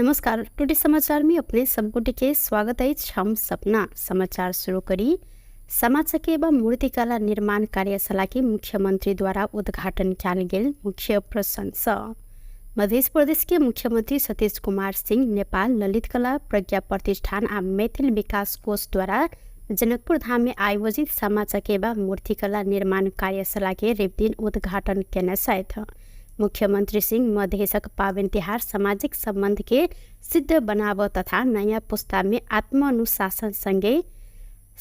नमस्कार, टुडे समाचार में अपने सबगोटे के स्वागत अछि। हम सपना समाचार शुरू करी। सामा चकेवा मूर्तिकला निर्माण कार्यशाला के मुख्यमंत्री द्वारा उद्घाटन कयल गेल मुख्य प्रसंग। मध्य प्रदेश के मुख्यमंत्री सतीश कुमार सिंह नेपाल ललित कला प्रज्ञा प्रतिष्ठान आ मैथिल विकास कोष द्वारा जनकपुर धाम में आयोजित सामा चकेवा मूर्तिकला निर्माण कार्यशाला के रविदिन उद्घाटन केने छथि। मुख्यमंत्री सिंह मधेशक पाबनि तिहार सामाजिक संबंध के सिद्ध बनाब तथा नयाँ पुस्ता में आत्मानुशासन संगे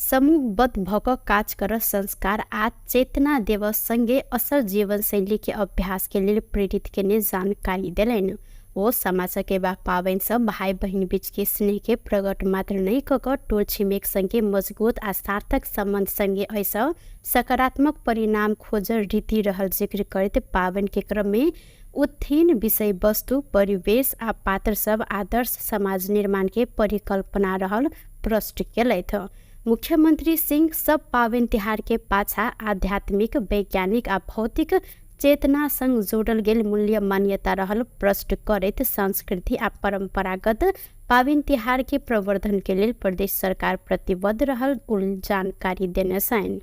समूहबद्ध भऽ कऽ काज कर संस्कार आ चेतना देव संगे असल जीवनशैली के अभ्यास के लेल प्रेरित केने जानकारी देलनि। ओ सामा चकेबा पाबनि सँ भाइ बहिन बीच के स्नेह के प्रकट मात्र नहि कऽ कऽ टोल छिमेक संगे मजगूत आ सार्थक संबंध संगे एहिसँ सकारात्मक परिणाम खोजल रीति रहल जिक्र करैत पाबनि के क्रम में उत्थीन विषय वस्तु, परिवेश आ पात्र सब आदर्श समाज निर्माण के परिकल्पना रहल प्रश्न केलथि। मुख्यमंत्री सिंह सब पाबनि तिहार के पाछा आध्यात्मिक, वैज्ञानिक आ भौतिक चेतना संग जोड़ल गेल मूल्य मान्यता रहल प्रश्न करैत संस्कृति आ परंपरागत पाबनि तिहार के प्रवर्धन के लेल प्रदेश सरकार प्रतिबद्ध रहल जानकारी देने छनि।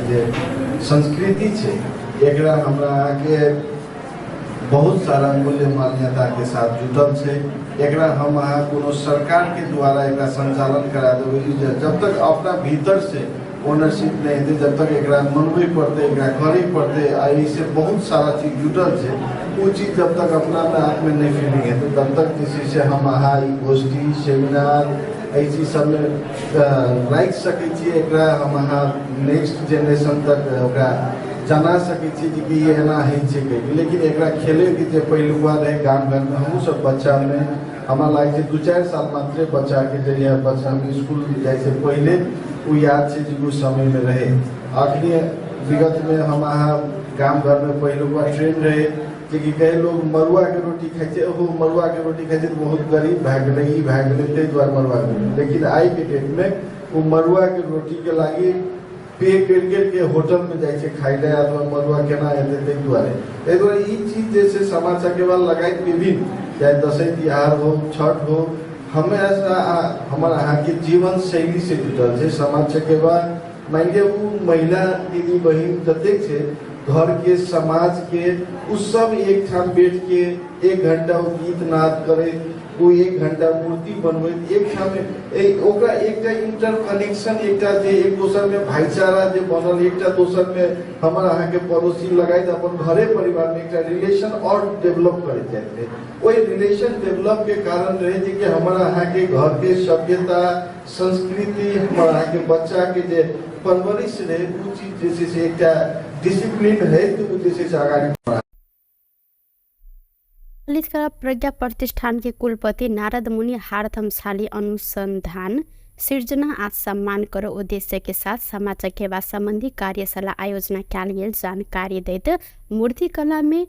जे संस्कृति छै एकरा हमरा अहाँके बहुत सारा मूल्य मान्यताके साथ जुटल छै। एकरा हम अहाँ कोनो सरकारके द्वारा एकरा संचालन करा देबै, जब तक अपना भीतर से ओनरशिप नहि हेतै, जब तक एकरा मनबै पड़तै, एकरा करै पड़तै, आ एहिसँ बहुत सारा चीज जुटल छै, ओ चीज जब तक अपनामे आपमे नहि फीलिंग हेतै तब तक जे छै से हम अहाँ ई गोष्ठी सेमिनार एहि चीज सबमे राखि सकै छियै। एकरा हम अहाँ नेक्स्ट जेनरेशन तक ओकरा जना सकै छियै जे कि एना होइ छै कहिके। लेकिन एकरा खेलैके जे पहिलुका रहै गाम घरमे, हमहूँ सब बच्चामे हमरा लागै छै 2-4 साल मात्रे बच्चाके जहिया बच्चामे इसकुल जाइ से पहिले ओ याद छै जे ओ समयमे रहै। अखनी विगतमे हम अहाँ गाम घरमे पहिलुका ट्रेंड रहै जे कि कहे लोग मड़ुआके रोटी खाइ छै, ओहो मड़ुआके रोटी खाइ छै तऽ बहुत गरीब भए गेलै, ई भए गेलै, ताहि दुआरे मड़ुआके रोटी। लेकिन आइके डेटमे ओ मड़ुआके रोटीके लागि पे करि करिके होटलमे जाइ छै खाइ लए, अथवा मड़ुआ केना हेतै ताहि दुआरे। ताहि दुआरे ई चीज जे छै सामा चकेवा लगाइत विभिन्न चाहे दसैँ तिहार हो, छठ हो, हमेशा हमर अहाँके जीवन शैली से जुटल छै। सामा चकेवा मानि लिअ ओ महिला दीदी बहिन जतेक छै घरके समाजके ओ सब एकठाम बैठके 1 घंटा ओ गीत नाद करैत, ओ 1 घंटा मूर्ति बनबैत एकठाम ओकरा एकटा इंटर कनेक्शन, एकटा जे एक दोसरमे भाईचारा जे बनल, एकटा दोसरमे हमर अहाँके पड़ोसी लगाइत अपन घरे परिवारमे एकटा रिलेशन आओर डेवलप करैत जाइत रहै। ओहि रिलेशन डेवलपके कारण रहै जे कि हमर अहाँके घरके सभ्यता संस्कृति, हमर अहाँके बच्चाके जे परवरिश रहै ओ चीज जे छै से एकटा डिसिप्लिन है तऽ ओ जे छै से अगाडि। ललित कला प्रज्ञा प्रतिष्ठान के कुलपति नारद मुनि हारथमशाली अनुसंधान सृजना आ सम्मान कर उद्देश्य के साथ सामा चकेवा संबंधी कार्यशाला आयोजना कयल गेल जानकारी दैत मूर्तिकला में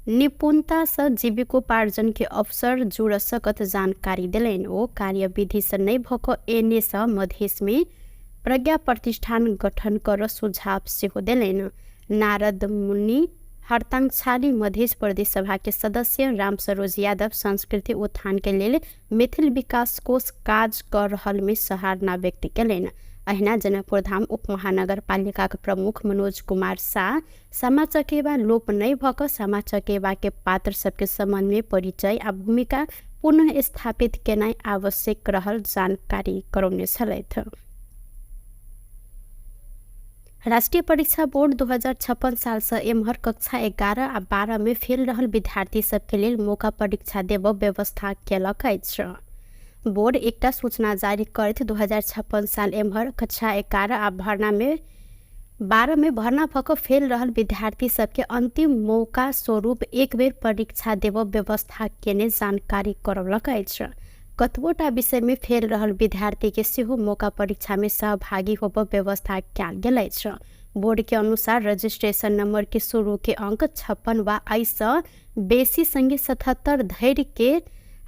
निपुणता सँ जीविकोपार्जन के अवसर जुड़ सकत जानकारी देलनि। ओ कार्यविधि सँ नहि भऽ कऽ एने सँ मधेश में प्रज्ञा प्रतिष्ठान गठन कर सुझाव सेहो देलनि। नारद मुनि हरतांक्षाली मधेश प्रदेश सभा के सदस्य रामसरोज यादव संस्कृति उत्थान के लेल मैथिल विकास कोष काज कऽ रहल में सराहना व्यक्त केलनि। अहिना जनकपुर धाम उप महानगरपालिकाक प्रमुख मनोज कुमार साह सामा चकेवा लोप नहि भऽ कऽ सामा चकेवा के पात्र सबके सम्बन्ध में परिचय आ भूमिका पुनः स्थापित केनाइ आवश्यक रहल जानकारी करौने छलथि। राष्ट्रीय परीक्षा बोर्ड 2056 साल से एम्हर कक्षा 11 आ 12 में फेल रहल विद्यार्थी सबके लेल मौका परीक्षा देब व्यवस्था केलक अछि। बोर्ड एकटा सूचना जारी करैत 2056 साल एम्हर कक्षा 11 आ भर्ना में 12 में भर्ना भऽ कऽ फेल रहल विद्यार्थी सबके अंतिम मौका स्वरूप एक बेर परीक्षा देब व्यवस्था केने जानकारी करौलक अछि। कतबोटा विषय में फेल रहल विद्यार्थी के सेहो मौका परीक्षा में सहभागी होब व्यवस्था कयल गेल अछि। बोर्ड के अनुसार रजिस्ट्रेशन नंबर के शुरू के अंक 56 वा एहिसँ बेसी संगे 77 धरि के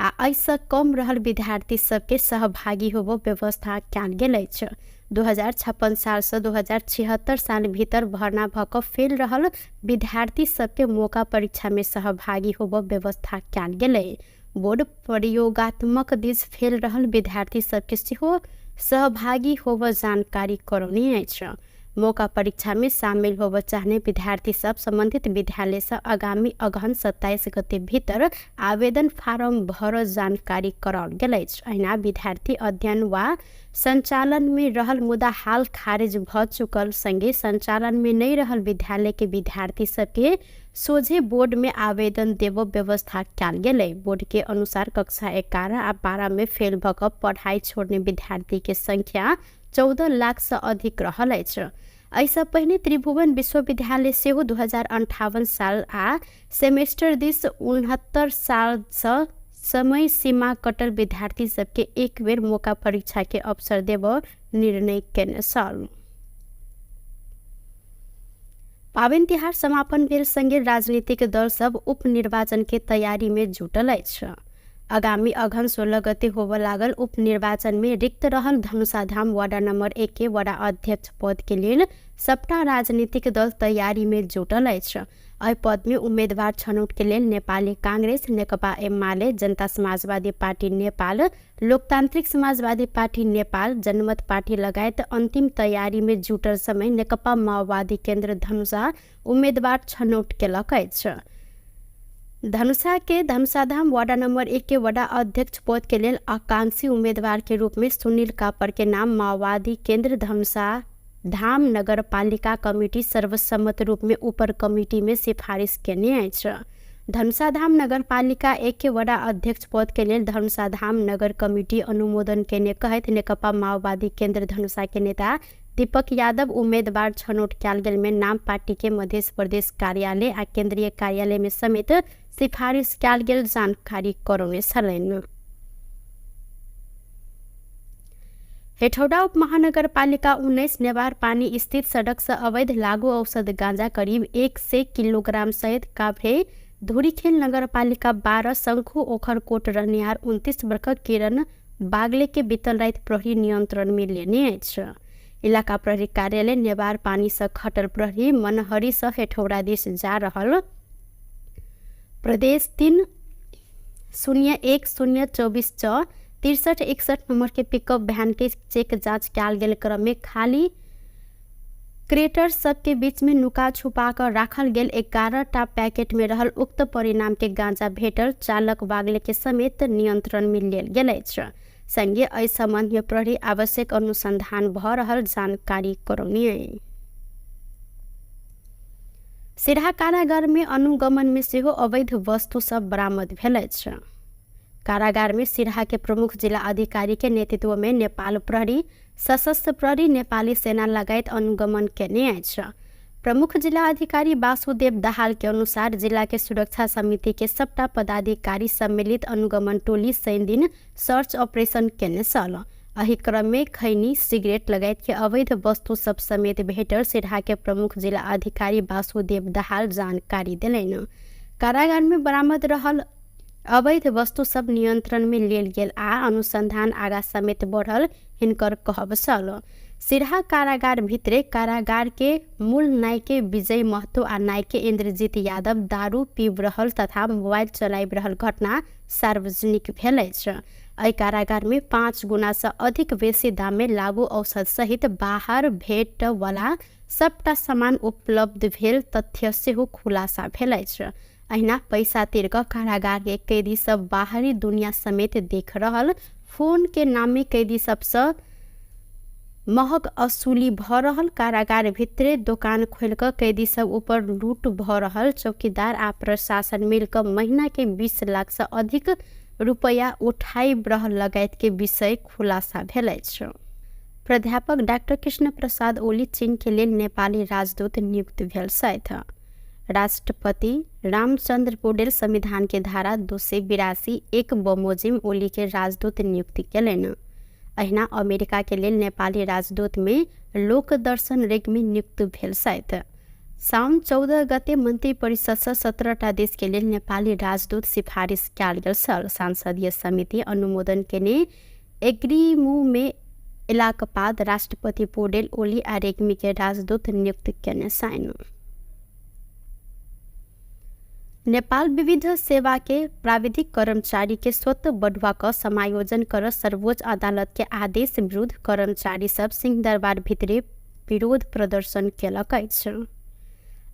आ एहिसँ कम रहल विद्यार्थी सबके सहभागी होब व्यवस्था कयल गेल अछि। 2056 सालसँ 2076 साल भीतर भर्ना भऽ कऽ फेल रहल विद्यार्थी सबके मौका परीक्षामे सहभागी होबऽ व्यवस्था कयल गेलै। बोर्ड प्रयोगात्मक दिस फेल रहल विद्यार्थी सबके सेहो सहभागी होबऽ जानकारी करौने अछि। मौका परीक्षामे शामिल होबऽ चाहने विद्यार्थी सब सम्बन्धित विद्यालयसँ आगामी अगहन 27 गते भीतर आवेदन फारम भर जानकारी कराओल गेल अछि। अहिना विद्यार्थी अध्ययन वा सञ्चालनमे रहल मुदा हाल खारिज भऽ चुकल संगे सञ्चालनमे नहि रहल विद्यालयके विद्यार्थी सबके सोझे बोर्डमे आवेदन देबऽ व्यवस्था कयल गेलै। बोर्डके अनुसार कक्षा 11 आ 12 मे फेल भऽ कऽ पढ़ाइ छोड़ने विद्यार्थीके संख्या 14 लाखसँ अधिक रहल अछि। एहिसँ पहिने त्रिभुवन विश्वविद्यालय सेहो 2058 साल आ सेमेस्टर दिस 69 सालसँ समय सीमा कटल विद्यार्थी सबके एक बेर मौका परीक्षाके अवसर देबऽ निर्णय केने छल। पाबनि तिहार समापन भेल संगे राजनीतिक दल सब उपनिर्वाचन के तैयारी में जुटल अछि। आगामी अगहन 16 गते होबऽ लागल उपनिर्वाचन में रिक्त रहल धनुषाधाम वार्ड नंबर 1 के वडा अध्यक्ष पद के लेल सबटा राजनीतिक दल तैयारी में जुटल अछि। एहि पद में उम्मीदवार छनौट के लेल नेपाली कांग्रेस, नेकपा एमाले, जनता समाजवादी पार्टी नेपाल, लोकतान्त्रिक समाजवादी पार्टी नेपाल, जनमत पार्टी लगायत अन्तिम तैयारी में जुटल समय नेकपा माओवादी केन्द्र धनुषा उम्मीदवार छनौट केलक अछि। धनुषा के धनुषाधाम वार्ड नंबर 1 के वडा अध्यक्ष पद के लेल आकांक्षी उम्मीदवार के रूप में सुनील कापर के नाम माओवादी केन्द्र धनुषा धाम नगरपालिका कमिटी सर्वसम्मत रूप में ऊपर कमिटी में सिफारिश केने अछि। धनुषाधाम नगरपालिका 1 के वडा अध्यक्ष पद के लेल धनुषाधाम नगर कमिटी अनुमोदन केने कहैत नेकपा माओवादी केन्द्र धनुषा के नेता दीपक यादव उम्मीदवार छनौट कयल गेल में नाम पार्टी के मध्य प्रदेश कार्यालय आ केंद्रीय कार्यालय में समेत सिफारिश कयल गेल जानकारी करौने छलनि। हेठौडा उपमहानगरपालिका 19 नेवार पानी स्थित सड़क से अवैध लागू औषध गांजा करीब 100 किलोग्राम सहित काभ्रे धुरीखेल नगरपालिका 12 शंखु ओखरकोट रहनिहार 29 वर्षक किरण बागले के बीतल राति प्रहरी नियंत्रण में लेने अछि। इलाका प्रहरी कार्यालय नेवार पानी से खटल प्रहरी मनहरी से हेठौड़ा दिस जा रहल प्रदेश 3 0 1 0 24 6 63 61 नंबर के पिकअप वैन के चेक जांच कयल गेल क्रम में खाली क्रेटर सबके बीच में नुका छुपा कर राखल गेल 11 टा पैकेट में रहल उक्त परिणाम के गांजा भेटल चालक बागले के समेत नियंत्रण में लेल गेल अछि। संगे एहि संबंध में प्रहरी आवश्यक अनुसंधान भ रहल जानकारी करौनी। सिरहा कारागार में अनुगमन में सेहो अवैध वस्तु सब बरामद भेल अछि। कारागार में सिरहा के प्रमुख जिला अधिकारी के नेतृत्व में नेपाल प्रहरी, सशस्त्र प्रहरी, नेपाली सेना लगायत अनुगमन केने अछि। प्रमुख जिला अधिकारी वासुदेव दाहाल के अनुसार जिला के सुरक्षा समिति के सबटा पदाधिकारी सम्मिलित अनुगमन टोली शनि दिन सर्च ऑपरेशन केने छल। एहि क्रम में खैनी, सिगरेट लगायत के अवैध वस्तु सब समेत भेटल सिरहा के प्रमुख जिला अधिकारी वासुदेव दाहाल जानकारी देलनि। कारागार में बरामद रहल अवैध वस्तु सब नियंत्रण में लेल गेल आ अनुसंधान आगा समेत बढ़ल हिनकर कहब छल। सिरहा कारागार भितरे कारागार के मूल नायके विजय महतो आ नायके इंद्रजीत यादव दारू पीब रहल तथा मोबाइल चलाबि रहल घटना सार्वजनिक भेल अछि। एहि कारागार में 5 गुना से अधिक बेसी दाम में लागू औषध सहित बाहर भेट वाला सबटा सामान उपलब्ध भेल तथ्य सेहो खुलासा भेल अछि। अहिना पैसा तिर कऽ कारागार के कैदी सब बाहरी दुनिया समेत देख रहल फोन के नामे कैदी सबसँ महग असूली भऽ रहल कारागार भितरे दोकान खोलि कऽ कैदी सब ऊपर लूट भऽ रहल चौकीदार आ प्रशासन मिल कऽ महीना के 20 लाख से अधिक रुपया उठाइ रहल लगायत के विषय खुलासा भेल अछि। प्राध्यापक डाक्टर कृष्ण प्रसाद ओली चीन के लेल नेपाली राजदूत नियुक्त भेल छथि। राष्ट्रपति रामचंद्र पौडेल संविधान के धारा 282(1) बमोजिम ओली के राजदूत नियुक्ति केलनि। अहिना अमेरिका के लेल नेपाली राजदूत में लोकदर्शन रेग्मी नियुक्त भेल छथि। साउन 14 गते मन्त्री परिषद से 17टा देश के लेल नेपाली राजदूत सिफारिश कयल गेल छल। संसदीय समिति अनुमोदन केने एग्रीमू में एलाक बाद राष्ट्रपति पौडेल ओली आ रेग्मी के राजदूत नियुक्त केने छनि। नेपाल विविध सेवा के प्राविधिक कर्मचारी के स्वतः बढ़ुआ क समायोजन कर सर्वोच्च अदालत के आदेश विरुद्ध कर्मचारी सब सिंहदरबार भितरे विरोध प्रदर्शन केलक अछि।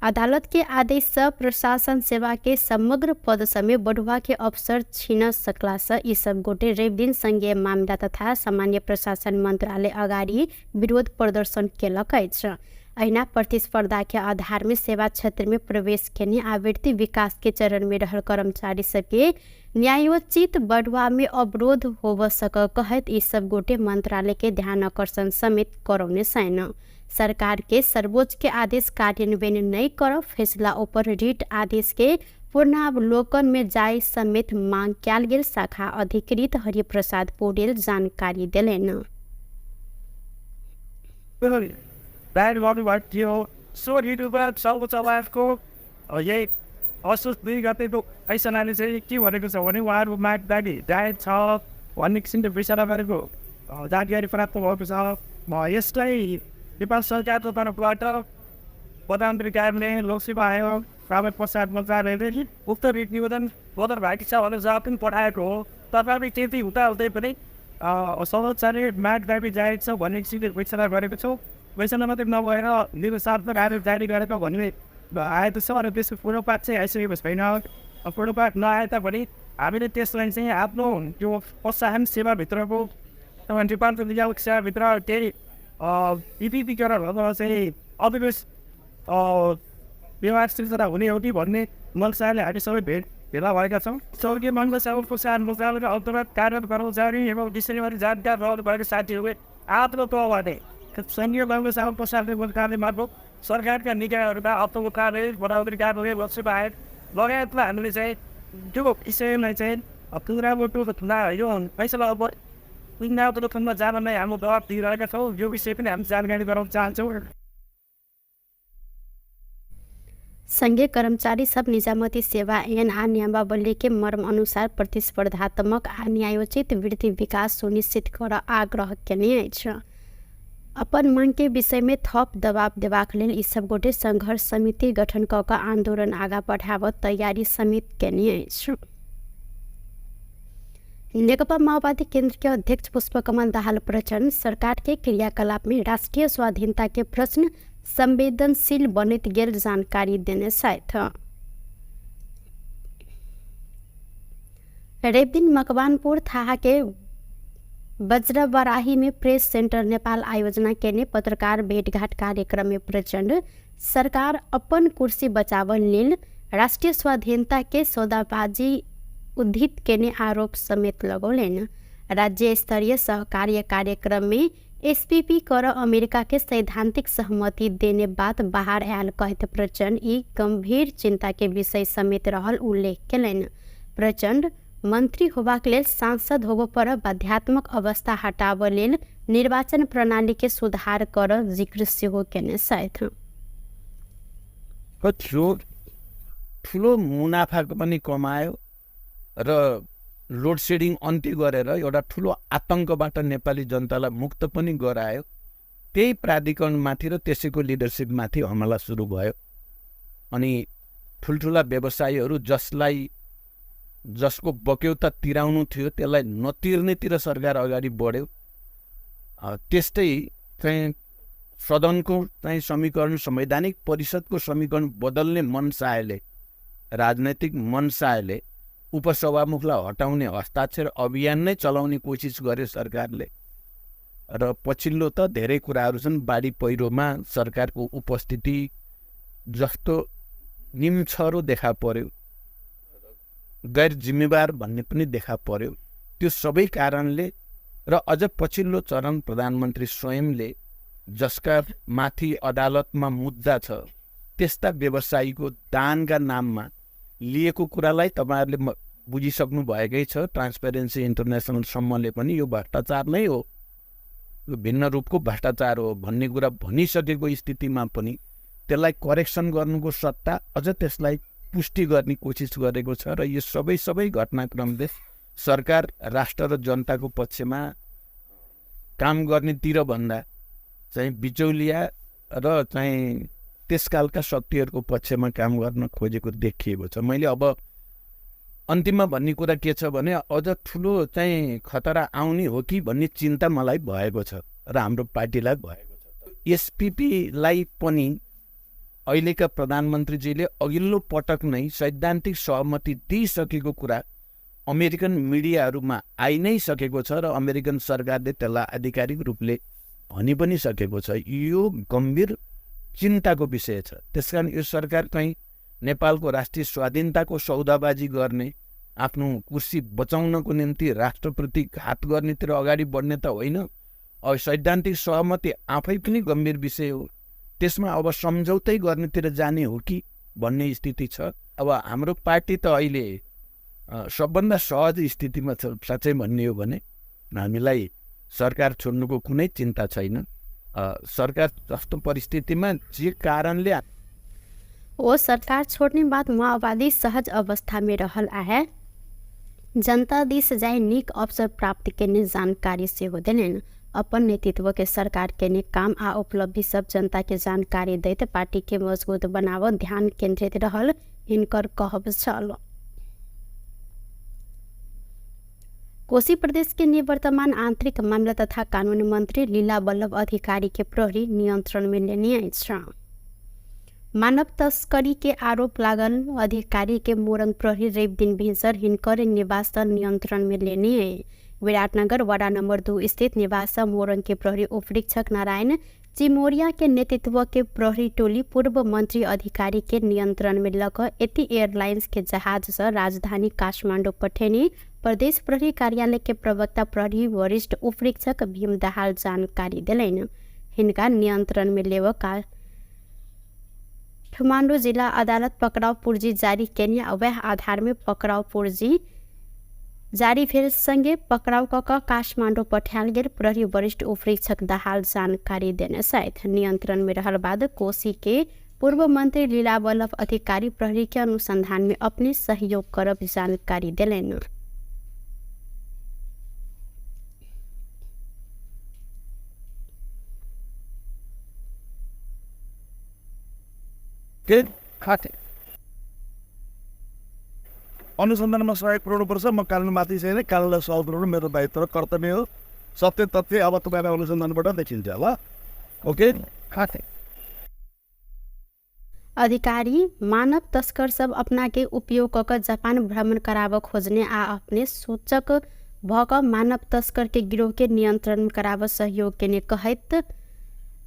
अदालत के आदेश से प्रशासन सेवा के समग्र पद समेत बढ़ुआ के अवसर छीन सकला से ई सब गोटे रवि दिन संघीय मामिला तथा सामान्य प्रशासन मंत्रालय अगाडि विरोध प्रदर्शन केलक अछि। अहिना प्रतिस्पर्धा के आधार में सेवा क्षेत्र में प्रवेश केने आवृत्ति विकास के चरण में रहल कर्मचारी सबके न्यायोचित बढ़ुआ में अवरोध होब सक कहैत ई सब गोटे मंत्रालय के ध्यान आकर्षण समेत करौने छनि। सरकार के सर्वोच्च के आदेश कार्यान्वयन नहीं कर फैसला ऊपर रिट आदेश के पूर्णावलोकन में जाय समेत मांग कयल गेल शाखा अधिकृत हरिप्रसाद पौडेल जानकारी देलनि। थियो। सो ऋतुमा सर्वोच्च अदालतको यही असोज 2 गतेको फैसलाले चाहिँ के भनेको छ भने उहाँहरू माग दाबी जायज छ भन्ने किसिमले फैसला गरेको जानकारी प्राप्त भएको छ। यसलाई नेपाल सरकारको तर्फबाट प्रधानमन्त्री कार्यालय, लोकसेवा आयोग, प्राविधिक प्रसार मन्त्रालयले उक्त रिट निवेदन बदर भएको छ भनेर जवाब पनि पठाएको हो। तथापि त्यति हुँदाहुँदै पनि सर्वोच्चले माग दाबी जायज छ भन्ने किसिमले फैसला गरेको छौँ। फैसला मात्रै नभएर निर्देशात्मक आदेश जारी गरेको भन्ने आएको छ र त्यसको पूर्वपात चाहिँ आइसकेको छैन। पूर्वपात नआए तापनि हामीले त्यसलाई चाहिँ आफ्नो त्यो प्रोत्साहन सेवाभित्रको डिपार्टमेन्ट नियामक सेवाभित्र केही विविधीकरण अथवा चाहिँ अविवेश व्यवहार सिर्जना हुने हो कि भन्ने मनसाले हामी सबै भेला भएका छौँ। स्वर्गीय मङ्गल सेवा प्रोत्साहन मन्त्रालयका अन्तर्गत कार्यरत कर्मचारी एवं विषयबारे जानकार रहनु भएको साथीहरूले आफ्नो तहबाट सङ्घीय मङ्गल सेवा प्रोत्साहन मन्त्रालय मार्फत सरकारका निकायहरूका अर्थको कार्यालय, प्रधानमन्त्री कार्यालय, लोकसेवा आयोग लगायतमा हामीले चाहिँ त्यो विषयलाई चाहिँ पुनरावलोकन यो फैसला अब पुनरावलोकनमा जानलाई हाम्रो दबाब दिइरहेका छौँ। यो विषय पनि हामी जानकारी गराउन चाहन्छौँ। संघीय कर्मचारी सब निजामती सेवा ऐन आ नियमावली के मर्म अनुसार प्रतिस्पर्धात्मक आ न्यायोचित वृद्धि विकास सुनिश्चित कर आग्रह केने अछि। अपन मांग के विषय में थप दबाव देबाक लेल ई सब गोटे संघर्ष समिति गठन क क आंदोलन आगा बढ़ाबऽ तैयारी समेत केने अछि। नेकपा माओवादी केंद्र के अध्यक्ष पुष्पकमल दाहाल प्रचण्ड सरकार के क्रियाकलाप में राष्ट्रिय स्वाधीनता के प्रश्न संवेदनशील बनैत गेल जानकारी देने छथि। रवि दिन मकवानपुर थाहा के वज्रबराही में प्रेस सेंटर नेपाल आयोजना केने पत्रकार भेटघाट कार्यक्रम में प्रचण्ड सरकार अपन कुर्सी बचावल लेल राष्ट्रिय स्वाधीनता के सौदाबाजी उद्धित केने आरोप समेत लगौलनि। राज्य स्तरीय सहकार्य कार्यक्रम में एसपीपी कर अमेरिका के सैद्धांतिक सहमति देने बात बाहर आयल कहैत प्रचण्ड ई गंभीर चिंता के विषय समेत रहल उल्लेख केलनि। प्रचण्ड मंत्री होबाक लेल सांसद होबऽ पर बाध्यात्मक अवस्था हटाबऽ लेल निर्वाचन प्रणाली के सुधार कर जिक्र सेहो केने छथि। ठुलो मुनाफा पनि कमायो र लोड सेडिङ अन्त्य गरेर एउटा ठुलो आतङ्कबाट नेपाली जनतालाई मुक्त पनि गरायो। त्यही प्राधिकरणमाथि र त्यसैको लिडरसिपमाथि हमला सुरु भयो। अनि ठुल्ठुला व्यवसायीहरू जसलाई जसको बक्यौता तिराउनु थियो त्यसलाई नतिर्नेतिर सरकार अगाडि बढ्यो। त्यस्तै चाहिँ सदनको चाहिँ समीकरण, संवैधानिक परिषदको समीकरण बदल्ने मनसायले, राजनैतिक मनसायले उपसभामुखलाई हटाउने हस्ताक्षर अभियान नै चलाउने कोसिस गर्यो सरकारले। र पछिल्लो त धेरै कुराहरू छन्। बाढी पहिरोमा सरकारको उपस्थिति जस्तो निम्छरो देखा पर्यो, गैर जिम्मेवार भन्ने पनि देखा पर्यो। त्यो सबै कारणले र अझ पछिल्लो चरण प्रधानमन्त्री स्वयंले जसका माथि अदालतमा मुद्दा छ त्यस्ता व्यवसायीको दानका नाममा लिएको कुरालाई तपाईँहरूले बुझिसक्नु भएकै छ। ट्रान्सपेरेन्सी इन्टरनेसनलसम्मले पनि यो भ्रष्टाचार नै हो, यो भिन्न रूपको भ्रष्टाचार हो भन्ने कुरा भनिसकेको स्थितिमा पनि त्यसलाई करेक्सन गर्नुको सट्टा अझ त्यसलाई पुष्टि गर्ने कोसिस गरेको छ। र यो सबै सबै घटनाक्रमले सरकार राष्ट्र र जनताको पक्षमा काम गर्नेतिर भन्दा चाहिँ बिचौलिया र चाहिँ त्यसकालका शक्तिहरूको पक्षमा काम गर्न खोजेको देखिएको छ। मैले अब अन्तिममा भन्ने कुरा के छ भने अझ ठुलो चाहिँ खतरा आउने हो कि भन्ने चिन्ता मलाई भएको छ र हाम्रो पार्टीलाई भएको छ। एसपिपीलाई पनि अहिलेका प्रधानमन्त्रीजीले अघिल्लो पटक नै सैद्धान्तिक सहमति दिइसकेको कुरा अमेरिकन मिडियाहरूमा आइ नै सकेको छ र अमेरिकन सरकारले त्यसलाई आधिकारिक रूपले भनि पनि सकेको छ। यो गम्भीर चिन्ताको विषय छ। त्यसकारण यो सरकार कहीँ नेपालको राष्ट्रिय स्वाधीनताको सौदाबाजी गर्ने, आफ्नो कुर्सी बचाउनको निम्ति राष्ट्रप्रति घात गर्नेतिर अगाडि बढ्ने त होइन। अब सैद्धान्तिक सहमति आफै पनि गम्भीर विषय हो, त्यसमा अब सम्झौतै गर्नेतिर जाने हो कि भन्ने स्थिति छ। अब हाम्रो पार्टी त अहिले सबभन्दा सहज स्थितिमा छ। साँच्चै भन्ने हो भने हामीलाई सरकार छोड्नुको कुनै चिन्ता छैन। सरकार जस्तो परिस्थितिमा जे कारणले ओ सरकार छोड्ने बाद माओवादी सहज अवस्था में रहल आहे जनता दिस जाय नीक अवसर प्राप्त केने जानकारी सेहो देलनि। अपन नेतृत्व के सरकार केने काम आ उपलब्धि सब जनता के जानकारी दैत पार्टी के मजबूत बनाव ध्यान केंद्रित रहल हिनकर कहब छल। कोशी प्रदेश के निवर्तमान आंतरिक मामला तथा कानून मंत्री लीला वल्लभ अधिकारी के प्रहरी नियंत्रण में लेने अछि। मानव तस्करी के आरोप लागल अधिकारी के मोरंग प्रहरी रवि दिन भिनसर हिनकर निवास नियंत्रण में लेने। विराटनगर वडा नंबर 2 स्थित निवास मोरंग के प्रहरी उपरीक्षक नारायण चिमोरिया के नेतृत्व के प्रहरी टोली पूर्व मंत्री अधिकारी के नियंत्रण में लक एती एयरलाइंस के जहाज से राजधानी काठमांडू पठेने प्रदेश प्रहरी कार्यालय के प्रवक्ता प्रहरी वरिष्ठ उपरीक्षक भीम दाहाल जानकारी देलनि। हिनका नियंत्रण में लेव काठमांडू जिला अदालत पकड़ाव पूर्जी जारी केने वह आधार में पकड़ाव पूर्जी जारी भेल संगे पकड़ाव क काठमांडू पठायल गेल प्रहरी वरिष्ठ उपरीक्षक दाहाल जानकारी देने सहित नियंत्रण में रहल बाद कोशी के पूर्व मंत्री लीला वल्लभ अधिकारी प्रहरी के अनुसंधान में अपने सहयोग करब जानकारी देलनि। अनुसन्धानमा सहयोग पुऱ्याउनुपर्छ। म कानुनमाथि छैन, कानुनलाई सहयोग पुऱ्याउनु मेरो दायित्व र कर्तव्य हो। सत्य तथ्य अब तपाईँलाई अनुसन्धानबाट देखिन्छ ल। ओके। अधिकारी मानव तस्कर सब अपना के उपयोग क जापान भ्रमण कराब खोजने आ अपने सूचक भ क मानव तस्कर के गिरोह के नियंत्रण कराब सहयोग केने कहैत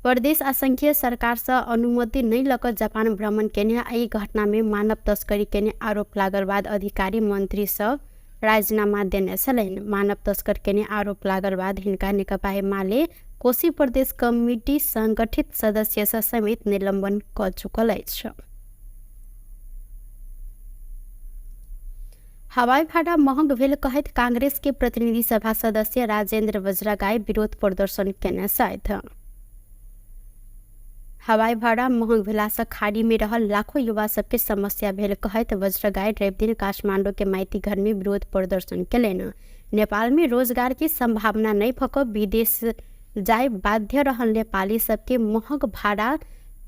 प्रदेश आ संघीय सरकार से अनुमति नहीं लक जापान भ्रमण केने एहि घटना में मानव तस्करी केने आरोप लागल बाद अधिकारी मंत्री सब राजीनामा देने छलनि। मानव तस्कर केने आरोप लागल बाद हिनका नेकपा एमाले कोशी प्रदेश कमिटी संगठित सदस्य समेत निलंबन क चुकल अछि। हवाई भाड़ा महंग भेल कहैत कांग्रेस के प्रतिनिधि सभा सदस्य राजेंद्र वज्रगाई विरोध प्रदर्शन केने छथि। हवाई भाड़ा महंग भेलासँ खाड़ी में रहल लाखों युवा सबके समस्या भेल कहैत वज्रगाई रवि दिन काठमांडू के माइती घर में विरोध प्रदर्शन केलनि। नेपाल में रोजगार के संभावना नहीं भऽ कऽ विदेश जाय बाध्य रहल नेपाली सबके महग भाड़ा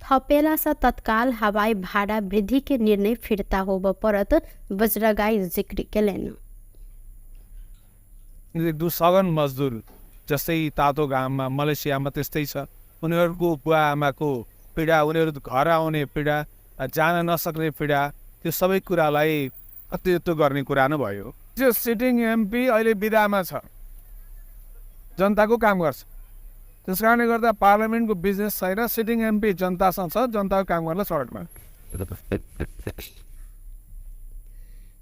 थपेलासँ तत्काल हवाई भाड़ा वृद्धि के निर्णय फिर्ता होबऽ पड़त वज्रगाई जिक्र केलनि। सगन मजदुर जस्तै तातो घाममा मलेसियामा त्यस्तै छ, उनीहरूको बुवा आमाको पीडा, उनीहरू घर आउने पीडा, जान नसक्ने पीडा, त्यो सबै कुरालाई अतिरिक्त गर्ने कुरा नै भयो। त्यो सिटिङ एमपी अहिले बिदामा छ, जनताको काम गर्छ, त्यस कारणले गर्दा पार्लियामेन्टको बिजनेस छैन। सिटिङ एमपी जनतासँग छ, जनताको काम गर्न सडकमा।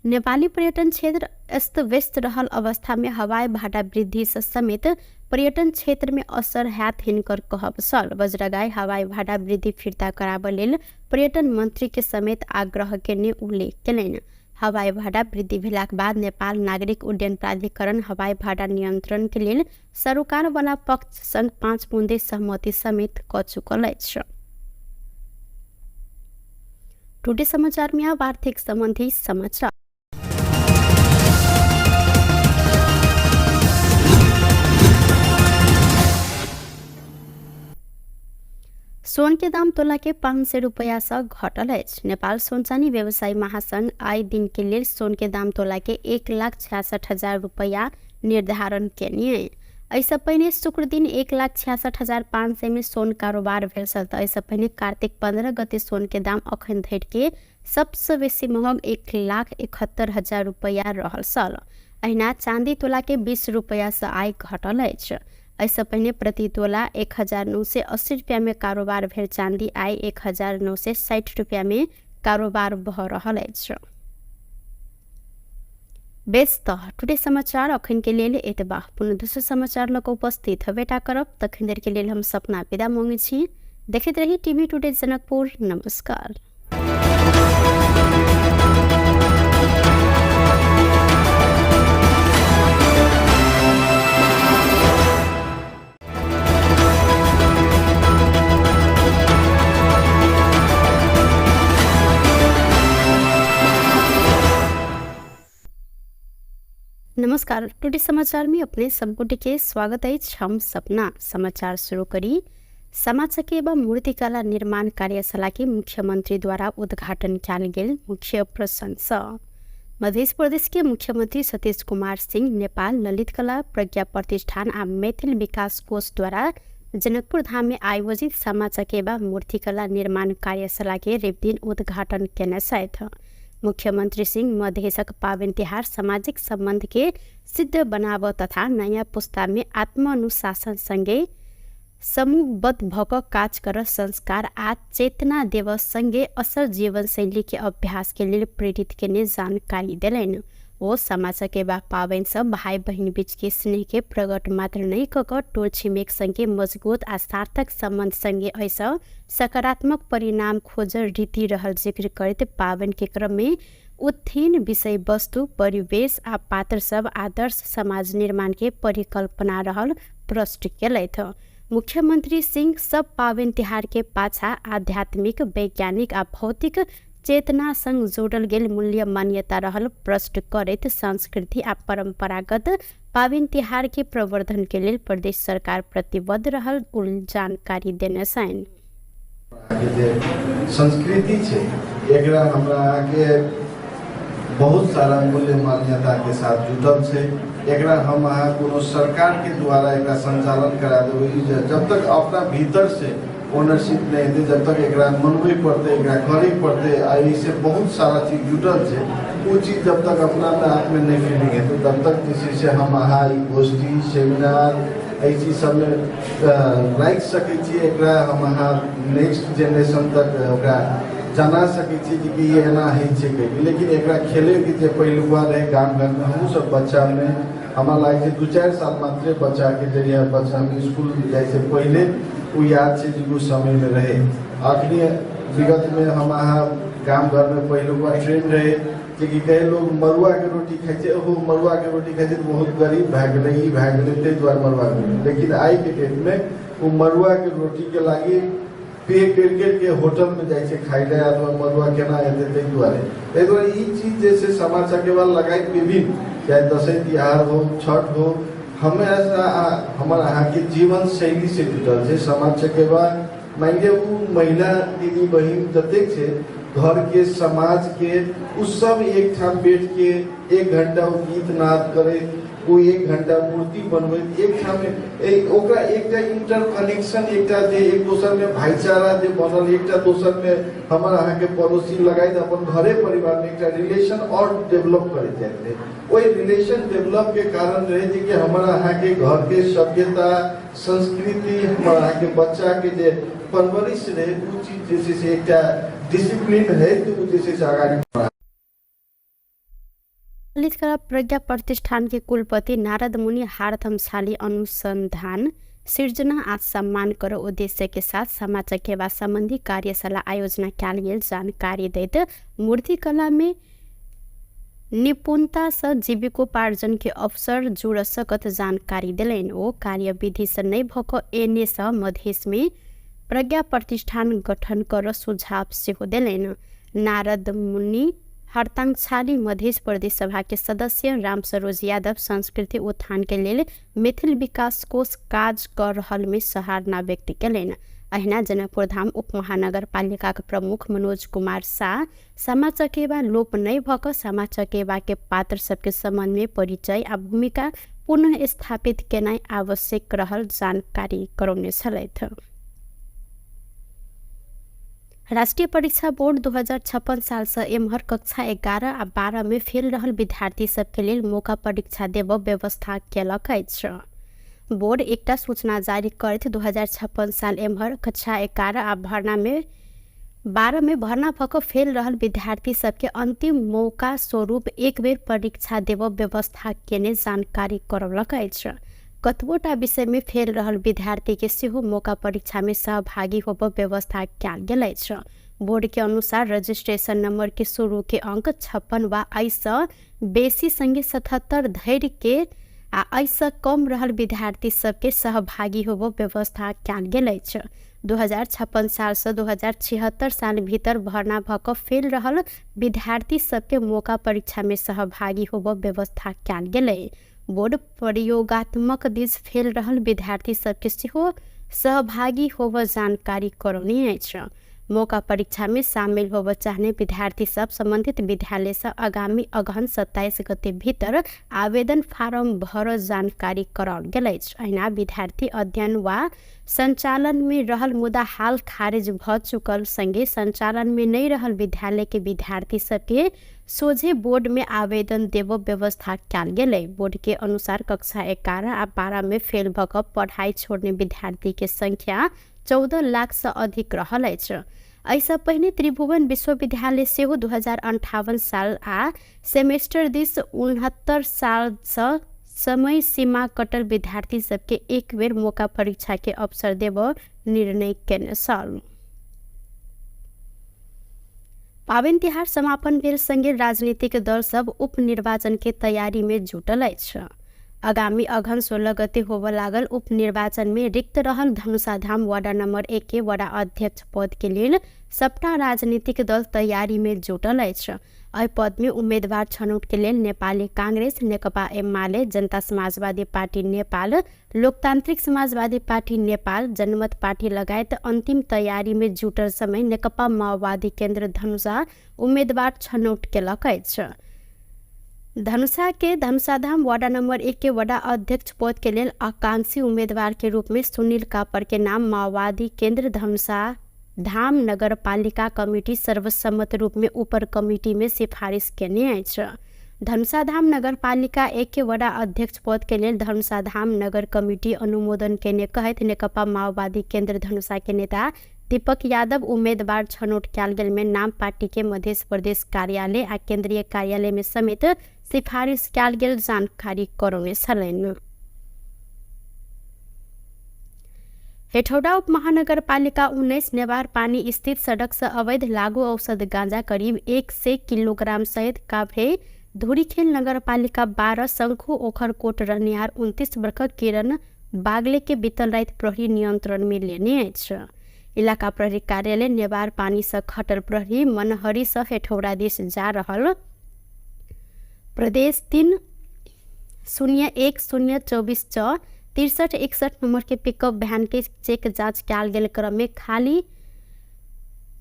नेपाली पर्यटन क्षेत्र अस्त व्यस्त रहल अवस्था में हवाई भाड़ा वृद्धि से समेत पर्यटन क्षेत्र में असर हैत हिनकर कहब छल। वज्रगाई हवाई भाड़ा वृद्धि फिर्ता कराबऽ लेल पर्यटन मंत्री के समेत आग्रह केने उल्लेख केलनि। हवाई भाड़ा वृद्धि भेलाक बाद नेपाल नागरिक उड्डयन प्राधिकरण हवाई भाड़ा नियंत्रण के लेल सरोकार वाला पक्ष संग 5 बुँदे सहमति समेत क चुकल अछि। टुडे समाचार में अब आर्थिक संबंधी समाचार। सोन के दाम तोला के 500 रुपैया से घटल अछि। नेपाल सोन चानी व्यवसायी महासंघ आइ दिन के लेल सोन के दाम तोला के 1,66,000 रुपैया निर्धारण केने। एहिसँ पहिने शुक्र दिन 1,66,500 में सोन कारोबार भेल छल। तऽ एहिसँ पहिने कार्तिक 15 गते सोन के दाम अखन धरि के सबसँ बेसी महग 1,71,000 रुपैया रहल छल। अहिना चाँदी तोला के 20 रुपैयासँ आइ घटल अछि। एहिसँ पहिने प्रति तोला 1,980 रुपैयामे कारोबार भेल चाँदी आइ 1,960 रुपैयामे कारोबार भऽ रहल अछि। बेस तऽ टुडे समाचार अखन के लेल एतबा। पुनः दोसर समाचार लऽ कऽ उपस्थित हेबेटा करब। तखन देर के लेल हम सपना विदा मांगै छी। देखैत रही टीवी टुडे जनकपुर। नमस्कार। नमस्कार, टुडे समाचार में अपने सबगोटे के स्वागत अछि। हम सपना समाचार शुरू करी। सामा चकेवा मूर्तिकला निर्माण कार्यशाला के मुख्यमंत्री द्वारा उद्घाटन कयल गेल मुख्य प्रसंग। मध्य प्रदेश के मुख्यमंत्री सतीश कुमार सिंह नेपाल ललित कला प्रज्ञा प्रतिष्ठान आ मैथिल विकास कोष द्वारा जनकपुर धाम में आयोजित सामा चकेवा मूर्तिकला निर्माण कार्यशाला के रविदिन उद्घाटन केने छथि। मुख्यमंत्री सिंह मधेशक पाबनि तिहार सामाजिक संबंध के सिद्ध बनाब तथा नयाँ पुस्ता में आत्मानुशासन संगे समूहबद्ध भऽ कऽ काज करऽ संस्कार आ चेतना देबऽ संगे असल जीवनशैली के अभ्यास के लेल प्रेरित केने जानकारी देलनि। ओ सामा चकेबा पाबनि सँ भाइ बहिन बीच के स्नेह के प्रकट मात्र नहि कऽ कऽ टोल छिमेक संगे मजगूत आ सार्थक संबंध संगे एहिसँ सकारात्मक परिणाम खोजल रीति रहल जिक्र करैत पाबनि के क्रम में उत्थीन विषय वस्तु, परिवेश आ पात्र सब आदर्श समाज निर्माण के परिकल्पना रहल प्रश्न केलथि। मुख्यमंत्री सिंह सब पाबनि तिहार के पाछा आध्यात्मिक, वैज्ञानिक आ भौतिक चेतना संग जोड़ल गेल मूल्य मान्यता रहल प्रश्न करैत संस्कृति आ परंपरागत पाबनि तिहार के प्रवर्धन के लेल प्रदेश सरकार प्रतिबद्ध रहल जानकारी देने छनि। अहाँके जे संस्कृति छै एकरा हमरा अहाँके बहुत सारा मूल्य मान्यताके साथ जुटल छै। एकरा हम अहाँ कोनो सरकारके द्वारा एकरा संचालन करा देबै ई जब तक अपना भीतरसँ ओनरशिप नहि हेतै, जब तक एकरा मनबै पड़तै, एकरा करै पड़तै आ एहिसँ बहुत सारा चीज जुटल छै, ओ चीज जब तक अपना आपमे नहि फीलिंग हेतै तब तक जे छै से हम अहाँ ई गोष्ठी सेमिनार एहि चीज सबमे राखि सकै छियै। एकरा हम अहाँ नेक्स्ट जेनरेशन तक ओकरा जना सकै छियै जे कि ई एना होइ छै कहिके। लेकिन एकरा खेलैके जे पहिलुका रहै गाम घरमे, हमहूँ सब बच्चामे हमरा लागै छै 2-4 साल मात्रे बच्चाके जरिया बच्चामे इसकुल जाइ से पहिले ओ याद छै जे ओ समयमे रहै। अखनी विगतमे हम अहाँ गाम घरमे पहिलुका ट्रेंड रहै जे कि कहे लोग मड़ुआके रोटी खाइ छै, ओहो मड़ुआके रोटी खाइ छै तऽ बहुत गरीब भए गेलै, ई भए गेलै, ताहि दुआरे मड़ुआके रोटी। लेकिन आइके डेटमे ओ मड़ुआके रोटीके लागि पे करि करिके होटलमे जाइ छै खाइ लए अथवा मड़ुआ केना हेतै ताहि दुआरे ई चीज जे छै सामा चकेवा लगाइत विभिन्न चाहे दसैँ तिहार हो, छठ हो, हमेशा हमर अहाँके जीवन शैली से जुटल छै। सामा चकेवा मानि लिअ ओ महिला दीदी बहिन जतेक छै घरके समाजके ओ सब एकठाम बैठके 1 घंटा ओ गीत नाद करैत, ओ 1 घंटा मूर्ति बनबैत एकठाम ओकरा एकटा इंटर कनेक्शन, एकटा जे एक दोसरमे भाईचारा जे बनल, एकटा दोसरमे हमर अहाँके पड़ोसी लगाइत अपन घरे परिवारमे एकटा रिलेशन आओर डेवलप करैत जाइत रहै। ओहि रिलेशन डेवलपके कारण रहै जे कि हमर अहाँके घरके सभ्यता संस्कृति, हमर अहाँके बच्चाके जे परवरिश रहै ओ चीज जे छै से एकटा डिसिप्लिन है तऽ ओ जे छै से अगाडि ललित कला प्रज्ञा प्रतिष्ठान के कुलपति नारद मुनि हारथमशाली अनुसंधान सिर्जना आ सम्मान कर उद्देश्य के साथ सामा चकेवा संबंधी कार्यशाला आयोजना कयल गेल जानकारी दैत मूर्तिकला में निपुणता सँ जीविकोपार्जन के अवसर जुड़ सकत जानकारी देलनि। ओ कार्यविधि सँ नहि भऽ कऽ एने सँ मधेश में प्रज्ञा प्रतिष्ठान गठन कर सुझाव सेहो देलनि। नारद मुनि हरतांगछाली मध्य प्रदेश सभा के सदस्य राम सरोज यादव संस्कृति उत्थान के लेल मैथिल विकास कोष काज कर रहल में सराहना व्यक्त केलनि। अहिना जनकपुर धाम उपमहानगरपालिकाक प्रमुख मनोज कुमार शाह सामा चकेवा लोप नहि भऽ कऽ सामा चकेवाके पात्र सबके सम्बन्धमे परिचय आ भूमिका पुनः स्थापित केनाइ आवश्यक रहल जानकारी करौने छलथि। राष्ट्रिय परीक्षा बोर्ड 2056 सालसँ एम्हर कक्षा 11 आ 12 मे फेल रहल विद्यार्थी सबके लेल मौका परीक्षा देबऽ व्यवस्था केलक अछि। बोर्ड एकटा सूचना जारी करैत 2056 साल एम्हर कक्षा 11 आ भर्ना मे 12 मे भर्ना भऽ कऽ फेल रहल विद्यार्थी सबके अन्तिम मौका स्वरूप एक बेर परीक्षा देबऽ व्यवस्था केने जानकारी करौलक अछि। कतबोटा विषयमे फेल रहल विद्यार्थीके सेहो मौका परीक्षामे सहभागी होबऽ व्यवस्था कयल गेल अछि। बोर्डके अनुसार रजिस्ट्रेशन नंबरके शुरूके अंक 56 वा एहिसँ बेसी संगे 77 धरिके आ एहिसँ कम रहल विद्यार्थी सबके सहभागी होबऽ व्यवस्था कयल गेल अछि। 2056 सालसँ 2076 साल भीतर भर्ना भऽ कऽ फेल रहल विद्यार्थी सबके मौका परीक्षामे सहभागी होबऽ व्यवस्था कयल गेलै। बोर्ड प्रयोगात्मक दिस फेल रहल विद्यार्थी सबके सेहो सहभागी होबऽ जानकारी करौने अछि। मौका परीक्षामे शामिल होबऽ चाहने विद्यार्थी सब सम्बन्धित विद्यालयसँ आगामी अगहन 27 गते भीतर आवेदन फारम भर जानकारी कराओल गेल अछि। अहिना विद्यार्थी अध्ययन वा सञ्चालनमे रहल मुदा हाल खारिज भऽ चुकल संगे सञ्चालनमे नहि रहल विद्यालयके विद्यार्थी सबके सोझे बोर्डमे आवेदन देबऽ व्यवस्था कयल गेलै। बोर्डके अनुसार कक्षा 11 आ 12 मे फेल भऽ कऽ पढ़ाइ छोड़ने विद्यार्थीके संख्या 14 लाखसँ अधिक रहल अछि। एहिसँ पहिने त्रिभुवन विश्वविद्यालय सेहो 2058 साल आ सेमेस्टर दिस 69 सालसँ समय सीमा कटल विद्यार्थी सबके एक बेर मौका परीक्षाके अवसर देबऽ निर्णय केने छल। पाबनि तिहार समापन भेल संगे राजनीतिक दल सब उपनिर्वाचन के तैयारी में जुटल अछि। आगामी अगहन 16 गते होबऽ लागल उपनिर्वाचन में रिक्त रहल धनुषाधाम वार्ड नंबर 1 के वडा अध्यक्ष पद के लेल सबटा राजनीतिक दल तैयारी में जुटल अछि। एहि पद में उम्मीदवार छनौट के लेल नेपाली कांग्रेस, नेकपा एमाले, जनता समाजवादी पार्टी नेपाल, लोकतान्त्रिक समाजवादी पार्टी नेपाल, जनमत पार्टी लगायत अन्तिम तैयारी में जुटल समय नेकपा माओवादी केन्द्र धनुषा उम्मीदवार छनौट केलक अछि। धनुषा के धनुषाधाम वार्ड नंबर 1 के वडा अध्यक्ष पद के लेल आकांक्षी उम्मीदवार के रूप में सुनील कापर के नाम माओवादी केन्द्र धनुषा धाम नगरपालिका कमिटी सर्वसम्मत रूप में ऊपर कमिटी में सिफारिश केने अछि। धनुषाधाम नगरपालिका 1 के वडा अध्यक्ष पद के लेल धनुषाधाम नगर कमिटी अनुमोदन केने कहैत नेकपा माओवादी केन्द्र धनुषा के नेता दीपक यादव उम्मीदवार छनौट कयल गेल में नाम पार्टी के मध्य प्रदेश कार्यालय आ केंद्रीय कार्यालय में समेत सिफारिश कयल गेल जानकारी करौने छलनि। हेठौडा उपमहानगरपालिका 19 नेवार पानी स्थित सड़क से अवैध लागू औषध गांजा करीब 100 किलोग्राम सहित काभ्रे धुरीखेल नगरपालिका 12 शंखु ओखरकोट रहनिहार 29 वर्षक किरण बागले के बीतल राति प्रहरी नियंत्रण में लेने अछि। इलाका प्रहरी कार्यालय नेवार पानी से खटल प्रहरी मनहरी से हेठौड़ा दिस जा रहल प्रदेश 3 0 1 0 24 6 63 61 नंबर के पिकअप वैन के चेक जांच कयल गेल क्रम में खाली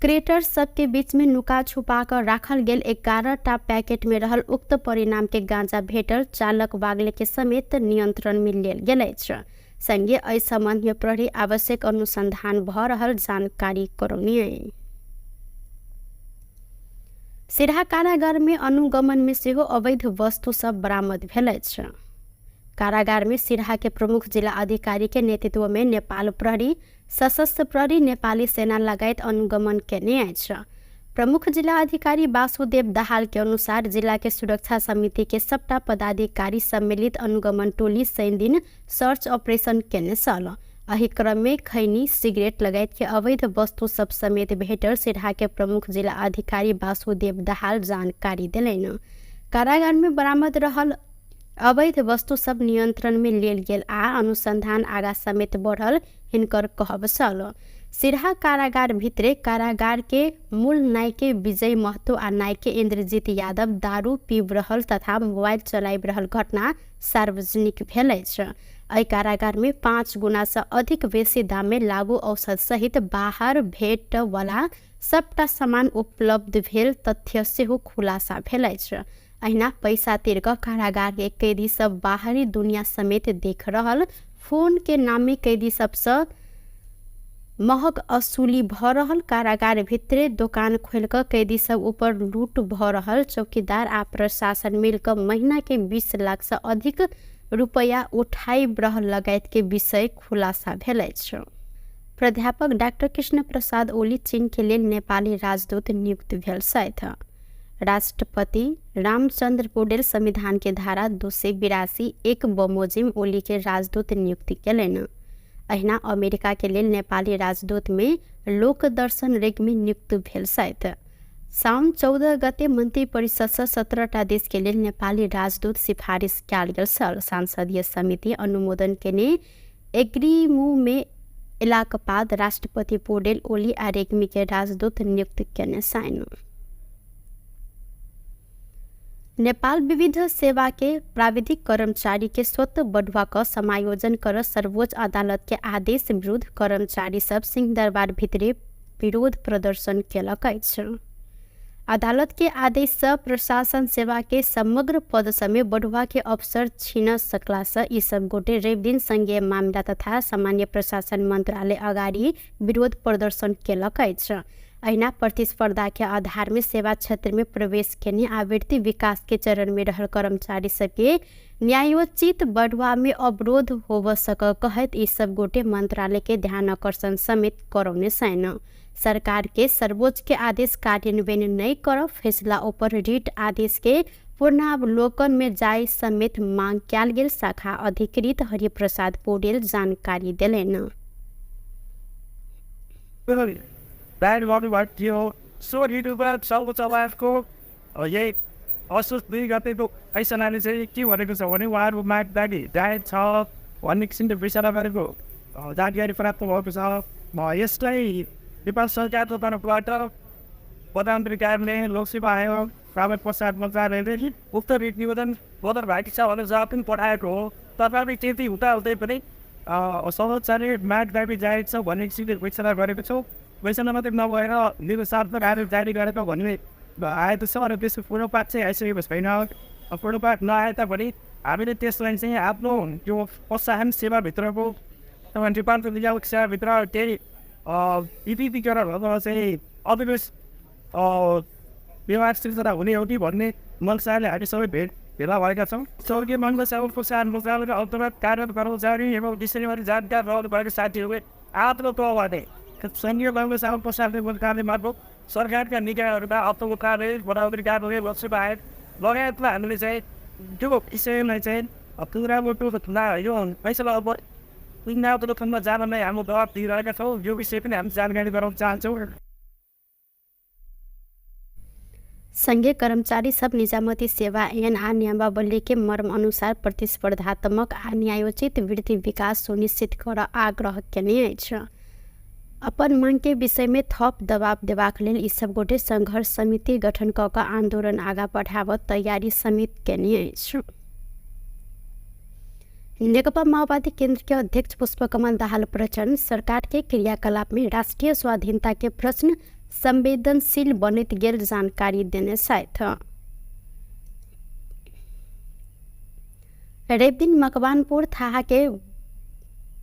क्रेटर सबके बीच में नुका छुपा कर राखल गेल 11टा पैकेट में रहल उक्त परिणाम के गांजा भेटल चालक वागले के समेत नियंत्रण में लेल गेल अछि। संगे एहि संबंध में प्रहरी आवश्यक अनुसंधान भ रहल जानकारी करौनी। सिरहा कारागार में अनुगमन में सेहो अवैध वस्तु सब बरामद भेल अछि। कारागार में सिरहा के प्रमुख जिला अधिकारी के नेतृत्व में नेपाल प्रहरी, सशस्त्र प्रहरी, नेपाली सेना लगायत अनुगमन केने अछि। प्रमुख जिला अधिकारी वासुदेव दाहाल के अनुसार जिला के सुरक्षा समिति के सबटा पदाधिकारी सम्मिलित अनुगमन टोली शनि दिन सर्च ऑपरेशन केने छल। एहि क्रम में खैनी, सिगरेट लगायत के अवैध वस्तु सब समेत भेटल सिरहा के प्रमुख जिला अधिकारी वासुदेव दाहाल जानकारी देलनि। कारागार में बरामद रहल अवैध वस्तु सब नियंत्रण में लेल गेल आ अनुसंधान आगा समेत बढ़ल हिनकर कहब छल। सिरहा कारागार भित्रे कारागार के मूल नायके विजय महतो आ नायके इंद्रजीत यादव दारू पीब रहल तथा मोबाइल चलाबि रहल घटना सार्वजनिक भेल अछि। एहि कारागार में 5 गुना से अधिक बेसी दाम में लागू औषध सहित बाहर भेट वाला सबटा सामान उपलब्ध भेल तथ्य सेहो खुलासा भेल अछि। अहिना पैसा तिर कऽ कारागार के कैदी सब बाहरी दुनिया समेत देख रहल फोन के नामे कैदी सबसँ महग असूली भऽ रहल, कारागार भितरे दोकान खोलि कऽ कैदी सब ऊपर लूट भऽ रहल, चौकीदार आ प्रशासन मिल कऽ महीना के 20 लाख से अधिक रुपया उठाई रहल लगायत के विषय खुलासा भेल अछि। प्राध्यापक डाक्टर कृष्ण प्रसाद ओली चीन के लेल नेपाली राजदूत नियुक्त भेल छथि। राष्ट्रपति रामचंद्र पौडेल संविधान के धारा 282(1) बमोजिम ओली के राजदूत नियुक्ति केलनि। अहिना अमेरिका के लेल नेपाली राजदूत में लोकदर्शन रेग्मी नियुक्त भेल छथि। साउन 14 गते मन्त्री परिषद से 17टा देश के लेल नेपाली राजदूत सिफारिस कयल गेल छल। संसदीय समिति अनुमोदन केने एग्रीमू में एलाक बाद राष्ट्रपति पौडेल ओली आ रेग्मी के राजदूत नियुक्त केने छनि। नेपाल विविध सेवा के प्राविधिक कर्मचारी के स्वतः बढ़ुआ क समायोजन कर सर्वोच्च अदालत के आदेश विरुद्ध कर्मचारी सब सिंहदरबार भितरे विरोध प्रदर्शन केलक अछि। अदालत के आदेश से प्रशासन सेवा के समग्र पद समेत बढ़ुआ के अवसर छीन सकला से ई सब गोटे रवि दिन संघीय मामला तथा सामान्य प्रशासन मंत्रालय अगाडि विरोध प्रदर्शन केलक अछि। अहिना प्रतिस्पर्धा के आधार में सेवा क्षेत्र में प्रवेश केने आवृत्ति विकास के चरण में रहल कर्मचारी सबके न्यायोचित बढ़ुआ में अवरोध होब सक कहैत ई सब गोटे मंत्रालय के ध्यान आकर्षण समेत करौने छनि। सरकार के सर्वोच्च के आदेश कार्यान्वयन नहीं कर फैसला ऊपर रिट आदेश के पूर्णावलोकन में जाय समेत मांग कयल गेल शाखा अधिकृत हरिप्रसाद पौडेल जानकारी देलनि। बिहान गर्नुभएको थियो। सो ऋतुमा सर्वोच्च अदालतको यही असोज 2 गतेको फैसलाले चाहिँ के भनेको छ भने उहाँहरू मागदारी जायज छ भन्ने किसिमले विचार गरेको जानकारी प्राप्त भएको छ। यसलाई नेपाल सरकारको तर्फबाट प्रधानमन्त्री कार्यालय, लोकसेवा आयोग, प्राविधिक प्रसार मन्त्रालयले उक्त रिट निवेदन बदर भएको छ भनेर जवाब पनि पठाएको हो। तथापि त्यति हुँदाहुँदै पनि सर्वोच्चले मागदारी जायज छ भन्ने किसिमले घोषणा गरेको छौँ। घोषणा मात्रै नभएर निर्देशात्मक आदेश जारी गरेको भन्ने आएको छ र त्यसको पूर्वपात चाहिँ आइसकेको छैन। पूर्वपात नआए तापनि हामीले त्यसलाई चाहिँ आफ्नो यो प्रोत्साहन सेवाभित्रको डिपार्टमेन्ट नियामक सेवाभित्र केही विविधीकरण अथवा चाहिँ अविवेश व्यवहार सिर्जना हुने हो कि भन्ने मनसाले हामी सबै भेला भएका छौँ। स्वर्गीय मङ्गल सेवा प्रोत्साहन मन्त्रालयका अन्तर्गत कार्यरत कर्मचारी एवं विषयबारे जानकार रहनु भएको साथीहरूले आफ्नो तहबाट सङ्घीय मङ्गल सेवा प्रोत्साहन मन्त्रालय मार्फत सरकारका निकायहरूमा अर्थको कार्यालय, प्रधानमन्त्री कार्यालय, लोकसेवा आयोग लगायतमा हामीले चाहिँ त्यो विषयलाई चाहिँ पुनरावलोकन यो फैसला अब पुनरावलोकनमा जान नै हाम्रो दबाब दिइरहेका छौँ। यो विषय पनि हामी जानकारी गराउन चाहन्छौँ। संघीय कर्मचारी सब निजामती सेवा ऐन आ नियमावली के मर्म अनुसार प्रतिस्पर्धात्मक आ न्यायोचित वृद्धि विकास सुनिश्चित कर आग्रह केने अछि। अपन मांग के विषय में थप दबाव देबाक लेल ई सब गोटे संघर्ष समिति गठन क कऽ आंदोलन आगा बढ़ाबऽ तैयारी समेत केने अछि। नेकपा माओवादी केंद्र के अध्यक्ष पुष्पकमल दाहाल प्रचण्ड सरकार के क्रियाकलाप में राष्ट्रीय स्वाधीनता के प्रश्न संवेदनशील बनैत गेल जानकारी देने छथि। रवि दिन मकवानपुर थाहा के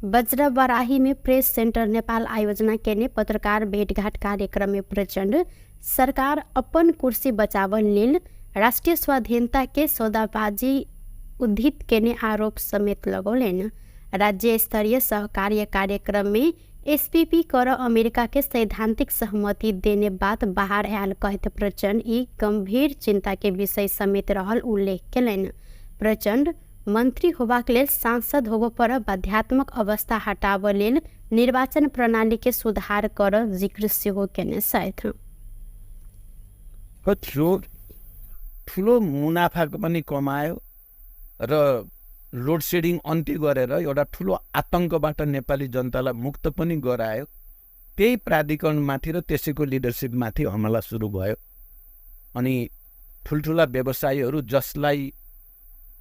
वज्रबराही में प्रेस सेंटर नेपाल आयोजना केने पत्रकार भेटघाट कार्यक्रम में प्रचण्ड सरकार अपन कुर्सी बचावल लेल राष्ट्रीय स्वाधीनता के सौदाबाजी उद्धित केने आरोप समेत लगौलनि। राज्य स्तरीय सहकार्य कार्यक्रम में एसपीपी कर अमेरिका के सैद्धांतिक सहमति देने बात बाहर आयल कहैत प्रचण्ड ई गंभीर चिंता के विषय समेत रहल उल्लेख केलनि। प्रचण्ड मंत्री होबाक लेल सांसद होबऽ पर बाध्यात्मक अवस्था हटाबऽ लेल निर्वाचन प्रणाली के सुधार कर जिक्र सेहो केने छथि। ठुलो मुनाफा पनि कमायो र लोड सेडिङ अन्त्य गरेर एउटा ठुलो आतङ्कबाट नेपाली जनतालाई मुक्त पनि गरायो। त्यही प्राधिकरणमाथि र त्यसैको लिडरसिपमाथि हमला सुरु भयो। अनि ठुल्ठुला व्यवसायीहरू जसलाई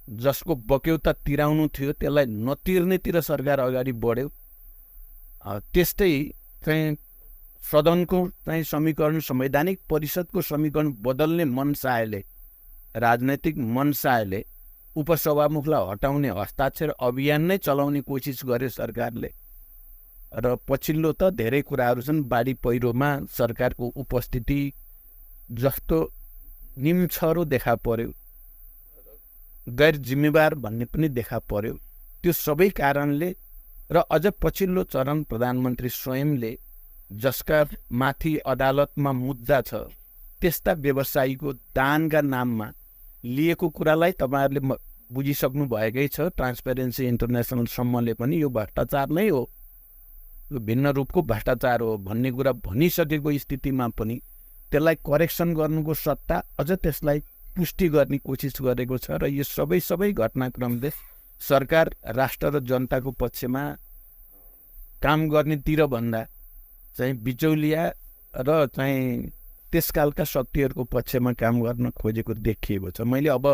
जसको बक्यौता तिराउनु थियो त्यसलाई नतिर्नेतिर सरकार अगाडि बढ्यो। त्यस्तै चाहिँ सदनको चाहिँ समीकरण, संवैधानिक परिषदको समीकरण बदल्ने मनसायले, राजनैतिक मनसायले उपसभामुखलाई हटाउने हस्ताक्षर अभियान नै चलाउने कोसिस गर्यो सरकारले। र पछिल्लो त धेरै कुराहरू छन्, बाढी पहिरोमा सरकारको उपस्थिति जस्तो निम्छरो देखा पर्यो, गैर जिम्मेवार भन्ने पनि देखा पर्यो। त्यो सबै कारणले र अझ पछिल्लो चरण प्रधानमन्त्री स्वयंले, जसका माथि अदालतमा मुद्दा छ, त्यस्ता व्यवसायीको दानका नाममा लिएको कुरालाई तपाईँहरूले बुझिसक्नु भएकै छ। ट्रान्सपेरेन्सी इन्टरनेसनलसम्मले पनि यो भ्रष्टाचार नै हो, यो भिन्न रूपको भ्रष्टाचार हो भन्ने कुरा भनिसकेको स्थितिमा पनि त्यसलाई करेक्सन गर्नुको सट्टा अझ त्यसलाई पुष्टि गर्ने कोसिस गरेको छ। र यो सबै सबै घटनाक्रमले सरकार राष्ट्र र जनताको पक्षमा काम गर्नेतिर भन्दा चाहिँ बिचौलिया र चाहिँ त्यसकालका शक्तिहरूको पक्षमा काम गर्न खोजेको देखिएको छ। मैले अब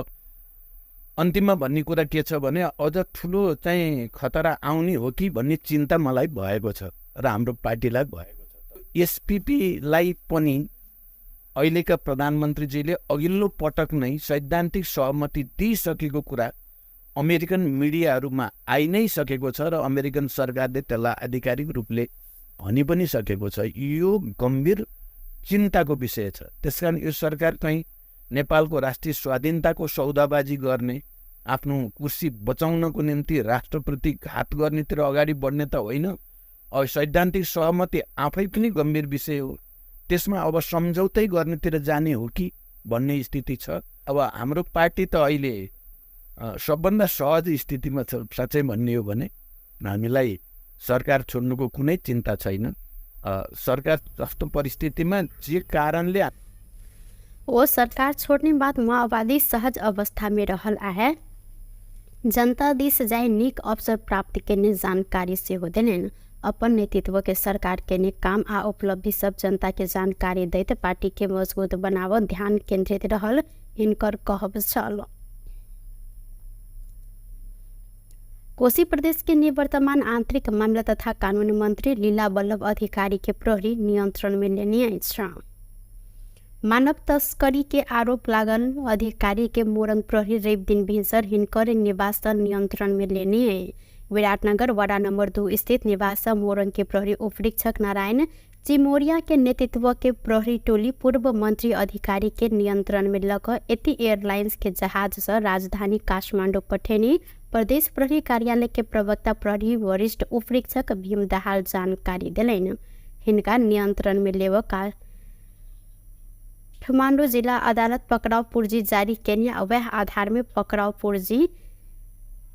अन्तिममा भन्ने कुरा के छ भने अझ ठुलो चाहिँ खतरा आउने हो कि भन्ने चिन्ता मलाई भएको छ र हाम्रो पार्टीलाई भएको छ। एसपिपीलाई पनि अहिलेका प्रधानमन्त्रीजीले अघिल्लो पटक नै सैद्धान्तिक सहमति दिइसकेको कुरा अमेरिकन मिडियाहरूमा आइ नै सकेको छ र अमेरिकन सरकारले त्यसलाई आधिकारिक रूपले भनि पनि सकेको छ। यो गम्भीर चिन्ताको विषय छ। त्यसकारण यो सरकार कहीँ नेपालको राष्ट्रिय स्वाधीनताको सौदाबाजी गर्ने, आफ्नो कुर्सी बचाउनको निम्ति राष्ट्रप्रति घात गर्नेतिर अगाडि बढ्ने त होइन। अब सैद्धान्तिक सहमति आफै पनि गम्भीर विषय हो, त्यसमा अब सम्झौतै गर्नेतिर जाने हो कि भन्ने स्थिति छ। अब हाम्रो पार्टी त अहिले सबभन्दा सहज स्थितिमा छ। साँच्चै भन्ने हो भने हामीलाई सरकार छोड्नुको कुनै चिन्ता छैन। सरकार जस्तो परिस्थितिमा जे कारणले वो सरकार छोड्ने बाद माओवादी सहज अवस्था में रहल आहे, जनता दिस जाय नीक अवसर प्राप्त केने जानकारी सेहो देलनि। अपन नेतृत्व के सरकार केने काम आ उपलब्धि सब जनता के जानकारी दैत पार्टी के मजबूत बनाव ध्यान केंद्रित रहल हिनकर कहब छल। कोसी प्रदेश के निवर्तमान आंतरिक मामला तथा कानून मंत्री लीला वल्लभ अधिकारी के प्रहरी नियंत्रण में लेने अछि। मानव तस्करी के आरोप लागल अधिकारी के मोरंग प्रहरी रवि दिन भिनसर हिनकर निवास नियंत्रण में लेने विराटनगर वडा नंबर 2 स्थित निवास मोरंग के प्रहरी उपरीक्षक नारायण चिमोरिया के नेतृत्व के प्रहरी टोली पूर्व मंत्री अधिकारी के नियंत्रण में लग यति एयरलाइंस के जहाज से राजधानी काठमांडू पठेनी प्रदेश प्रहरी कार्यालय के प्रवक्ता प्रहरी वरिष्ठ उपरीक्षक भीम दाहाल जानकारी देलनि। हिनका नियंत्रण में लेव काठमांडू जिला अदालत पकड़ाव पूर्जी जारी केने वह आधार में पकड़ाव पूर्जी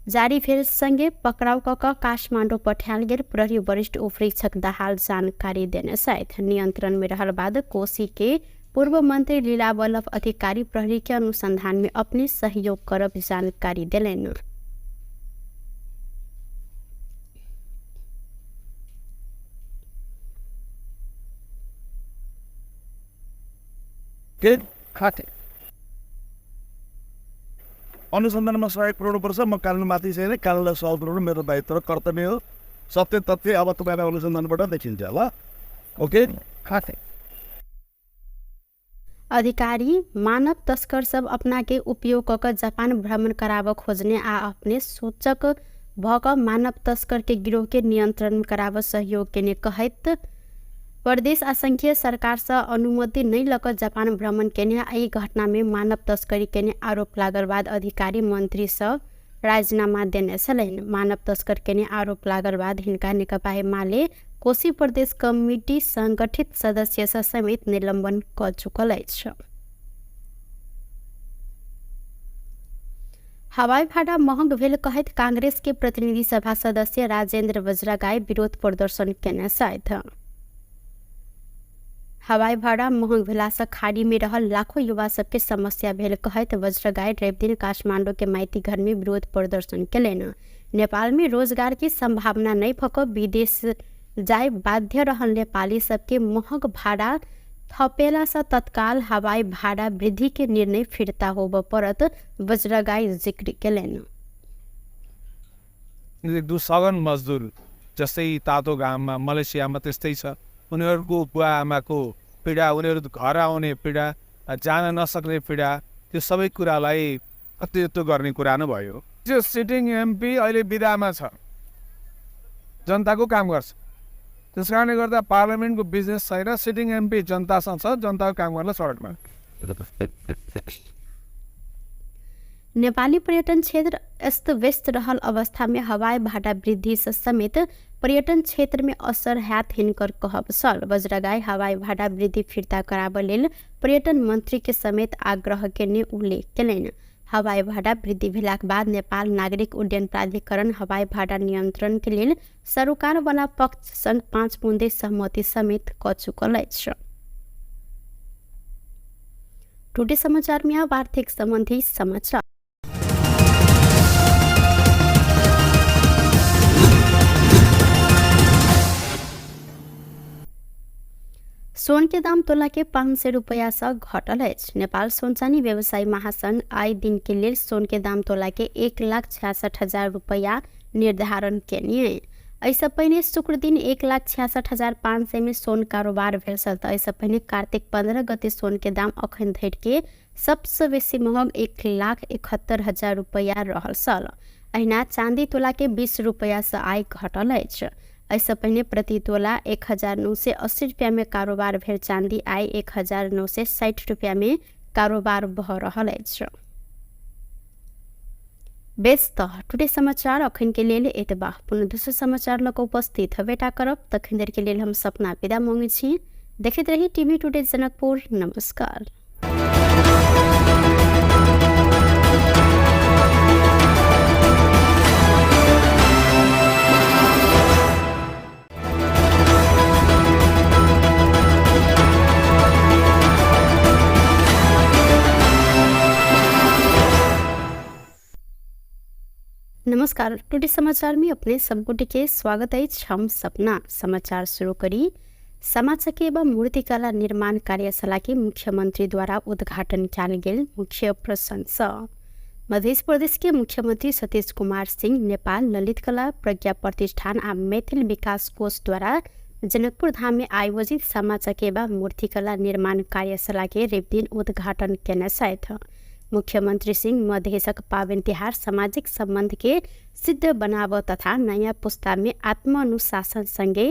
जारी भेल संगे पकड़ाव क काठमांडू पठायल गेल प्रहरी वरिष्ठ उपरीक्षक दाहाल जानकारी देने सहित नियंत्रण में रहल बाद कोसी के पूर्व मंत्री लीला वल्लभ अधिकारी प्रहरी के अनुसंधान में अपने सहयोग करब जानकारी देलनि। अनुसन्धानमा सहयोग पुऱ्याउनुपर्छ। म कानुनमाथि छैन, कानुनलाई सहयोग पुऱ्याउनु मेरो दायित्व र कर्तव्य हो। सत्य तथ्य अब तपाईँलाई अनुसन्धानबाट देखिन्छ ल। ओके। अधिकारी मानव तस्कर सब अपना के उपयोग क जापान भ्रमण कराब खोजने आ अपने सूचक भ क मानव तस्कर के गिरोह के नियंत्रण कराब सहयोग केने कहैत प्रदेश आ संघीय सरकार से अनुमति नहीं लक जापान भ्रमण केने आ घटना में मानव तस्करी केने आरोप लागल बाद अधिकारी मंत्री सब राजीनामा देने छलनि। मानव तस्कर केने आरोप लागल बाद हिनका नेकपा एमाले कोसी प्रदेश कमिटी संगठित सदस्य समेत निलंबन क चुकल अछि। हवाई भाड़ा महंग भेल कहैत कांग्रेस के प्रतिनिधि सभा सदस्य राजेंद्र वज्रगाई विरोध प्रदर्शन केने छथि। हवाई भाड़ा महंग भेलासँ खाड़ी में रहल लाखों युवा सबके समस्या भेल कहैत वज्रगाई रविदिन काठमांडू के माइती घर में विरोध प्रदर्शन केलनि। नेपाल में रोजगार की संभावना नहीं भक विदेश जाय बाध्य रहल नेपाली सबके महंग भाड़ा थपेला से तत्काल हवाई भाड़ा वृद्धि के निर्णय फिर्ता होब परत वज्रगाई जिक्र केलनि। सगन मजदुर जस्तै तातो घाममा मलेसियामा त्यस्तै छ, उनीहरूको बुवा आमाको पीडा, उनीहरू घर आउने पीडा, जान नसक्ने पीडा, त्यो सबै कुरालाई अतिरिक्त गर्ने कुरा नै भयो। त्यो सिटिङ एमपी अहिले बिदामा छ, जनताको काम गर्छ, त्यस कारणले गर्दा पार्लियामेन्टको बिजनेस छैन। सिटिङ एमपी जनतासँग छ, जनताको काम गर्न सडकमा। नेपाली पर्यटन क्षेत्र अस्त व्यस्त रहल अवस्था में हवाई भाड़ा वृद्धि से समेत पर्यटन क्षेत्र में असर हैत हिनकर कहब छल। वज्रगाई हवाई भाड़ा वृद्धि फिर्ता कराबऽ लेल पर्यटन मंत्री के समेत आग्रह केने उल्लेख केलनि। हवाई भाड़ा वृद्धि भेलाक बाद नेपाल नागरिक उड्डयन प्राधिकरण हवाई भाड़ा नियंत्रण के लेल सरोकार वाला पक्ष संग 5 बुँदे सहमति समेत क चुकल अछि। टुडे समाचार में अब आर्थिक संबंधी समाचार। सोन के दाम तोला के 500 रुपया से घटल अछि। नेपाल सोन चानी व्यवसायी महासंघ आइ दिन के लेल सोन के दाम तोला के 1,66,000 रुपया निर्धारण केने। एहिसँ पहिने शुक्र दिन 1,66,500 में सोन कारोबार भेल छल। तऽ एहिसँ पहिने कार्तिक 15 गते सोन के दाम अखन धरि के सबसँ बेसी महग 1,71,000 रुपया रहल छल। अहिना चाँदी तोला के 20 रुपया से आइ घटल अछि। एहिसँ पहिने प्रति तोला 1,980 रुपया में कारोबार भेल चाँदी आइ 1,960 रुपया में कारोबार भऽ रहल अछि। बेस तऽ टुडे समाचार अखन के लेल एतबा। पुनः दोसर समाचार लऽ कऽ उपस्थित हेबेटा करब। तखन देर के लेल हम सपना विदा मांगै छी। देखैत रही टीवी टुडे जनकपुर। नमस्कार। नमस्कार, टुडे समाचार में अपने सबगोटे के स्वागत अछि। हम सपना समाचार शुरू करी। सामा चकेवा मूर्तिकला निर्माण कार्यशाला के मुख्यमंत्री द्वारा उद्घाटन कयल गेल मुख्य प्रसंग। मध्य प्रदेश के मुख्यमंत्री सतीश कुमार सिंह नेपाल ललित कला प्रज्ञा प्रतिष्ठान आ मैथिल विकास कोष द्वारा जनकपुर धाम में आयोजित सामा चकेवा मूर्तिकला निर्माण कार्यशाला के रविदिन उद्घाटन केने छथि। मुख्यमंत्री सिंह मधेशक पावनि तिहार सामाजिक संबंध के सिद्ध बनाव तथा नयाँ पुस्ता में आत्मानुशासन संगे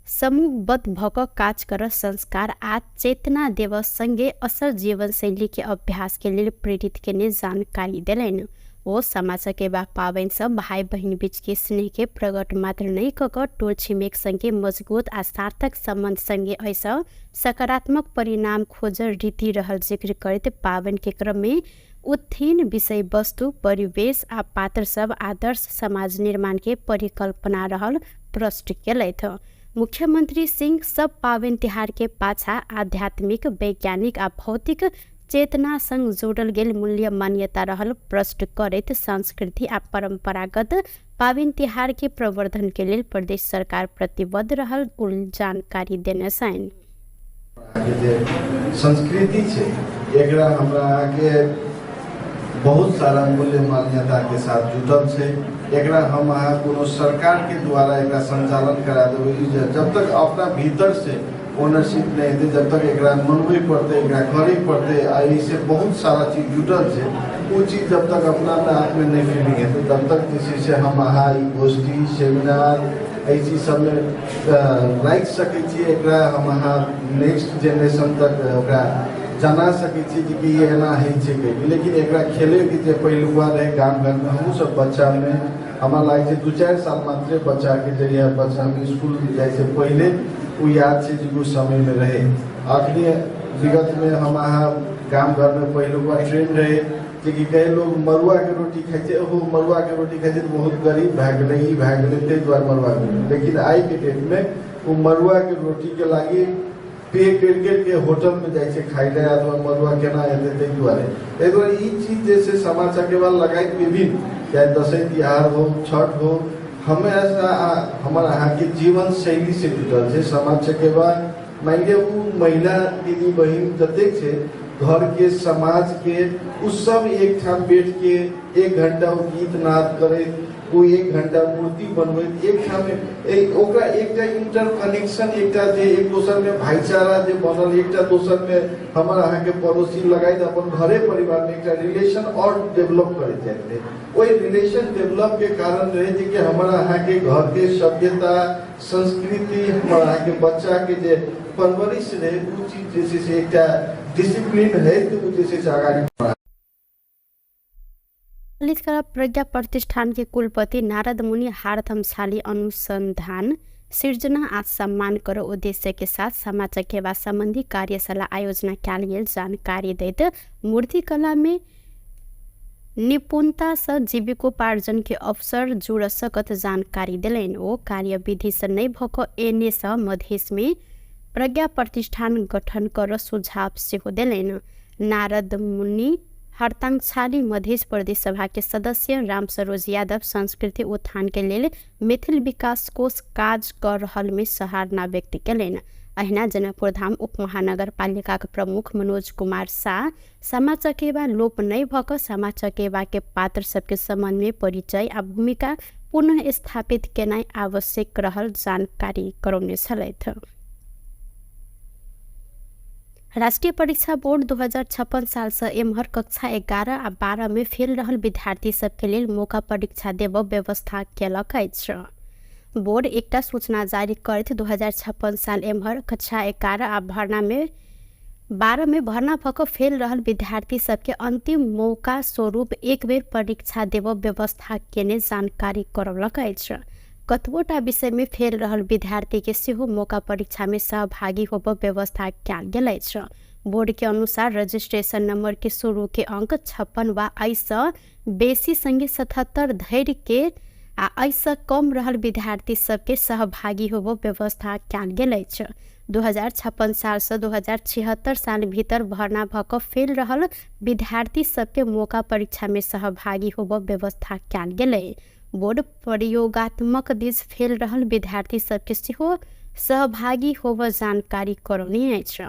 समूहबद्ध भऽ कऽ काज कर संस्कार आ चेतना देव संगे असल जीवनशैली के अभ्यास के लेल प्रेरित केने जानकारी देलनि। ओ सामा चकेवा पावनि सँ भाई बहिन बीच के स्नेह के प्रकट मात्र नहि कऽ कऽ टोल छिमेक संगे मजबूत आ सार्थक संबंध संगे एहिसँ सकारात्मक परिणाम खोजल रीति रहल जिक्र करैत पावनि के क्रम में उत्थीन विषय वस्तु, परिवेश आ पात्र सब आदर्श समाज निर्माण के परिकल्पना रहल प्रश्न केलथि। मुख्यमंत्री सिंह सब पावनि तिहार के पाछा आध्यात्मिक, वैज्ञानिक आ भौतिक चेतना संग जोड़ल गेल मूल्य मान्यता रहल प्रश्न करैत संस्कृति आ परंपरागत पावनि तिहार के प्रवर्धन के लेल प्रदेश सरकार प्रतिबद्ध रहल जानकारी देने छनि। जे संस्कृति छै एकरा हमरा अहाँके बहुत सारा मूल्य मान्यता के साथ जुटल छै। एकरा हम अहाँ कोनो सरकार के द्वारा एकरा संचालन करा देबै, जब तक अपना भीतर से ओनरशिप नहीं हेतै, जब तक एकरा मनबै पड़तै, एकरा करै पड़तै, आ एहिसँ बहुत सारा चीज जुटल छै, ओ चीज जब तक अपना आपमे नहि फीलिंग हेतै तब तक जे छै से हम अहाँ ई गोष्ठी सेमिनार एहि चीज सबमे राखि सकै छियै। एकरा हम अहाँ नेक्स्ट जेनरेशन तक ओकरा जना सकै छियै जे कि एना होइ छै कहिके। लेकिन एकरा खेलैके जे पहिलुका रहै गाम घरमे, हमहूँ सब बच्चामे हमरा लागै छै 2-4 साल मात्रे बच्चाके जहिया बच्चामे इसकुल जाइ से पहिले ओ याद छै जे ओ समयमे रहै। अखनी विगतमे हम अहाँ गाम घरमे पहिलुका ट्रेंड रहै जे कि कई लोग मड़ुआके रोटी खाइ छै, ओहो मड़ुआके रोटी खाइ छै तऽ बहुत गरीब भए गेलै, ई भए गेलै, ताहि दुआरे मड़ुआके रोटी। लेकिन आइके डेटमे ओ मड़ुआके रोटीके लागि पे करि करिके होटलमे जाइ छै खाइ लए, अथवा मड़ुआ केना हेतै ताहि दुआरे। ताहि दुआरे ई चीज जे छै सामा चकेवा लगाइत विभिन्न, चाहे दसैँ तिहार हो, छठ हो, हमेशा हमर अहाँके जीवन शैली से जुटल छै। सामा चकेवा मानि लिअ ओ महिला दीदी बहिन जतेक छै घरके समाजके, ओ सब एकठाम बैठके 1 घंटा ओ गीत नाद करैत, ओ 1 घंटा मूर्ति बनबैत, एकठाम ओकरा एकटा इंटर कनेक्शन, एकटा जे एक दोसरमे भाईचारा जे बनल, एकटा दोसरमे हमर अहाँके पड़ोसी लगाइत अपन घरे परिवारमे एकटा रिलेशन और डेवलप करैत जाइत रहै। ओहि रिलेशन डेवलपके कारण रहै जे कि हमर अहाँके घरके सभ्यता संस्कृति, हमर अहाँके बच्चाके जे परवरिश रहै, ओ चीज जे छै से एकटा डिसिप्लिन है, तऽ ओ जे छै से अगाडि बढ़ा। ललित कला प्रज्ञा प्रतिष्ठान के कुलपति नारद मुनि हारथमशाली अनुसंधान सिर्जना आ सम्मान कर उद्देश्य के साथ सामा चकेवा संबंधी कार्यशाला आयोजना कयल गेल जानकारी दैत मूर्तिकला में निपुणता से जीविकोपार्जन के अवसर जुड़ सकत जानकारी देलनि। ओ कार्यविधि से नहि भऽ कऽ एने से मधेश में प्रज्ञा प्रतिष्ठान गठन कर सुझाव सेहो देलनि। नारद मुनि हरतांगछाली मधेश प्रदेश सभा के सदस्य राम सरोज यादव संस्कृति उत्थान के लेल मैथिल विकास कोष काज कर रहल में सराहना व्यक्त केलनि। अहिना जनकपुर धाम उप महानगरपालिका के प्रमुख मनोज कुमार शाह सामा चकेवा लोप नहि भऽ कऽ सामा चकेवा के पात्र सबके संबंध में परिचय आ भूमिका पुनः स्थापित केनाइ आवश्यक रहल जानकारी करौने छलथि। राष्ट्रीय परीक्षा बोर्ड 2056 साल से एम्हर कक्षा 11 आ 12 में फेल रहल विद्यार्थी सबके लेल मौका परीक्षा देब व्यवस्था केलक अछि। बोर्ड एकटा सूचना जारी करैत 2056 साल एम्हर कक्षा 11 आ भर्ना में 12 में भर्ना भऽ कऽ फेल रहल विद्यार्थी सबके अंतिम मौका स्वरूप एक बेर परीक्षा देब व्यवस्था केने जानकारी करौलक अछि। कतबोटा विषय में फेल रहल विद्यार्थी के सेहो मौका परीक्षा में सहभागी होब व्यवस्था कयल गेल अछि। बोर्ड के अनुसार रजिस्ट्रेशन नंबर के शुरू के अंक 56 वा एहिसँ बेसी संगे 77 धरि के आ एहिसँ कम रहल विद्यार्थी सबके सहभागी होब व्यवस्था कयल गेल अछि। 2056 सालसँ 2076 साल भीतर भर्ना भऽ कऽ फेल रहल विद्यार्थी सबके मौका परीक्षा में सहभागी होब व्यवस्था कयल गेलै। बोर्ड प्रयोगात्मक दिस फेल रहल विद्यार्थी सबके सेहो सहभागी होब जानकारी करौने अछि।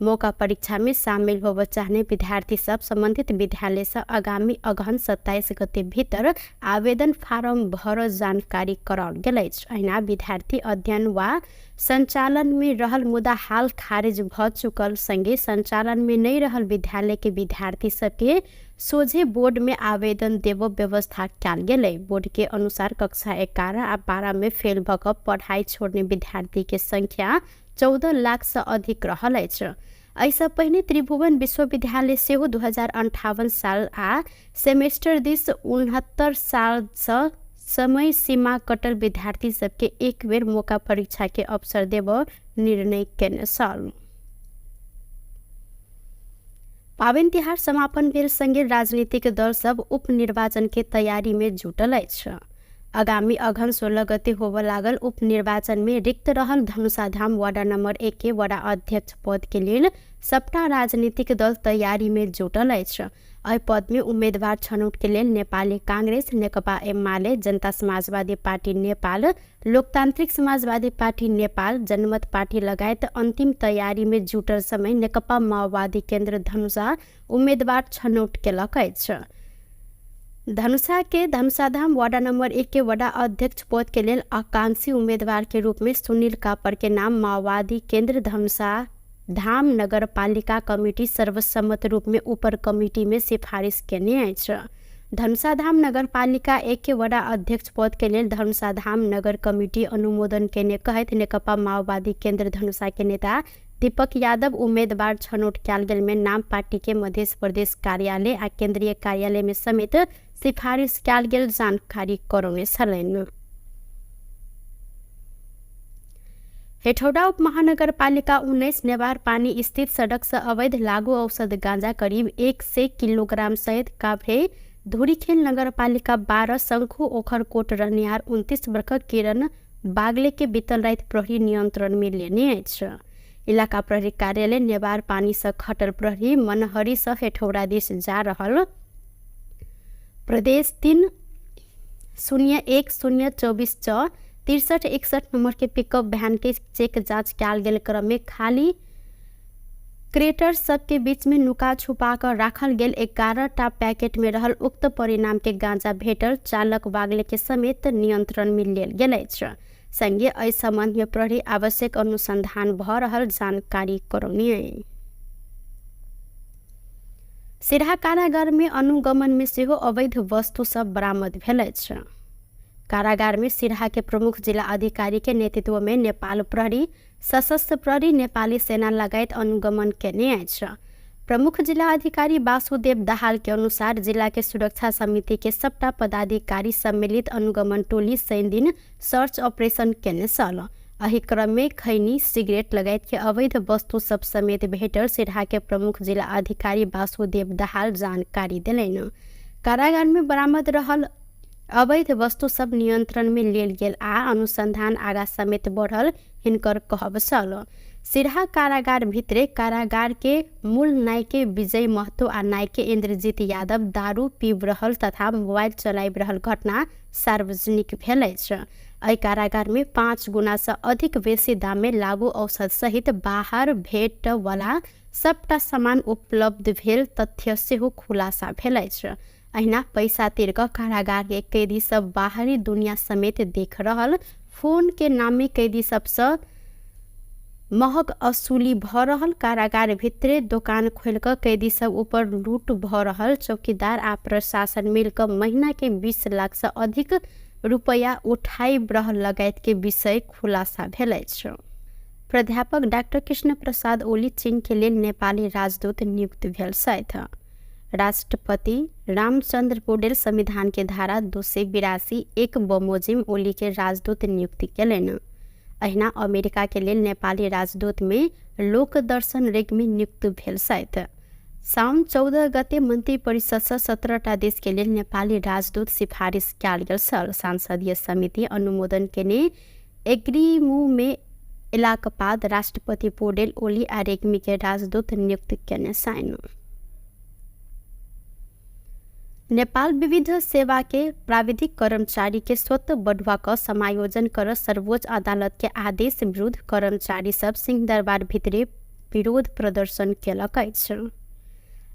मौका परीक्षा में शामिल होब चाहने विद्यार्थी सब संबंधित विद्यालय से आगामी अगहन 27 गते भीतर आवेदन फारम भर जानकारी कराओल गेल अछि। अहिना विद्यार्थी अध्ययन वा संचालन में रहल मुदा हाल खारिज भ चुकल संगे संचालन में नहीं रहल विद्यालय के विद्यार्थी सबके सोझे बोर्ड में आवेदन देब व्यवस्था कयल गेलै। बोर्ड के अनुसार कक्षा 11 आ 12 में फेल भऽ कऽ पढ़ाई छोड़ने विद्यार्थी के संख्या 14 लाख से अधिक रहल अछि। एहिसँ पहिने त्रिभुवन विश्वविद्यालय सेहो 2058 साल आ सेमेस्टर दिस 69 सालसँ समय सीमा कटल विद्यार्थी सबके एक बेर मौका परीक्षा के अवसर देब निर्णय केने छल। पाबनि तिहार समापन भेल संगे राजनीतिक दल सब उपनिर्वाचन के तैयारी में जुटल अछि। आगामी अगहन 16 गते होबय लागल उपनिर्वाचन में रिक्त रहल धनुषाधाम वार्ड नंबर 1 के वडा अध्यक्ष पद के लेल सबटा राजनीतिक दल तैयारी में जुटल अछि। एहि पद में उम्मीदवार छनौट के लेल नेपाली कांग्रेस, नेकपा एमाले, जनता समाजवादी पार्टी नेपाल, लोकतांत्रिक समाजवादी पार्टी नेपाल, जनमत पार्टी लगायत अंतिम तैयारी में जुटल समय नेकपा माओवादी केंद्र धनुषा उम्मीदवार छनौट केलक अछि। धनुषा के धनुषाधाम वार्ड नंबर 1 के वडा अध्यक्ष पद के लेल आकांक्षी उम्मीदवार के रूप में सुनील कापर के नाम माओवादी केंद्र धनुषा धाम नगर पालिका कमिटी सर्वसम्मत रूप में ऊपर कमिटी में सिफारिश केने अछि। धनुषाधाम नगरपालिका 1 के वडा अध्यक्ष पद के लेल धनुषाधाम नगर कमिटी अनुमोदन केने कहैत नेकपा माओवादी केंद्र धनुषा के नेता दीपक यादव उम्मीदवार छनौट कयल गेल में नाम पार्टी के मध्य प्रदेश कार्यालय आ केंद्रीय कार्यालय में समेत सिफारिश कयल गेल जानकारी करौने छलनि। हेठौड़ा उप महानगरपालिका 19 नेवार पानी स्थित सड़क से अवैध लागू औषध गांजा करीब 100 किलोग्राम सहित काभ्रे धुरीखेल नगरपालिका 12 शंखु ओखरकोट रहनिहार 29 वर्षक किरण बागले के बीतल राति प्रहरी नियंत्रण में लेने अछि। इलाका प्रहरी कार्यालय नेवार पानी से खटल प्रहरी मनहरी से हेठौड़ा दिस जा रहल प्रदेश 3 0 1 0 24 च 6361 नंबर के पिकअप वैन के चेक जांच कयल गेल क्रम में खाली क्रेटर सबके बीच में नुका छुपा कर राखल गेल 11 टा पैकेट में रहल उक्त परिणाम के गांजा भेटल चालक वागले के समेत नियंत्रण में लेल गेल अछि। संगे एहि संबंध में प्रहरी आवश्यक अनुसंधान भ रहल जानकारी करौनी। सिरहा कारागार में अनुगमन में सेहो अवैध वस्तु सब बरामद भेल अछि। कारागार में सिरहा के प्रमुख जिला अधिकारी के नेतृत्व में नेपाल प्रहरी, सशस्त्र प्रहरी, नेपाली सेना लगायत अनुगमन केने अछि। प्रमुख जिला अधिकारी वासुदेव दाहाल के अनुसार जिला के सुरक्षा समिति के सबटा पदाधिकारी सम्मिलित अनुगमन टोली शनि दिन सर्च ऑपरेशन केने छल। एहि क्रम में खैनी, सिगरेट लगायत के अवैध वस्तु सब समेत भेटल सिरहा के प्रमुख जिला अधिकारी वासुदेव दाहाल जानकारी देलनि। कारागार में बरामद रहल अवैध वस्तु सब नियंत्रण में लेल गेल आ अनुसंधान आगा समेत बढ़ल हिनकर कहब छल। सिरहा कारागार भित्रे कारागार के मूल नायके विजय महतो आ नायके इंद्रजीत यादव दारू पीब रहल तथा मोबाइल चलाबि रहल घटना सार्वजनिक भेल अछि। एहि कारागार में 5 गुना से अधिक बेसी दाम में लागू औषध सहित बाहर भेट वाला सबटा सामान उपलब्ध भेल तथ्य सेहो खुलासा भेल अछि। अहिना पैसा तिर कऽ कारागार के कैदी सब बाहरी दुनिया समेत देख रहल फोन के नामे कैदी सबसँ महग असूली भ रहल कारागार भितरे दोकान खोलि कऽ कैदी सब ऊपर लूट भ रहल चौकीदार आ प्रशासन मिल कऽ महीना के 20 लाख से अधिक रुपया उठाई रहल लगायत के विषय खुलासा भेल अछि। प्राध्यापक डाक्टर कृष्ण प्रसाद ओली चीन के लेल नेपाली राजदूत नियुक्त भेल छथि। राष्ट्रपति रामचंद्र पौडेल संविधान के धारा 282(1) बमोजिम ओली के राजदूत नियुक्ति केलनि। अहिना अमेरिका के लेल नेपाली राजदूत में लोकदर्शन रेग्मी नियुक्त भेल छथि। साउन 14 गते मन्त्री परिषद से 17टा देश के लेल नेपाली राजदूत सिफारिस कयल गेल छल। संसदीय समिति अनुमोदन केने एग्रीमू में एलाक बाद राष्ट्रपति पौडेल ओली आ रेग्मी के राजदूत नियुक्त केने छनि। नेपाल विविध सेवा के प्राविधिक कर्मचारी के स्वतः बढ़ुआ क समायोजन कर सर्वोच्च अदालत के आदेश विरुद्ध कर्मचारी सब सिंहदरबार भितरे विरोध प्रदर्शन केलक अछि।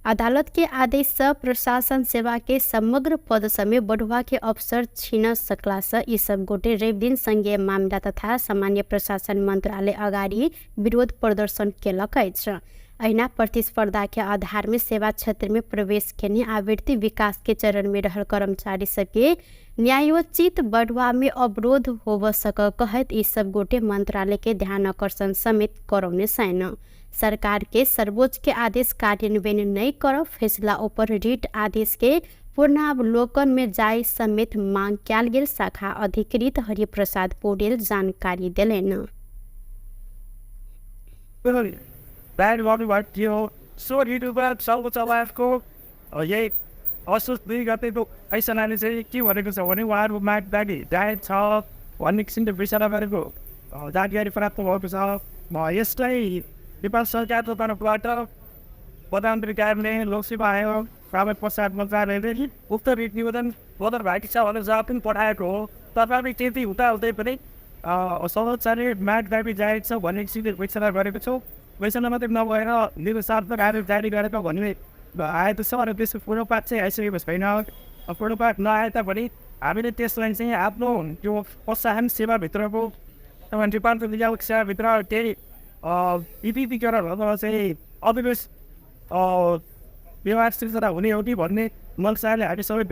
अदालत के आदेश से प्रशासन सेवा के समग्र पद समेत बढ़ुआ के अवसर छीन सकला से ई सब गोटे रवि दिन संघीय मामला तथा सामान्य प्रशासन मंत्रालय अगाडि विरोध प्रदर्शन केलक अछि। अहिना प्रतिस्पर्धा के आधार में सेवा क्षेत्र में प्रवेश केने आवृत्ति विकास के चरण में रहल कर्मचारी सबके न्यायोचित बढ़ुआ में अवरोध होव सक कहैत ई सब गोटे मंत्रालय के ध्यान आकर्षण समेत करौने छनि। सरकार के सर्वोच्च के आदेश कार्यान्वयन नहीं कर फैसला ऊपर रिट आदेश के पूर्णावलोकन में जाय समेत मांग कयल गेल शाखा अधिकृत हरिप्रसाद पौडेल जानकारी देलनि। ब्यान गर्नुभएको थियो। सो ऋतुमा सर्वोच्च यही असोज 2 गतेको फैसलाले चाहिँ के भनेको छ भने उहाँहरू माग दाबी जायज छ भन्ने किसिमले विचार गरेको जानकारी प्राप्त भएको छ। यसलाई नेपाल सरकारको तर्फबाट प्रधानमन्त्री कार्यालय, लोकसेवा आयोग, प्राविधिक प्रसार मन्त्रालयले उक्त रिट निवेदन बदर भएको छ भनेर जवाब पनि पठाएको हो। तथापि त्यति हुँदाहुँदै पनि सर्वोच्चले माग दाबी जायज छ भन्ने किसिमले घोषणा गरेको छौँ। घोषणा मात्रै नभएर निर्देशात्मक आदेश जारी गरेको भन्ने आएको छ र त्यसको पूर्वपात चाहिँ आइसकेको छैन। पूर्वपात नआए तापनि हामीले त्यसलाई चाहिँ आफ्नो त्यो प्रोत्साहन सेवाभित्रको अथवा डिपार्टमेन्ट नियामक सेवाभित्र केही विविधीकरण अथवा चाहिँ अविवेश व्यवहार सिर्जना हुने हो कि भन्ने मनसाले हामी सबै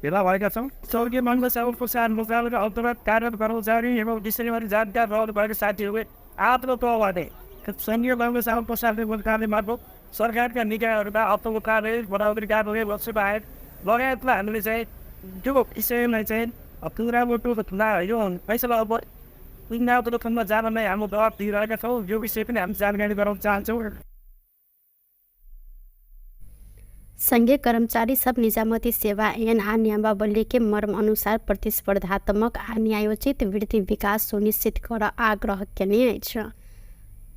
भेला भएका छौँ। स्वर्गीय मङ्गल साहु प्रोत्साहन मन्त्रालयका अन्तर्गत कार्यरत कर्मचारी एवं विषयबारे जानकार रहनु भएको साथीहरूले आफ्नो तहबाट सङ्घीय मङ्गल साहु प्रोत्साहन मन्त्रालय मार्फत सरकारका निकायहरूमा अर्थको कार्यालय, प्रधानमन्त्री कार्यालय, लोकसेवा आयोग लगायतमा हामीले चाहिँ त्यो विषयलाई चाहिँ पुनरावलोकन यो फैसला अब पुनरावलोकनमा जानलाई हाम्रो दबाब दिइरहेका छौँ। यो विषय पनि हामी जानकारी गराउन चाहन्छौँ। संघीय कर्मचारी सब निजामती सेवा ऐन आ नियमावली के मर्म अनुसार प्रतिस्पर्धात्मक आ न्यायोचित वृद्धि विकास सुनिश्चित कर आग्रह केने अछि।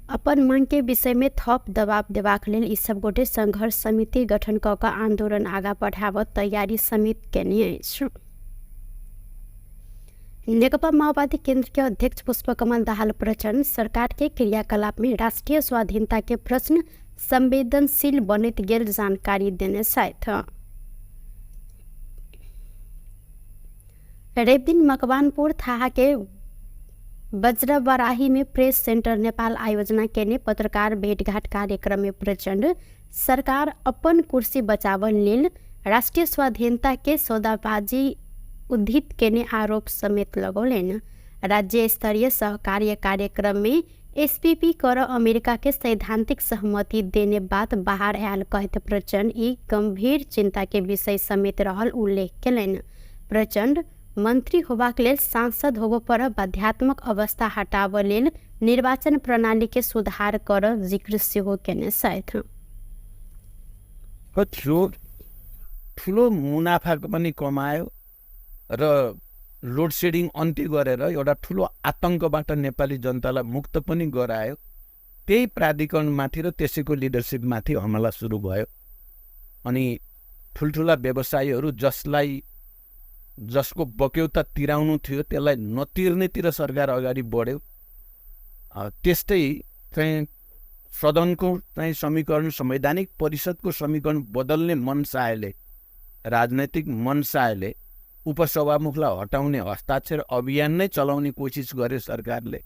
अपन मांग के विषय में थप दबाव देबाक लेल ई सब गोटे संघर्ष समिति गठन क कऽ आंदोलन आगा बढ़ाबऽ तैयारी समेत केने अछि। नेकपा माओवादी केंद्र के अध्यक्ष पुष्पकमल दाहाल प्रचण्ड सरकार के क्रियाकलाप में राष्ट्रिय स्वाधीनता के प्रश्न संवेदनशील बनैत गेल जानकारी देने छथि। रविदिन मकवानपुर थाहा के वज्रबराही में प्रेस सेंटर नेपाल आयोजना केने पत्रकार भेटघाट कार्यक्रम में प्रचण्ड सरकार अपन कुर्सी बचावल लेल राष्ट्रिय स्वाधीनता के सौदाबाजी उद्धित केने आरोप समेत लगौलनि। राज्य स्तरीय सहकार्य कार्यक्रम में एसपीपी कर अमेरिका के सैद्धांतिक सहमति देने बात बाहर आयल कहैत प्रचण्ड ई गंभीर चिंता के विषय समेत रहल उल्लेख केलनि। प्रचण्ड मंत्री होबाक लेल सांसद होबऽ पर बाध्यात्मक अवस्था हटाबऽ लेल निर्वाचन प्रणाली के सुधार कर जिक्र सेहो केने छथि। ठुलो मुनाफा पनि कमायो र लोड सेडिङ अन्त्य गरेर एउटा ठुलो आतङ्कबाट नेपाली जनतालाई मुक्त पनि गरायो। त्यही प्राधिकरणमाथि र त्यसैको लिडरसिपमाथि हमला सुरु भयो। अनि ठुल्ठुला व्यवसायीहरू जसलाई जसको बक्यौता तिराउनु थियो त्यसलाई नतिर्नेतिर सरकार अगाडि बढ्यो। त्यस्तै चाहिँ सदनको चाहिँ समीकरण, संवैधानिक परिषदको समीकरण बदल्ने मनसायले, राजनैतिक मनसायले उपसभामुखलाई हटाउने हस्ताक्षर अभियान नै चलाउने कोसिस गर्यो सरकारले।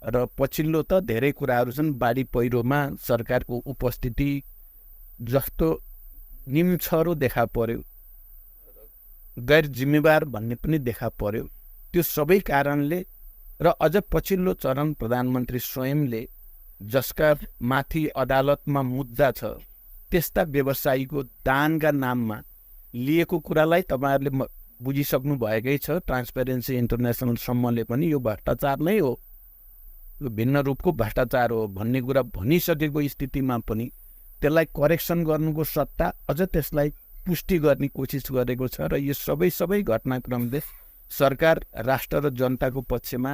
र पछिल्लो त धेरै कुराहरू छन्, बाढी पहिरोमा सरकारको उपस्थिति जस्तो निम्छरो देखा पर्यो, गैर जिम्मेवार भन्ने पनि देखा पर्यो। त्यो सबै कारणले र अझ पछिल्लो चरण प्रधानमन्त्री स्वयंले जसका माथि अदालतमा मुद्दा छ त्यस्ता व्यवसायीको दानका नाममा लिएको कुरालाई तपाईँहरूले बुझिसक्नु भएकै छ। ट्रान्सपेरेन्सी इन्टरनेसनलसम्मले पनि यो भ्रष्टाचार नै हो, यो भिन्न रूपको भ्रष्टाचार हो भन्ने कुरा भनिसकेको स्थितिमा पनि त्यसलाई करेक्सन गर्नुको सट्टा अझ त्यसलाई पुष्टि गर्ने कोसिस गरेको छ। र यो सबै सबै घटनाक्रमले सरकार राष्ट्र र जनताको पक्षमा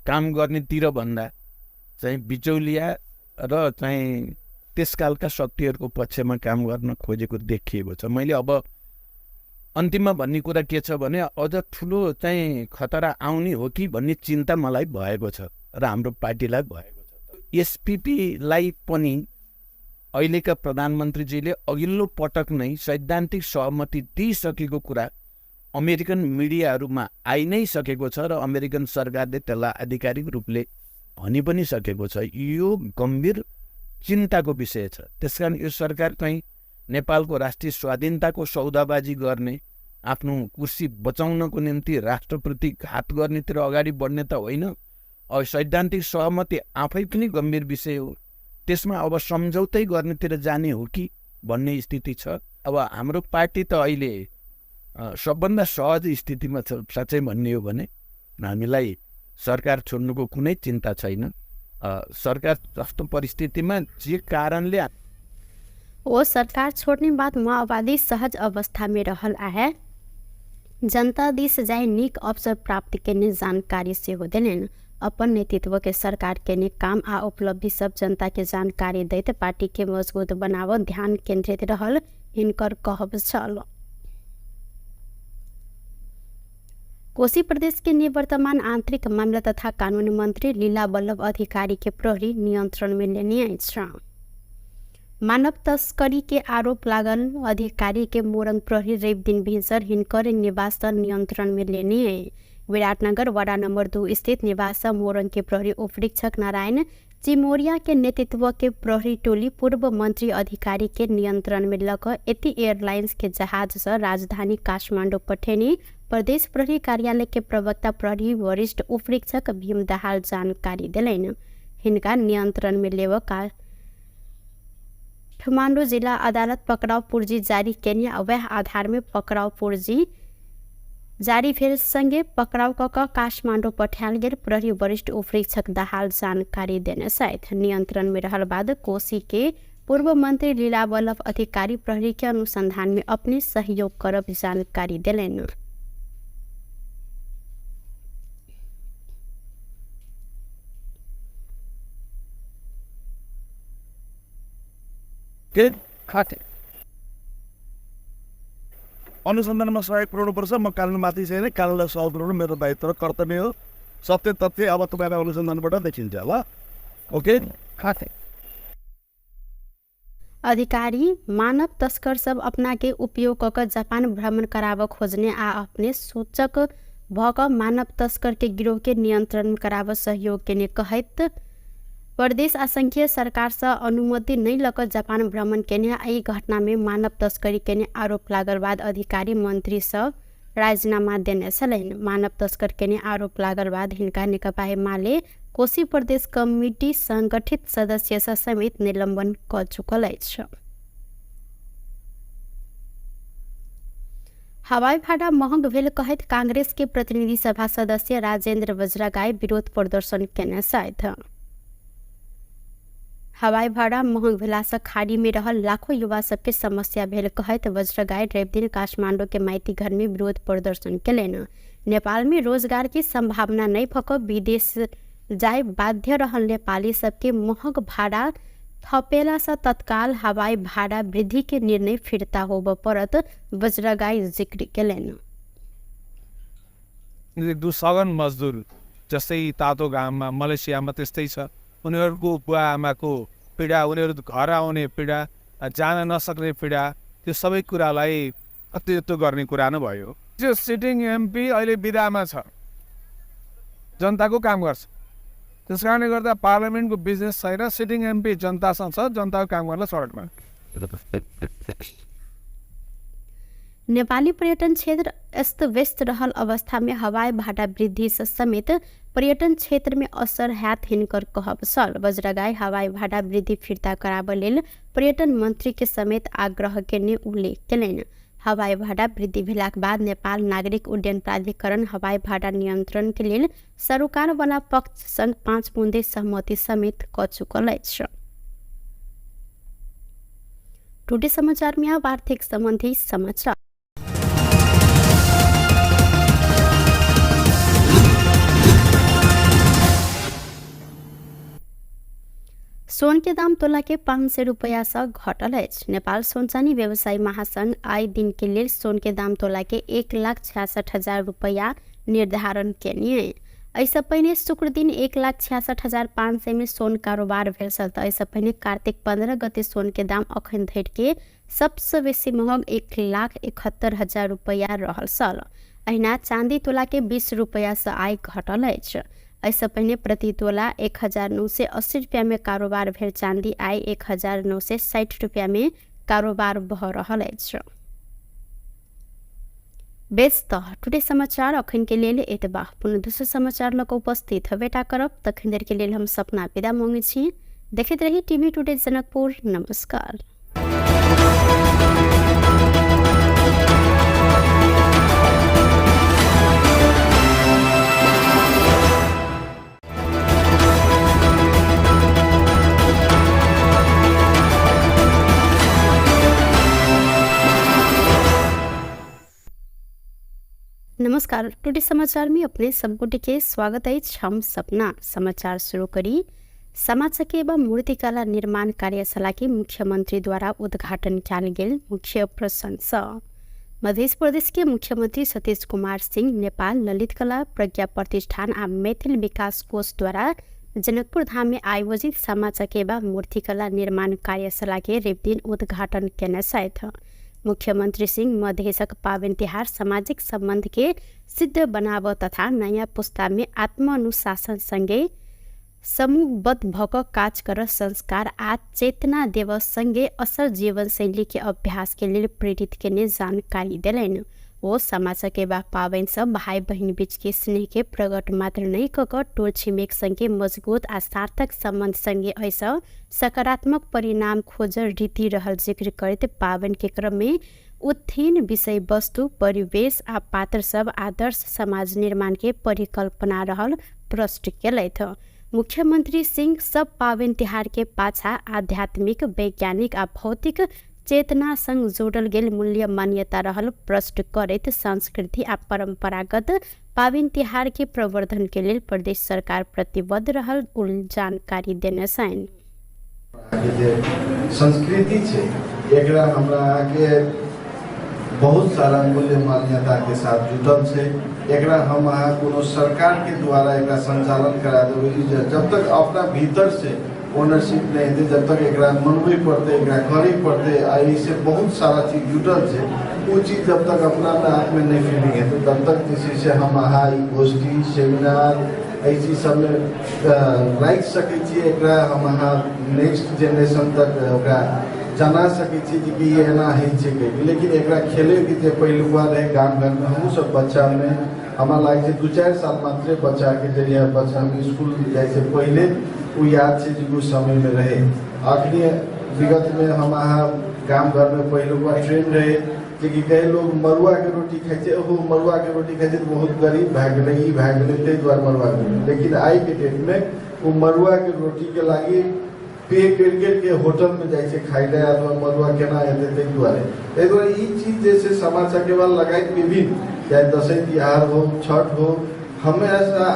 काम गर्नेतिर भन्दा चाहिँ बिचौलिया र चाहिँ त्यसकालका शक्तिहरूको पक्षमा काम गर्न खोजेको देखिएको छ। मैले अब अन्तिममा भन्ने कुरा के छ भने अझ ठुलो चाहिँ खतरा आउने हो कि भन्ने चिन्ता मलाई भएको छ र हाम्रो पार्टीलाई भएको छ। एसपिपीलाई पनि अहिलेका प्रधानमन्त्रीजीले अघिल्लो पटक नै सैद्धान्तिक सहमति दिइसकेको कुरा अमेरिकन मिडियाहरूमा आइ नै सकेको छ र अमेरिकन सरकारले त्यसलाई आधिकारिक रूपले भनि पनि सकेको छ। यो गम्भीर चिन्ताको विषय छ। त्यसकारण यो सरकार कहीँ नेपालको राष्ट्रिय स्वाधीनताको सौदाबाजी गर्ने, आफ्नो कुर्सी बचाउनको निम्ति राष्ट्रप्रति घात गर्नेतिर अगाडि बढ्ने त होइन। अब सैद्धान्तिक सहमति आफै पनि गम्भीर विषय हो, त्यसमा अब सम्झौतै गर्नेतिर जाने हो कि भन्ने स्थिति छ। अब हाम्रो पार्टी त अहिले सबभन्दा सहज स्थितिमा छ। साँच्चै भन्ने हो भने हामीलाई सरकार छोड्नुको कुनै चिन्ता छैन। सरकार जस्तो परिस्थितिमा जे कारणले ओ सरकार छोड्ने बाद माओवादी सहज अवस्था में रहल आहे, जनता दिस जाय नीक अवसर प्राप्त केने जानकारी सेहो देलनि। अपन नेतृत्व के सरकार केने काम आ उपलब्धि सब जनता के जानकारी दैत पार्टी के मजबूत बनाव ध्यान केंद्रित रहल हिनकर कहब छल। कोशी प्रदेश के निवर्तमान आंतरिक मामला तथा कानून मंत्री लीला वल्लभ अधिकारी के प्रहरी नियंत्रण में लेने अछि। मानव तस्करी के आरोप लागल अधिकारी के मोरंग प्रहरी रवि दिन भिन्सर हिनकर निवास नियंत्रण में लेने विराटनगर वडा नंबर 2 स्थित निवास मोरंग के प्रहरी उपरीक्षक नारायण चिमोरिया के नेतृत्व के प्रहरी टोली पूर्व मंत्री अधिकारी के नियंत्रण में लक यति एयरलाइंस के जहाज से राजधानी काठमाडौँ पठेनी प्रदेश प्रहरी कार्यालय के प्रवक्ता प्रहरी वरिष्ठ उपरीक्षक भीम दाहाल जानकारी देलनि। हिनका नियंत्रण में लेव काठमाडौँ जिला अदालत पकड़ाव पूर्जी जारी केने वह आधार में पकड़ाव पूर्जी जारी भेल संगे पकड़ाव क काठमाडौँ पठायल गेल प्रहरी वरिष्ठ उपरीक्षक दाहाल जानकारी देने छथि। नियंत्रण में रहल बाद कोशी के पूर्व मंत्री लीला वल्लभ अधिकारी प्रहरी के अनुसंधान में अपने सहयोग करब जानकारी देलनि। Good. अनुसन्धानमा सहयोग पुऱ्याउनुपर्छ। म कानुनमाथि छैन, कानुनलाई सल्भ गर्नु मेरो दायित्व र कर्तव्य हो। सत्य तथ्य अब तपाईँलाई अनुसन्धानबाट देखिन्छ ल। ओके। अधिकारी मानव तस्कर सब अपना के उपयोग क के जापान भ्रमण कराब खोजने आ अपने सूचक भ क मानव तस्कर के गिरोह के नियंत्रण कराब सहयोग केने कहैत प्रदेश आ संघीय सरकार से अनुमति नहीं लक जापान भ्रमण केने आ ई घटना में मानव तस्करी केने आरोप लागल बाद अधिकारी मंत्री सब राजीनामा देने छलनि। मानव तस्कर केने आरोप लागल बाद हिनका नेकपा एमाले कोशी प्रदेश कमिटी संगठित सदस्य समेत निलंबन क चुकल अछि। हवाई भाड़ा महंग भेल कहैत कांग्रेस के प्रतिनिधि सभा सदस्य राजेंद्र वज्रगाय विरोध प्रदर्शन केने छथि। हवाई भाड़ा महंग भेला से खाड़ी में रहल लाखों युवा सबके समस्या भेल कहैत वज्रगाय रविदिन काठमांडू के माइती घर में विरोध प्रदर्शन केलनि। नेपाल में रोजगार के संभावना नहीं भऽ विदेश जाय बाध्य रहल नेपाली सबके महग भाड़ा थपेला से तत्काल हवाई भाड़ा वृद्धि के निर्णय फिर्ता होबऽ पड़त वज्रगाय जिक्र केलनि। सगन मजदुर जस्तै तातो घाममा मलेसियामा त्यस्तै छ, उनीहरूको बुवा आमाको पीडा, उनीहरू घर आउने पीडा, जान नसक्ने पीडा, त्यो सबै कुरालाई अतिरिक्त गर्ने कुरा नै भयो। त्यो सिटिङ एमपी अहिले बिदामा छ, जनताको काम गर्छ। त्यस कारणले गर्दा पार्लियामेन्टको बिजनेस छैन, सिटिङ एमपी जनतासँग छ, जनताको काम गर्न सडकमा। नेपाली पर्यटन क्षेत्र अस्त व्यस्त रहल अवस्था में हवाई भाड़ा वृद्धि से समेत पर्यटन क्षेत्र में असर हैत हिनकर कहब छल। वज्रगाय हवाई भाड़ा वृद्धि फिर्ता कराबऽ लेल पर्यटन मंत्री के समेत आग्रह केने उल्लेख केलनि। हवाई भाड़ा वृद्धि भेलाक बाद नेपाल नागरिक उड्डयन प्राधिकरण हवाई भाड़ा नियंत्रण के लेल सरोकार वाला पक्ष संग 5 बुँदे सहमति समेत क चुकल अछि। टुडे समाचार में अब आर्थिक संबंधी समाचार। सोन के दाम तोला के 500 रुपया से घटल अछि। नेपाल सोन चानी व्यवसायी महासंघ आइ दिन के लेल सोन के दाम तोला के 1,66,000 रुपया निर्धारण केने। एहिसँ पहिने शुक्र दिन 1,66,500 में सोन कारोबार भेल छल। तऽ एहिसँ पहिने कार्तिक 15 गते सोन के दाम अखन धरि के सबसँ बेसी महग 1,71,000 रुपया रहल छल। अहिना चांदी तोला के 20 रुपया से आइ घटल अछि। एहिसँ पहिने प्रति तोला 1,980 रुपया में कारोबार भेल चांदी आइ 1,960 रुपया में कारोबार भऽ रहल अछि। बेस तऽ टुडे समाचार अखन के लेल एतबा। पुनः दोसर समाचार लऽ कऽ उपस्थित हेबेटा करब। तखन देर के लेल हम सपना विदा मांगै छी। देखैत रही टीवी टुडे जनकपुर। नमस्कार। नमस्कार, टुडे समाचार में अपने सबगोटे के स्वागत अछि। हम सपना समाचार शुरू करी। सामा चकेवा मूर्तिकला निर्माण कार्यशाला के मुख्यमंत्री द्वारा उद्घाटन कयल गेल मुख्य प्रसंग। मध्य प्रदेश के मुख्यमंत्री सतीश कुमार सिंह नेपाल ललित कला प्रज्ञा प्रतिष्ठान आ मैथिल विकास कोष द्वारा जनकपुर धाम में आयोजित सामा चकेवा मूर्तिकला निर्माण कार्यशाला के रविदिन उद्घाटन केने छथि। मुख्यमंत्री सिंह मधेशक पावनि तिहार सामाजिक संबंध के सिद्ध बनाब तथा नयाँ पुस्ता में आत्मानुशासन संगे समूहबद्ध भऽ कऽ काज कर संस्कार आ चेतना देव संगे असल जीवनशैली के अभ्यास के लेल प्रेरित केने जानकारी देलनि। ओ सामा चकेवा पावनि सँ भाई बहिन बीच के स्नेह के प्रकट मात्र नहि कऽ कऽ टोल छिमेक संगे मजबूत आ सार्थक संबंध संगे एहिसँ सकारात्मक परिणाम खोजल रीति रहल जिक्र करैत पावनि के क्रम में उत्थान विषय वस्तु परिवेश आ पात्र सब आदर्श समाज निर्माण के परिकल्पना रहल प्रश्न केलथि। मुख्यमंत्री सिंह सब पावनि तिहार के पाछा आध्यात्मिक, वैज्ञानिक आ भौतिक चेतना संग जोड़ल गेल मूल्य मान्यता रहल प्रश्न करैत संस्कृति आ परंपरागत पावनि तिहार के प्रवर्धन के लेल प्रदेश सरकार प्रतिबद्ध रहल जानकारी देने छनि। जे संस्कृति छै एकरा हमरा अहाँके बहुत सारा मूल्य मान्यताके साथ जुटल छै। एकरा हम अहाँ कोनो सरकारके द्वारा एकरा संचालन करा देबै, ई जब तक अपना भीतर से ओनरशिप नहि हेतै, जब तक एकरा मनबै पड़तै, एकरा करै पड़तै, आ एहिसँ बहुत सारा चीज जुटल छै, ओ चीज जब तक अपना आपमे नहि फीलिंग हेतै तब तक जे छै से हम अहाँ ई गोष्ठी सेमिनार एहि चीज सबमे राखि सकै छियै। एकरा हम अहाँ नेक्स्ट जेनरेशन तक ओकरा जना सकै छियै जे कि ई एना होइ छै कहिके। लेकिन एकरा खेलैके जे पहिलुका रहै गाम घरमे, हमहूँ सब बच्चामे हमरा लागै छै 2-4 साल मात्रे बच्चाके जरिया बच्चामे इसकुल जाइ से पहिले ओ याद छै जे ओ समयमे रहै। अखनी विगतमे हम अहाँ गाम घरमे पहिलुका ट्रेंड रहै जे कि कहे लोग मड़ुआके रोटी खाइ छै, ओहो मड़ुआके रोटी खाइ छै तऽ बहुत गरीब भए गेलै, ई भए गेलै, ताहि दुआरे मड़ुआके रोटी। लेकिन आइके डेटमे ओ मड़ुआके रोटीके लागि पे करि करिके होटलमे जाइ छै खाइ लए, अथवा मड़ुआ केना हेतै, ताहि दुआरे ई चीज जे छै सामा चकेवा लगाइत विभिन्न, चाहे दसैँ तिहार हो, छठ हो, हमेशा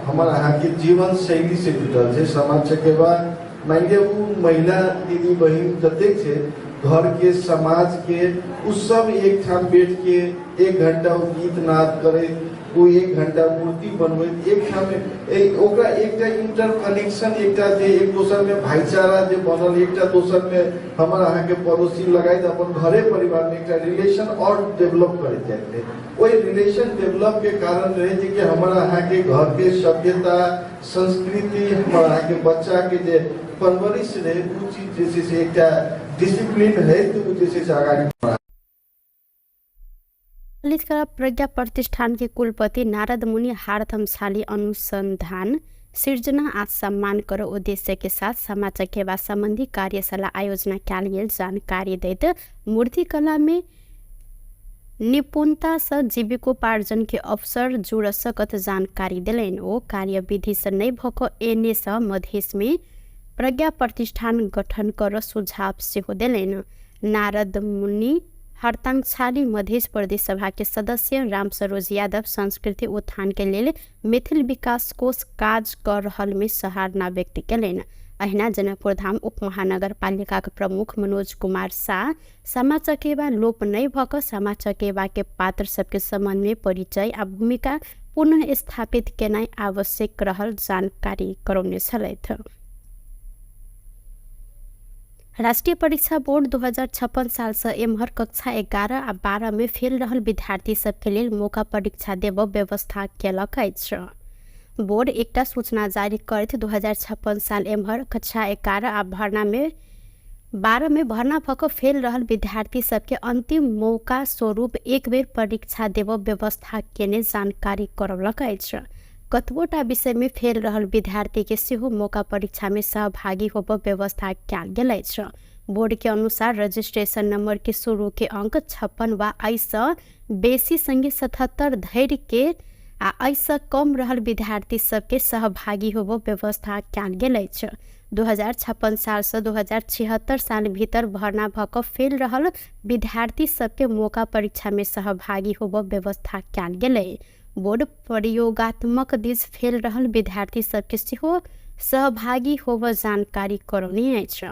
हमर अहाँके जीवन शैली से जुटल छै सामा चकेवा। मानि लिअ ओ महिला दीदी बहिन जतेक छै घरके, समाजके, ओ सब एकठाम बैठके 1 घंटा ओ गीत नाद करैत, ओ 1 घंटा मूर्ति बनबैत एकठाम ओकरा एकटा इंटर कनेक्शन, एकटा जे एक दोसरमे भाईचारा जे बनल, एकटा दोसरमे हमर अहाँके पड़ोसी लगाइत अपन घरे परिवारमे एकटा रिलेशन आओर डेवलप करैत जाइत रहै। ओहि रिलेशन डेवलपके कारण रहै जे कि हमर अहाँके घरके सभ्यता संस्कृति, हमर अहाँके बच्चाके जे परवरिश रहै, ओ चीज जे छै से एकटा डिसिप्लिन है तऽ ओ जे छै से अगाडि ललित कला प्रज्ञा प्रतिष्ठान के कुलपति नारद मुनि हारथमशाली अनुसंधान, सिर्जना आ सम्मान कर उद्देश्य के साथ सामा चकेवा संबंधी कार्यशाला आयोजना कयल गेल जानकारी दैत मूर्तिकला में निपुणता सँ जीविकोपार्जन के अवसर जुड़ सकत जानकारी देलनि। ओ कार्यविधि सँ नहि भऽ कऽ एने सँ मधेश में प्रज्ञा प्रतिष्ठान गठन कर सुझाव सेहो देलनि। नारद मुनि हरताङछाली मध्य प्रदेश सभा के सदस्य राम सरोज यादव संस्कृति उत्थान के लेल मैथिल विकास कोष काज कर रहल में सराहना व्यक्त केलनि। अहिना जनकपुर धाम उप महानगरपालिकाक प्रमुख मनोज कुमार शाह सामा चकेवा लोप नहि भऽ कऽ सामा चकेवा के पात्र सबके सम्बन्ध में परिचय आ भूमिका पुनः स्थापित केनाइ आवश्यक रहल जानकारी करौने छलथि। राष्ट्रिय परीक्षा बोर्ड 2056 सालसँ एम्हर कक्षा 11 आ 12 मे फेल रहल विद्यार्थी सबके लेल मौका परीक्षा देब व्यवस्था केलक अछि। बोर्ड एकटा सूचना जारी करैत 2056 साल एम्हर कक्षा 11 आ भर्नामे 12 मे भर्ना भऽ कऽ फेल रहल विद्यार्थी सबके अन्तिम मौका स्वरूप एक बेर परीक्षा देब व्यवस्था केने जानकारी करौलक अछि। कतबोटा विषयमे फेल रहल विद्यार्थीके सेहो मौका परीक्षामे सहभागी होब व्यवस्था कयल गेल अछि। बोर्डके अनुसार रजिस्ट्रेशन नंबर के शुरू के अंक 56 वा एहिसँ बेसी संगे 77 धरि के आ एहिसँ कम रहल विद्यार्थी सबके सहभागी होब व्यवस्था कयल गेल अछि। 2056 सालसँ 2076 साल भीतर भर्ना भऽ कऽ फेल रहल विद्यार्थी सबके मौका परीक्षामे सहभागी होब व्यवस्था कयल गेलै। बोर्ड प्रयोगात्मक दिस फेल रहल विद्यार्थी सबके सेहो सहभागी होब जानकारी करौने अछि।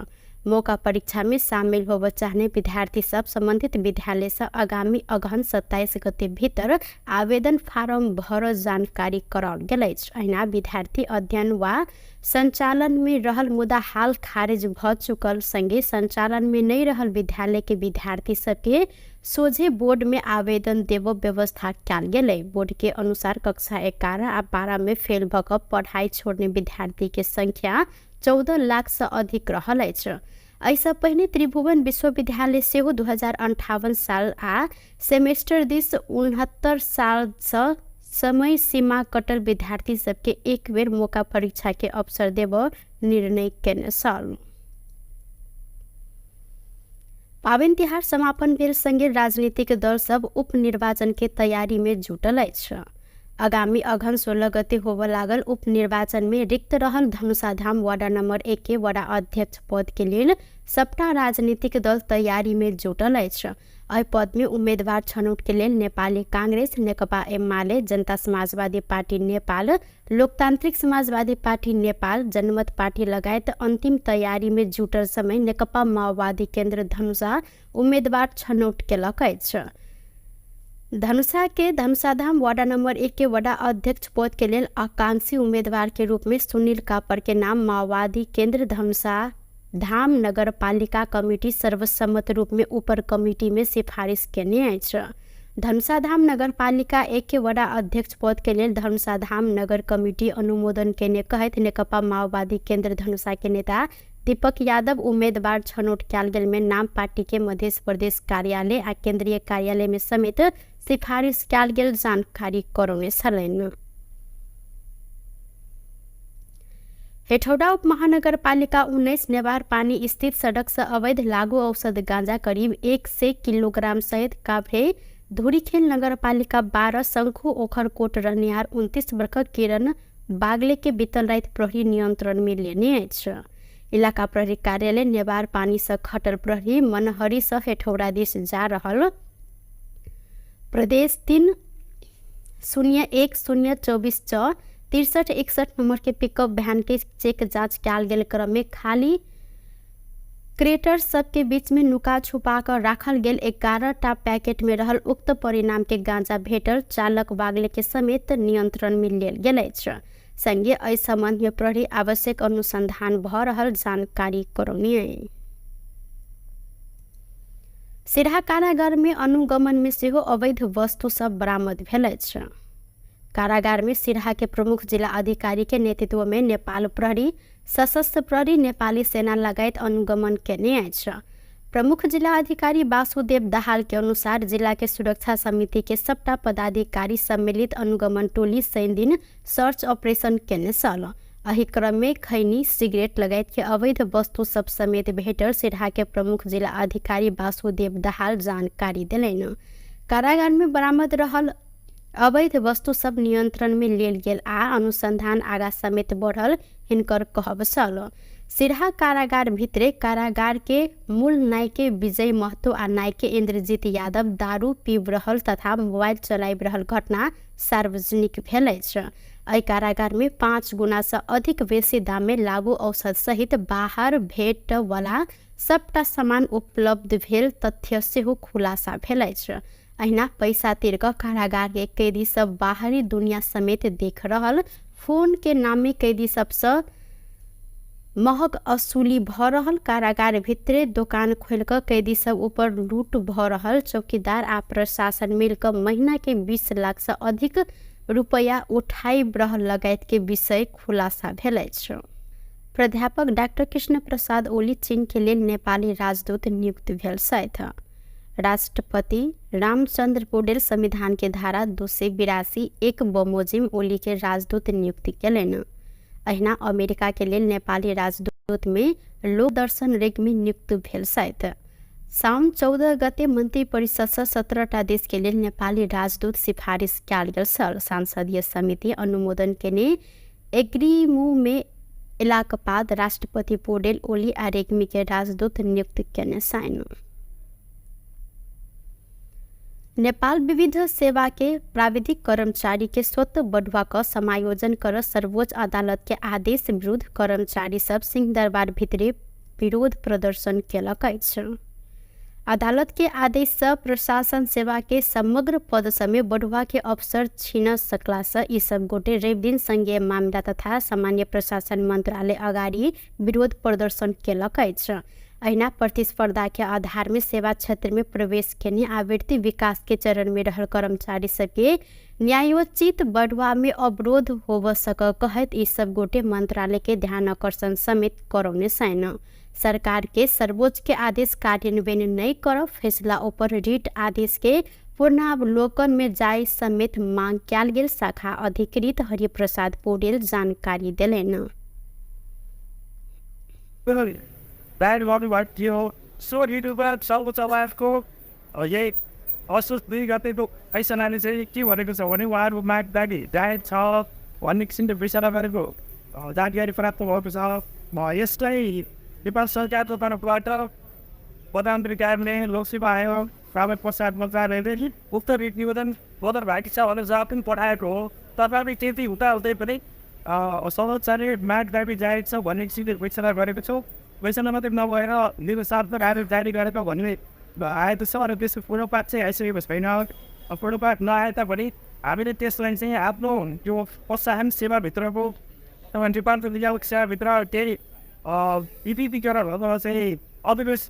मौका परीक्षामे शामिल होब चाहने विद्यार्थी सब सम्बन्धित विद्यालयसँ आगामी अगहन 27 गते भीतर आवेदन फारम भर जानकारी कराओल गेल अछि। अहिना विद्यार्थी अध्ययन वा सञ्चालनमे रहल मुदा हाल खारिज भऽ चुकल संगे सञ्चालनमे नहि रहल विद्यालयके विद्यार्थी सबके सोझे बोर्डमे आवेदन देब व्यवस्था कयल गेलै। बोर्डके अनुसार कक्षा 11 आ 12 मे फेल भऽ कऽ पढ़ाइ छोड़ने विद्यार्थीके संख्या 14 लाखसँ अधिक रहल अछि। एहिसँ पहिने त्रिभुवन विश्वविद्यालय सेहो 2058 साल आ सेमेस्टर दिस 69 सालसँ समय सीमा कटल विद्यार्थी सबके एक बेर मौका परीक्षाके अवसर देब निर्णय केने छल। पाबनि तिहार समापन भेल संगे राजनीतिक दल सब उपनिर्वाचन के तैयारी में जुटल अछि। आगामी अगहन 16 गते होबय लागल उपनिर्वाचन में रिक्त रहल धनुषाधाम वार्ड नंबर 1 के वडा अध्यक्ष पद के लेल सबटा राजनीतिक दल तैयारी में जुटल अछि। एहि पद में उम्मीदवार छनौट के लेल नेपाली कांग्रेस, नेकपा एमाले, जनता समाजवादी पार्टी नेपाल, लोकतान्त्रिक समाजवादी पार्टी नेपाल, जनमत पार्टी लगायत अन्तिम तैयारी में जुटल समय नेकपा माओवादी केन्द्र धनुषा उम्मेदवार छनौट केलक अछि। धनुषा के धनुषाधाम वार्ड नंबर 1 के वडा अध्यक्ष पद के लेल आकांक्षी उम्मीदवार के रूप में सुनील कापर के नाम माओवादी केंद्र धनुषा धाम नगर पालिका कमिटी सर्वसम्मत रूप में ऊपर कमिटी में सिफारिश केने अछि। धनुषाधाम नगरपालिका 1 के वडा अध्यक्ष पद के लेल धनुषाधाम नगर कमिटी अनुमोदन केने कहैत नेकपा माओवादी केंद्र धनुषा के नेता दीपक यादव उम्मीदवार छनौट कयल गेल में नाम पार्टी के मध्य प्रदेश कार्यालय आ केंद्रीय कार्यालय में समेत सिफारिश कयल गेल जानकारी करौने छलनि। हेठौड़ा उप महानगरपालिका 19 नेवार पानी स्थित सड़क से अवैध लागू औषध गांजा करीब 100 किलोग्राम सहित काभ्रे धुरीखेल नगरपालिका 12 शंखु ओखरकोट रहनिहार 29 वर्षक किरण बागले के बीतल राति प्रहरी नियंत्रण में लेने अछि। इलाका प्रहरी कार्यालय नेवार पानी से खटल प्रहरी मनहरी से हेठौड़ा दिस जा रहल प्रदेश 3 0 1 0 24 6 63 61 नंबर के पिकअप वैन के चेक जांच कयल गेल क्रम में खाली क्रेटर सबके बीच में नुका छुपा कर राखल गेल 11 टा पैकेट में रहल उक्त परिणाम के गांजा भेटल चालक बागले के समेत नियंत्रण में लेल गेल अछि। संगे एहि संबंध में प्रहरी आवश्यक अनुसंधान भ रहल जानकारी करौने। सिरहा कारागार में अनुगमन में सेहो अवैध वस्तु सब बरामद भेल अछि। कारागार में सिरहा के प्रमुख जिला अधिकारी के नेतृत्व में नेपाल प्रहरी, सशस्त्र प्रहरी, नेपाली सेना लगायत अनुगमन केने अछि। प्रमुख जिला अधिकारी वासुदेव दाहाल के अनुसार जिला के सुरक्षा समिति के सबटा पदाधिकारी सम्मिलित अनुगमन टोली शनि दिन सर्च ऑपरेशन केने छल। एहि क्रम में खैनी, सिगरेट लगायत के अवैध वस्तु सब समेत भेटल सिरहा के प्रमुख जिला अधिकारी वासुदेव दाहाल जानकारी देलनि। कारागार में बरामद रहल अवैध वस्तु सब नियंत्रण में लेल गेल आ अनुसंधान आगा समेत बढ़ल हिनकर कहब छल। सिरहा कारागार भित्रे कारागार के मूल नायके विजय महतो आ नायके इंद्रजीत यादव दारू पीब रहल तथा मोबाइल चलाबि रहल घटना सार्वजनिक भेल अछि। एहि कारागार में 5 गुना से अधिक बेसी दाम में लागू औषध सहित बाहर भेट वाला सबटा सामान उपलब्ध भेल तथ्य सेहो खुलासा भेल अछि। अहिना पैसा तिर कऽ कारागार के कैदी सब बाहरी दुनिया समेत देख रहल फोन के नामे कैदी सबसँ महग असूली भ रहल कारागार भितरे दोकान खोलि कऽ कैदी सब ऊपर लूट भ रहल चौकीदार आ प्रशासन मिल कऽ महीना के 20 लाख से अधिक रुपया उठाई रहल लगायत के विषय खुलासा भेल अछि। प्राध्यापक डाक्टर कृष्ण प्रसाद ओली चीन के लेल नेपाली राजदूत नियुक्त भेल छथि। राष्ट्रपति रामचंद्र पौडेल संविधान के धारा 282(1) बमोजिम ओली के राजदूत नियुक्ति केलनि। अहिना अमेरिका के लेल नेपाली राजदूत में लोकदर्शन रेग्मी नियुक्त भेल छथि। साउन 14 गते मंत्री परिषद से 17 टा देश के लेल नेपाली राजदूत सिफारिश कयल गेल छल। संसदीय समिति अनुमोदन केने एग्रीमू में एलाक बाद राष्ट्रपति पौडेल ओली आ रेग्मी के राजदूत नियुक्त केने छनि। नेपाल विविध सेवा के प्राविधिक कर्मचारी के स्वतः बढ़ुआ क समायोजन कर सर्वोच्च अदालत के आदेश विरुद्ध कर्मचारी सब सिंहदरबार भितरे विरोध प्रदर्शन केलक अछि। अदालत के आदेश से प्रशासन सेवा के समग्र पद समेत बढ़ुआ के अवसर छीन सकला से ई सब गोटे रवि दिन संघीय मामिला तथा सामान्य प्रशासन मंत्रालय अगाडि विरोध प्रदर्शन केलक अछि। अहिना प्रतिस्पर्धा के आधार में सेवा क्षेत्र में प्रवेश केने आवृत्ति विकास के चरण में रहल कर्मचारी सबके न्यायोचित बढ़ुआ में अवरोध होब सक कहैत ई सब गोटे मंत्रालय के ध्यान आकर्षण समेत करौने छनि। सरकार के सर्वोच्च के आदेश कार्यान्वयन नहीं कर फैसला ऊपर रिट आदेश के पूर्णावलोकन में जाय समेत मांग कयल गेल शाखा अधिकृत हरिप्रसाद पौडेल जानकारी देलनि। ब्यान गर्नुभएको थियो। सो ऋतुमा सर्वोच्च अदालतको यही असोज 2 गतेको फैसलाले चाहिँ के भनेको छ भने उहाँहरू माग दाबी जायज छ भन्ने किसिमले विचार गरेको जानकारी प्राप्त भएको छ। यसलाई नेपाल सरकारको तर्फबाट प्रधानमन्त्री कार्यालय, लोकसेवा आयोग, प्राविधिक प्रसार मन्त्रालयले उक्त रिट निवेदन बदर भएको छ भनेर जवाब पनि पठाएको हो। तथापि त्यति हुँदाहुँदै पनि सर्वोच्चले माग दाबी जायज छ भन्ने किसिमले घोषणा गरेको छौँ। घोषणा मात्रै नभएर निरुत्साहत्मक आदेश जारी गरेको भन्ने आएको छ र त्यसको पूर्वपात चाहिँ आइसकेको छैन। प्रोटोकल नआए तापनि हामीले त्यसलाई चाहिँ आफ्नो यो प्रोत्साहन सेवाभित्रको रूपान्तरण नियामक सेवाभित्र केही विविधीकरण अथवा चाहिँ अविवेश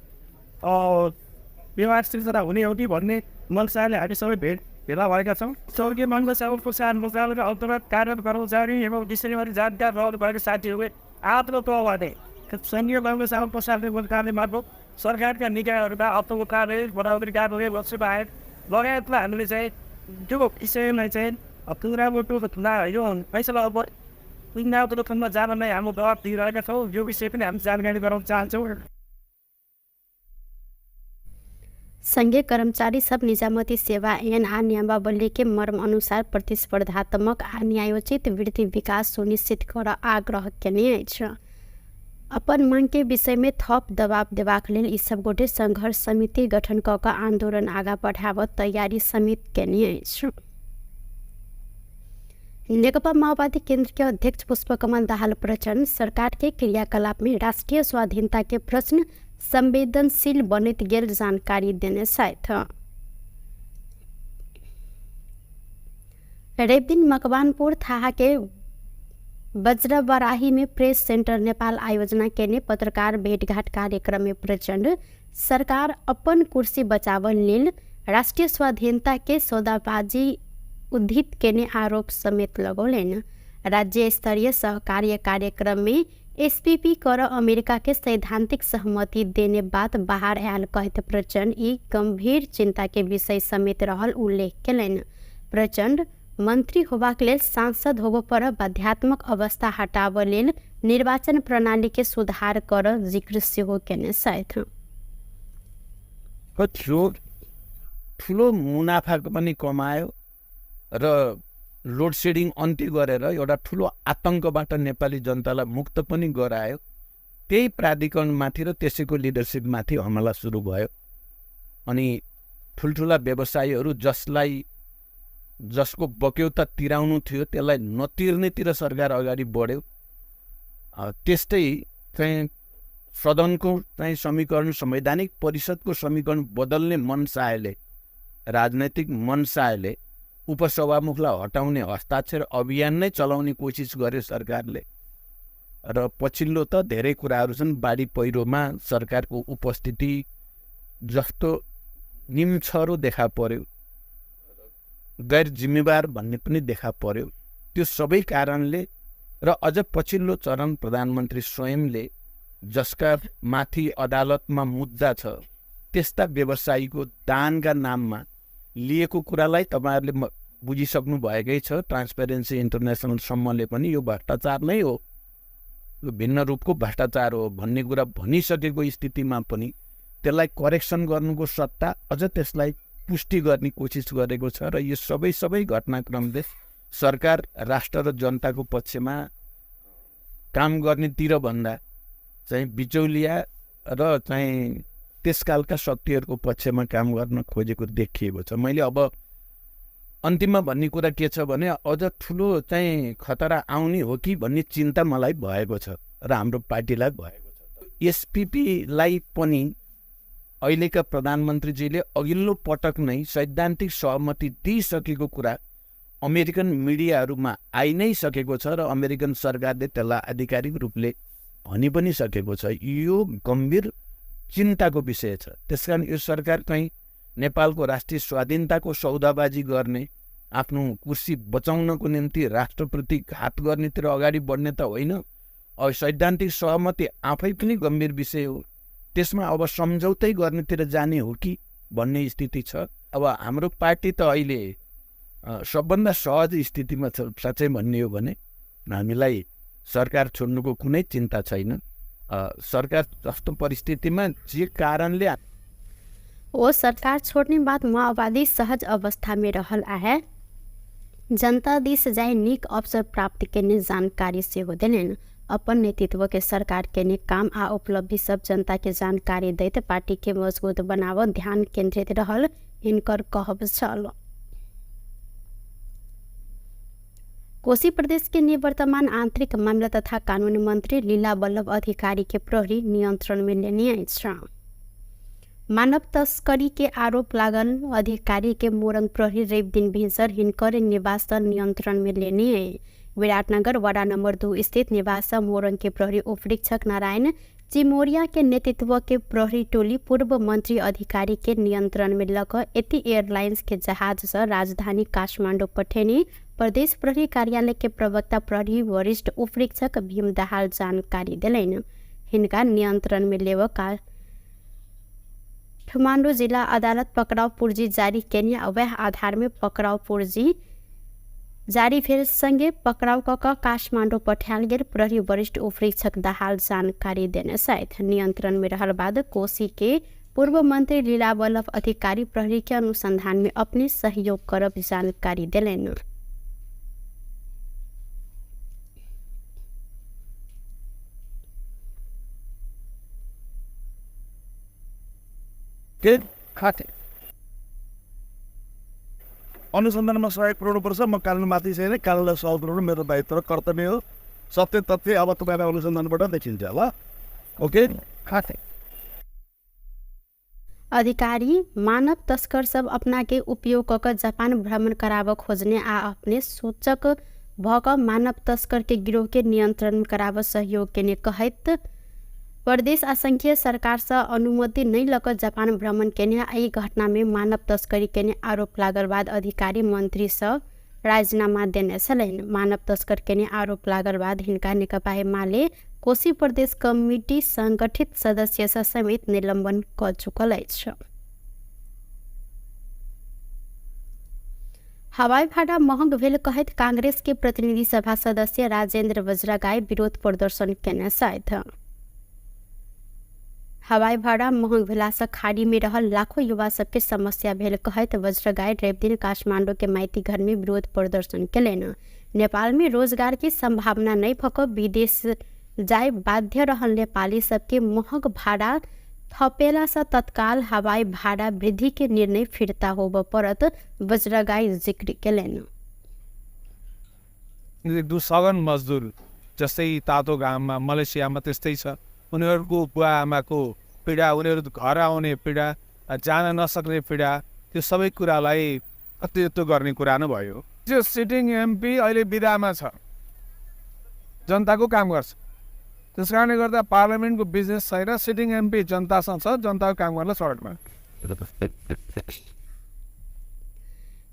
व्यवहार सिर्जना हुने हो कि भन्ने मनसाले हामी सबै भेला भएका छौँ। स्वर्गीय मङ्गल सेवा प्रोत्साहन मन्त्रालयका अन्तर्गत कार्यरत कर्मचारी एवं विषयबारे जानकार रहनु भएको साथीहरूले आफ्नो तहबाट सङ्घीय मङ्गल सेवा प्रोत्साहन मन्त्रालय मार्फत सरकारका निकायहरूका अर्थको कार्य, बराबरी कार्यालय, वस्तु बाहेक लगायतमा हामीले चाहिँ त्यो विषयलाई चाहिँ यो फैसला अब पुनरावलोकनमा जानलाई हाम्रो दबाब दिइरहेका छौँ। यो विषय पनि हामी जानकारी गराउन चाहन्छौँ। संघीय कर्मचारी सब निजामती सेवा ऐन आ नियमावली के मर्म अनुसार प्रतिस्पर्धात्मक आ न्यायोचित वृद्धि विकास सुनिश्चित कर आग्रह केने अछि। अपन मांग के विषय में थप दबाव देबाक लेल ई सब गोटे संघर्ष समिति गठन क कऽ आंदोलन आगा बढ़ाबऽ तैयारी समेत केने अछि। नेकपा माओवादी केंद्र के अध्यक्ष पुष्पकमल दाहाल प्रचण्ड सरकार के क्रियाकलाप में राष्ट्रीय स्वाधीनता के प्रश्न संवेदनशील बनैत गेल जानकारी देने छथि। रविदिन मकवानपुर थाहा के वज्रबराही में प्रेस सेंटर नेपाल आयोजना केने पत्रकार भेटघाट कार्यक्रम में प्रचण्ड सरकार अपन कुर्सी बचावल लेल राष्ट्रीय स्वाधीनता के सौदाबाजी उद्धित केने आरोप समेत लगौलनि। राज्य स्तरीय सहकार्य कार्यक्रम में एसपीपी कर अमेरिका के सैद्धांतिक सहमति देने बात बाहर आयल कहैत प्रचण्ड ई गंभीर चिंता के विषय समेत रहल उल्लेख केलनि। प्रचण्ड मंत्री होबाक लेल सांसद होबऽ पर बाध्यात्मक अवस्था हटाबऽ लेल निर्वाचन प्रणाली के सुधार कर जिक्र सेहो केने छथि। ठुलो मुनाफा पनि कमायो र लोड सेडिङ अन्त्य गरेर एउटा ठुलो आतङ्कबाट नेपाली जनतालाई मुक्त पनि गरायो। त्यही प्राधिकरणमाथि र त्यसैको लिडरसिपमाथि हमला सुरु भयो अनि ठुल्ठुला व्यवसायीहरू जसलाई जसको बक्यौता तिराउनु थियो त्यसलाई नतिर्नेतिर सरकार अगाडि बढ्यो। त्यस्तै चाहिँ सदनको चाहिँ समीकरण, संवैधानिक परिषदको समीकरण बदल्ने मनसायले, राजनैतिक मनसायले उपसभामुखलाई हटाउने हस्ताक्षर अभियान नै चलाउने कोसिस गर्यो सरकारले। र पछिल्लो त धेरै कुराहरू छन्, बाढी पहिरोमा सरकारको उपस्थिति जस्तो निम्छरो देखा पर्यो, गैर जिम्मेवार भन्ने पनि देखा पर्यो। त्यो सबै कारणले र अझ पछिल्लो चरण प्रधानमन्त्री स्वयंले जसका माथि अदालतमा मुद्दा छ त्यस्ता व्यवसायीको दानका नाममा लिएको कुरालाई तपाईँहरूले बुझिसक्नु भएकै छ। ट्रान्सपेरेन्सी इन्टरनेसनलसम्मले पनि यो भ्रष्टाचार नै हो, यो भिन्न रूपको भ्रष्टाचार हो भन्ने कुरा भनिसकेको स्थितिमा पनि त्यसलाई करेक्सन गर्नुको सट्टा अझ त्यसलाई पुष्टि गर्ने कोसिस गरेको छ। र यो सबै सबै घटनाक्रमले सरकार राष्ट्र र जनताको पक्षमा काम गर्नेतिर भन्दा चाहिँ बिचौलिया र चाहिँ त्यसकालका शक्तिहरूको पक्षमा काम गर्न खोजेको देखिएको छ। मैले अब अन्तिममा भन्ने कुरा के छ भने अझ ठुलो चाहिँ खतरा आउने हो कि भन्ने चिन्ता मलाई भएको छ र हाम्रो पार्टीलाई भएको छ। एसपिपीलाई पनि अहिलेका प्रधानमन्त्रीजीले अघिल्लो पटक नै सैद्धान्तिक सहमति दिइसकेको कुरा अमेरिकन मिडियाहरूमा आइ नै सकेको छ र अमेरिकन सरकारले त्यसलाई आधिकारिक रूपले भनि पनि सकेको छ। यो गम्भीर चिन्ताको विषय छ। त्यसकारण यो सरकार कहीँ नेपालको राष्ट्रिय स्वाधीनताको सौदाबाजी गर्ने, आफ्नो कुर्सी बचाउनको निम्ति राष्ट्रप्रति घात गर्नेतिर अगाडि बढ्ने त होइन। अब सैद्धान्तिक सहमति आफै पनि गम्भीर विषय हो, त्यसमा अब सम्झौतै गर्नेतिर जाने हो कि भन्ने स्थिति छ। अब हाम्रो पार्टी त अहिले सबभन्दा सहज स्थितिमा छ। साँच्चै भन्ने हो भने हामीलाई सरकार छोड्नुको कुनै चिन्ता छैन। सरकार जस्तो परिस्थितिमा जे कारणले ओ सरकार छोड्ने बाद माओवादी सहज अवस्था में रहल आहे जनता दिस जाय नीक अवसर प्राप्त केने जानकारी सेहो देलनि। अपन नेतृत्व के सरकार केने काम आ उपलब्धि सब जनता के जानकारी दैत पार्टी के मजबूत बनाव ध्यान केंद्रित रहल हिनकर कहब छल। कोशी प्रदेश के निवर्तमान आंतरिक मामला तथा कानून मंत्री लीला वल्लभ अधिकारी के प्रहरी नियंत्रण में लेने अछि। मानव तस्करी के आरोप लागल अधिकारी के मोरंग प्रहरी रवि दिन भिनसर हिनकर निवास नियंत्रण में लेने। विराटनगर वडा नंबर 2 स्थित निवास मोरंग के प्रहरी उपरीक्षक नारायण चिमोरिया के नेतृत्व के प्रहरी टोली पूर्व मंत्री अधिकारी के नियंत्रण में लक यति एयरलाइंस के जहाज से राजधानी काठमाडौँ पठेने प्रदेश प्रहरी कार्यालय के प्रवक्ता प्रहरी वरिष्ठ उपरीक्षक भीम दाहाल जानकारी देलनि। हिनका नियंत्रण में लेव काठमाडौँ जिला अदालत पकड़ाव पूर्जी जारी केने आ वएह आधार में पकड़ाव पूर्जी जारी भेल संगे पकड़ाव क क काठमाडौँ पठायल गेल प्रहरी वरिष्ठ उपरीक्षक दाहाल जानकारी देने छथि। नियंत्रण में रहल बाद कोशी के पूर्व मंत्री लीला वल्लभ अधिकारी प्रहरी के अनुसंधान में अपने सहयोग करब जानकारी देलनि। के खाते अनुसन्धानमा सहयोग पुऱ्याउनुपर्छ। म कानुनमाथि छैन, कानुनलाई सहयोग पुऱ्याउनु मेरो दायित्व र कर्तव्य हो। सत्य तथ्य अब तपाईँलाई अनुसन्धानबाट देखिन्छ ल। ओके खाते अधिकारी मानव तस्कर सब अपना के उपयोग क क जापान भ्रमण कराब खोजने आ अपने सूचक भ क मानव तस्कर के गिरोह के नियंत्रण कराब सहयोग केने कहैत प्रदेश आ संघीय सरकार से अनुमति नहीं लक जापान भ्रमण केने आ एहि घटना में मानव तस्करी केने आरोप लागल बाद अधिकारी मंत्री से राजीनामा देने छलनि। मानव तस्कर केने आरोप लागल बाद हिनका नेकपा एमाले कोशी प्रदेश कमिटी संगठित सदस्य से समेत निलंबन क चुकल अछि। हवाई भाड़ा महंग भेल कहैत कांग्रेस के प्रतिनिधि सभा सदस्य राजेंद्र वज्रगाई विरोध प्रदर्शन केने छथि। हवाई भाड़ा महंग भेलासँ खाड़ी में रहल लाखों युवा सबके समस्या भेल कहैत वज्रगाई रवि दिन काठमाडौँ के माइती घर में विरोध प्रदर्शन केलनि। नेपाल में रोजगार के संभावना नहीं भऽ कऽ विदेश जाय बाध्य रहल नेपाली सबके महग भाड़ा थपेलासँ तत्काल हवाई भाड़ा वृद्धि के निर्णय फिर्ता होबऽ पड़त वज्रगाई जिक्र केलनि। एक सगन मजदुर जस्तै तातो घाममा मलेसियामा त्यस्तै छ, उनीहरूको बुवा आमाको पीडा, उनीहरू घर आउने पीडा, जान नसक्ने पीडा, त्यो सबै कुरालाई अतिरिक्त गर्ने कुरा नै भयो। त्यो सिटिङ एमपी अहिले बिदामा छ, जनताको काम गर्छ। त्यस कारणले गर्दा पार्लियामेन्टको बिजनेस छैन, सिटिङ एमपी जनतासँग छ, जनताको काम गर्न सडकमा।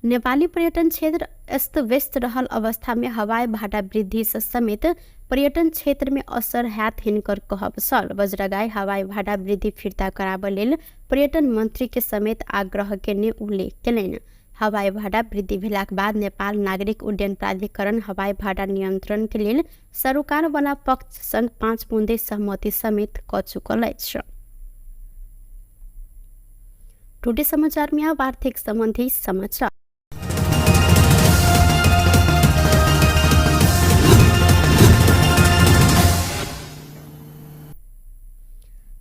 नेपाली पर्यटन क्षेत्र अस्त व्यस्त रहल अवस्था में हवाई भाड़ा वृद्धि से समेत पर्यटन क्षेत्र में असर हैत हिनकर कहब छल। वज्रगाई हवाई भाड़ा वृद्धि फिर्ता कराबऽ लेल पर्यटन मंत्री के समेत आग्रह केने उल्लेख केलनि। हवाई भाड़ा वृद्धि भेलाक बाद नेपाल नागरिक उड्डयन प्राधिकरण हवाई भाड़ा नियंत्रण के लेल सरोकार वाला पक्ष संग 5 बुँदे सहमति समेत क चुकल अछि। टुडे समाचार में अब आर्थिक संबंधी समाचार।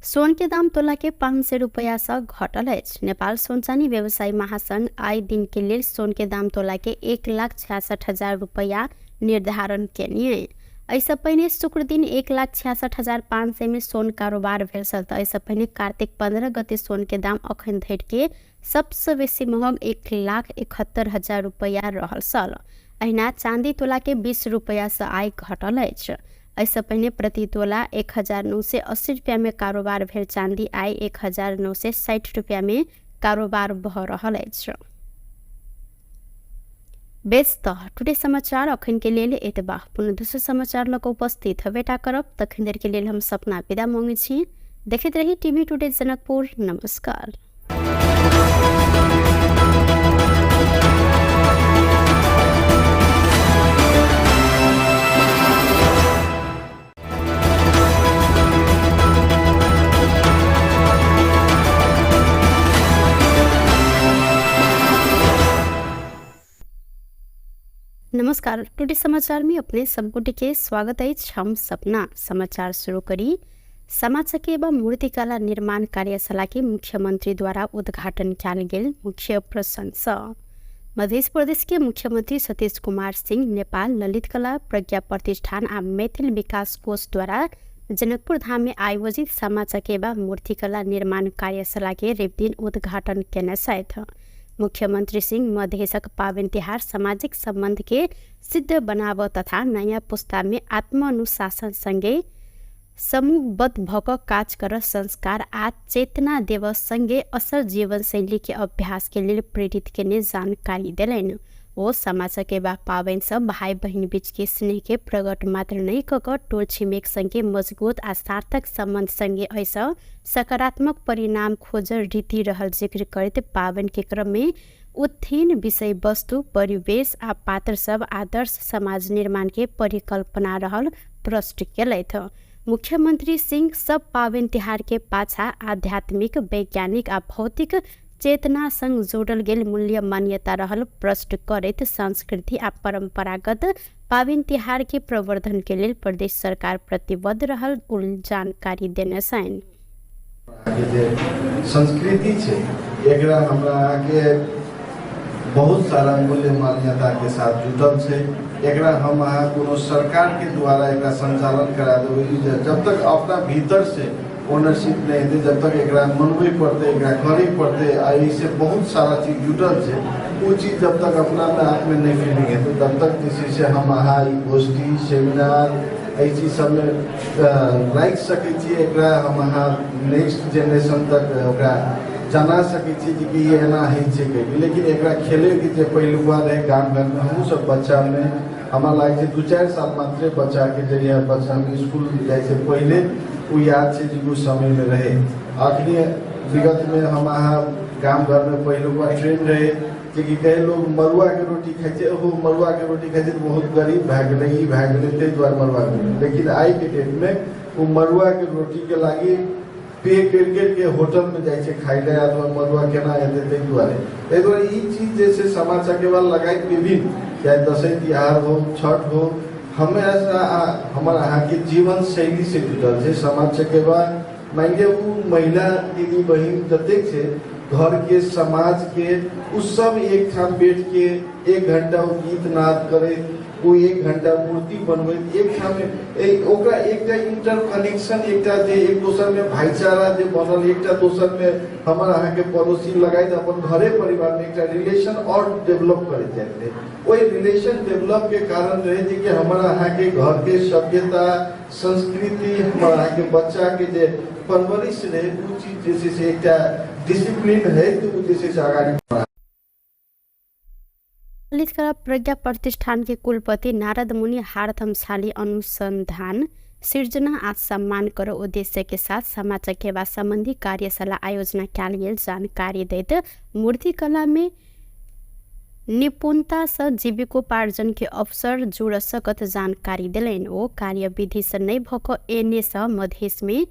सोन के दाम तोला के 500 रुपया से घटल अछि। नेपाल सोन चानी व्यवसायी महासंघ आइ दिन के लेल सोन के दाम तोला के 1,66,000 रुपया निर्धारण केने। एहिसँ पहिने शुक्र दिन 1,66,500 में सोन कारोबार भेल छल। तऽ एहिसँ पहिने कार्तिक 15 गते सोन के दाम अखन धरि के सबसँ बेसी महग 1,71,000 रुपया रहल छल। अहिना चाँदी तोला के 20 रुपया से आइ घटल अछि। एहिसँ पहिने प्रति तोला 1,980 रुपया में कारोबार भेल चाँदी आइ 1,960 रुपया में कारोबार भऽ रहल अछि। बेस तऽ टुडे समाचार अखन के लेल एतबा। पुनः दोसर समाचार लऽ कऽ उपस्थित हेबेटा करब। तखन देर के लेल हम सपना विदा मांगै छी। देखैत रही टीवी टुडे जनकपुर। नमस्कार। नमस्कार, टुडे समाचार में अपने सबगोटे के स्वागत अछि। हम सपना समाचार शुरू करी। समाजके एवं मूर्तिकला निर्माण कार्यशाला के मुख्यमंत्री द्वारा उद्घाटन कयल गेल मुख्य प्रसंग। मध्य प्रदेश के मुख्यमंत्री सतीश कुमार सिंह नेपाल ललित कला प्रज्ञा प्रतिष्ठान आ मैथिल विकास कोष द्वारा जनकपुर धाम में आयोजित सामा चकेबा मूर्तिकला निर्माण कार्यशाला के रविदिन उद्घाटन केने छथि। मुख्यमंत्री सिंह मधेशक पाबनि तिहार सामाजिक सम्बन्ध के सिद्ध बनाब तथा नयाँ पुस्ता में आत्मानुशासन सँगे समूहबद्ध भऽ कऽ काज कर संस्कार आ चेतना देव सँगे असल जीवनशैली के अभ्यास के लेल प्रेरित केने जानकारी देलनि। ओ सामा चकेबा पाबनि सँ भाइ बहिन बीच के स्नेह के प्रकट मात्र नहि कऽ कऽ टोल छिमेक सँगे मजबूत आ सार्थक सम्बन्ध सँगे एहिसँ सकारात्मक परिणाम खोजल रीति रहल जिक्र करैत पाबनि के क्रम में उत्थान विषय वस्तु, परिवेश आ पात्र सब आदर्श समाज निर्माण के परिकल्पना रहल प्रश्न केलथि। मुख्यमंत्री सिंह सब पाबनि तिहार के पाछा आध्यात्मिक, वैज्ञानिक आ भौतिक चेतना संग जोड़ल गेल मूल्य मान्यता रहल प्रश्न करैत संस्कृति आ परंपरागत पाबनि तिहार के प्रवर्धन के लेल प्रदेश सरकार प्रतिबद्ध रहल जानकारी देने छनि। अहाँके जे संस्कृति छै एकरा हमरा अहाँके बहुत सारा मूल्य मान्यताके साथ जुटल छै। एकरा हम अहाँ कोनो सरकारके द्वारा एकरा संचालन करा देबै, जब तक अपना भीतर से ओनरशिप नहि हेतै, जब तक एकरा मनबै पड़तै, एकरा करै पड़तै, आ एहिसँ बहुत सारा चीज जुटल छै, ओ चीज जब तक अपनामे आपमे नहि फीलिंग हेतै तब तक जे छै से हम अहाँ ई गोष्ठी सेमिनार एहि चीज सबमे राखि सकै छियै। एकरा हम अहाँ नेक्स्ट जेनरेशन तक ओकरा जना सकै छियै जे कि एना होइ छै कहिके। लेकिन एकरा खेलैके जे पहिलुका रहै गाम घरमे, हमहूँ सब बच्चामे हमरा लागै छै 2-4 साल मात्रे बच्चाके जहिया बच्चा इसकुल जाइ छै पहिले ओ याद छै जे ओ समयमे रहै। अखनी विगतमे हम अहाँ गाम घरमे पहिलुका ट्रेंड रहै जे कि कहे लोग मड़ुआके रोटी खाइ छै, ओहो मड़ुआके रोटी खाइ छै तऽ बहुत गरीब भए गेलै, ई भए गेलै, ताहि दुआरे मड़ुआके रोटी। लेकिन आइके डेटमे ओ मड़ुआके रोटीके लागि पे करि करिके होटलमे जाइ छै खाइ लए, अथवा मड़ुआ केना हेतै ताहि दुआरे। ताहि दुआरे ई चीज जे छै सामा चकेबा लगाइत विभिन्न, चाहे दसैँ तिहार हो, छठ हो, हमेशा हमर अहाँके जीवन शैली से जुटल छै। सामा चकेबा मानि लिअ ओ महिला दीदी बहिन जतेक छै घरके समाजके ओ सब एकठाम बैठके 1 घंटा ओ गीत नाद करैत, ओ 1 घंटा मूर्ति बनबैत, एकठाम ओकरा एकटा इंटर कनेक्शन, एकटा जे एक दोसरमे भाईचारा जे बनल, एकटा दोसरमे हमर अहाँके पड़ोसी लगाइत अपन घरे परिवारमे एकटा रिलेशन और डेवलप करैत जाइत रहै। ओहि रिलेशन डेवलपके कारण रहै जे कि हमर अहाँके घरके सभ्यता संस्कृति, हमर अहाँके बच्चाके जे परवरिश रहै ओ चीज जे छै से एकटा डिसिप्लिन है तऽ ओ जे छै से अगाडि बढ़ा। ललित कला प्रज्ञा प्रतिष्ठान के कुलपति नारद मुनि हारथमशाली अनुसंधान सृजना आ सम्मान कर उद्देश्य के साथ सामा चकेबा संबंधी कार्यशाला आयोजना कयल गेल जानकारी दैत मूर्तिकला में निपुणता सँ जीविकोपार्जन के अवसर जुड़ सकत जानकारी देलनि। ओ कार्यविधि सँ नहि भऽ कऽ एने सँ मधेश में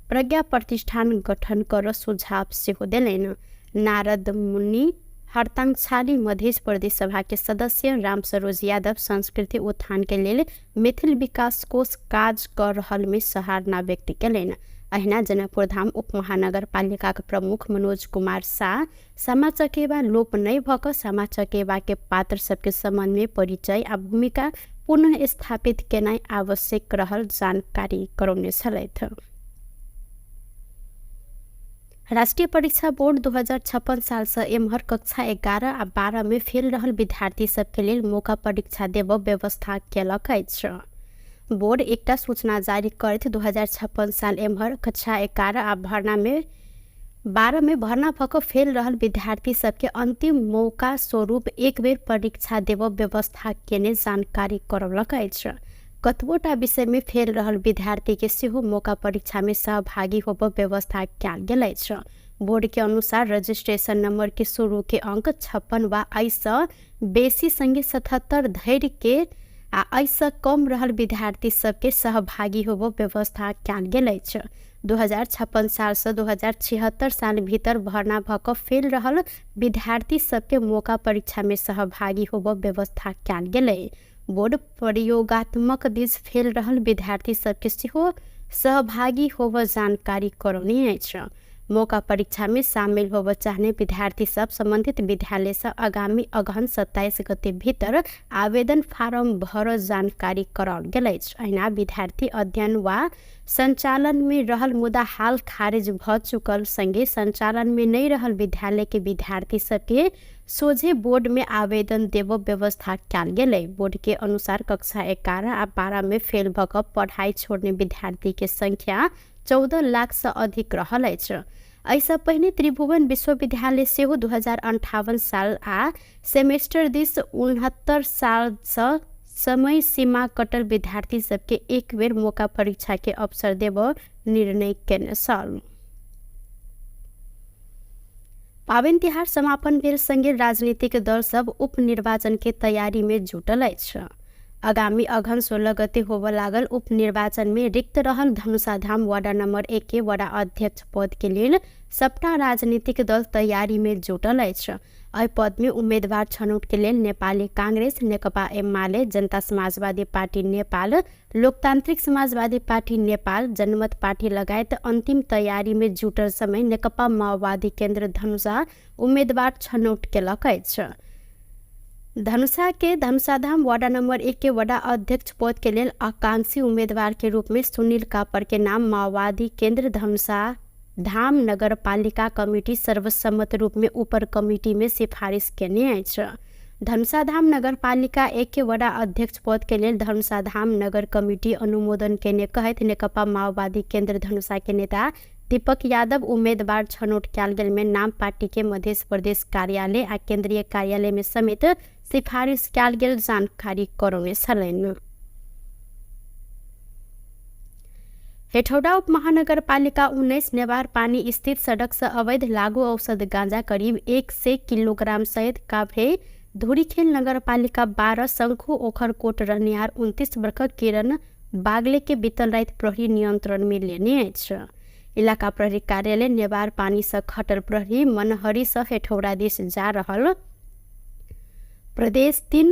प्रज्ञा प्रतिष्ठान गठन कर सुझाव सेहो देलनि। नारद मुनि हरतांक्षाली मधेश प्रदेश सभा के सदस्य रामसरोज यादव संस्कृति उत्थान के लेल मैथिल विकास कोष काज कर रहल में सराहना व्यक्त केलनि। अहिना जनकपुर धाम उप महानगरपालिका के प्रमुख मनोज कुमार शाह सामा चकेबा लोप नहि भऽ कऽ सामा चकेबा के पात्र सबके सम्बन्ध में परिचय आ भूमिका पुनः स्थापित केनाइ आवश्यक रहल जानकारी करौने छलथि। राष्ट्रीय परीक्षा बोर्ड 2056 साल से एम्हर कक्षा 11 आ 12 में फेल रहल विद्यार्थी सबके लेल मौका परीक्षा देब व्यवस्था केलक अछि। बोर्ड एकटा सूचना जारी करैत 2056 साल एम्हर कक्षा 11 आ भर्ना में 12 में भर्ना भऽ कऽ फेल रहल विद्यार्थी सबके अंतिम मौका स्वरूप एक बेर परीक्षा देब व्यवस्था केने जानकारी करौलक अछि। कतबोटा विषय में फेल रहल विद्यार्थी के सेहो मौका परीक्षा में सहभागी होब व्यवस्था कयल गेल अछि। बोर्ड के अनुसार रजिस्ट्रेशन नंबर के शुरू के अंक 56 वा एहिसँ बेसी संगे 77 धरि के आ एहिसँ कम रहल विद्यार्थी सबके सहभागी होब व्यवस्था कयल गेल अछि। 2056 साल से 2076 साल भीतर भर्ना भऽ कऽ फेल रहल विद्यार्थी सबके मौका परीक्षा में सहभागी होब व्यवस्था कयल गेलै। बोर्ड प्रयोगात्मक दिस फेल रहल विद्यार्थी सबके सेहो सहभागी होब जानकारी करौने अछि। मौका परीक्षा में शामिल होबय चाहने विद्यार्थी सब संबंधित विद्यालय से आगामी अगहन 27 गते भीतर आवेदन फारम भर जानकारी कराओल गेल अछि। अहिना विद्यार्थी अध्ययन वा संचालन में रहल मुदा हाल खारिज भ चुकल संगे संचालन में नहीं रहल विद्यालय के विद्यार्थी सबके सोझे बोर्ड में आवेदन देबो व्यवस्था कयल गेलै। बोर्ड के अनुसार कक्षा 11 आ 12 में फेल भ क पढ़ाई छोड़ने विद्यार्थी के संख्या 14 लाख से अधिक रहल अछि। एहिसँ पहिने त्रिभुवन विश्वविद्यालय सेहो 2058 साल आ सेमेस्टर दिस 69 सालसँ समय सीमा कटल विद्यार्थी सबके एक बेर मौका परीक्षा के अवसर देबऽ निर्णय केने छल। पाबनि तिहार समापन भेल संगे राजनीतिक दल सब उपनिर्वाचन के तैयारी में जुटल अछि। आगामी अगहन 16 गते होबय लागल उपनिर्वाचन में रिक्त रहल धनुषाधाम वार्ड नंबर 1 के वडा अध्यक्ष पद के लेल सबटा राजनीतिक दल तैयारी में जुटल अछि। एहि पद में उम्मीदवार छनौट के लेल नेपाली कांग्रेस, नेकपा एमाले, जनता समाजवादी पार्टी नेपाल, लोकतान्त्रिक समाजवादी पार्टी नेपाल, जनमत पार्टी लगायत अन्तिम तैयारी में जुटल समय नेकपा माओवादी केन्द्र धनुषा उम्मीदवार छनौट केलक अछि। धनुषा के धनुषाधाम वार्ड नंबर 1 के वडा अध्यक्ष पद के लेल आकांक्षी उम्मीदवार के रूप में सुनील कापर के नाम माओवादी केन्द्र धनुषा धाम नगरपालिका कमिटी सर्वसम्मत रूप में ऊपर कमिटी में सिफारिश केने अछि। धनुषाधाम नगरपालिका 1 के वडा अध्यक्ष पद के लेल धनुषाधाम नगर कमिटी अनुमोदन केने कहैत नेकपा माओवादी केन्द्र धनुषा के नेता दीपक यादव उम्मीदवार छनौट कयल गेल में नाम पार्टी के मध्य प्रदेश कार्यालय आ केंद्रीय कार्यालय में समेत सिफारिश कयल गेल जानकारी करौने छलनि। हेटौडा उपमहानगरपालिका 19 नेवार पानी स्थित सड़क से अवैध लागू औषध गांजा करीब 100 किलोग्राम सहित काभ्रे धुरीखेल नगरपालिका 12 शंखु ओखरकोट रहनिहार 29 वर्षक किरण बागले के बीतल राति प्रहरी नियंत्रण में लेने अछि। इलाका प्रहरी कार्यालय नेवार पानी से खटल प्रहरी मनहरी से हेटौडा दिस जा रहल प्रदेश 3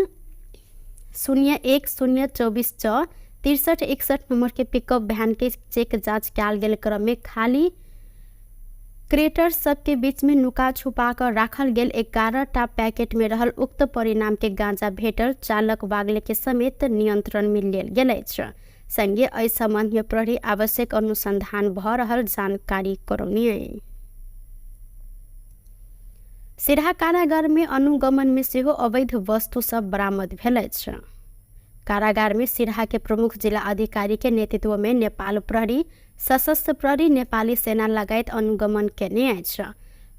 0 1 0 24 6 63 61 नंबर के पिकअप वैन के चेक जांच कयल गेल क्रम में खाली क्रेटर सबके बीच में नुका छुपा कर राखल गेल 11 टा पैकेट में रहल उक्त परिणाम के गांजा भेटल चालक वागले के समेत नियंत्रण में लेल गेल अछि। संगे एहि संबंध में प्रहरी आवश्यक अनुसंधान भ रहल जानकारी करौनी। सिरहा कारागार में अनुगमन में सेहो अवैध वस्तु सब बरामद भेल अछि। कारागार में सिरहा के प्रमुख जिला अधिकारी के नेतृत्व में नेपाल प्रहरी, सशस्त्र प्रहरी, नेपाली सेना लगायत अनुगमन केने अछि।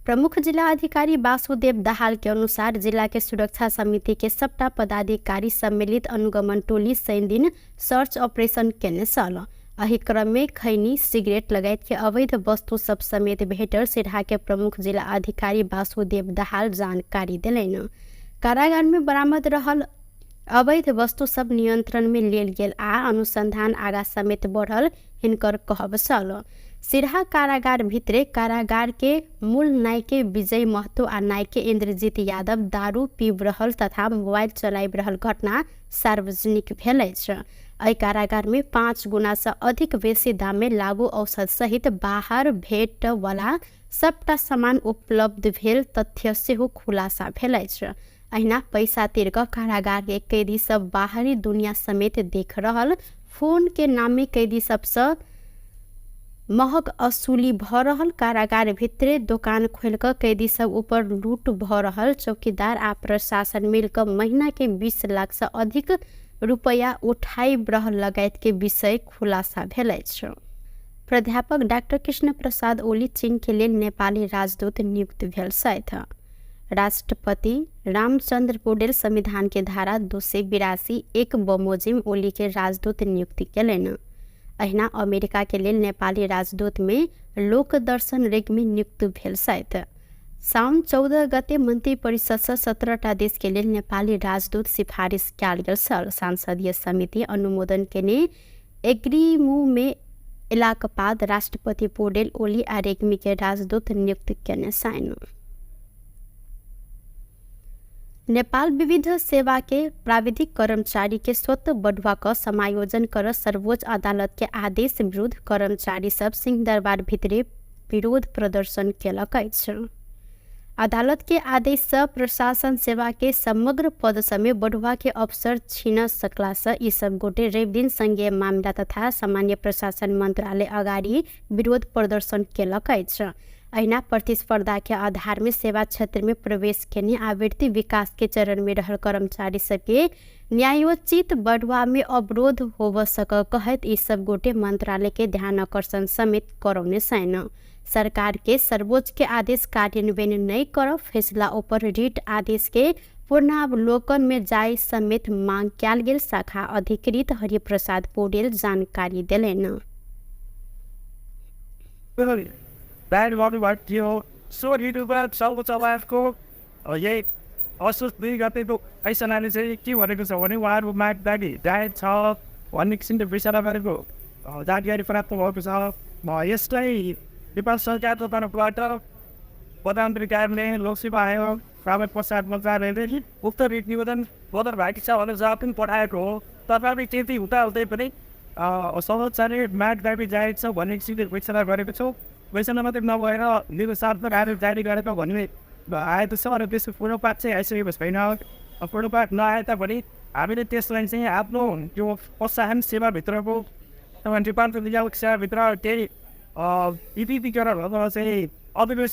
प्रमुख जिला अधिकारी वासुदेव दाहाल के अनुसार जिला के सुरक्षा समिति के सबटा पदाधिकारी सम्मिलित अनुगमन टोली शनि दिन सर्च ऑपरेशन केने छल। एहि क्रम में खैनी, सिगरेट लगायत के अवैध वस्तु सब समेत भेटल सिरहा के प्रमुख जिला अधिकारी वासुदेव दाहाल जानकारी देलनि। कारागार में बरामद रहल अवैध वस्तु सब नियंत्रण में लेल गेल आ अनुसंधान आगा समेत बढ़ल हिनकर कहब छल। सिरहा कारागार भित्रे कारागार के मूल नायके विजय महतो आ नायके इंद्रजीत यादव दारू पीब रहल तथा मोबाइल चलाबि रहल घटना सार्वजनिक भेल अछि। एहि कारागार में 5 गुना से अधिक बेसी दाम में लागू औषध सहित बाहर भेट वाला सबटा सामान उपलब्ध भेल तथ्य सेहो खुलासा भेल अछि। अहिना पैसा तिर कऽ कारागार के कैदी सब बाहरी दुनिया समेत देख रहल फोन के नामे कैदी सबसँ महग असूली भ रहल कारागार भितरे दोकान खोलि कऽ कैदी सब ऊपर लूट भ रहल चौकीदार आ प्रशासन मिल कऽ महीना के 20 लाख से अधिक रुपया उठाई रहल लगायत के विषय खुलासा भेल अछि। प्राध्यापक डाक्टर कृष्ण प्रसाद ओली चीन के लेल नेपाली राजदूत नियुक्त भेल छथि। राष्ट्रपति रामचंद्र पौडेल संविधान के धारा 282 1 बमोजिम ओली के राजदूत नियुक्ति केलनि। अहिना अमेरिका के लेल नेपाली राजदूत में लोकदर्शन रेग्मी नियुक्त भेल छथि। साउन 14 गते मन्त्री परिषद से 17टा देश के लेल नेपाली राजदूत सिफारिस कयल गेल छल। संसदीय समिति अनुमोदन केने एग्रीमू में एलाक बाद राष्ट्रपति पौडेल ओली आ रेग्मी के राजदूत नियुक्त केने छनि। नेपाल विविध सेवा के प्राविधिक कर्मचारी के स्वतः बढ़ुआ क समायोजन कर सर्वोच्च अदालत के आदेश विरुद्ध कर्मचारी सब सिंहदरबार भितरे विरोध प्रदर्शन केलक अछि। अदालत के आदेश से प्रशासन सेवा के समग्र पद समेत बढ़ुआ के अवसर छीन सकला से ई सब गोटे रवि दिन संघीय मामिला तथा सामान्य प्रशासन मंत्रालय अगाडि विरोध प्रदर्शन केलक अछि। अहिना प्रतिस्पर्धा के आधार में सेवा क्षेत्र में प्रवेश केने आवृत्ति विकास के चरण में रहल कर्मचारी सबके न्यायोचित बढ़ुआ में अवरोध होब सक कहैत ई सब गोटे मंत्रालय के ध्यान आकर्षण समेत करौने छैन। सरकार के सर्वोच्च के आदेश कार्यान्वयन नहीं कर फैसला ऊपर रिट आदेश के पूर्णावलोकन में जाय समेत मांग कयल गेल शाखा अधिकृत हरिप्रसाद पौडेल जानकारी देलनि। बाहिर गर्नुभएको थियो। सो ऋतुमा सर्वोच्च अदालतको यही असोज 2 गतेको फैसलाले चाहिँ के भनेको छ भने उहाँहरूको माग दाबी जायज छ भन्ने किसिमले विचार गरेको जानकारी प्राप्त भएको छ। यसलाई नेपाल सरकारको तर्फबाट प्रधानमन्त्री कार्यालय, लोकसेवा आयोग, प्राविधिक प्रसार मन्त्रालयले उक्त रिट निवेदन बदर भएको छ भनेर जवाब पनि पठाएको हो। तथापि त्यति हुँदाहुँदै पनि सर्वोच्चले माग दाबी जायज छ भन्ने किसिमले घोषणा गरेको छौँ। घोषणा मात्रै नभएर निर्देशात्मक आदेश जारी गरेको भन्ने आएको छ र त्यसको पूर्वपात चाहिँ आइसकेको छैन। पूर्वपात नआए तापनि हामीले त्यसलाई चाहिँ आफ्नो त्यो प्रोत्साहन सेवाभित्रको अथवा रूपान्तरण नियामक सेवाभित्र केही विविधीकरण अथवा चाहिँ अविवेश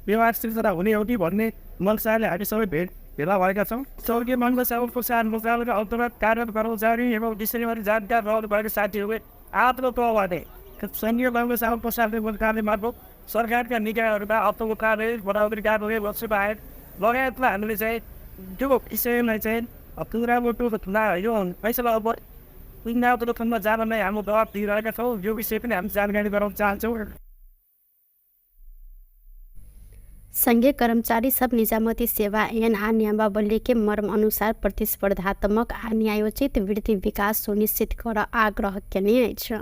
व्यवहार सिर्जना हुने हो कि भन्ने मनसाले हामी सबै भेला भएका छौँ। स्वर्गीय मङ्गल सेवा प्रोत्साहन मन्त्रालयका अन्तर्गत कार्यरत कर्मचारी एवं विषयबारे जानकार रहनु भएको साथीहरूले आफ्नो तहबाट सङ्घीय मङ्गल सेवा प्रोत्साहन मन्त्रालय मार्फत सरकारका निकायहरूमा अर्थको कार्यालय, प्रधानमन्त्री कार्यालय, लोकसेवा आयोग लगायतमा हामीले चाहिँ त्यो विषयलाई चाहिँ यो फैसला अब पुनरावलोकनमा जान नै हाम्रो दबाब दिइरहेका छौँ। यो विषय पनि हामी जानकारी गराउन चाहन्छौँ। संघीय कर्मचारी सब निजामती सेवा ऐन आ नियमावली के मर्म अनुसार प्रतिस्पर्धात्मक आ न्यायोचित वृद्धि विकास सुनिश्चित कर आग्रह केने अछि।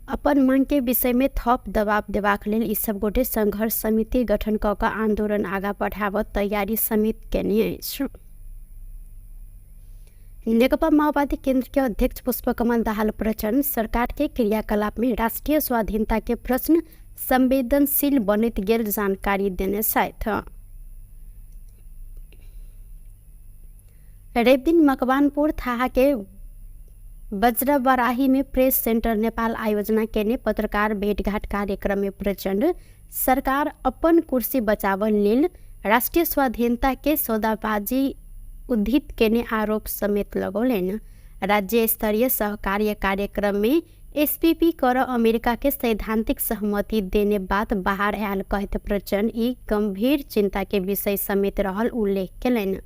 अपन मांग के विषय में थप दबाव देबाक लेल ई सब गोटे संघर्ष समिति गठन क कऽ आंदोलन आगा बढ़ाबऽ तैयारी समेत केने अछि। नेकपा माओवादी केंद्र के अध्यक्ष पुष्पकमल दाहाल प्रचण्ड सरकार के क्रियाकलाप में राष्ट्रीय स्वाधीनता के प्रश्न संवेदनशील बनैत गेल जानकारी देने छथि। रवि दिन मकवानपुर थाहा के वज्रबराही में प्रेस सेंटर नेपाल आयोजना केने पत्रकार भेटघाट कार्यक्रम में प्रचण्ड सरकार अपन कुर्सी बचावल लेल राष्ट्रीय स्वाधीनता के सौदाबाजी उद्धित केने आरोप समेत लगौलनि। राज्य स्तरीय सहकार्य कार्यक्रम में एसपीपी कर अमेरिका के सैद्धांतिक सहमति देने बात बाहर आयल कहैत प्रचण्ड ई गंभीर चिंता के विषय समेत रहल उल्लेख केलनि।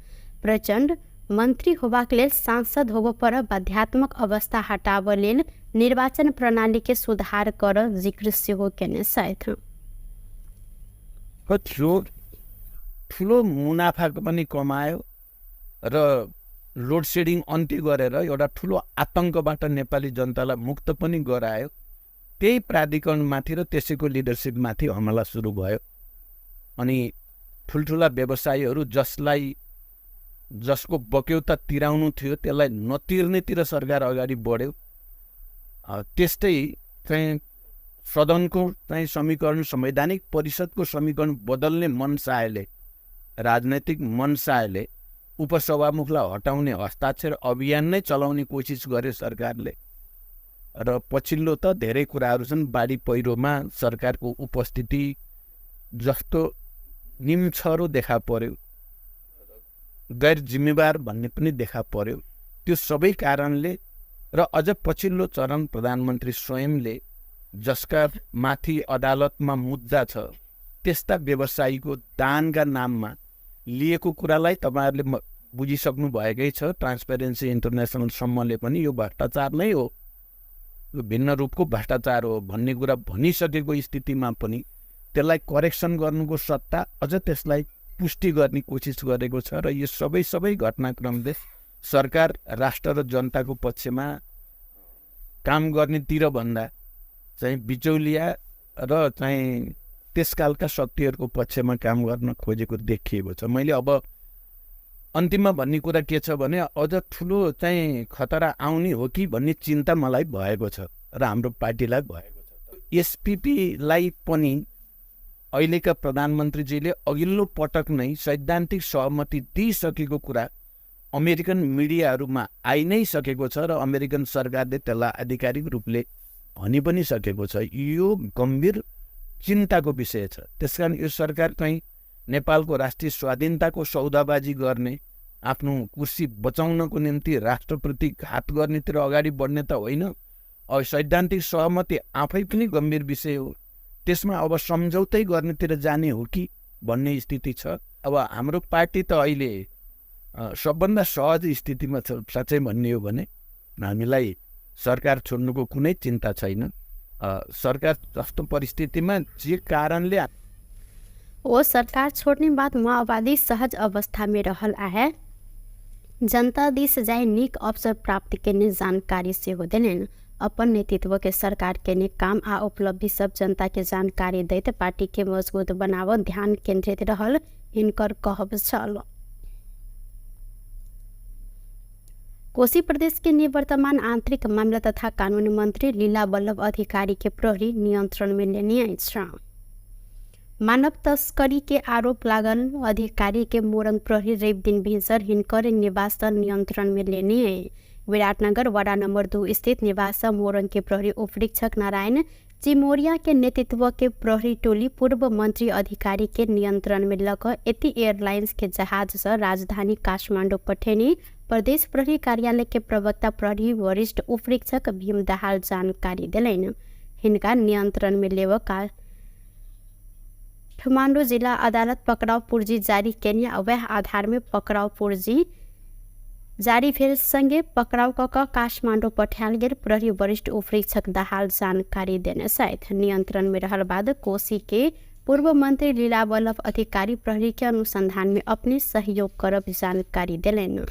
प्रचण्ड मंत्री होबाक लेल सांसद होबऽ पर बाध्यात्मक अवस्था हटाबऽ लेल निर्वाचन प्रणाली के सुधार कर जिक्र सेहो केने छथि। ठुलो मुनाफा पनि कमायो र लोड सेडिङ अन्त्य गरेर एउटा ठुलो आतङ्कबाट नेपाली जनतालाई मुक्त पनि गरायो। त्यही प्राधिकरणमाथि र त्यसैको लिडरसिपमाथि हमला सुरु भयो। अनि ठुल्ठुला व्यवसायीहरू जसलाई जसको बक्यौता तिराउनु थियो त्यसलाई नतिर्नेतिर सरकार अगाडि बढ्यो। त्यस्तै चाहिँ सदनको चाहिँ समीकरण, संवैधानिक परिषदको समीकरण बदल्ने मनसायले, राजनैतिक मनसायले उपसभामुखलाई हटाउने हस्ताक्षर अभियान नै चलाउने कोसिस गर्यो सरकारले। र पछिल्लो त धेरै कुराहरू छन्। बाढी पहिरोमा सरकारको उपस्थिति जस्तो निम्छरो देखा पर्यो, गैर जिम्मेवार भन्ने पनि देखा पर्यो। त्यो सबै कारणले र अझ पछिल्लो चरण प्रधानमन्त्री स्वयंले जसका माथि अदालतमा मुद्दा छ त्यस्ता व्यवसायीको दानका नाममा लिएको कुरालाई तपाईँहरूले बुझिसक्नु भएकै छ। ट्रान्सपेरेन्सी इन्टरनेसनलसम्मले पनि यो भ्रष्टाचार नै हो, यो भिन्न रूपको भ्रष्टाचार हो भन्ने कुरा भनिसकेको स्थितिमा पनि त्यसलाई करेक्सन गर्नुको सट्टा अझ त्यसलाई पुष्टि गर्ने कोसिस गरेको छ। र यो सबै सबै घटनाक्रमले सरकार राष्ट्र र जनताको पक्षमा काम गर्नेतिर भन्दा चाहिँ बिचौलिया र चाहिँ त्यसकालका शक्तिहरूको पक्षमा काम गर्न खोजेको देखिएको छ। मैले अब अन्तिममा भन्ने कुरा के छ भने अझ ठुलो चाहिँ खतरा आउने हो कि भन्ने चिन्ता मलाई भएको छ र हाम्रो पार्टीलाई भएको छ। एसपिपीलाई पनि अहिलेका प्रधानमन्त्रीजीले अघिल्लो पटक नै सैद्धान्तिक सहमति दिइसकेको कुरा अमेरिकन मिडियाहरूमा आइ नै सकेको छ र अमेरिकन सरकारले त्यसलाई आधिकारिक रूपले भनि पनि सकेको छ। यो गम्भीर चिन्ताको विषय छ। त्यसकारण यो सरकार कहीँ नेपालको राष्ट्रिय स्वाधीनताको सौदाबाजी गर्ने, आफ्नो कुर्सी बचाउनको निम्ति राष्ट्रप्रति घात गर्नेतिर अगाडि बढ्ने त होइन। अब सैद्धान्तिक सहमति आफै पनि गम्भीर विषय हो, त्यसमा अब सम्झौतै गर्नेतिर जाने हो कि भन्ने स्थिति छ। अब हाम्रो पार्टी त अहिले सबभन्दा सहज स्थितिमा छ। साँच्चै भन्ने हो भने हामीलाई सरकार छोड्नुको कुनै चिन्ता छैन। सरकार जस्तो परिस्थितिमा जे कारणले ओ सरकार छोड्ने बाद माओवादी सहज अवस्था में रहल आहे, जनता दिस जाय नीक अवसर प्राप्त केने जानकारी सेहो देलनि। अपन नेतृत्व के सरकार केने काम आ उपलब्धि सब जनता के जानकारी दैत पार्टी के मजबूत बनाव ध्यान केंद्रित रहल हिनकर कहब छल। कोशी प्रदेश के निवर्तमान आंतरिक मामला तथा कानून मंत्री लीला वल्लभ अधिकारी के प्रहरी नियंत्रण में लेने अछि। मानव तस्करी के आरोप लागल अधिकारी के मोरंग प्रहरी रवि दिन भिनसर हिनकर निवास नियंत्रण में लेने। विराटनगर वडा नंबर 2 स्थित निवास मोरंग के प्रहरी उपरीक्षक नारायण चिमोरिया के नेतृत्व के प्रहरी टोली पूर्व मंत्री अधिकारी के नियंत्रण में लक यति एयरलाइंस के जहाज से राजधानी काठमाडौँ पठेने प्रदेश प्रहरी कार्यालय के प्रवक्ता प्रहरी वरिष्ठ उपरीक्षक भीम दाहाल जानकारी देलनि। हिनका नियंत्रण में लेव काठमाडौँ जिला अदालत पकड़ाव पूर्जी जारी केने वह आधार में पकड़ाव पूर्जी जारी भेल संगे पकड़ाव क काठमाडौँ पठायल गेल प्रहरी वरिष्ठ उपरीक्षक दाहाल जानकारी देने छथि। नियंत्रण में रहल बाद कोशी के पूर्व मंत्री लीला वल्लभ अधिकारी प्रहरी के अनुसंधान में अपने सहयोग करब जानकारी देलनि।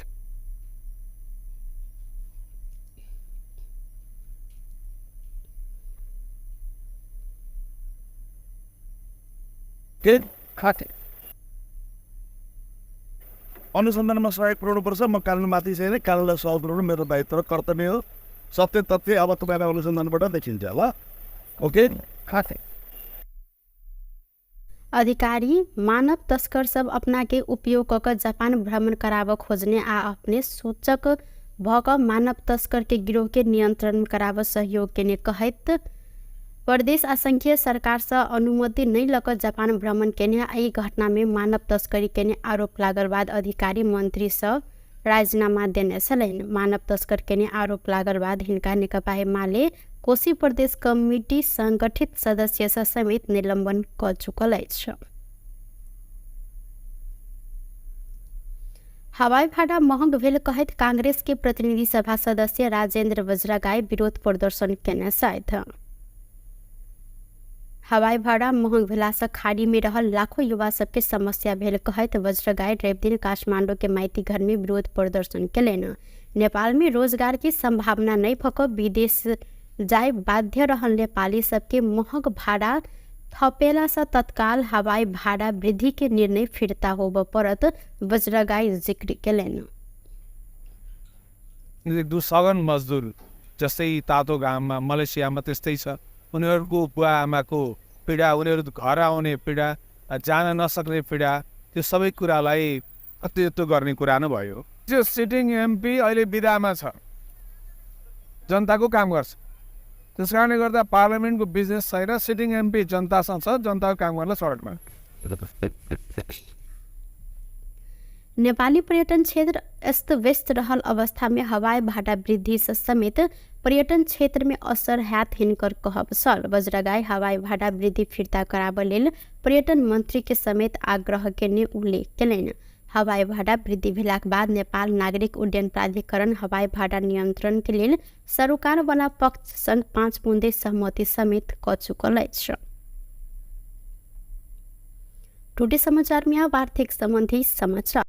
अनुसन्धानमा सहयोग पुऱ्याउनुपर्छ। म कानुनमाथि छैन, कानुनलाई सहयोग पुऱ्याउनु मेरो दायित्व र कर्तव्य हो। सत्य तथ्य अब तपाईँलाई अनुसन्धानबाट देखिन्छ ल। ओके। अधिकारी मानव तस्कर सब अपना के उपयोग क जापान भ्रमण कराब खोजने आ अपने सूचक भ क मानव तस्कर के गिरोह के नियंत्रण कराब सहयोग केने कहैत प्रदेश आ संघीय सरकार से अनुमति नहीं लक जापान भ्रमण केने एहि घटना में मानव तस्करी केने आरोप लागल बाद अधिकारी मंत्री सब राजीनामा देने छलनि। मानव तस्कर केने आरोप लागल बाद हिनका नेकपा एमाले कोशी प्रदेश कमिटी संगठित सदस्य समेत निलंबन क चुकल अछि। हवाई भाड़ा महंग भेल कहैत कांग्रेस के प्रतिनिधि सभा सदस्य राजेंद्र वज्रगाई विरोध प्रदर्शन केने छथि। हवाई भाड़ा महंग भेलासँ खाड़ी में रहल लाखों युवा सबके समस्या भेल कहैत वज्रगाई रवि दिन काठमाडौँ के माइती घर में विरोध प्रदर्शन केलनि। नेपाल में रोजगार के संभावना नहीं भऽ कऽ विदेश जाय बाध्य रहल नेपाली सबके महग भाड़ा थपेलासँ तत्काल हवाई भाड़ा वृद्धि के निर्णय फिर्ता होबऽ पड़त वज्रगाई जिक्र केलनि। सगन मजदुर जस्तै तातो घाममा मलेसियामा त्यस्तै छ, उनीहरूको बुवा आमाको पीडा, उनीहरू घर आउने पीडा, जान नसक्ने पीडा, त्यो सबै कुरालाई अतियत्व गर्ने कुरा नै भयो। त्यो सिटिङ एमपी अहिले बिदामा छ, जनताको काम गर्छ। त्यस कारणले गर्दा पार्लियामेन्टको बिजनेस छैन, सिटिङ एमपी जनतासँग छ, जनताको काम गर्न सडकमा। नेपाली पर्यटन क्षेत्र अस्त व्यस्त रहल अवस्था में हवाई भाड़ा वृद्धि से समेत पर्यटन क्षेत्र में असर हैत हिनकर कहब छल। वज्रगाई हवाई भाड़ा वृद्धि फिर्ता कराब लेल पर्यटन मंत्री के समेत आग्रह केने उल्लेख केलनि। हवाई भाड़ा वृद्धि भेलाक बाद नेपाल नागरिक उड्डयन प्राधिकरण हवाई भाड़ा नियंत्रण के लेल सरोकार वाला पक्ष संग 5 बुँदे सहमति समेत क चुकल अछि। टुडे समाचार में अब आर्थिक संबंधी समाचार।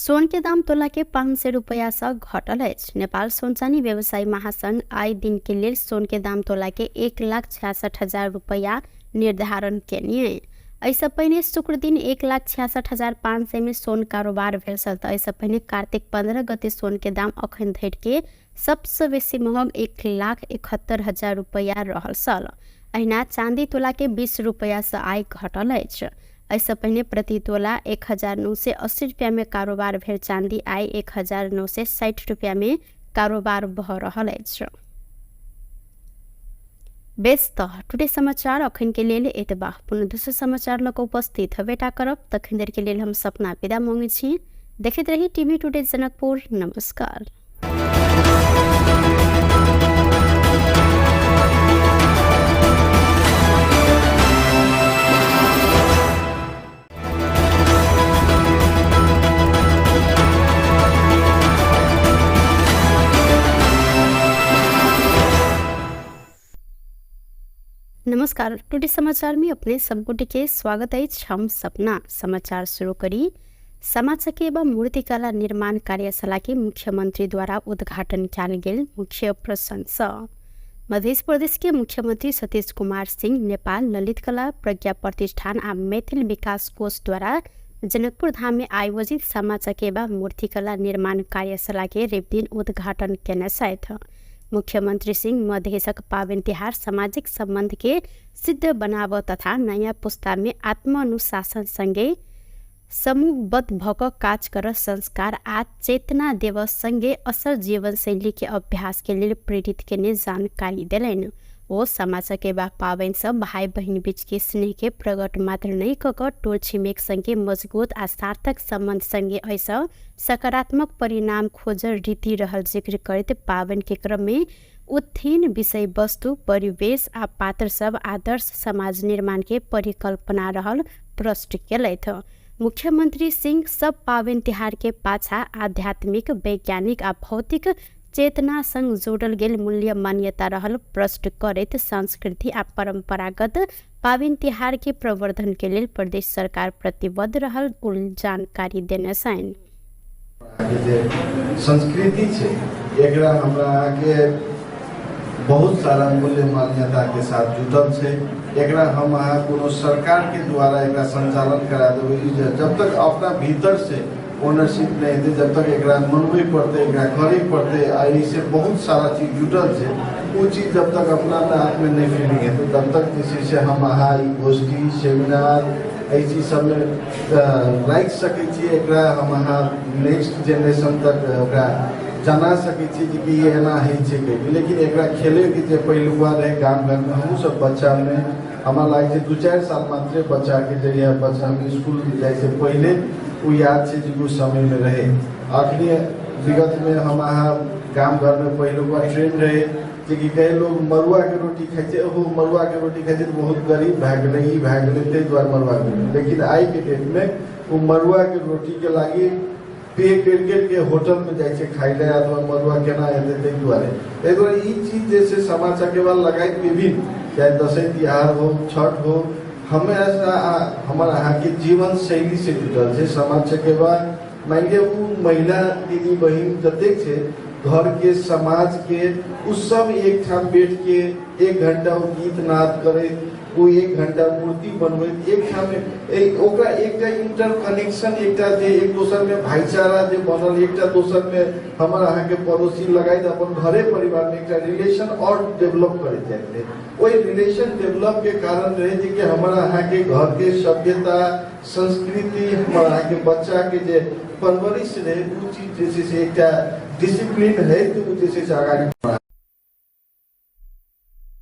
सोन के दाम तोला के 500 रुपया से घटल अछि। नेपाल सोन चानी व्यवसायी महासंघ आइ दिन के लेल सोन के दाम तोला के 1,66,000 रुपया निर्धारण केने। एहिसँ पहिने शुक्र दिन 1,66,500 में सोन कारोबार भेल छल। तऽ एहिसँ पहिने कार्तिक 15 गते सोन के दाम अखन धरि के सबसँ बेसी महग 1,71,000 रुपैआ रहल छल। अहिना चाँदी तोला के 20 रुपैआसँ आइ घटल अछि। एहिसँ पहिने प्रति तोला 1,980 रुपैआ में कारोबार भेल चाँदी आइ 1,960 रुपैआ में कारोबार भऽ रहल अछि। बेस तऽ टुडे समाचार अखन के लेल एतबा। पुनः दोसर समाचार लऽ कऽ उपस्थित हेबेटा करब। तखन देर के लेल हम सपना विदा मांगै छी। देखैत रही टीवी टुडे जनकपुर। नमस्कार। नमस्कार, टुडे समाचार में अपने सबगोटे के स्वागत अछि। हम सपना समाचार शुरू करी। सामा चकेबा मूर्तिकला निर्माण कार्यशाला के मुख्यमंत्री द्वारा उद्घाटन कयल गेल मुख्य प्रसंग। मध्य प्रदेश के मुख्यमंत्री सतीश कुमार सिंह नेपाल ललित कला प्रज्ञा प्रतिष्ठान आ मैथिल विकास कोष द्वारा जनकपुर धाम में आयोजित सामा चकेबा मूर्तिकला निर्माण कार्यशाला के रविदिन उद्घाटन केने छथि। मुख्यमंत्री सिंह मधेशक पाबनि तिहार सामाजिक संबंध के सिद्ध बनाब तथा नयाँ पुस्ता में आत्मानुशासन संगे समूहबद्ध भऽ कऽ काज करऽ संस्कार आ चेतना देबऽ संगे असल जीवनशैली के अभ्यास के लेल प्रेरित केने जानकारी देलनि। ओ सामा चकेबा पाबनि सँ भाइ बहिन बीच के स्नेह के प्रकट मात्र नहि कऽ कऽ टोल छिमेक संगे मजगूत आ सार्थक संबंध संगे एहिसँ सकारात्मक परिणाम खोजल रीति रहल जिक्र करैत पाबनि के क्रम मे उत्थीन विषय वस्तु, परिवेश आ पात्र सब आदर्श समाज निर्माण के परिकल्पना रहल प्रष्ट केलथि। मुख्यमंत्री सिंह सब पाबनि तिहार के पाछा आध्यात्मिक, वैज्ञानिक आ भौतिक चेतना संग जोड़ल गेल मूल्य मान्यता रहल प्रष्ट करैत संस्कृति आ परंपरागत पाबनि तिहार के प्रवर्धन के लेल प्रदेश सरकार प्रतिबद्ध रहल जानकारी देने छनि। अहाँके जे संस्कृति छै एकरा हमरा अहाँके बहुत सारा मूल्य मान्यताके साथ जुटल छै। एकरा हम अहाँ कोनो सरकारके द्वारा एकरा संचालन करा देबै ई जब तक अपना भीतर से ओनरशिप नहि हेतै, जब तक एकरा मनबै पड़तै, एकरा करै पड़तै आ एहिसँ बहुत सारा चीज जुटल छै, ओ चीज जब तक अपना आपमे नहि फीलिंग हेतै तब तक जे छै से हम अहाँ ई गोष्ठी सेमिनार एहि चीज सबमे राखि सकै छियै। एकरा हम अहाँ नेक्स्ट जेनरेशन तक ओकरा जना सकै छियै जे कि ई एना होइ छै कहिके। लेकिन एकरा खेलैके जे पहिलुका रहै गाम घरमे, हमहूँ सब बच्चामे हमरा लागै छै 2-4 साल मात्रे बच्चाके जहिया बच्चामे इसकुल जाइसँ पहिले ओ याद छै जे ओ समयमे रहै। अखनी विगतमे हम अहाँ गाम घरमे पहिलुका ट्रेंड रहै जे कि कई लोग मड़ुआके रोटी खाइ छै, ओहो मड़ुआके रोटी खाइ छै तऽ बहुत गरीब भए गेलै, ई भए गेलै, ताहि दुआरे मड़ुआके रोटी। लेकिन आइके डेटमे ओ मड़ुआके रोटीके लागि पे करि करिके होटलमे जाइ छै खाइ लए अथवा मड़ुआ केना हेतै ताहि दुआरे। ताहि दुआरे ई चीज जे छै सामा चकेबा लगाइत विभिन्न चाहे दसैँ तिहार हो, छठ हो, हमेशा हमर अहाँके जीवन शैलीसँ जुटल छै। सामा चकेबा मानि लिअ ओ महिला दीदी बहिन जतेक छै घरके समाजके ओ सब एकठाम बैठके 1 घंटा ओ गीत नाद करैत, ओ 1 घंटा मूर्ति बनबैत, एकठाम ओकरा एकटा इंटर कनेक्शन, एकटा जे एक दोसरमे भाईचारा जे बनल, एकटा दोसरमे हमर अहाँके पड़ोसी लगाइत अपन घरे परिवारमे एकटा रिलेशन आओर डेवलप करैत जाइत रहै। ओहि रिलेशन डेवलपके कारण रहै जे कि हमर अहाँके घरके सभ्यता संस्कृति, हमर अहाँके बच्चाके जे परवरिश रहै ओ चीज जे छै से एकटा डिसिप्लिन है तऽ ओ जे छै से अगाडि बढ़ा।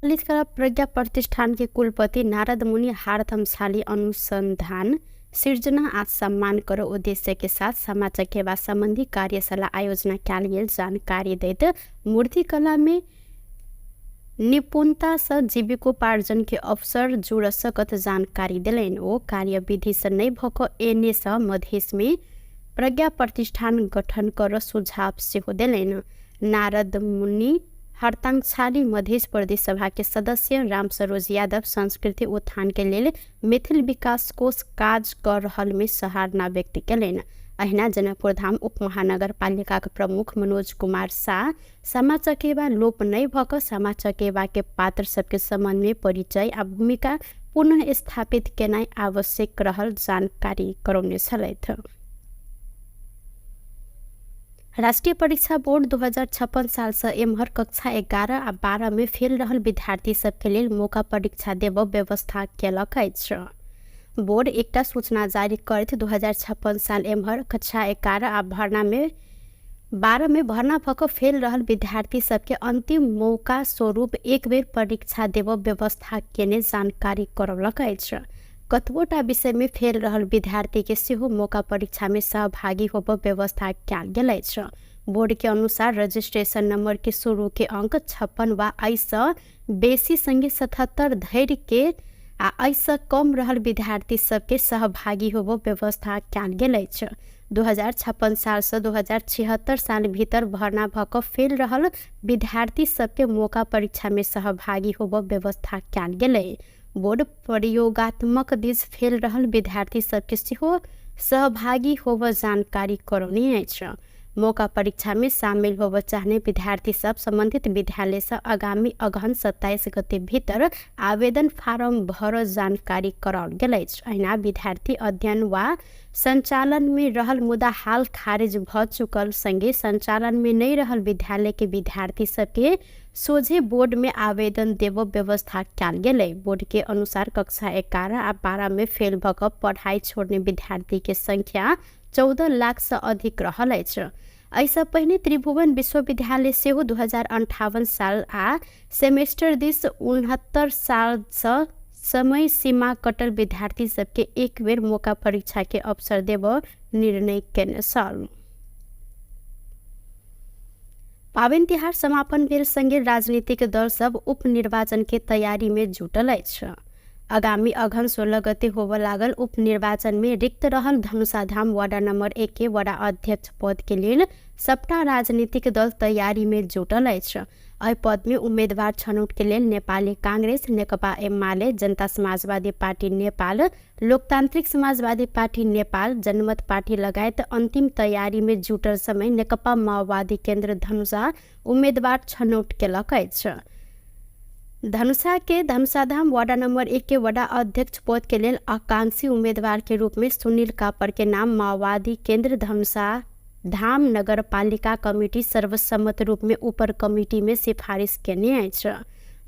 ललित कला प्रज्ञा प्रतिष्ठान के कुलपति नारद मुनि हारथमशाली अनुसंधान सृजना आ सम्मान कर उद्देश्य के साथ सामा चकेबा संबंधी कार्यशाला आयोजना कयल गेल जानकारी दैत मूर्तिकला में निपुणता सँ जीविकोपार्जन के अवसर जुड़ सकत जानकारी देलनि। ओ कार्यविधि सँ नहि भऽ कऽ एने सँ मधेश में प्रज्ञा प्रतिष्ठान गठन कर सुझाव सेहो देलनि। नारद मुनि हरतांक्षाली मधेश प्रदेश सभा के सदस्य रामसरोज यादव संस्कृति उत्थान के लेल मैथिल विकास कोष काज कर रहल में सराहना व्यक्त केलनि। अहिना जनकपुर धाम उप महानगरपालिका के प्रमुख मनोज कुमार साह सामा चकेबा लोप नहि भऽ कऽ सामा चकेबा के पात्र सबके सम्बन्ध में परिचय आ भूमिका पुनः स्थापित केनाइ आवश्यक रहल जानकारी करौने छलथि। राष्ट्रिय परीक्षा बोर्ड 2056 साल से एम्हर कक्षा 11 आ 12 में फेल रहल विद्यार्थी सबके लेल मौका परीक्षा देब व्यवस्था केलक अछि। बोर्ड एकटा सूचना जारी करैत 2056 साल एम्हर कक्षा 11 आ भर्ना में 12 में भर्ना भऽ कऽ फेल रहल विद्यार्थी सबके अंतिम मौका स्वरूप एक बेर परीक्षा देब व्यवस्था केने जानकारी करौलक अछि। कतबोटा विषय में फेल रहल विद्यार्थी के सेहो मौका परीक्षा में सहभागी होब व्यवस्था कयल गेल अछि। बोर्ड के अनुसार रजिस्ट्रेशन नंबर के शुरू के अंक 56 वा एहिसँ बेसी संगे 77 धरि के आ एहिसँ कम रहल विद्यार्थी सबके सहभागी होब व्यवस्था कयल गेल अछि। 2056 सालसँ 2076 साल भीतर भर्ना भऽ कऽ फेल रहल विद्यार्थी सबके मौका परीक्षा में सहभागी होब व्यवस्था कयल गेलै। बोर्ड प्रयोगात्मक दिस फेल रहल विद्यार्थी सबके सेहो सहभागी होब जानकारी करौने अछि। मौका परीक्षा में शामिल होब चाहने विद्यार्थी सब संबंधित विद्यालय से आगामी अगहन 27 गते भीतर आवेदन फारम भर जानकारी कराओल गेल अछि। अहिना विद्यार्थी अध्ययन वा संचालन में रहल मुदा हाल खारिज भ चुकल संगे संचालन में नहीं रहल विद्यालय के विद्यार्थी सबके सोझे बोर्ड में आवेदन देब व्यवस्था कयल गेलै। बोर्ड के अनुसार कक्षा 11 आ 12 में फेल भऽ कऽ पढ़ाई छोड़ने विद्यार्थी के संख्या 14 लाख से अधिक रहल अछि। एहिसँ पहिने त्रिभुवन विश्वविद्यालय सेहो 2058 साल आ सेमेस्टर दिस 69 सालसँ समय सीमा कटल विद्यार्थी सबके एक बेर मौका परीक्षा के अवसर देब निर्णय केने छल। पाबनि तिहार समापन भेल संगे राजनीतिक दल सब उपनिर्वाचन के तैयारी में जुटल अछि। आगामी अगहन 16 गते होबय लागल उपनिर्वाचन में रिक्त रहल धनुषाधाम वार्ड नंबर 1 के वडा अध्यक्ष पद के लेल सबटा राजनीतिक दल तैयारी में जुटल अछि। एहि पद में उम्मीदवार छनौट के लेल नेपाली कांग्रेस, नेकपा एमाले, जनता समाजवादी पार्टी नेपाल, लोकतांत्रिक समाजवादी पार्टी नेपाल, जनमत पार्टी लगायत अंतिम तैयारी में जुटल समय नेकपा माओवादी केन्द्र धनुषा उम्मीदवार छनौट केलक अछि। धनुषा के धनुषाधाम वार्ड नंबर 1 के वडा अध्यक्ष पद के लेल आकांक्षी उम्मीदवार के रूप में सुनील कापर के नाम माओवादी केंद्र धनुषा धाम नगर पालिका कमिटी सर्वसम्मत रूप में ऊपर कमिटी में सिफारिश केने अछि।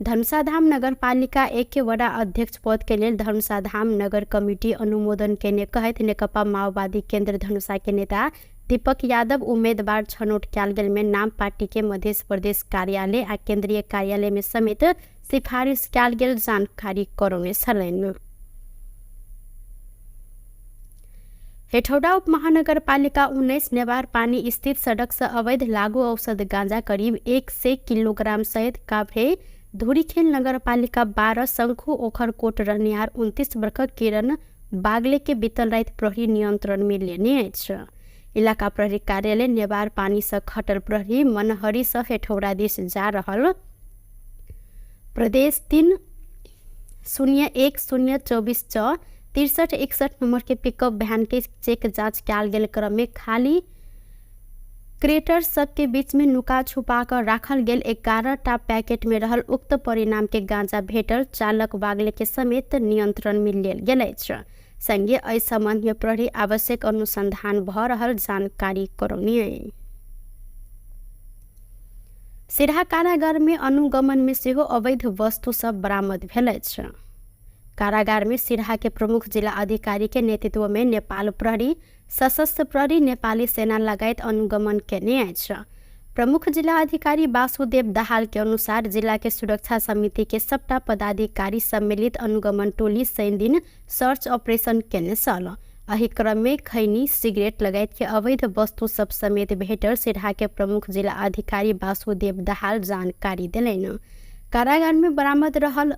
धनुषाधाम नगरपालिका 1 के वडा अध्यक्ष पद के लेल धनुषाधाम नगर कमिटी अनुमोदन केने कहैत नेकपा माओवादी केंद्र धनुषा के नेता दीपक यादव उम्मीदवार छनौट कयल गेल में नाम पार्टी के मध्य प्रदेश कार्यालय आ केंद्रीय कार्यालय में समेत सिफारिश कयल गेल जानकारी करौने छलनि। हेठौड़ा उप महानगरपालिका 19 नेवार पानी स्थित सड़क से अवैध लागू औषध गांजा करीब 100 किलोग्राम सहित काभ्रे धुरीखेल नगरपालिका 12 शंखु ओखरकोट रहनिहार 29 वर्षक किरण बागले के बीतल राति प्रहरी नियंत्रण में लेने अछि। इलाका प्रहरी कार्यालय नेवार पानी से खटल प्रहरी मनहरी से हेठौड़ा दिस जा रहल प्रदेश 3 0 1 0 24 6 63 61 नंबर के पिकअप वैन के चेक जांच कयल गेल क्रम में खाली क्रेटर सबके बीच में नुका छुपा कर राखल गेल 11 टा पैकेट में रहल उक्त परिणाम के गांजा भेटल चालक बागले के समेत नियंत्रण में लेल गेल अछि। संगे एहि संबंध में प्रहरी आवश्यक अनुसंधान भ रहल जानकारी करौनी। सिरहा कारागार में अनुगमन में सेहो अवैध वस्तु सब बरामद भेल अछि। कारागार में सिरहा के प्रमुख जिला अधिकारी के नेतृत्व में नेपाल प्रहरी, सशस्त्र प्रहरी, नेपाली सेना लगायत अनुगमन केने अछि। प्रमुख जिला अधिकारी वासुदेव दाहाल के अनुसार जिला के सुरक्षा समिति के सबटा पदाधिकारी सम्मिलित अनुगमन टोली शनि दिन सर्च ऑपरेशन केने छल। एहि क्रम में खैनी, सिगरेट लगायत के अवैध वस्तु सब समेत भेटल सिरहा के प्रमुख जिला अधिकारी वासुदेव दाहाल जानकारी देलनि। कारागार में बरामद रहल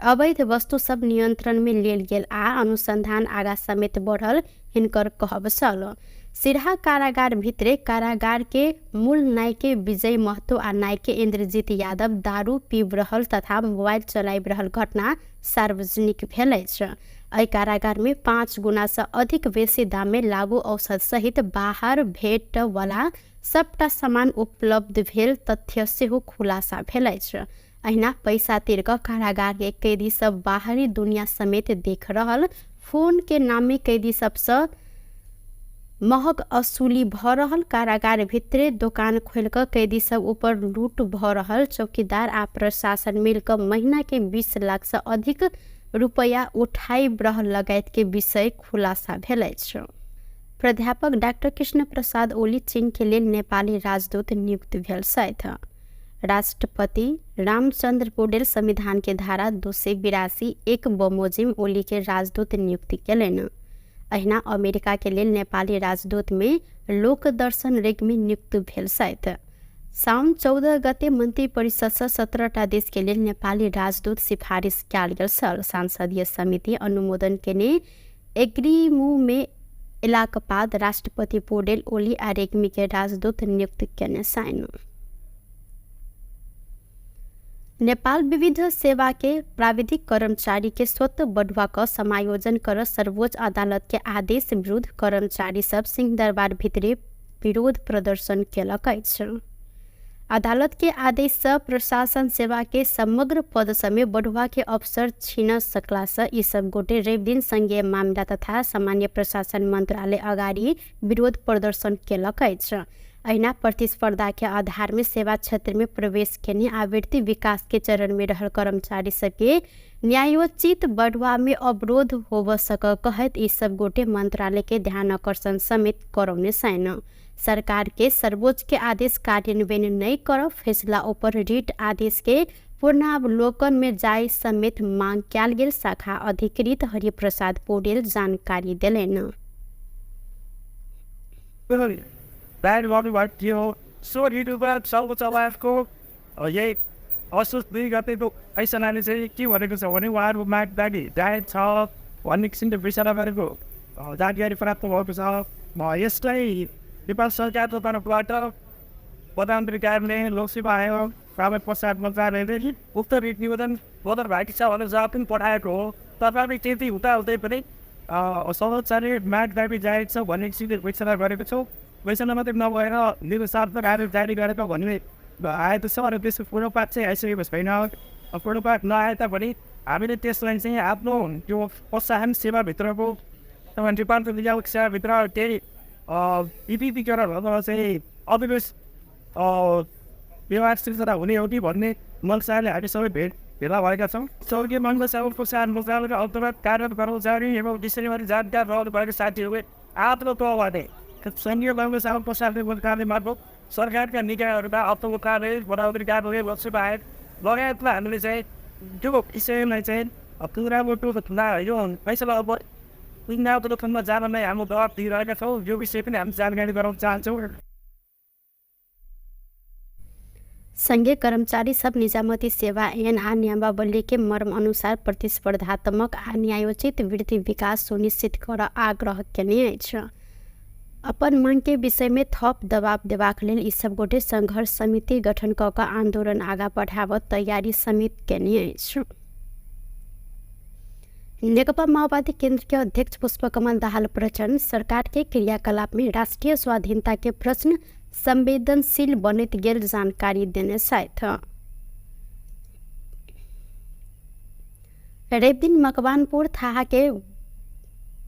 अवैध वस्तु सब नियंत्रण में लेल गेल आ अनुसंधान आगा समेत बढ़ल हिनकर कहब छल। सिरहा कारागार भितरे कारागार के मूल नायके विजय महतो आ नायके इंद्रजीत यादव दारू पीब रहल तथा मोबाइल चलाबि रहल घटना सार्वजनिक भेल अछि। एहि कारागार में 5 गुना से अधिक बेसी दाम में लागू औषध सहित बाहर भेट वाला सबटा सामान उपलब्ध भेल तथ्य सेहो खुलासा भेल अछि। अहिना पैसा तिर कऽ कारागार के कैदी सब बाहरी दुनिया समेत देख रहल फोन के नामे कैदी सबसँ महग असूली भऽ रहल, कारागार भितरे दोकान खोलि कऽ कैदी सब ऊपर लूट भऽ रहल, चौकीदार आ प्रशासन मिल कऽ महीना के 20 लाख से अधिक रुपया उठाई रहल लगायत के विषय खुलासा भेल अछि। प्राध्यापक डाक्टर कृष्ण प्रसाद ओली चीन के लेल नेपाली राजदूत नियुक्त भेल छथि। राष्ट्रपति रामचंद्र पौडेल संविधान के धारा 282(1) बमोजिम ओली के राजदूत नियुक्ति केलनि। अहिना अमेरिका के लेल नेपाली राजदूत में लोकदर्शन रेग्मी नियुक्त भेल छथि। साउन 14 गते मन्त्री परिषद से 17टा देश के लेल नेपाली राजदूत सिफारिस कयल गेल छल। संसदीय समिति अनुमोदन केने एग्रीमू में एलाक बाद राष्ट्रपति पौडेल ओली आ रेग्मी के राजदूत नियुक्त केने छनि। नेपाल विविध सेवा के प्राविधिक कर्मचारी के स्वतः बढ़ुआ क समायोजन कर सर्वोच्च अदालत के आदेश विरुद्ध कर्मचारी सब सिंहदरबार भितरे विरोध प्रदर्शन केलक अछि। अदालत के आदेश से प्रशासन सेवा के समग्र पद समेत बढ़ुआ के अवसर छीन सकला से ई सब गोटे रवि दिन संघीय मामला तथा सामान्य प्रशासन मंत्रालय अगाडि विरोध प्रदर्शन केलक अछि। अहिना प्रतिस्पर्धा के आधार में सेवा क्षेत्र में प्रवेश केने आवृत्ति विकास के चरण में रहल कर्मचारी सबके न्यायोचित बढ़ुआ में अवरोध होब सक कहैत ई सब गोटे मंत्रालय के ध्यान आकर्षण समेत करौने छनि। सरकार के सर्वोच्च के आदेश कार्यान्वयन नहीं कर फैसला ऊपर रिट आदेश के पूर्णावलोकन में जाय समेत मांग कयल गेल शाखा अधिकृत हरिप्रसाद पौडेल जानकारी देलनि। बिहान गर्नुभएको थियो। सो ऋतुमा सर्वोच्च अदालतको यही असोज 2 गतेको फैसलाले चाहिँ के भनेको छ भने उहाँहरू माग दाबी जायज छ भन्ने किसिमले विचार गरेको जानकारी प्राप्त भएको छ। यसलाई नेपाल सरकारको तर्फबाट प्रधानमन्त्री कार्यालय, लोकसेवा आयोग, प्राविधिक प्रसार मन्त्रालयले उक्त रिट निवेदन बदर भएको छ भनेर जवाब पनि पठाएको हो। तथापि त्यति हुँदाहुँदै पनि सर्वोच्चले माग दाबी जायज छ भन्ने किसिमले घोषणा गरेको छौँ। घोषणा मात्रै नभएर निर्देशात्मक आदेश जारी गरेको भन्ने आएको छ र त्यसको पूर्वपात चाहिँ आइसकेको छैन। पूर्वपात नआए तापनि हामीले त्यसलाई चाहिँ आफ्नो त्यो प्रोत्साहन सेवाभित्रको डिपार्टमेन्ट नियामक सेवाभित्र केही विविधीकरण अथवा चाहिँ अविवेश व्यवहार सिर्जना हुने हो कि भन्ने मनसाले हामी सबै भेला भएका छौँ। सौर्य मङ्गल सेवा प्रोत्साहन मन्त्रालयका अन्तर्गत कार्यरत कर्मचारी एवं विषयबारे जानकार रहनु भएको साथीहरूले आफ्नो तहबाट सङ्घीय मङ्गल सेवा प्रोत्साहन मन्त्रालय मार्फत सरकारका निकायहरूमा अर्थको कार्यालय, प्रधानमन्त्री कार्यालय, लोकसेवा आयोग लगायतमा हामीले चाहिँ त्यो विषयलाई चाहिँ पुनरावलोकन यो फैसला अब पुनरावलोकनमा जान नै हाम्रो दबाब दिइरहेका छौँ। यो विषय पनि हामी जानकारी गराउन चाहन्छौँ। संघीय कर्मचारी सब निजामती सेवा ऐन आ नियमावली के मर्म अनुसार प्रतिस्पर्धात्मक आ न्यायोचित वृद्धि विकास सुनिश्चित कर आग्रह केने अछि। अपन मांग के विषय में थप दबाव देबाक लेल ई सब गोटे संघर्ष समिति गठन क कऽ आंदोलन आगा बढ़ाबऽ तैयारी समेत केने अछि। नेकपा माओवादी केंद्र के अध्यक्ष पुष्पकमल दाहाल प्रचण्ड सरकार के क्रियाकलाप में राष्ट्रीय स्वाधीनता के प्रश्न संवेदनशील बनैत गेल जानकारी देने छथि। रवि दिन मकवानपुर थाहा के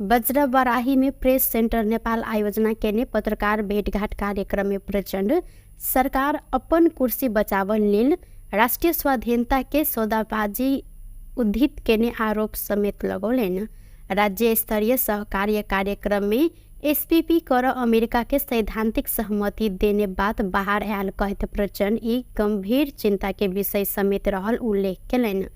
वज्रबराही में प्रेस सेंटर नेपाल आयोजना केने पत्रकार भेटघाट कार्यक्रम में प्रचण्ड सरकार अपन कुर्सी बचावल लेल राष्ट्रीय स्वाधीनता के सौदाबाजी उद्धित केने आरोप समेत लगौलनि। राज्य स्तरीय सहकार्य कार्यक्रम में एसपीपी कर अमेरिका के सैद्धांतिक सहमति देने बात बाहर आयल कहैत प्रचण्ड ई गंभीर चिंता के विषय समेत रहल उल्लेख केलनि।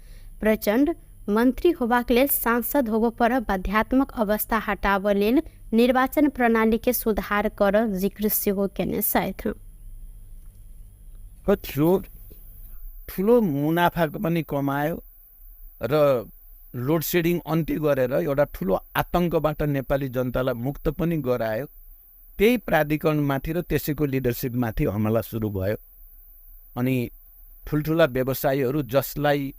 प्रचण्ड मंत्री होबाक लेल सांसद होबऽ पर बाध्यात्मक अवस्था हटाबऽ लेल निर्वाचन प्रणाली के सुधार कर जिक्र सेहो केने छथि। ठुलो मुनाफा पनि कमायो र लोड सेडिङ अन्त्य गरेर एउटा ठुलो आतङ्कबाट नेपाली जनतालाई मुक्त पनि गरायो। त्यही प्राधिकरणमाथि र त्यसैको लिडरसिपमाथि हमला सुरु भयो। अनि ठुल्ठुला व्यवसायीहरू जसलाई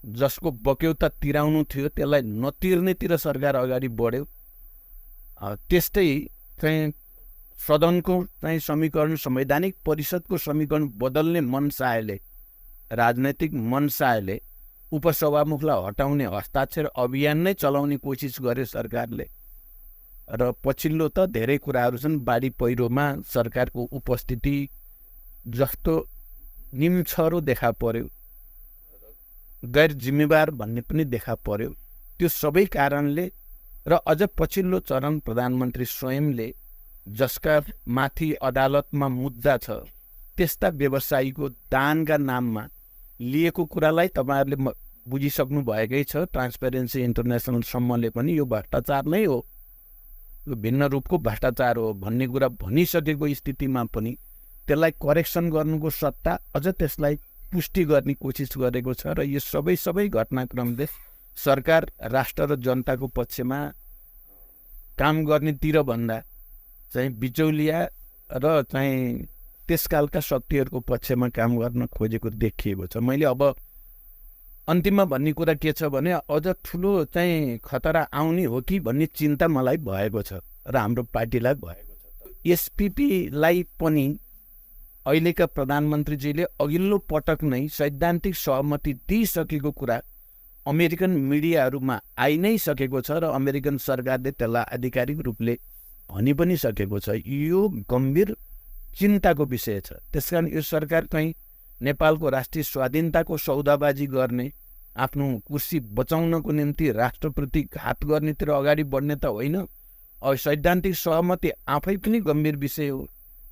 जसको बक्यौता तिराउनु थियो त्यसलाई नतिर्नेतिर सरकार अगाडि बढ्यो। त्यस्तै चाहिँ सदनको चाहिँ समीकरण, संवैधानिक परिषदको समीकरण बदल्ने मनसायले राजनैतिक मनसायले उपसभामुखलाई हटाउने हस्ताक्षर अभियान नै चलाउने कोसिस गर्यो सरकारले। र पछिल्लो त धेरै कुराहरू छन्, बाढी पहिरोमा सरकारको उपस्थिति जस्तो निम्छरो देखा पर्यो, गैर जिम्मेवार भन्ने पनि देखा पर्यो। त्यो सबै कारणले र अझ पछिल्लो चरण प्रधानमन्त्री स्वयंले जसका माथि अदालतमा मुद्दा छ त्यस्ता व्यवसायीको दानका नाममा लिएको कुरालाई तपाईँहरूले बुझिसक्नु भएकै छ। ट्रान्सपेरेन्सी इन्टरनेसनलसम्मले पनि यो भ्रष्टाचार नै हो, यो भिन्न रूपको भ्रष्टाचार हो भन्ने कुरा भनिसकेको स्थितिमा पनि त्यसलाई करेक्सन गर्नुको सट्टा अझ त्यसलाई पुष्टि गर्ने कोसिस गरेको छ। र यो सबै सबै घटनाक्रमले सरकार राष्ट्र र जनताको पक्षमा काम गर्नेतिर भन्दा चाहिँ बिचौलिया र चाहिँ त्यसकालका शक्तिहरूको पक्षमा काम गर्न खोजेको देखिएको छ। मैले अब अन्तिममा भन्ने कुरा के छ भने अझ ठुलो चाहिँ खतरा आउने हो कि भन्ने चिन्ता मलाई भएको छ र हाम्रो पार्टीलाई भएको छ। एसपिपीलाई पनि अहिलेका प्रधानमन्त्रीजीले अघिल्लो पटक नै सैद्धान्तिक सहमति दिइसकेको कुरा अमेरिकन मिडियाहरूमा आइ नै सकेको छ र अमेरिकन सरकारले त्यसलाई आधिकारिक रूपले भनि पनि सकेको छ। यो गम्भीर चिन्ताको विषय छ। त्यसकारण यो सरकार कहीँ नेपालको राष्ट्रिय स्वाधीनताको सौदाबाजी गर्ने, आफ्नो कुर्सी बचाउनको निम्ति राष्ट्रप्रति घात गर्नेतिर अगाडि बढ्ने त होइन। अब सैद्धान्तिक सहमति आफै पनि गम्भीर विषय हो,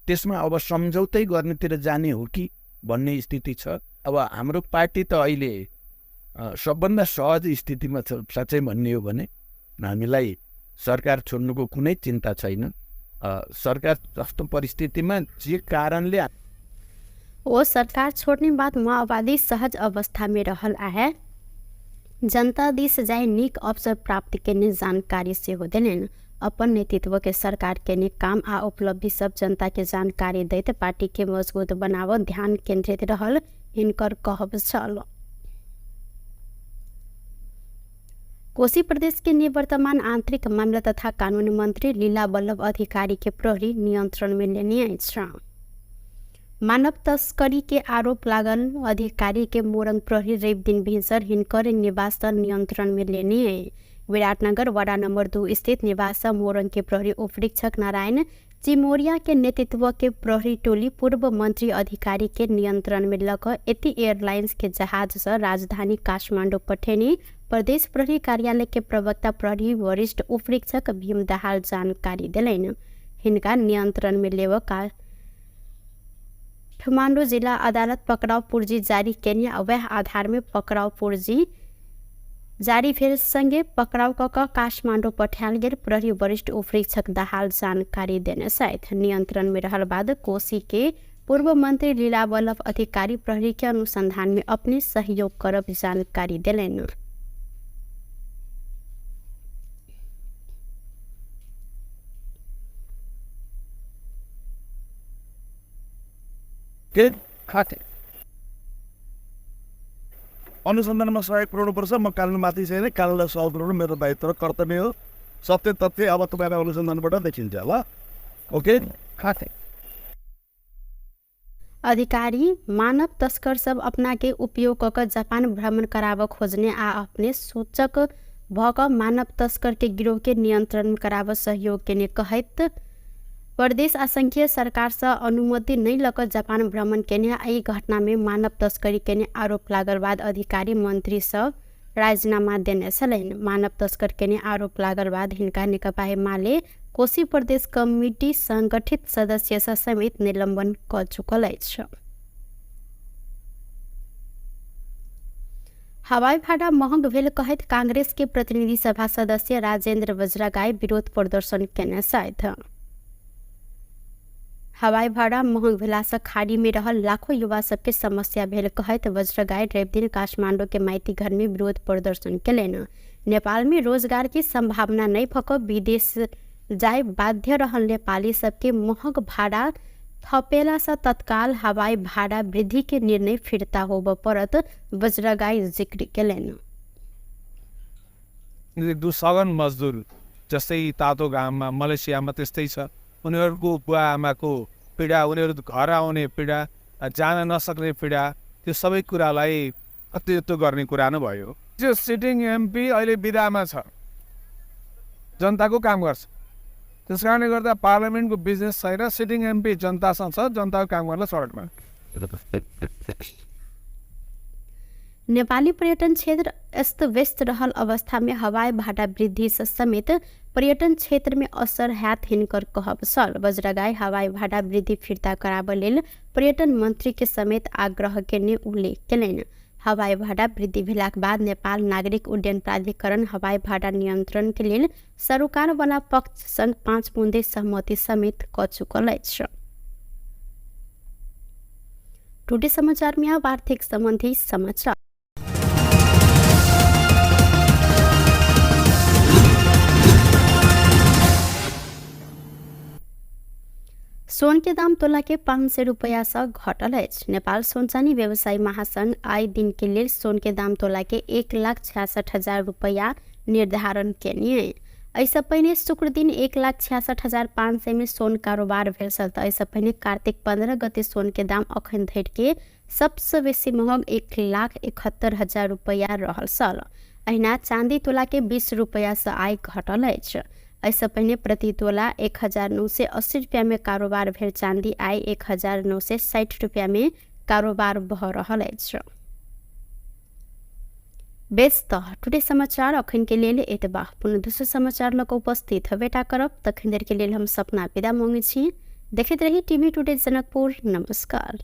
त्यसमा अब सम्झौतै गर्नेतिर जाने हो कि भन्ने स्थिति छ। अब हाम्रो पार्टी त अहिले सबभन्दा सहज स्थितिमा छ। साँच्चै भन्ने हो भने हामीलाई सरकार छोड्नुको कुनै चिन्ता छैन। सरकार जस्तो परिस्थितिमा जे कारणले वो सरकार छोड़ने बाद माओवादी सहज अवस्था में रहल आहे, जनता दिस जाय नीक अवसर प्राप्त केने जानकारी सेहो देलनि। अपन नेतृत्व के सरकार केने काम आ उपलब्धि सब जनता के जानकारी दैत पार्टी के मजबूत बनाव ध्यान केंद्रित रहल हिनकर कहब छल। कोसी प्रदेश के निवर्तमान आंतरिक मामला तथा कानून मंत्री लीला वल्लभ अधिकारी के प्रहरी नियंत्रण में लेने अछि। मानव तस्करी के आरोप लागल अधिकारी के मोरंग प्रहरी रवि दिन भिनसर हिनकर निवास नियंत्रण में लेने। विराटनगर वार्ड नंबर 2 स्थित निवास मोरंग के प्रहरी उपरीक्षक नारायण चिमोरिया के नेतृत्व के प्रहरी टोली पूर्व मंत्री अधिकारी के नियंत्रण में लक यति एयरलाइंस के जहाज से राजधानी काठमांडू पठेने प्रदेश प्रहरी कार्यालय के प्रवक्ता प्रहरी वरिष्ठ उपरीक्षक भीम दाहाल जानकारी देलनि। हिनका नियंत्रण में लेव काठमांडू जिला अदालत पकड़ाव पूर्जी जारी केने वह आधार में पकड़ाव पूर्जी जारी भेल संगे पकड़ाव क काठमांडू पठायल गेल प्रहरी वरिष्ठ उपरीक्षक दाहाल जानकारी देने सहित नियंत्रण में रहल बाद कोसी के पूर्व मंत्री लीला वल्लभ अधिकारी प्रहरी के अनुसंधान में अपने सहयोग करब जानकारी देलनि। अनुसन्धानमा सहयोग पुऱ्याउनुपर्छ। म कानुनमाथि छैन, कानुनलाई सहयोग पुऱ्याउनु मेरो दायित्व र कर्तव्य हो। सत्य तथ्य अब तपाईँलाई अनुसन्धानबाट देखिन्छ ल। ओके। अधिकारी मानव तस्कर सब अपना के उपयोग क जापान भ्रमण कराब खोजने आ अपने सूचक भ क मानव तस्कर के गिरोह के नियंत्रण कराब सहयोग केने कहैत प्रदेश आ संघीय सरकार से अनुमति नहीं लक जापान भ्रमण केने आ घटना में मानव तस्करी केने आरोप लागल बाद अधिकारी मंत्री सब राजीनामा देने छलनि। मानव तस्कर केने आरोप लागल बाद हिनका नेकपा एमाले कोसी प्रदेश कमिटी संगठित सदस्य समेत निलंबन क चुकल अछि। हवाई भाड़ा महंग भेल कहैत कांग्रेस के प्रतिनिधि सभा सदस्य राजेंद्र वज्रगाई विरोध प्रदर्शन केने छथि। हवाई भाड़ा महंग भेलासँ खाड़ी में रहल लाखों युवा सबके समस्या भेल कहैत वज्रगाई रविदिन काठमांडू के माइती घर में विरोध प्रदर्शन केलनि। नेपाल में रोजगार के संभावना नहीं भक विदेश जाय बाध्य रहल नेपाली सबके महंग भाड़ा थपेला से तत्काल हवाई भाड़ा वृद्धि के निर्णय फिर्ता होब परत वज्रगाई जिक्र केलनि। सगन मजदुर जस्तै तातो घाममा मलेसियामा त्यस्तै छ, उनीहरूको बुवा आमाको पीडा, उनीहरू घर आउने पीडा, जान नसक्ने पीडा, त्यो सबै कुरालाई अतिरिक्त गर्ने कुरा नै भयो। त्यो सिटिङ एमपी अहिले बिदामा छ, जनताको काम गर्छ। त्यस कारणले गर्दा पार्लियामेन्टको बिजनेस छैन, सिटिङ एमपी जनतासँग छ, जनताको काम गर्न सडकमा। नेपाली पर्यटन क्षेत्र अस्त व्यस्त रहल अवस्था में हवाई भाड़ा वृद्धि से समेत पर्यटन क्षेत्र में असर हैत हिनकर कहब छल। बजरगाई हवाई भाड़ा वृद्धि फिर्ता कराबऽ लेल पर्यटन मंत्री के समेत आग्रह केने उल्लेख केलनि। हवाई भाड़ा वृद्धि भेलाक बाद नेपाल नागरिक उड्डयन प्राधिकरण हवाई भाड़ा नियंत्रण के लेल सरोकार वाला पक्ष संग 5 बुँदे सहमति समेत क चुकल अछि। टुडे समाचार में अब आर्थिक संबंधी समाचार। सोन के दाम तोला के 500 रुपया से घटल अछि। नेपाल सोन चानी व्यवसायी महासंघ आइ दिन के लेल सोन के दाम तोला के 1,66,000 रुपया निर्धारण केने। एहिसँ पहिने शुक्र दिन 1,66,500 में सोन कारोबार भेल छल। तऽ एहिसँ पहिने कार्तिक 15 गते सोन के दाम अखन धरि के सबसँ बेसी महग 1,71,000 रुपया रहल छल। अहिना चांदी तोला के 20 रुपया से आइ घटल अछि। एहिसँ पहिने प्रति तोला 1,980 रुपया में कारोबार भेल चांदी आइ 1,960 रुपया में कारोबार भऽ रहल अछि। बेस तऽ टुडे समाचार अखन के लेल एतबा। पुनः दोसर समाचार लऽ कऽ उपस्थित हेबेटा करब। तखन देर के लेल हम सपना विदा मांगै छी। देखैत रही टीवी टुडे जनकपुर। नमस्कार।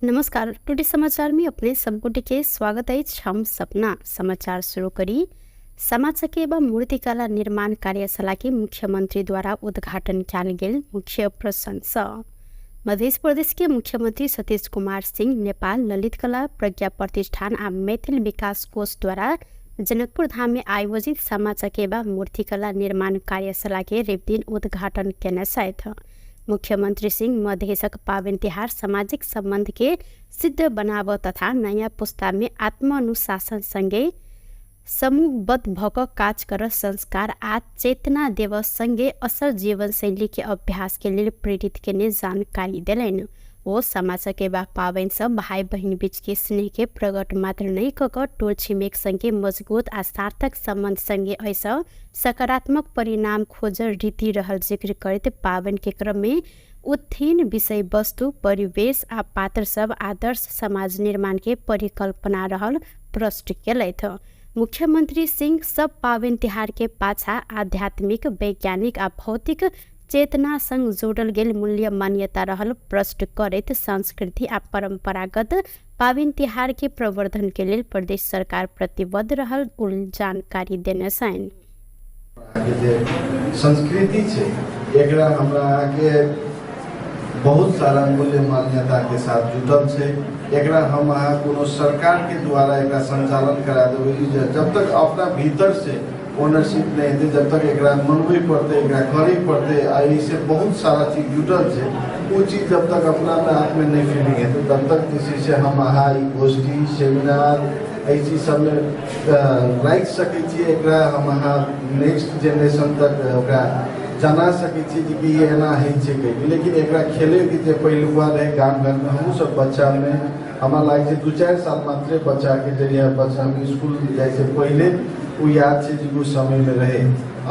नमस्कार, टुडे समाचार में अपने सबगोटे के स्वागत अछि। हम सपना समाचार शुरू करी। सामा चकेवा मूर्तिकला निर्माण कार्यशाला के मुख्यमंत्री द्वारा उद्घाटन कयल गेल मुख्य प्रसंग। मध्य प्रदेश के मुख्यमंत्री सतीश कुमार सिंह नेपाल ललित कला प्रज्ञा प्रतिष्ठान आ मैथिल विकास कोष द्वारा जनकपुर धाम में आयोजित सामा चकेवा मूर्तिकला निर्माण कार्यशाला के रविदिन उद्घाटन केने छथि। मुख्यमंत्री सिंह मधेशक पावनि तिहार सामाजिक संबंध के सिद्ध बनाब तथा नयाँ पुस्ता में आत्मानुशासन संगे समूहबद्ध भऽ कऽ काज कर संस्कार आ चेतना देव संगे असल जीवनशैली के अभ्यास के लेल प्रेरित केने जानकारी देलनि। ओ सामा चकेवा पावनि सँ भाई बहिन बीच के स्नेह के प्रकट मात्र नहि कऽ कऽ टोल छिमेक संगे मजबूत आ सार्थक संबंध संगे एहिसँ सकारात्मक परिणाम खोजल रीति रहल जिक्र करैत पावनि के क्रम में उत्थीन विषय वस्तु, परिवेश आ पात्र सब आदर्श समाज निर्माण के परिकल्पना रहल प्रश्न केलथि। मुख्यमंत्री सिंह सब पावनि तिहार के पाछा आध्यात्मिक, वैज्ञानिक आ भौतिक चेतना संग जोड़ल गेल मूल्य मान्यता रहल प्रश्न करैत संस्कृति आ परंपरागत पावनि तिहार के प्रवर्धन के लेल प्रदेश सरकार प्रतिबद्ध रहल जानकारी देने छनि। जे संस्कृति छै एकरा हमरा अहाँके बहुत सारा मूल्य मान्यता के साथ जुटल छै। एकरा हम अहाँ कोनो सरकार के द्वारा एकरा संचालन करा देबै, जब तक अपना भीतर से ओनरशिप नहीं हेतै, जब तक एकरा मनबै पड़तै, एकरा करै पड़तै, आ एहिसँ बहुत सारा चीज जुटल छै, ओ चीज जब तक अपना आपमे नहि फीलिंग हेतै तब तक जे छै से हम अहाँ ई गोष्ठी सेमिनार एहि चीज सबमे राखि सकै छियै। एकरा हम अहाँ नेक्स्ट जेनरेशन तक ओकरा जना सकै छियै जे कि एना होइ छै कहिके। लेकिन एकरा खेलैके जे पहिलुका रहै गाम घरमे, हमहूँ सब बच्चामे हमरा लागै छै 2-4 साल मात्रे बच्चाके जरिया बच्चा हम इसकुल जाइ से पहिले ओ याद छै जे ओ समयमे रहै।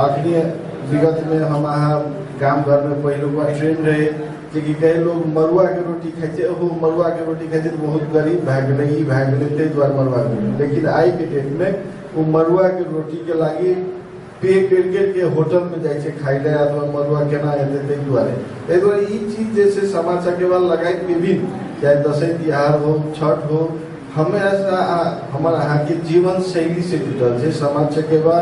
अखनी विगतमे हम अहाँ गाम घरमे पहिलुका ट्रेंड रहै जे कि कई लोग मड़ुआके रोटी खाइ छै, ओहो मड़ुआके रोटी खाइ छै तऽ बहुत गरीब भए गेलै, ई भए गेलै, ताहि दुआरे मड़ुआके रोटी। लेकिन आइके डेटमे ओ मड़ुआके रोटीके लागि पे करि करिके होटलमे जाइ छै खाइ लए, अथवा मड़ुआ केना हेतै ताहि दुआरे। ताहि दुआरे ई चीज जे छै सामा चकेवा लगाइत विभिन्न, चाहे दसैँ तिहार हो, छठ हो, हमेशा हमर अहाँके जीवन शैलीसँ जुटल छै। सामा चकेवा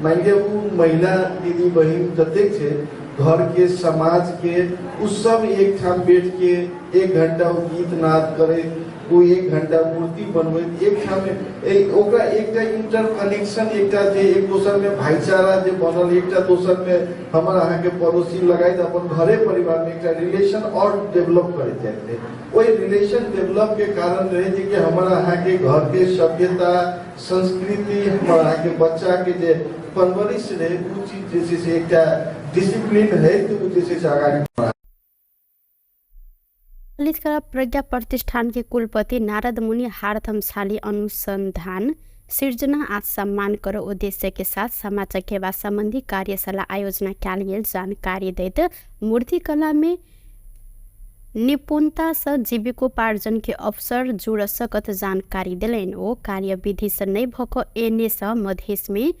मानि लिअ ओ महिला दीदी बहिन जतेक छै घरके, समाजके, ओ सब एकठाम बैठके 1 घंटा ओ गीत नाद करैत, ओ 1 घंटा मूर्ति बनबैत, एकठाम ओकरा एकटा इंटर कनेक्शन, एकटा जे एक दोसरमे भाईचारा जे बनल, एकटा दोसरमे हमर अहाँके पड़ोसी लगाइत अपन घरे परिवारमे एकटा रिलेशन और डेवलप करैत जाइत रहै। ओहि रिलेशन डेवलप के कारण रहै जे कि हमर अहाँके घरके सभ्यता, संस्कृति, हमर अहाँके बच्चाके जे परवरिश रहै, ओ चीज जे छै से एकटा डिसिप्लिन है, तऽ ओ जे छै से अगाडि ललित कला प्रज्ञा प्रतिष्ठान के कुलपति नारद मुनि हारथमशाली अनुसंधान, सृजना आ सम्मान कर उद्देश्य के साथ सामा चकेवा संबंधी कार्यशाला आयोजना कयल गेल जानकारी दैत मूर्तिकला में निपुणता से जीविकोपार्जन के अवसर जुड़ सकत जानकारी देलनि। ओ कार्यविधि से नहि भऽ कऽ एने से मधेश में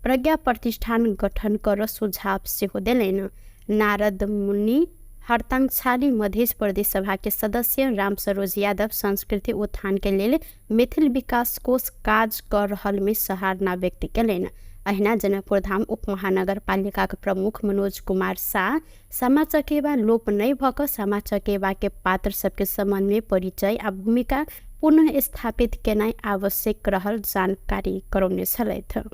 प्रज्ञा प्रतिष्ठान गठन कर सुझाव सेहो देलनि। नारद मुनि हरतांगछाली मधेश प्रदेश सभा के सदस्य राम सरोज यादव संस्कृति उत्थान के लेल मैथिल विकास कोष काज कर रहल में सराहना व्यक्त कयलनि। अहिना जनकपुर धाम उप महानगरपालिका के प्रमुख मनोज कुमार शाह सामा चकेवा लोप नहि भऽ कऽ सामा चकेवा के पात्र सबके संबंध में परिचय आ भूमिका पुनः स्थापित केनाइ आवश्यक रहल जानकारी करौने छलथि।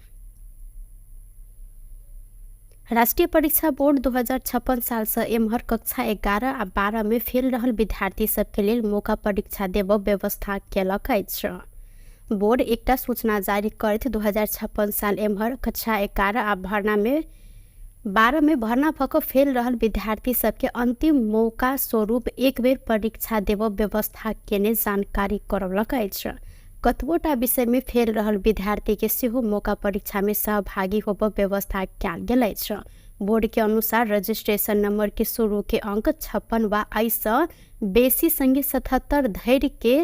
राष्ट्रीय परीक्षा बोर्ड 2056 साल से एम्हर कक्षा 11 आ 12 में फेल रहल विद्यार्थी सबके लेल मौका परीक्षा देब व्यवस्था केलक अछि। बोर्ड एकटा सूचना जारी करैत 2056 साल एम्हर कक्षा 11 आ भर्ना में 12 में भर्ना भऽ कऽ फेल रहल विद्यार्थी सबके अंतिम मौका स्वरूप एक बेर परीक्षा देब व्यवस्था केने जानकारी करौलक अछि। कतबोटा विषय में फेल रहल विद्यार्थी के सेहो मौका परीक्षा में सहभागी होब व्यवस्था कयल गेल अछि। बोर्ड के अनुसार रजिस्ट्रेशन नंबर के शुरू के अंक 56 वा एहिसँ बेसी संगे 77 धरि के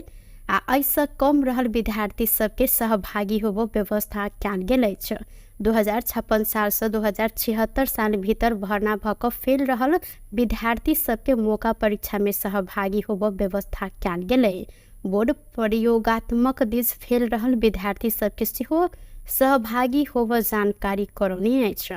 आ एहिसँ कम रहल विद्यार्थी सबके सहभागी होब व्यवस्था कयल गेल अछि। 2056 सालसँ 2076 साल भीतर भर्ना भऽ कऽ फेल रहल विद्यार्थी सबके मौका परीक्षा में सहभागी होब व्यवस्था कयल गेलै। बोर्ड प्रयोगात्मक दिस फेल रहल विद्यार्थी सबके सेहो सहभागी होब जानकारी करौने अछि।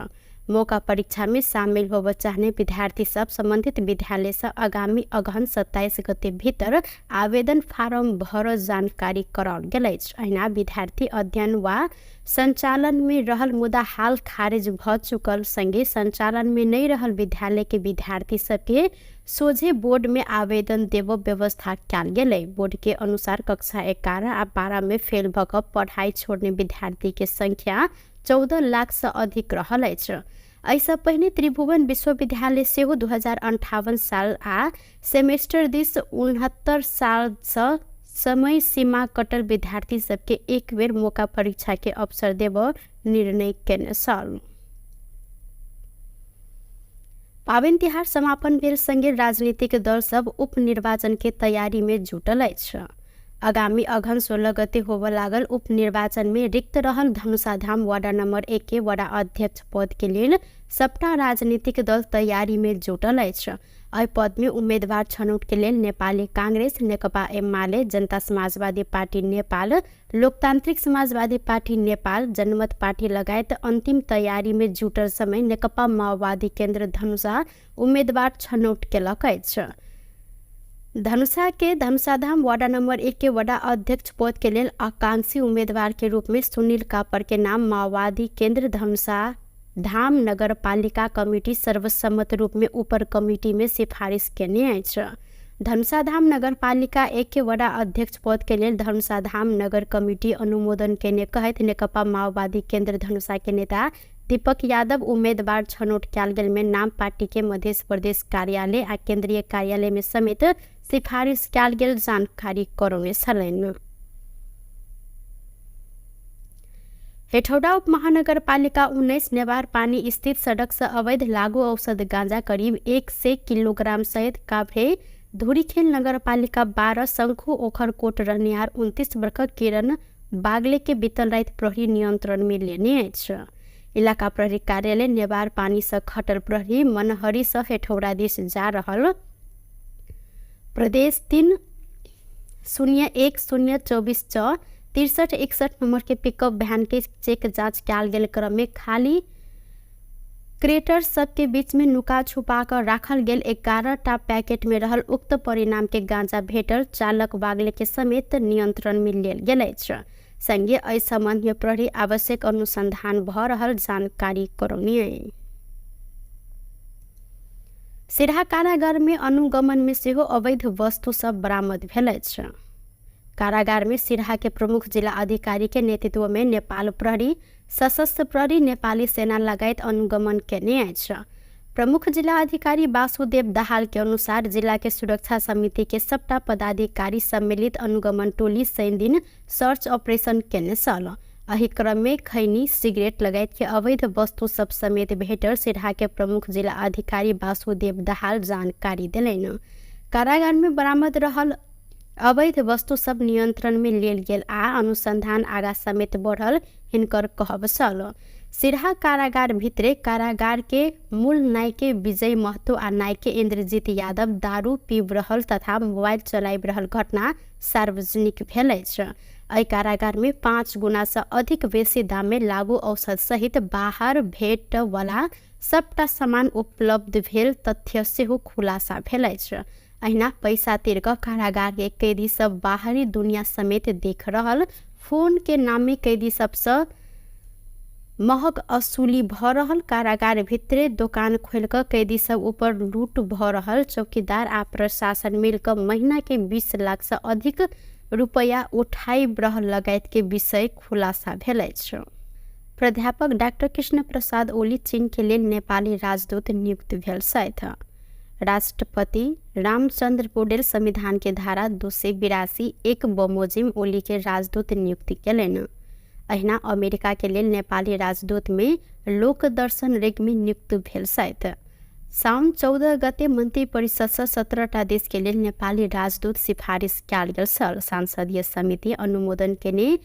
मौका परीक्षा में शामिल होब चाहने विद्यार्थी सब संबंधित विद्यालय से आगामी अगहन 27 गते भीतर आवेदन फारम भर जानकारी कराओल गेल अछि। अहिना विद्यार्थी अध्ययन वा संचालन में रहल मुदा हाल खारिज भ चुकल संगे संचालन में नहीं रहल विद्यालय के विद्यार्थी सबके सोझे बोर्ड में आवेदन देब व्यवस्था कयल गेलै। बोर्ड के अनुसार कक्षा 11 आ 12 में फेल भऽ कऽ पढ़ाई छोड़ने विद्यार्थी के संख्या 14 लाख से अधिक रहल अछि। एहिसँ पहिने त्रिभुवन विश्वविद्यालय सेहो 2058 साल आ सेमेस्टर दिस 69 सालसँ समय सीमा कटल विद्यार्थी सबके एक बेर मौका परीक्षा के अवसर देब निर्णय केने छल। पाबनि तिहार समापन भेल संगे राजनीतिक दल सब उपनिर्वाचन के तैयारी में जुटल अछि। आगामी अगहन 16 गते होबय लागल उपनिर्वाचन में रिक्त रहल धनुषाधाम वार्ड नंबर 1 के वडा अध्यक्ष पद के लेल सबटा राजनीतिक दल तैयारी में जुटल अछि। एहि पद में उम्मीदवार छनौट के लेल नेपाली कांग्रेस, नेकपा एमाले, जनता समाजवादी पार्टी नेपाल, लोकतांत्रिक समाजवादी पार्टी नेपाल, जनमत पार्टी लगायत अंतिम तैयारी में जुटल समय नेकपा माओवादी केंद्र धनुषा उम्मीदवार छनौट केलक अछि। धनुषा के धनुषाधाम वार्ड नंबर 1 के वडा अध्यक्ष पद के लेल आकांक्षी उम्मीदवार के रूप में सुनील कापर के नाम माओवादी केंद्र धनुषा धाम नगर पालिका कमिटी सर्वसम्मत रूप में ऊपर कमिटी में सिफारिश केने अछि। धनुषाधाम नगरपालिका 1 के वडा अध्यक्ष पद के लेल धनुषाधाम नगर कमिटी अनुमोदन केने कहैत नेकपा माओवादी केंद्र धनुषा के नेता दीपक यादव उम्मीदवार छनौट कयल गेल में नाम पार्टी के मध्य प्रदेश कार्यालय आ केंद्रीय कार्यालय में समेत सिफारिश कयल गेल जानकारी करौने छलनि। हेठौड़ा उप महानगरपालिका 19 नेवार पानी स्थित सड़क से अवैध लागू औषध गांजा करीब 100 किलोग्राम सहित काभ्रे धुरीखेल नगरपालिका 12 शंखु ओखरकोट रहनिहार 29 वर्षक किरण बागले के बीतल राति प्रहरी नियंत्रण में लेने अछि। इलाका प्रहरी कार्यालय नेवार पानी से खटल प्रहरी मनहरी से हेठौड़ा दिस जा रहल प्रदेश 3 0 1 0 24 6 63 61 नंबर के पिकअप वैन के चेक जांच कयल गेल क्रम में खाली क्रेटर सबके बीच में नुका छुपा कर राखल गेल 11 टा पैकेट में रहल उक्त परिणाम के गांजा भेटल चालक वागले के समेत नियंत्रण में लेल गेल अछि। संगे एहि संबंध में प्रहरी आवश्यक अनुसंधान भ रहल जानकारी करौनी। सिरहा कारागार में अनुगमन में सेहो अवैध वस्तु सब बरामद भेल अछि। कारागार में सिरहा के प्रमुख जिला अधिकारी के नेतृत्व में नेपाल प्रहरी, सशस्त्र प्रहरी, नेपाली सेना लगायत अनुगमन केने अछि। प्रमुख जिला अधिकारी वासुदेव दाहाल के अनुसार जिला के सुरक्षा समिति के सबटा पदाधिकारी सम्मिलित अनुगमन टोली शनि दिन सर्च ऑपरेशन केने छल। एहि क्रम में खैनी, सिगरेट लगायत के अवैध वस्तु सब समेत भेटल सिरहा के प्रमुख जिला अधिकारी वासुदेव दाहाल जानकारी देलनि। कारागार में बरामद रहल अवैध वस्तु सब नियंत्रण में लेल गेल आ अनुसंधान आगा समेत बढ़ल हिनकर कहब छल। सिरहा कारागार भित्रे कारागार के मूल नायके विजय महतो आ नायके इंद्रजीत यादव दारू पीब रहल तथा मोबाइल चलाबि रहल घटना सार्वजनिक भेल अछि। एहि कारागार में 5 गुना से अधिक बेसी दाम में लागू औषध सहित बाहर भेट वाला सबटा सामान उपलब्ध भेल तथ्य सेहो खुलासा भेल अछि। अहिना पैसा तिर कऽ कारागार के कैदी सब बाहरी दुनिया समेत देख रहल फोन के नामे कैदी सबसँ महग असूली भ रहल कारागार भितरे दोकान खोलि कऽ कैदी सब ऊपर लूट भ रहल चौकीदार आ प्रशासन मिल कऽ महीना के 20 लाख से अधिक रुपया उठाई रहल लगायत के विषय खुलासा भेल अछि। प्राध्यापक डाक्टर कृष्ण प्रसाद ओली चीन के लेल नेपाली राजदूत नियुक्त भेल छथि। राष्ट्रपति रामचंद्र पौडेल संविधान के धारा 282(1) बमोजिम ओली के राजदूत नियुक्ति केलनि। अहिना अमेरिका के लेल नेपाली राजदूत में लोकदर्शन रेग्मी नियुक्त भेल छथि। साउन 14 गते मन्त्री परिषद से 17टा देश के लेल नेपाली राजदूत सिफारिस कयल गेल छल। संसदीय समिति अनुमोदन केने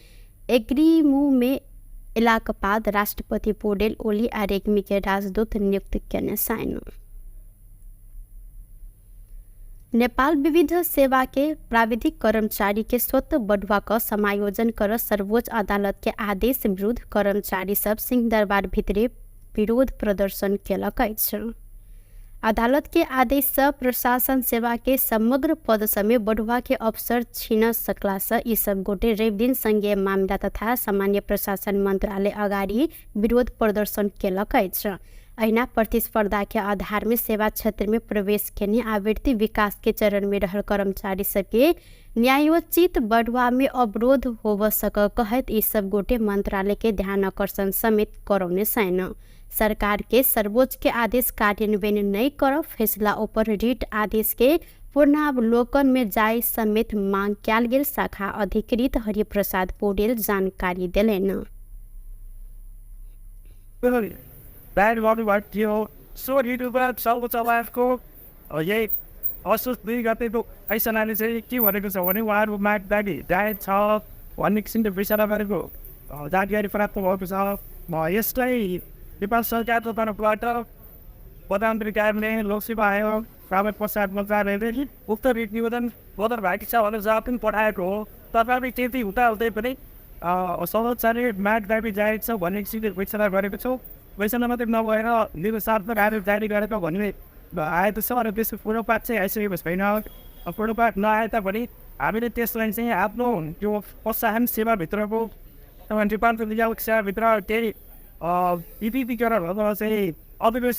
एग्रीमू में एलाक बाद राष्ट्रपति पौडेल ओली आ रेग्मी के राजदूत नियुक्त केने छनि। नेपाल विविध सेवा के प्राविधिक कर्मचारी के स्वतः बढ़ुआ क समायोजन कर सर्वोच्च अदालत के आदेश विरुद्ध कर्मचारी सब सिंहदरबार भितरे विरोध प्रदर्शन केलक अछि। अदालत के आदेश से प्रशासन सेवा के समग्र पद समेत बढ़ुआ के अवसर छीन सकला से ई सब गोटे रवि दिन संघीय मामला तथा सामान्य प्रशासन मंत्रालय अगाडि विरोध प्रदर्शन केलक अछि। अहिना प्रतिस्पर्धा के आधार में सेवा क्षेत्र में प्रवेश केने आवृत्ति विकास के चरण में रहल कर्मचारी सबके न्यायोचित बढ़ुआ में अवरोध होव सक कहैत ई सब गोटे मंत्रालय के ध्यान आकर्षण समेत करौने छनि। सरकार के सर्वोच्च के आदेश कार्यान्वयन नहीं कर फैसला ऊपर रिट आदेश के पूर्णावलोकन में जाय समेत मांग कयल गेल शाखा अधिकृत हरिप्रसाद पौडेल जानकारी देलनि। बाहिर गर्नुभएको थियो। सो ऋतुमा सर्वोच्च यही असोज 2 गतेको फैसलाले चाहिँ के भनेको छ भने उहाँहरू माग दाबी जायज छ भन्ने किसिमले विचार गरेको जानकारी प्राप्त भएको छ। यसलाई नेपाल सरकारको तर्फबाट प्रधानमन्त्री कार्यालय, लोकसेवा आयोग, प्राविधिक प्रसार मन्त्रालयले उक्त रिट निवेदन बदर भएको छ भनेर जवाब पनि पठाएको हो। तथापि त्यति हुँदाहुँदै पनि सर्वोच्चले माग दाबी जायज छ भन्ने किसिमले घोषणा गरेको छौँ। घोषणा मात्रै नभएर निर्देशात्मक आदेश जारी गरेको भन्ने आएको छ र त्यसको पूर्वपाठ चाहिँ आइसकेको छैन। पूर्वपाठ नआए तापनि हामीले त्यसलाई चाहिँ आफ्नो त्यो प्रोत्साहन सेवाभित्रको डिपार्टमेन्ट नियामक सेवाभित्र केही विविधीकरण अथवा चाहिँ अविवेश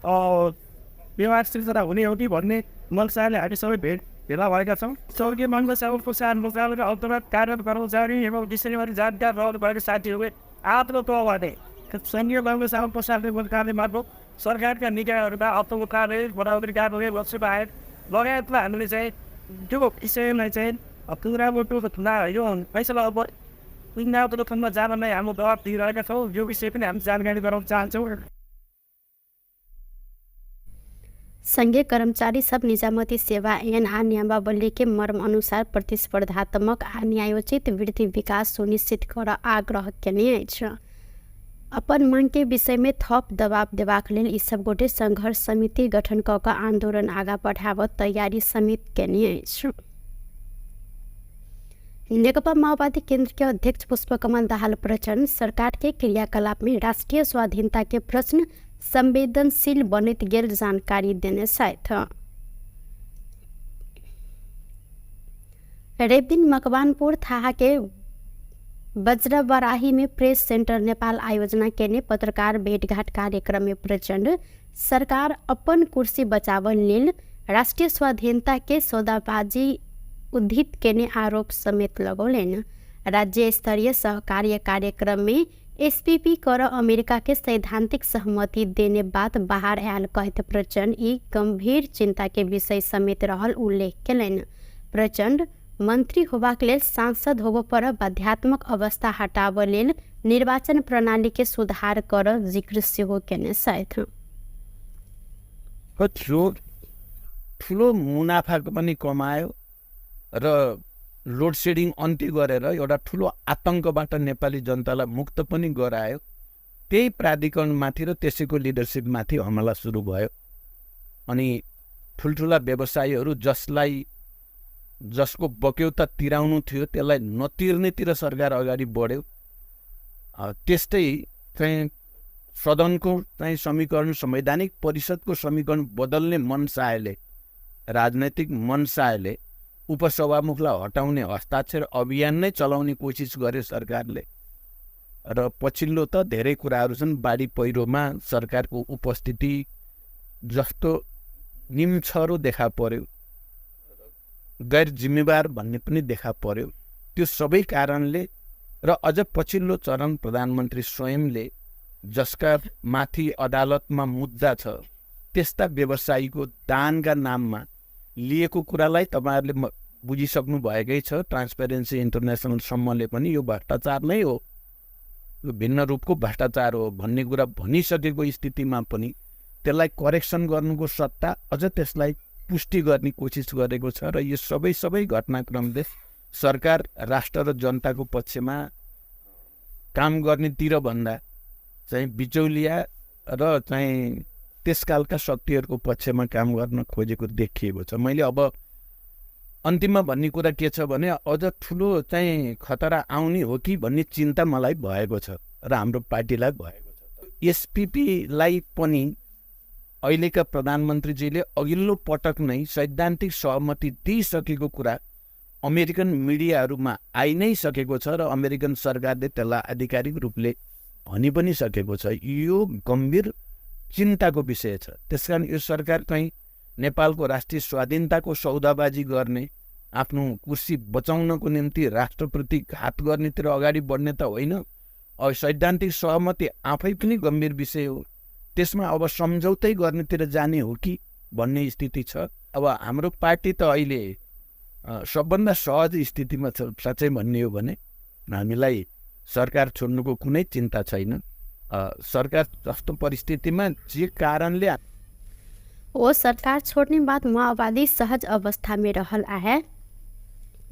व्यवहार सिर्जना हुने हो कि भन्ने मनसाले हामी सबै भेला भएका छौँ। स्वर्गीय मङ्गल सेवा प्रोत्साहन मन्त्रालयका अन्तर्गत कार्यरत कर्मचारी एवं विषयबारे जानकार रहनु भएको साथीहरूले आफ्नो तहबाट सङ्घीय मङ्गल सेवा प्रोत्साहन मन्त्रालय मार्फत सरकारका निकायहरूका अर्थमन्त्रालय, प्रधानमन्त्री कार्यालय, लोकसेवा आयोग लगायतमा हामीले चाहिँ त्यो विषयलाई चाहिँ पुनरावलोकन यो फैसला अब पुनरावलोकनमा जान नै हाम्रो दबाब दिइरहेका छौँ। यो विषय पनि हामी जानकारी गराउन चाहन्छौँ। संघीय कर्मचारी सब निजामती सेवा ऐन आ नियमावली के मर्म अनुसार प्रतिस्पर्धात्मक आ न्यायोचित वृद्धि विकास सुनिश्चित कर आग्रह केने अछि। अपन मांग के विषय में थप दबाव देबाक लेल ई सब गोटे संघर्ष समिति गठन क कऽ आंदोलन आगा बढ़ाबऽ तैयारी समेत केने अछि। नेकपा माओवादी केंद्र के अध्यक्ष पुष्पकमल दाहाल प्रचण्ड सरकार के क्रियाकलाप में राष्ट्रीय स्वाधीनता के प्रश्न संवेदनशील बनैत गेल जानकारी देने छथि। रविदिन मकवानपुर थाहा के वज्रबराही में प्रेस सेंटर नेपाल आयोजना केने पत्रकार भेटघाट कार्यक्रम में प्रचण्ड सरकार अपन कुर्सी बचावल लेल राष्ट्रिय स्वाधीनता के सौदाबाजी उद्धित केने आरोप समेत लगौलनि। राज्य स्तरीय सहकार्य कार्यक्रम में एसपीपी कर अमेरिका के सैद्धांतिक सहमति देने बात बाहर आयल कहैत प्रचण्ड ई गंभीर चिंता के विषय समेत रहल उल्लेख केलनि। प्रचण्ड मंत्री होबाक लेल सांसद होबऽ पर बाध्यात्मक अवस्था हटाबऽ लेल निर्वाचन प्रणाली के सुधार कर जिक्र सेहो केने छथि। ठुलो मुनाफा पनि कमायो र लोड सेडिङ अन्त्य गरेर एउटा ठुलो आतङ्कबाट नेपाली जनतालाई मुक्त पनि गरायो। त्यही प्राधिकरणमाथि र त्यसैको लिडरसिपमाथि हमला सुरु भयो। अनि ठुल्ठुला व्यवसायीहरू जसलाई जसको बक्यौता तिराउनु थियो त्यसलाई नतिर्नेतिर सरकार अगाडि बढ्यो। त्यस्तै चाहिँ सदनको चाहिँ समीकरण, संवैधानिक परिषदको समीकरण बदल्ने मनसायले, राजनैतिक मनसायले उपसभामुखलाई हटाउने हस्ताक्षर अभियान नै चलाउने कोसिस गर्यो सरकारले। र पछिल्लो त धेरै कुराहरू छन्, बाढी पहिरोमा सरकारको उपस्थिति जस्तो निम्छरो देखा पर्यो, गैर जिम्मेवार भन्ने पनि देखा पर्यो। त्यो सबै कारणले र अझ पछिल्लो चरण प्रधानमन्त्री स्वयंले जसका माथि अदालतमा मुद्दा छ त्यस्ता व्यवसायीको दानका नाममा लिएको कुरालाई तपाईँहरूले बुझिसक्नु भएकै छ। ट्रान्सपेरेन्सी इन्टरनेसनलसम्मले पनि यो भ्रष्टाचार नै हो, यो भिन्न रूपको भ्रष्टाचार हो भन्ने कुरा भनिसकेको स्थितिमा पनि त्यसलाई करेक्सन गर्नुको सट्टा अझ त्यसलाई पुष्टि गर्ने कोसिस गरेको छ। र यो सबै सबै घटनाक्रमले सरकार राष्ट्र र जनताको पक्षमा काम गर्नेतिर भन्दा चाहिँ बिचौलिया र चाहिँ त्यसकालका शक्तिहरूको पक्षमा काम गर्न खोजेको देखिएको छ। मैले अब अन्तिममा भन्ने कुरा के छ भने अझ ठुलो चाहिँ खतरा आउने हो कि भन्ने चिन्ता मलाई भएको छ र हाम्रो पार्टीलाई भएको छ। एसपिपीलाई पनि अहिलेका प्रधानमन्त्रीजीले अघिल्लो पटक नै सैद्धान्तिक सहमति दिइसकेको कुरा अमेरिकन मिडियाहरूमा आइ नै सकेको छ र अमेरिकन सरकारले त्यसलाई आधिकारिक रूपले भनि पनि सकेको छ। यो गम्भीर चिन्ताको विषय छ। त्यसकारण यो सरकार कहीँ नेपालको राष्ट्रिय स्वाधीनताको सौदाबाजी गर्ने, आफ्नो कुर्सी बचाउनको निम्ति राष्ट्रप्रति घात गर्नेतिर अगाडि बढ्ने त होइन। अब सैद्धान्तिक सहमति आफै पनि गम्भीर विषय हो, त्यसमा अब सम्झौतै गर्नेतिर जाने हो कि भन्ने स्थिति छ। अब हाम्रो पार्टी त अहिले सबभन्दा सहज स्थितिमा छ। साँच्चै भन्ने हो भने हामीलाई सरकार छोड्नुको कुनै चिन्ता छैन। सरकार जस्तो परिस्थितिमा जे कारणले ओ सरकार छोड्ने बाद माओवादी सहज अवस्था में रहल आहे,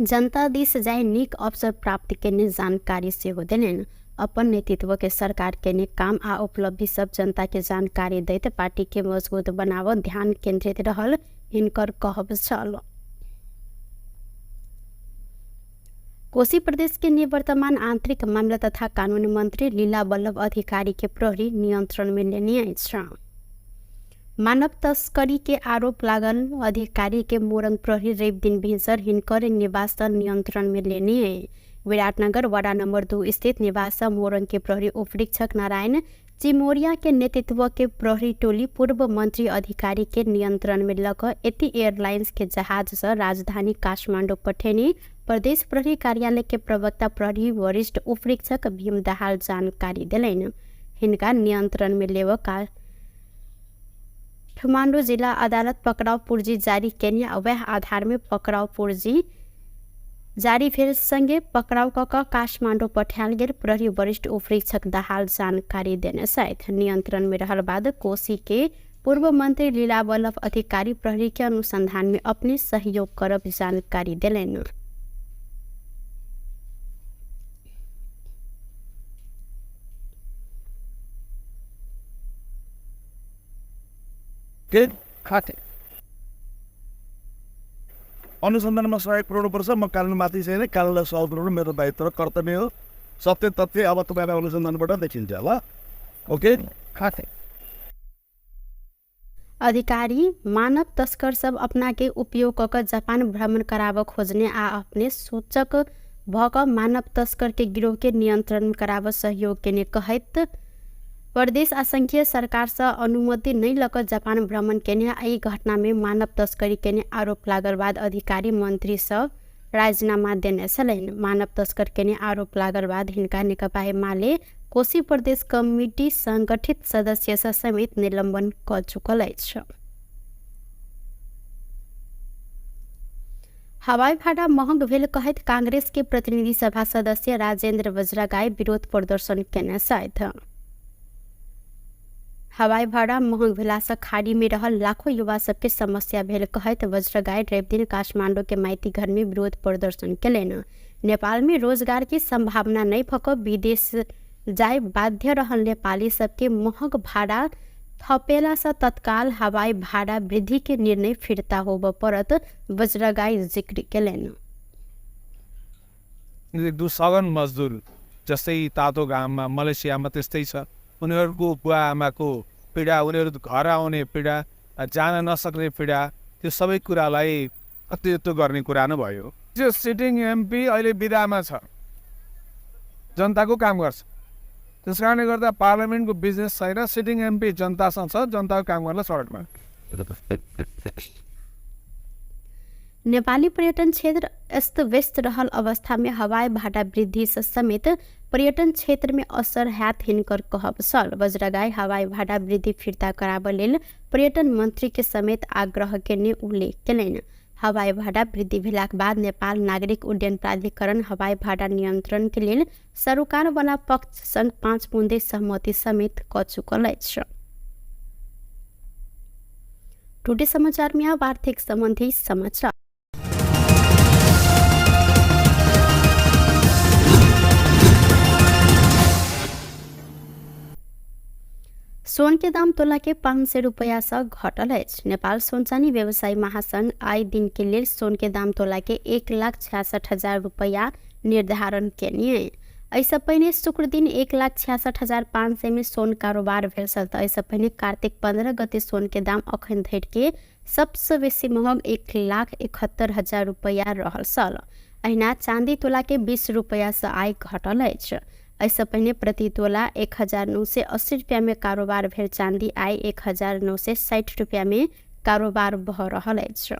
जनता दिस जाय नीक अवसर प्राप्त केने जानकारी सेहो देलनि। अपन नेतृत्व के सरकार केने काम आ उपलब्धि सब जनता के जानकारी दैत पार्टी के मजबूत बनाव ध्यान केंद्रित रहल हिनकर कहब छल। कोशी प्रदेश के निवर्तमान आंतरिक मामला तथा कानून मंत्री लीला वल्लभ अधिकारी के प्रहरी नियंत्रण में लेने अछि। मानव तस्करी के आरोप लागल अधिकारी के मोरंग प्रहरी रवि दिन भिन्सर हिनकर निवास नियंत्रण में लेने है। विराटनगर वडा नंबर 2 स्थित निवास मोरंग के प्रहरी उपरीक्षक नारायण चिमोरिया के नेतृत्व के प्रहरी टोली पूर्व मंत्री अधिकारी के नियंत्रण में लक यति एयरलाइंस के जहाज से राजधानी काठमाडौँ पठेने प्रदेश प्रहरी कार्यालय के प्रवक्ता प्रहरी वरिष्ठ उपरीक्षक भीम दाहाल जानकारी देलनि। हिनका नियंत्रण में लेव काठमाडौँ जिला अदालत पकड़ाव पूर्जी जारी केने वह आधार में पकड़ाव पूर्जी जारी भेल संगे पकड़ाव क काठमाडौँ पठायल गेल प्रहरी वरिष्ठ उपरीक्षक दाहाल जानकारी देने छथि। नियंत्रण में रहल बाद कोशी के पूर्व मंत्री लीला वल्लभ अधिकारी प्रहरी के अनुसंधान में अपने सहयोग करब जानकारी देलनि। अनुसन्धानमा सहयोग पुऱ्याउनुपर्छ। म कानुनमाथि छैन, कानुनलाई सहयोग पुऱ्याउनु मेरो दायित्व र कर्तव्य हो। सत्य तथ्य अब तपाईँलाई अनुसन्धानबाट देखिन्छ ल। ओके। अधिकारी मानव तस्कर सब अपना के उपयोग कऽ कऽ जापान भ्रमण कराबऽ खोजने आ अपने सूचक भऽ कऽ मानव तस्कर के गिरोह के नियंत्रण कराबऽ सहयोग केने कहैत प्रदेश आ संघीय सरकार सँ अनुमति नहि लऽ कऽ जापान भ्रमण केने आ एहि घटना में मानव तस्करी केने आरोप लागल बाद अधिकारी मंत्री सब राजीनामा देने छलनि। मानव तस्कर केने आरोप लागल बाद हिनका नेकपा एमाले कोशी प्रदेश कमिटी संगठित सदस्य सँ समेत निलंबन कऽ चुकल अछि। हवाई भाड़ा महग भेल कहैत कांग्रेस के प्रतिनिधि सभा सदस्य राजेंद्र वज्रगाय विरोध प्रदर्शन केने छथि। हवाई भाड़ा महग भेलासँ खाड़ी में रहल लाखों युवा सबके समस्या भेल कहैत वज्रगाय रविदिन काठमांडू के माइती घर में विरोध प्रदर्शन केलनि। नेपाल में रोजगार के संभावना नहीं भऽ कऽ विदेश जाय बाध्य रहल नेपाली सबके महग भाड़ा थपेलासँ तत्काल हवाई भाड़ा वृद्धि के निर्णय फिर्ता होबऽ पड़त वज्रगाय जिक्र केलनि। सगन मजदुर जस्तै तातो घाममा मलेसियामा त्यस्तै छ, उनीहरूको बुवा आमाको पीडा, उनीहरू घर आउने पीडा, जान नसक्ने पीडा, त्यो सबै कुरालाई अतिरिक्त गर्ने कुरा नै भयो। त्यो सिटिङ एमपी अहिले बिदामा छ, जनताको काम गर्छ, त्यस कारणले गर्दा पार्लियामेन्टको बिजनेस छैन। सिटिङ एमपी जनतासँग छ, जनताको काम गर्न सडकमा। नेपाली पर्यटन क्षेत्र अस्त व्यस्त रहल अवस्था में हवाई भाड़ा वृद्धि से समेत पर्यटन क्षेत्र में असर हैत हिनकर कहब छल। वज्रगाय हवाई भाड़ा वृद्धि फिर्ता कराबऽ लेल पर्यटन मंत्री के समेत आग्रह केने उल्लेख केलनि। हवाई भाड़ा वृद्धि भेलाक बाद नेपाल नागरिक उड्डयन प्राधिकरण हवाई भाड़ा नियंत्रण के लेल सरोकार वाला पक्ष संग 5 बुँदे सहमति समेत क चुकल अछि। टुडे समाचार में अब आर्थिक संबंधी समाचार। सोन के दाम तोला के 500 रुपया से घटल अछि। नेपाल सोन चानी व्यवसायी महासंघ आइ दिन के लेल सोन के दाम तोला के 1,66,000 रुपया निर्धारण केने। एहिसँ पहिने शुक्र दिन 1,66,500 में सोन कारोबार भेल छल। तऽ एहिसँ पहिने कार्तिक 15 गते सोन के दाम अखन धरि के सबसँ बेसी महग 1,71,000 रुपया रहल छल। अहिना चांदी तोला के 20 रुपया से आइ घटल अछि। एहिसँ पहिने प्रति तोला 1,980 रुपया में कारोबार भेल चांदी आइ 1,960 रुपया में कारोबार भऽ रहल अछि।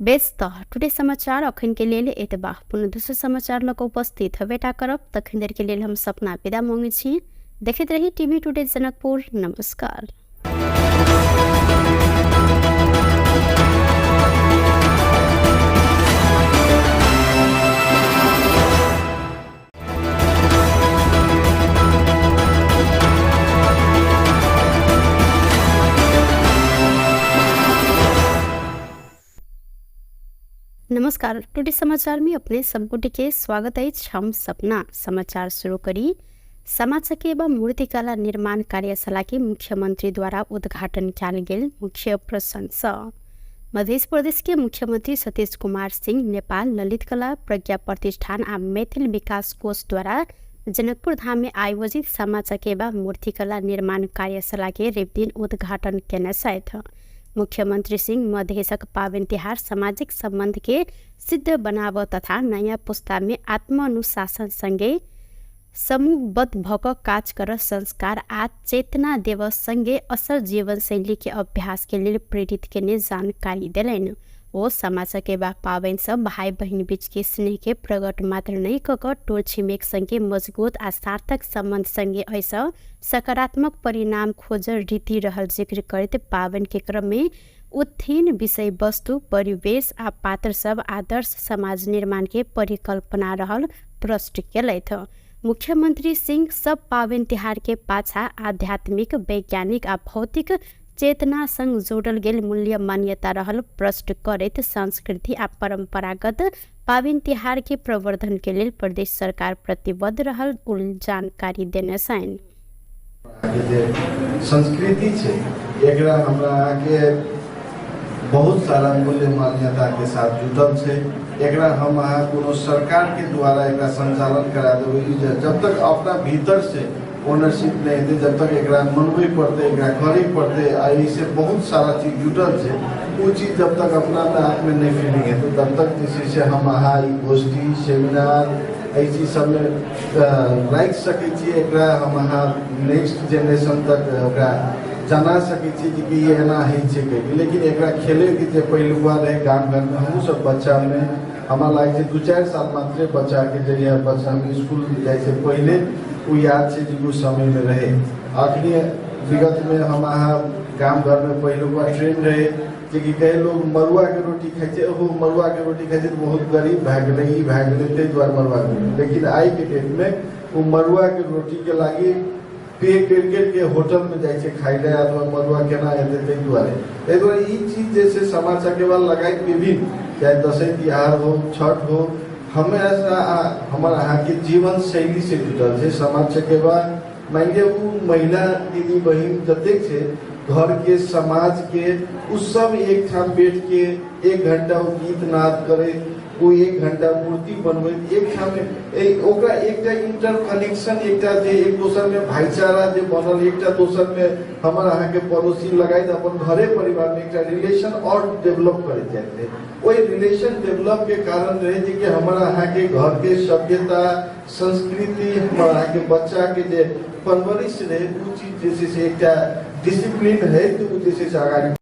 बेस तऽ टुडे समाचार अखन के लेल एतबा। पुनः दोसर समाचार लऽ कऽ उपस्थित हेबेटा करब। तखन देर के लेल हम सपना विदा मांगै छी। देखैत रही टीवी टुडे जनकपुर। नमस्कार। नमस्कार, टुडे समाचार में अपने सबगोटे के स्वागत अछि। हम सपना समाचार शुरू करी। सामा चकेवा मूर्तिकला निर्माण कार्यशाला के मुख्यमंत्री द्वारा उद्घाटन कयल गेल मुख्य प्रसंग। मध्य प्रदेश के मुख्यमंत्री सतीश कुमार सिंह नेपाल ललित कला प्रज्ञा प्रतिष्ठान आ मैथिल विकास कोष द्वारा जनकपुर धाम में आयोजित सामा चकेवा मूर्तिकला निर्माण कार्यशाला के रविदिन उद्घाटन केने छथि। मुख्यमंत्री सिंह मधेशक पावनि तिहार सामाजिक संबंध के सिद्ध बनाब तथा नयाँ पुस्ता में आत्मानुशासन संगे समूहबद्ध भऽ कऽ काज कर संस्कार आ चेतना देव संगे असल जीवनशैली के अभ्यास के लेल प्रेरित केने जानकारी देलनि। ओ सामा चकेबा पावनि सँ भाई बहिन बीच के स्नेह के प्रकट मात्र नहि कऽ कऽ टोल छिमेक संगे मजबूत आ सार्थक संबंध संगे एहिसँ सकारात्मक परिणाम खोजल रीति रहल जिक्र करैत पावनि के क्रम में उत्थीन विषय वस्तु, परिवेश आ पात्र सब आदर्श समाज निर्माण के परिकल्पना रहल प्रश्न केलथि। मुख्यमंत्री सिंह सब पावनि तिहार के पाछा आध्यात्मिक, वैज्ञानिक आ भौतिक चेतना संग जोड़ल गेल मूल्य मान्यता रहल प्रश्न करैत संस्कृति आ परंपरागत पावनि तिहार के प्रवर्धन के लेल प्रदेश सरकार प्रतिबद्ध रहल जानकारी देने छनि। जे संस्कृति छै एकरा हमरा अहाँके बहुत सारा मूल्य मान्यता के साथ जुटल छै। एकरा हम अहाँ कोनो सरकार के द्वारा एकरा संचालन करा देबै, जब तक अपना भीतर से ओनरशिप नहि हेतै, जब तक एकरा मनबै पड़तै, एकरा करै पड़तै। आ एहिसँ बहुत सारा चीज जुटल छै, ओ चीज जब तक अपना आपमे नहि फीलिंग हेतै तब तक जे छै से हम अहाँ ई गोष्ठी सेमिनार एहि चीज सबमे राखि सकै छियै। एकरा हम अहाँ नेक्स्ट जेनरेशन तक ओकरा जना सकै छियै जे कि ई एना होइ छै कहिके। लेकिन एकरा खेलैके जे पहिलुका रहै गाम घरमे, हमहूँ सब बच्चामे, हमरा लागै छै 2-4 साल मात्रे बच्चाके जहिया बच्चामे इसकुल जाइ छै पहिले ओ याद छै जे ओ समयमे रहै। अखनी विगतमे हम अहाँ गाम घरमे पहिलुका ट्रेंड रहै जे कि कहे लोग मड़ुआके रोटी खाइ छै, ओहो मड़ुआके रोटी खाइ छै तऽ बहुत गरीब भए गेलै, ई भए गेलै, ताहि दुआरे मड़ुआके रोटी। लेकिन आइके डेटमे ओ मड़ुआके रोटीके लागि पे करि करिके होटलमे जाइ छै खाइ लए, अथवा मड़ुआ केना हेतै ताहि दुआरे। ताहि दुआरे ई चीज जे छै सामा चकेवा लगाइत विभिन्न, चाहे दसैँ तिहार हो, छठ हो, हमेशा हमर अहाँके जीवन शैली से जुटल छै सामा चकेवा। मानि लिअ ओ महिला दीदी बहिन जतेक छै घरके समाजके, ओ सब एकठाम बैठके 1 घंटा ओ गीत नाद करैत, ओ 1 घंटा मूर्ति बनबैत, एकठाम ओकरा एकटा इंटर कनेक्शन, एकटा जे एक दोसरमे भाईचारा जे बनल, एकटा दोसरमे हमर अहाँके पड़ोसी लगाइत अपन घरे परिवारमे एकटा रिलेशन और डेवलप करैत जाइत रहै। ओहि रिलेशन डेवलपके कारण रहै जे कि हमर अहाँके घरके सभ्यता संस्कृति, हमर अहाँके बच्चाके जे परवरिश रहै ओ चीज जे छै से एकटा डिसिप्लिन है तऽ ओ जे छै से अगाडि।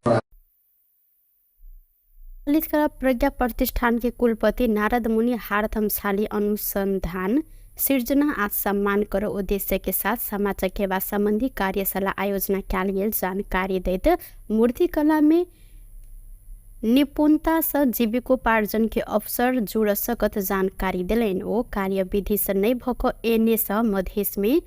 ललित कला प्रज्ञा प्रतिष्ठान के कुलपति नारद मुनि हारथमशाली अनुसंधान सिर्जना आ सम्मान कर उद्देश्य के साथ सामा चकेवा संबंधी कार्यशाला आयोजना कयल गेल जानकारी दैत मूर्तिकला में निपुणता से जीविकोपार्जन के अवसर जुड़ सकत जानकारी देलनि। ओ कार्यविधि से नहि भऽ कऽ एने से मधेश में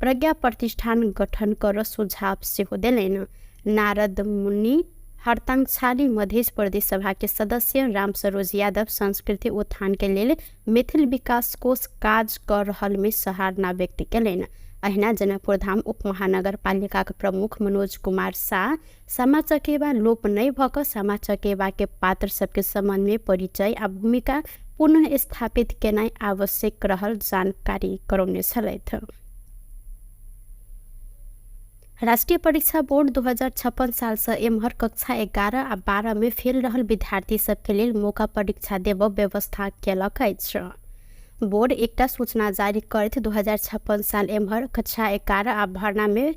प्रज्ञा प्रतिष्ठान गठन कर सुझाव सेहो देलनि। नारद मुनि हरतांक्षाली मधेश प्रदेश सभा के सदस्य राम सरोज यादव संस्कृति उत्थान के लेल मैथिल विकास कोष काज कर रहल में सराहना व्यक्त कयलनि। अहिना जनकपुर धाम उप महानगरपालिका के प्रमुख मनोज कुमार शाह सामा चकेवा लोप नहि भऽ कऽ सामा चकेवा के पात्र सबके संबंध में परिचय आ भूमिका पुनः स्थापित केनाइ आवश्यक रहल जानकारी करौने छलथि। राष्ट्रीय परीक्षा बोर्ड 2056 सालसँ एम्हर कक्षा 11 आ 12 मे फेल रहल विद्यार्थी सबके लेल मौका परीक्षा देबऽ व्यवस्था केलक अछि। बोर्ड एकटा सूचना जारी करैत 2056 साल एम्हर कक्षा 11 आ भर्ना में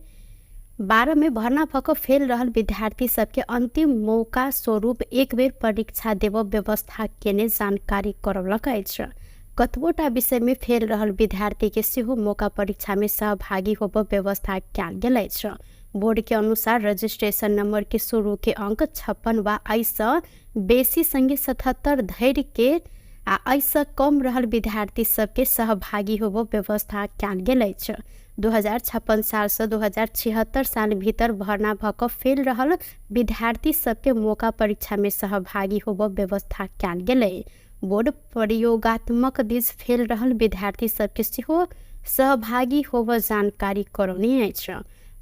12 में भर्ना भऽ कऽ फेल रहल विद्यार्थी सबके अंतिम मौका स्वरूप एक बेर परीक्षा देबऽ व्यवस्था केने जानकारी करौलक अछि। कतबोटा विषयमे फेल रहल विद्यार्थीके सेहो मौका परीक्षामे सहभागी होबऽ व्यवस्था कयल गेल अछि। बोर्डके अनुसार रजिस्ट्रेशन नंबरके शुरूके अंक 56 वा एहिसँ बेसी संगे 77 धरि के आ एहिसँ कम रहल विद्यार्थी सबके सहभागी होबऽ व्यवस्था कयल गेल अछि। 2056 सालसँ 2076 साल भीतर भर्ना भऽ कऽ फेल रहल विद्यार्थी सबके मौका परीक्षामे सहभागी होबऽ व्यवस्था कयल गेलै। बोर्ड प्रयोगात्मक दिस फेल रहल विद्यार्थी सबके सेहो सहभागी होबऽ जानकारी करौने अछि।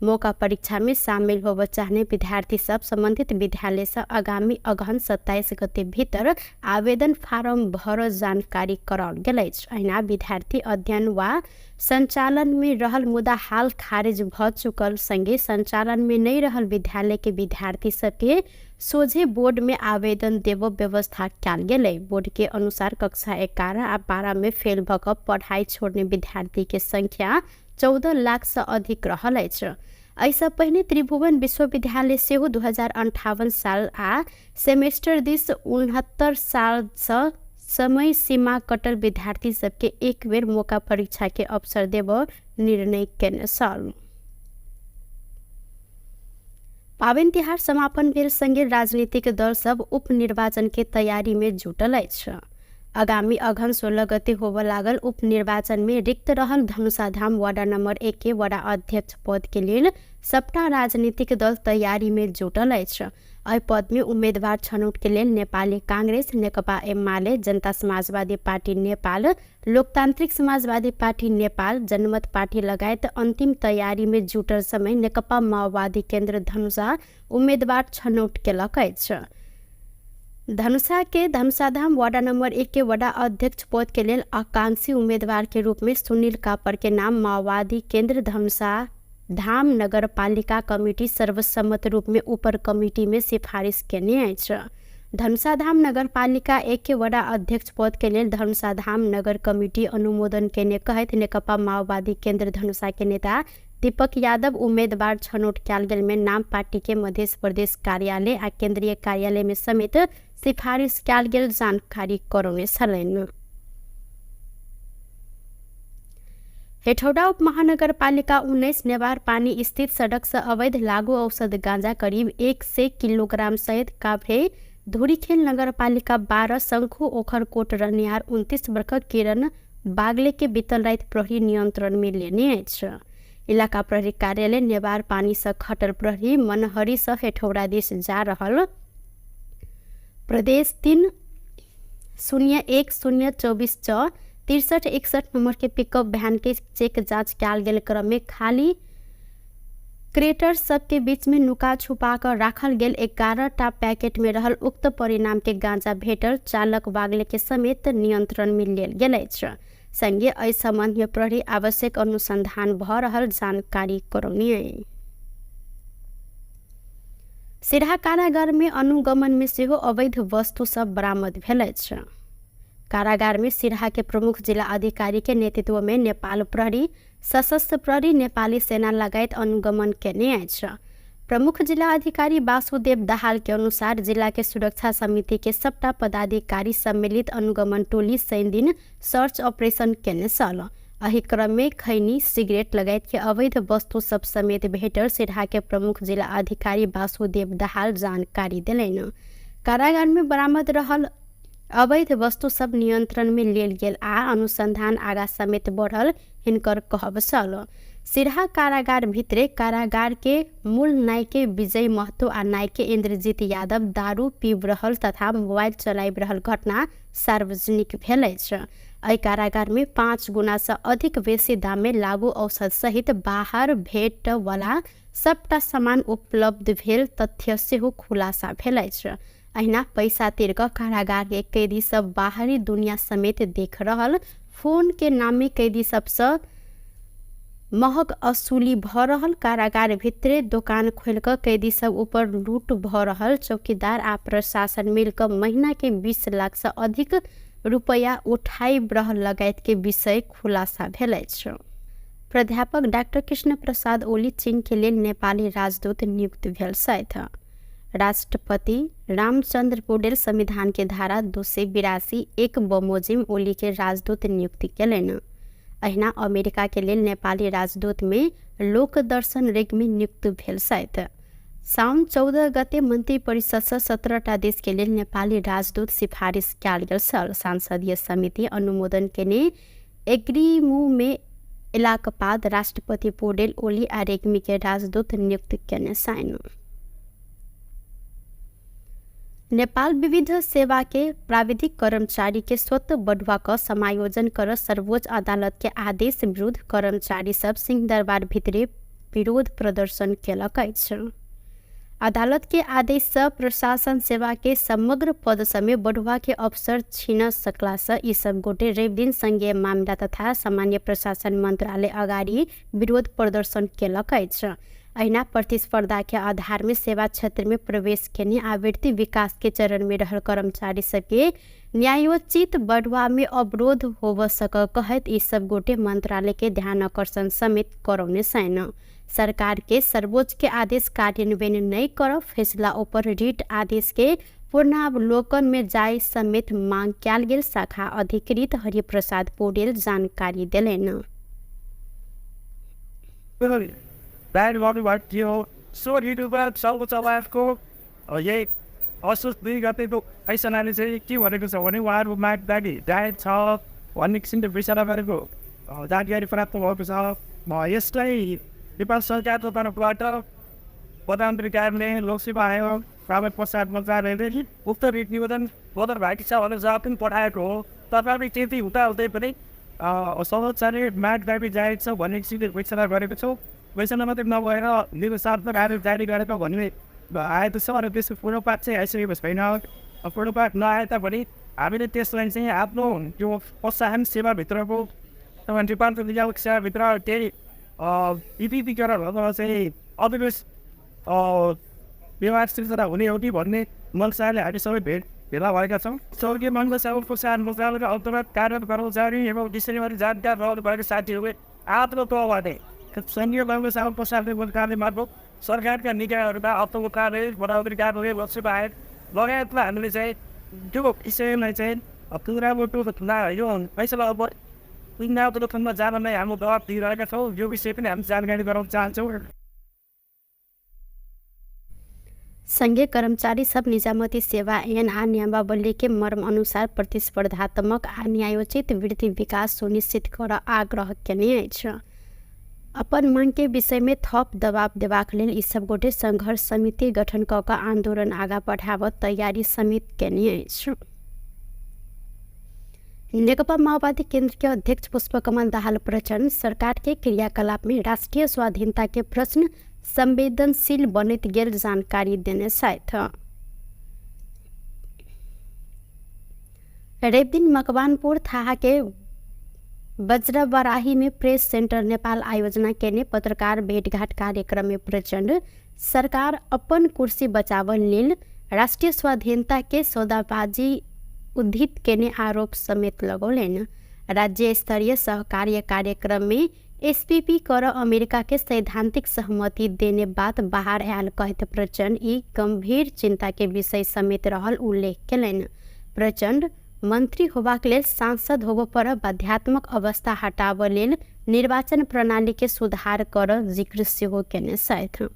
मौका परीक्षा में शामिल होबऽ चाहने विद्यार्थी सब संबंधित विद्यालय से आगामी अगहन 27 गते भीतर आवेदन फारम भर जानकारी कराओल गेल अछि। अहिना विद्यार्थी अध्ययन वा संचालन में रहल मुदा हाल खारिज भऽ चुकल संगे संचालन में नहि रहल विद्यालय के विद्यार्थी सबके सोझे बोर्ड में आवेदन देबऽ व्यवस्था कयल गेलै। बोर्ड के अनुसार कक्षा 11 आ 12 में फेल भऽ कऽ पढ़ाई छोड़ने विद्यार्थी के संख्या 14 लाख सँ अधिक रहल अछि। एहिसँ पहिने त्रिभुवन विश्वविद्यालय सेहो 2058 साल आ सेमेस्टर दिस 69 सालसँ समय सीमा कटल विद्यार्थी सबके एक बेर मौका परीक्षा के अवसर देबऽ निर्णय केने छल। पाबनि तिहार समापन भेल संगे राजनीतिक दल सब उपनिर्वाचन के तैयारी में जुटल अछि। आगामी अगहन 16 गते होबऽ लागल उपनिर्वाचन में रिक्त रहल धनुषाधाम वार्ड नंबर 1 के वडा अध्यक्ष पद के लेल सबटा राजनीतिक दल तैयारी में जुटल अछि। एहि पद में उम्मीदवार छनौट के लेल नेपाली कांग्रेस, नेकपा एमाले, जनता समाजवादी पार्टी नेपाल, लोकतांत्रिक समाजवादी पार्टी नेपाल, जनमत पार्टी लगायत अंतिम तैयारी में जुटल समय नेकपा माओवादी केन्द्र धनुषा उम्मीदवार छनौट केलक अछि। धनुषा के धनुषाधाम वार्ड नंबर 1 के वडा अध्यक्ष पद के लेल आकांक्षी उम्मीदवार के रूप में सुनील कापर के नाम माओवादी केंद्र धनुषा धाम नगरपालिका कमिटी सर्वसम्मत रूप में ऊपर कमिटी में सिफारिश केने अछि। धनुषाधाम नगरपालिका 1 के वडा अध्यक्ष पद के लेल धनुषाधाम नगर कमिटी अनुमोदन केने कहैत नेकपा माओवादी केंद्र धनुषा के नेता दीपक यादव उम्मीदवार छनौट कयल गेल में नाम पार्टी के मध्य प्रदेश कार्यालय आ केंद्रीय कार्यालय में समेत सिफारिश कयल गेल जानकारी करौने छलनि। हेठौड़ा उप महानगरपालिका 19 नेवार पानी स्थित सड़क से अवैध लागू औषध गांजा करीब 100 किलोग्राम सहित काभ्रे धुरीखेल नगरपालिका 12 शंखु ओखरकोट रहनिहार 29 वर्षक किरण बागले के बीतल राति प्रहरी नियंत्रण में लेने अछि। इलाका प्रहरी कार्यालय नेवार पानी से खटल प्रहरी मनहरी से हेठौड़ा दिस जा रहल प्रदेश 3 0 1 0 24 6 63 61 नंबर के पिकअप वैन के चेक जांच कयल गेल क्रम में खाली क्रेटर सबके बीच में नुका छुपा कर राखल गेल 11 टा पैकेट में रहल उक्त परिणाम के गांजा भेटल चालक वागले के समेत नियंत्रण में लेल गेल अछि। संगे एहि संबंध में प्रहरी आवश्यक अनुसंधान भ रहल जानकारी करौनी। सिरहा कारागार में अनुगमन में सेहो अवैध वस्तु सब बरामद भेल अछि। कारागार में सिरहा के प्रमुख जिला अधिकारी के नेतृत्व में नेपाल प्रहरी, सशस्त्र प्रहरी, नेपाली सेना लगायत अनुगमन केने अछि। प्रमुख जिला अधिकारी वासुदेव दाहाल के अनुसार जिला के सुरक्षा समिति के सबटा पदाधिकारी सम्मिलित अनुगमन टोली शनि दिन सर्च ऑपरेशन केने छल। एहि क्रम में खैनी, सिगरेट लगायत के अवैध वस्तु सब समेत भेटल सिरहा के प्रमुख जिला अधिकारी वासुदेव दाहाल जानकारी देलनि। कारागार में बरामद रहल अवैध वस्तु सब नियंत्रण में लेल गेल आ अनुसंधान आगा समेत बढ़ल हिनकर कहब छल। सिरहा कारागार भित्रे कारागार के मूल नायके विजय महतो आ नायके इंद्रजीत यादव दारू पीब रहल तथा मोबाइल चलाबि रहल घटना सार्वजनिक भेल अछि। एहि कारागार में 5 गुना से अधिक बेसी दाम में लागू औषध सहित बाहर भेट वाला सबटा सामान उपलब्ध भेल तथ्य सेहो खुलासा भेल अछि। अहिना पैसा तिर कऽ कारागार के कैदी सब बाहरी दुनिया समेत देख रहल फोन के नामे कैदी सबसँ महग असूली भ रहल कारागार भितरे दोकान खोलि कऽ कैदी सब ऊपर लूट भ रहल चौकीदार आ प्रशासन मिल कऽ महीना के 20 लाख से अधिक रुपया उठाई रहल लगायत के विषय खुलासा भेल अछि। प्राध्यापक डाक्टर कृष्ण प्रसाद ओली चीन के लेल नेपाली राजदूत नियुक्त भेल छथि। राष्ट्रपति रामचंद्र पौडेल संविधान के धारा 282(1) बमोजिम ओली के राजदूत नियुक्ति केलनि। अहिना अमेरिका के लेल नेपाली राजदूत में लोकदर्शन रेग्मी नियुक्त भेल छथि। साउन 14 गते मन्त्री परिषद से 17 टा देश के लेल नेपाली राजदूत सिफारिश कयल गेल छल। संसदीय समिति अनुमोदन केने एग्रीमू में एलाक बाद राष्ट्रपति पौडेल ओली आ रेग्मी के राजदूत नियुक्त केने छनि। नेपाल विविध सेवा के प्राविधिक कर्मचारी के स्वतः बढ़ुआ क समायोजन कर सर्वोच्च अदालत के आदेश विरुद्ध कर्मचारी सब सिंहदरबार भितरे विरोध प्रदर्शन केलक अछि। अदालत के आदेश से प्रशासन सेवा के समग्र पद समेत बढ़ुआ के अवसर छीन सकला से ई सब गोटे रवि दिन संघीय मामला तथा सामान्य प्रशासन मंत्रालय अगाडि विरोध प्रदर्शन केलक अछि। अहिना प्रतिस्पर्धा के आधार में सेवा क्षेत्र में प्रवेश केने आवृत्ति विकास के चरण में रहल कर्मचारी सबके न्यायोचित बढ़ुआ में अवरोध होब सक कहैत ई सब गोटे मंत्रालय के ध्यान आकर्षण समेत करौने छनि। सरकार के सर्वोच्च के आदेश कार्यान्वयन नहीं कर फैसला ऊपर रिट आदेश के पूर्णावलोकन में जाय समेत मांग कयल गेल शाखा अधिकृत हरिप्रसाद पौडेल जानकारी देलनि। ब्यान गर्नुभएको थियो। सो ऋतुमा सर्वोच्च अदालतको यही असोज 2 गतेको फैसलाले चाहिँ के भनेको छ भने उहाँहरू माग दाबी जायज छ भन्ने किसिमले विचार गरेको जानकारी प्राप्त भएको छ। यसलाई नेपाल सरकारको तर्फबाट प्रधानमन्त्री कार्यालय, लोकसेवा आयोग, प्राविधिक प्रसार मन्त्रालयले उक्त रिट निवेदन बदर भएको छ भनेर जवाब पनि पठाएको हो। तथापि त्यति हुँदाहुँदै पनि सर्वोच्चले माग दाबी जायज छ भन्ने किसिमले घोषणा गरेको छौँ। घोषणा मात्रै नभएर निर्देशात्मक आदेश जारी गरेको भन्ने आएको छ र त्यसको पूर्वपात चाहिँ आइसकेको छैन। प्रोटोकल नआए तापनि हामीले त्यसलाई चाहिँ आफ्नो यो प्रोत्साहन सेवाभित्रको अथवा रूपान्तरण नियामक सेवाभित्र केही विविधीकरण अथवा चाहिँ अविवेश व्यवहार सिर्जना हुने हो कि भन्ने मनसाले हामी सबै भेला भएका छौँ। स्वर्गीय मङ्गल साहु प्रोत्साहन मन्त्रालयका अन्तर्गत कार्यरत कर्मचारी एवं विषयबारे जानकार रहनु भएको साथीहरूले आफ्नो तहबाट सङ्घीय मङ्गल साहु प्रोत्साहन मन्त्रालय मार्फत सरकारका निकायहरूमा अर्थको कार्य, बराबरी कार्य, वस्तु बाहेक लगायतमा हामीले चाहिँ त्यो विषयलाई चाहिँ पुनरावृत्ति यो फैसला अब पुनरावृत्तिमा जानलाई हाम्रो दबाब दिइरहेका छौँ। यो विषय पनि हामी जानकारी गराउन चाहन्छौँ। संघीय कर्मचारी सब निजामती सेवा ऐन आ नियमावली के मर्म अनुसार प्रतिस्पर्धात्मक आ न्यायोचित वृद्धि विकास सुनिश्चित कर आग्रह केने अछि। अपन मांग के विषय में थप दबाव देबाक लेल ई सब गोटे संघर्ष समिति गठन क कऽ आंदोलन आगा बढ़ाबऽ तैयारी समेत केने अछि। नेकपा माओवादी केंद्र के अध्यक्ष पुष्पकमल दाहाल प्रचण्ड सरकार के क्रियाकलाप में राष्ट्रीय स्वाधीनता के प्रश्न संवेदनशील बनैत गेल जानकारी देने छथि। रविदिन मकवानपुर थाहा के वज्रबराही में प्रेस सेंटर नेपाल आयोजना केने पत्रकार भेटघाट कार्यक्रम में प्रचण्ड सरकार अपन कुर्सी बचावल लेल राष्ट्रीय स्वाधीनता के सौदाबाजी उद्धित केने आरोप समेत लगौलनि। राज्य स्तरीय सहकार्य कार्यक्रम में एसपीपी कर अमेरिका के सैद्धांतिक सहमति देने बात बाहर आयल कहैत प्रचण्ड ई गंभीर चिंता के विषय समेत रहल उल्लेख केलनि। प्रचण्ड मंत्री होबाक लेल सांसद होबऽ पर बाध्यात्मक अवस्था हटाबऽ लेल निर्वाचन प्रणाली के सुधार कर जिक्र सेहो केने छथि।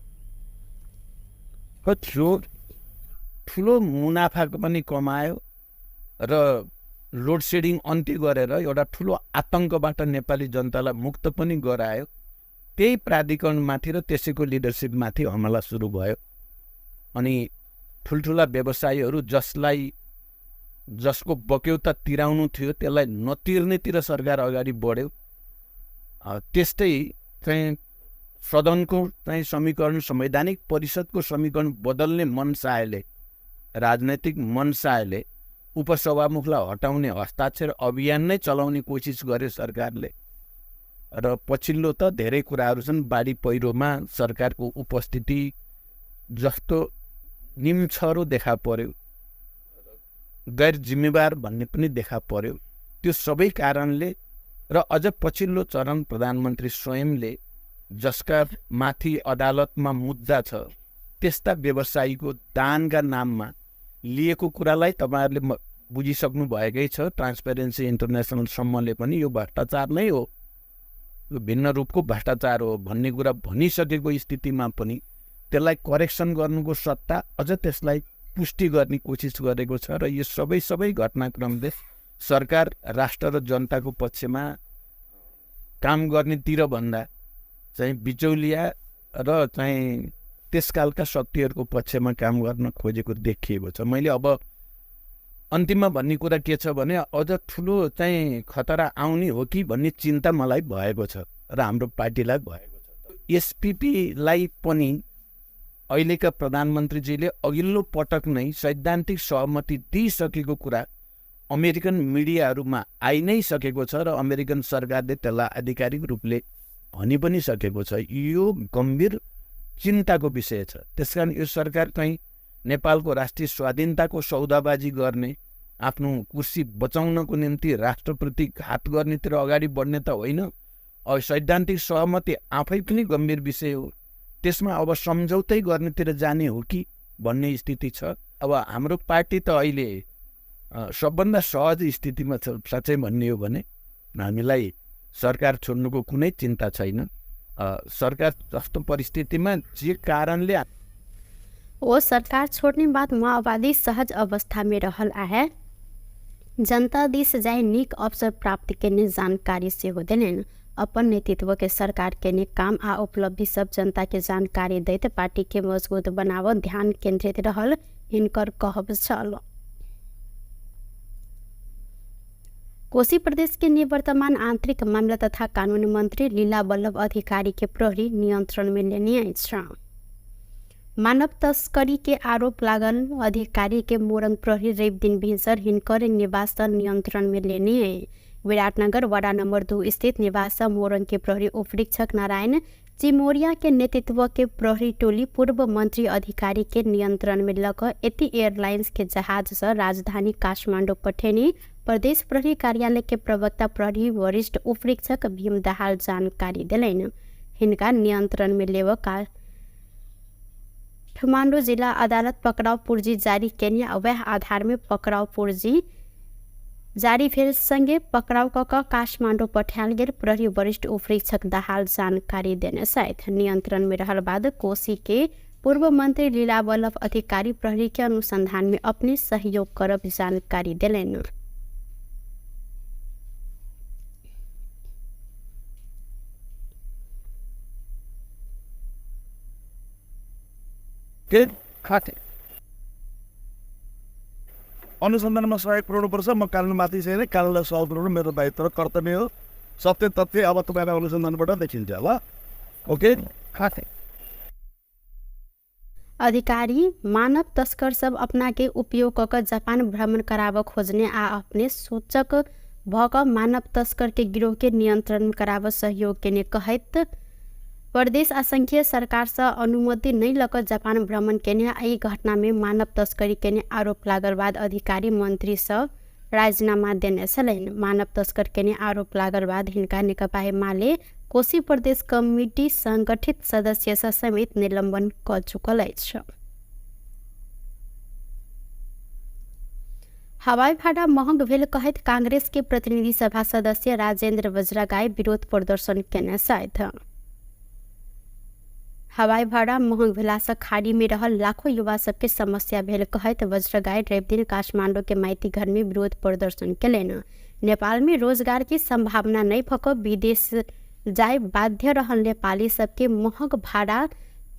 ठुलो मुनाफा पनि कमायो र लोड सेडिङ अन्त्य गरेर एउटा ठुलो आतङ्कबाट नेपाली जनतालाई मुक्त पनि गरायो। त्यही प्राधिकरणमाथि र त्यसैको लिडरसिपमाथि हमला सुरु भयो अनि ठुल्ठुला व्यवसायीहरू जसलाई जसको बक्यौता तिराउनु थियो त्यसलाई नतिर्नेतिर सरकार अगाडि बढ्यो। त्यस्तै चाहिँ सदनको चाहिँ समीकरण, संवैधानिक परिषदको समीकरण बदल्ने मनसायले, राजनैतिक मनसायले उपसभामुखलाई हटाउने हस्ताक्षर अभियान नै चलाउने कोसिस गर्यो सरकारले। र पछिल्लो त धेरै कुराहरू छन्, बाढी पहिरोमा सरकारको उपस्थिति जस्तो निम्छरो देखा पर्यो, गैर जिम्मेवार भन्ने पनि देखा पर्यो। त्यो सबै कारणले र अझ पछिल्लो चरण प्रधानमन्त्री स्वयंले जसका माथि अदालतमा मुद्दा छ त्यस्ता व्यवसायीको दानका नाममा लिएको कुरालाई तपाईँहरूले बुझिसक्नु भएकै छ। ट्रान्सपेरेन्सी इन्टरनेसनलसम्मले पनि यो भ्रष्टाचार नै हो, यो भिन्न रूपको भ्रष्टाचार हो भन्ने कुरा भनिसकेको स्थितिमा पनि त्यसलाई करेक्सन गर्नुको सट्टा अझ त्यसलाई पुष्टि गर्ने कोसिस गरेको छ। र यो सबै सबै घटनाक्रमले सरकार राष्ट्र र जनताको पक्षमा काम गर्नेतिर भन्दा चाहिँ बिचौलिया र चाहिँ त्यसकालका शक्तिहरूको पक्षमा काम गर्न खोजेको देखिएको छ। मैले अब अन्तिममा भन्ने कुरा के छ भने अझ ठुलो चाहिँ खतरा आउने हो कि भन्ने चिन्ता मलाई भएको छ र हाम्रो पार्टीलाई भएको छ। एसपिपीलाई पनि अहिलेका प्रधानमन्त्रीजीले अघिल्लो पटक नै सैद्धान्तिक सहमति दिइसकेको कुरा अमेरिकन मिडियाहरूमा आइ नै सकेको छ र अमेरिकन सरकारले त्यसलाई आधिकारिक रूपले भनि पनि सकेको छ। यो गम्भीर चिन्ताको विषय छ। त्यसकारण यो सरकार कहीँ नेपालको राष्ट्रिय स्वाधीनताको सौदाबाजी गर्ने, आफ्नो कुर्सी बचाउनको निम्ति राष्ट्रप्रति घात गर्नेतिर अगाडि बढ्ने त होइन। अब सैद्धान्तिक सहमति आफै पनि गम्भीर विषय हो, त्यसमा अब सम्झौतै गर्नेतिर जाने हो कि भन्ने स्थिति छ। अब हाम्रो पार्टी त अहिले सबभन्दा सहज स्थितिमा छ। साँच्चै भन्ने हो भने हामीलाई सरकार छोड्नुको कुनै चिन्ता छैन। सरकार जस्तो परिस्थितिमा जे कारणले ओ सरकार छोड्ने बाद माओवादी सहज अवस्था में रहल आहे, जनता दिस जाय नीक अवसर प्राप्त केने जानकारी सेहो देलनि। अपन नेतृत्व के सरकार केने काम आ उपलब्धि सब जनता के जानकारी दैत पार्टी के मजबूत बनाव ध्यान केंद्रित रहल हिनकर कहब छल। कोशी प्रदेश के निवर्तमान आंतरिक मामला तथा कानून मंत्री लीला वल्लभ अधिकारी के प्रहरी नियंत्रण में लेने अछि। मानव तस्करी के आरोप लागल अधिकारी के मोरंग प्रहरी रवि दिन भिनसर हिनकर निवास नियंत्रण में लेने। विराटनगर वडा नंबर 2 स्थित निवास मोरंग के प्रहरी उपरीक्षक नारायण चिमोरिया के नेतृत्व के प्रहरी टोली पूर्व मंत्री अधिकारी के नियंत्रण में लक यति एयरलाइंस के जहाज से राजधानी काठमाडौँ पठेने प्रदेश प्रहरी कार्यालय के प्रवक्ता प्रहरी वरिष्ठ उपरीक्षक भीम दाहाल जानकारी देलनि। हिनका नियंत्रण में लेव काठमाडौँ जिला अदालत पकड़ाव पूर्जी जारी केने आ वएह आधार में पकड़ाव पूर्जी जारी भेल संगे पकड़ाव क क काठमाडौँ पठायल गेल प्रहरी वरिष्ठ उपरीक्षक दाहाल जानकारी देने छथि। नियंत्रण में रहल बाद कोशी के पूर्व मंत्री लीला वल्लभ अधिकारी प्रहरी के अनुसंधान में अपने सहयोग करब जानकारी देलनि। अनुसन्धानमा सहयोग पुऱ्याउनुपर्छ। म कानुनमाथि छैन, कानुनलाई सहयोग पुऱ्याउनु मेरो दायित्व र कर्तव्य हो। सत्य तथ्य अब तपाईँलाई अनुसन्धानबाट देखिन्छ ल। ओके। अधिकारी मानव तस्कर सब अपना के उपयोग क क जापान भ्रमण कराब खोजने आ अपने सूचक भ क मानव तस्कर के गिरोह के नियंत्रण कराब सहयोग केने कहैत प्रदेश आ संघीय सरकार से अनुमति नहीं लक जापान भ्रमण केने आ ई घटना में मानव तस्करी केने आरोप लागल बाद अधिकारी मंत्री सब राजीनामा देने छलनि। मानव तस्कर केने आरोप लागल बाद हिनका नेकपा एमाले कोशी प्रदेश कमिटी संगठित सदस्य सँ समेत निलंबन क चुकल अछि। हवाई भाड़ा महंग भेल कहैत कांग्रेस के प्रतिनिधि सभा सदस्य राजेंद्र वज्रगाई विरोध प्रदर्शन केने छथि। हवाई भाड़ा महंग भेलासँ खाड़ी में रहल लाखों युवा सबके समस्या भेल कहैत वज्रगाई रवि दिन काठमाडौँ के माइती घर में विरोध प्रदर्शन केलनि। नेपाल में रोजगार के संभावना नहीं भऽ कऽ विदेश जाय बाध्य रहल नेपाली सबके महग भाड़ा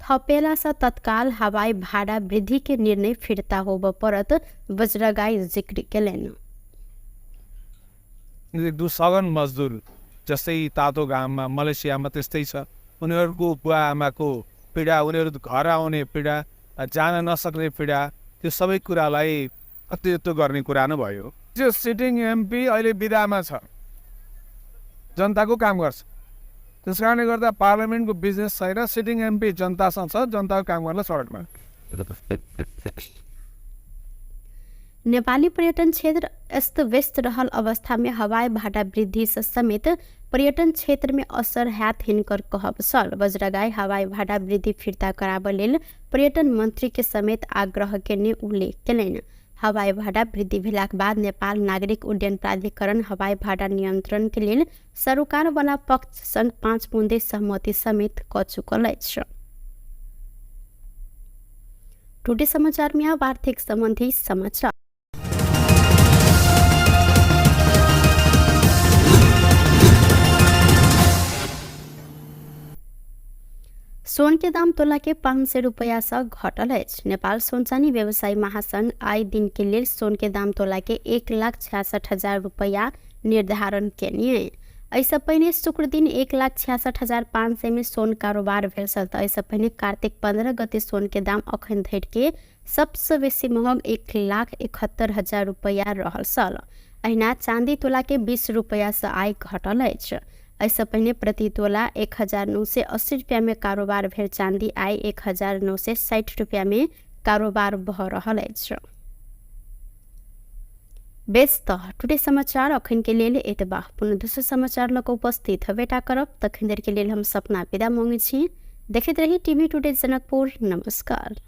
थपेलासँ तत्काल हवाई भाड़ा वृद्धि के निर्णय फिर्ता होबऽ पड़त वज्रगाई जिक्र केलनि। एक सघन मजदुर जस्तै तातो घाममा मलेसियामा त्यस्तै छ, उनीहरूको बुवा आमाको पीडा, उनीहरू घर आउने पीडा, जान नसक्ने पीडा, त्यो सबै कुरालाई अतिरिक्त गर्ने कुरा नै भयो। त्यो सिटिङ एमपी अहिले बिदामा छ, जनताको काम गर्छ, त्यस कारणले गर्दा पार्लियामेन्टको बिजनेस छैन। सिटिङ एमपी जनतासँग छ, जनताको काम गर्न सडकमा। नेपाली पर्यटन क्षेत्र अस्त व्यस्त रहल अवस्था में हवाई भाड़ा वृद्धि से समेत पर्यटन क्षेत्र में असर हैत हिनकर कहब छल। वज्रगाई हवाई भाड़ा वृद्धि फिर्ता कराबऽ लेल पर्यटन मंत्री के समेत आग्रह केने उल्लेख केलनि। हवाई भाड़ा वृद्धि भेलाक बाद नेपाल नागरिक उड्डयन प्राधिकरण हवाई भाड़ा नियंत्रण के लेल सरोकार वाला पक्ष संग 5 बुँदे सहमति समेत क चुकल अछि। टुडे समाचार में अब आर्थिक संबंधी समाचार। सोन के दाम तोला के 500 रुपया से घटल अछि। नेपाल सोन चानी व्यवसायी महासंघ आइ दिन के लेल सोन के दाम तोला के 1,66,000 रुपया निर्धारण केने। एहिसँ पहिने शुक्र दिन 1,66,500 में सोन कारोबार भेल छल। तऽ एहिसँ पहिने कार्तिक 15 गते सोन के दाम अखन धरि के सबसँ बेसी महग 1,71,000 रुपया रहल छल। अहिना चाँदी तोला के 20 रुपया से आइ घटल अछि। एहिसँ पहिने प्रति तोला 1,980 रुपया में कारोबार भेल चाँदी आइ 1,960 रुपया में कारोबार भऽ रहल अछि। बेस तऽ टुडे समाचार अखन के लेल एतबा। पुनः दोसर समाचार लऽ कऽ उपस्थित हेबेटा करब। तखन देर के लेल हम सपना विदा मांगै छी। देखैत रही टीवी टुडे जनकपुर। नमस्कार।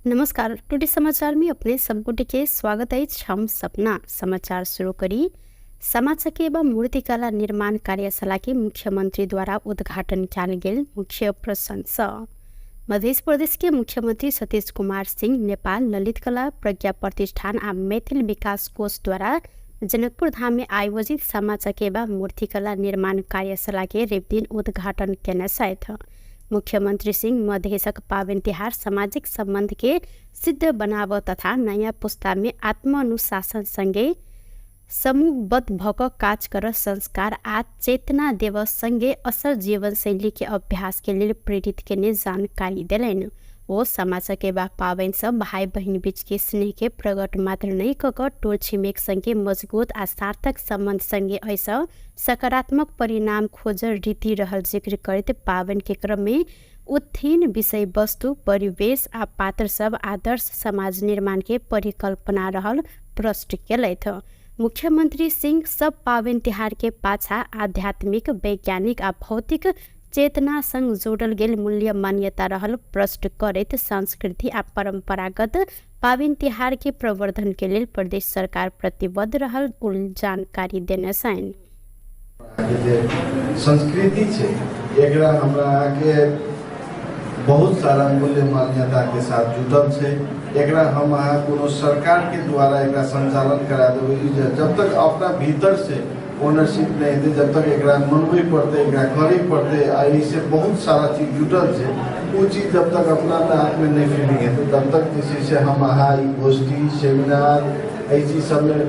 नमस्कार, टुडे समाचार में अपने सबगोटे के स्वागत अछि। हम सपना समाचार शुरू करी। समाजके एवं मूर्तिकला निर्माण कार्यशाला के मुख्यमंत्री द्वारा उद्घाटन कयल गेल मुख्य प्रसंग। मध्य प्रदेश के मुख्यमंत्री सतीश कुमार सिंह नेपाल ललित कला प्रज्ञा प्रतिष्ठान आ मैथिल विकास कोष द्वारा जनकपुर धाम में आयोजित सामा चकेबा मूर्तिकला निर्माण कार्यशाला के रविदिन उद्घाटन केने छथि। मुख्यमंत्री सिंह मधेशक पाबनि तिहार सामाजिक सम्बन्ध के सिद्ध बनाब तथा नयाँ पुस्ता में आत्मानुशासन सँगे समूहबद्ध भऽ कऽ काज कर संस्कार आ चेतना देव सँगे असल जीवनशैली के अभ्यास के लेल प्रेरित केने जानकारी देलनि। ओ सामा चकेबा पाबनि सँ भाइ बहिन बीच के स्नेह के प्रकट मात्र नहि कऽ कऽ टोल छिमेक सँगे मजबूत आ सार्थक सम्बन्ध सँगे एहिसँ सकारात्मक परिणाम खोजल रीति रहल जिक्र करैत पाबनि के क्रम में उत्थीन विषय वस्तु, परिवेश आ पात्र सब आदर्श समाज निर्माण के परिकल्पना रहल प्रष्ट केलथि। मुख्यमंत्री सिंह सब पाबनि तिहार के पाछा आध्यात्मिक, वैज्ञानिक आ भौतिक चेतना संग जोड़ल गेल मूल्य मान्यता रहल प्रष्ट करैत संस्कृति आ परंपरागत पाबनि तिहार के प्रवर्धन के लेल प्रदेश सरकार प्रतिबद्ध रहल जानकारी देने छनि। जे संस्कृति छै एकरा हमरा अहाँके बहुत सारा मूल्य मान्यताके साथ जुटल छै। एकरा हम अहाँ कोनो सरकारके द्वारा एकरा संचालन करा देबै, जब तक अपना भीतर से ओनरशिप नहि हेतै, जब तक एकरा मनबै पड़तै, एकरा करै पड़तै, आ एहिसँ बहुत सारा चीज जुटल छै, ओ चीज जब तक अपना आपमे नहि फीलिंग हेतै तब तक जे छै से हम अहाँ ई गोष्ठी सेमिनार एहि चीज सबमे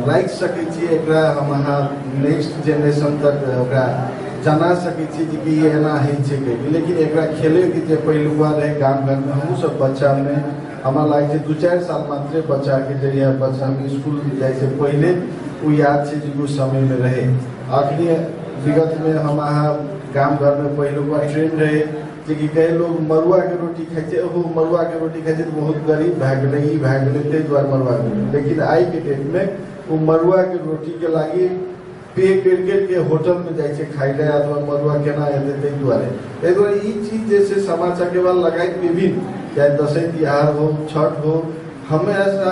राखि सकै छियै। एकरा हम अहाँ नेक्स्ट जेनरेशन तक ओकरा जना सकै छियै जे कि एना होइ छै कहिके। लेकिन एकरा खेलैके जे पहिलुआ रहै गाम घरमे, हमहूँ सब बच्चामे हमरा लागै छै 2-4 साल मात्रे बच्चाके जहिया बच्चामे इसकुल जाइ से पहिले ओ याद छै जे ओ समयमे रहै। अखनी विगतमे हम अहाँ गाम घरमे पहिलुका ट्रेंड रहै जे कि कहे लोग मड़ुआके रोटी खाइ छै, ओहो मड़ुआके रोटी खाइ छै तऽ बहुत गरीब भए गेलै, ई भए गेलै, ताहि दुआरे मड़ुआके रोटी। लेकिन आइके डेटमे ओ मड़ुआके रोटीके लागि पे करि करिके होटलमे जाइ छै खाइ लए, अथवा मड़ुआ केना हेतै ताहि दुआरे। ताहि दुआरे ई चीज जे छै सामा चकेबा लगाइत विभिन्न, चाहे दसैँ तिहार हो, छठ हो, हमेशा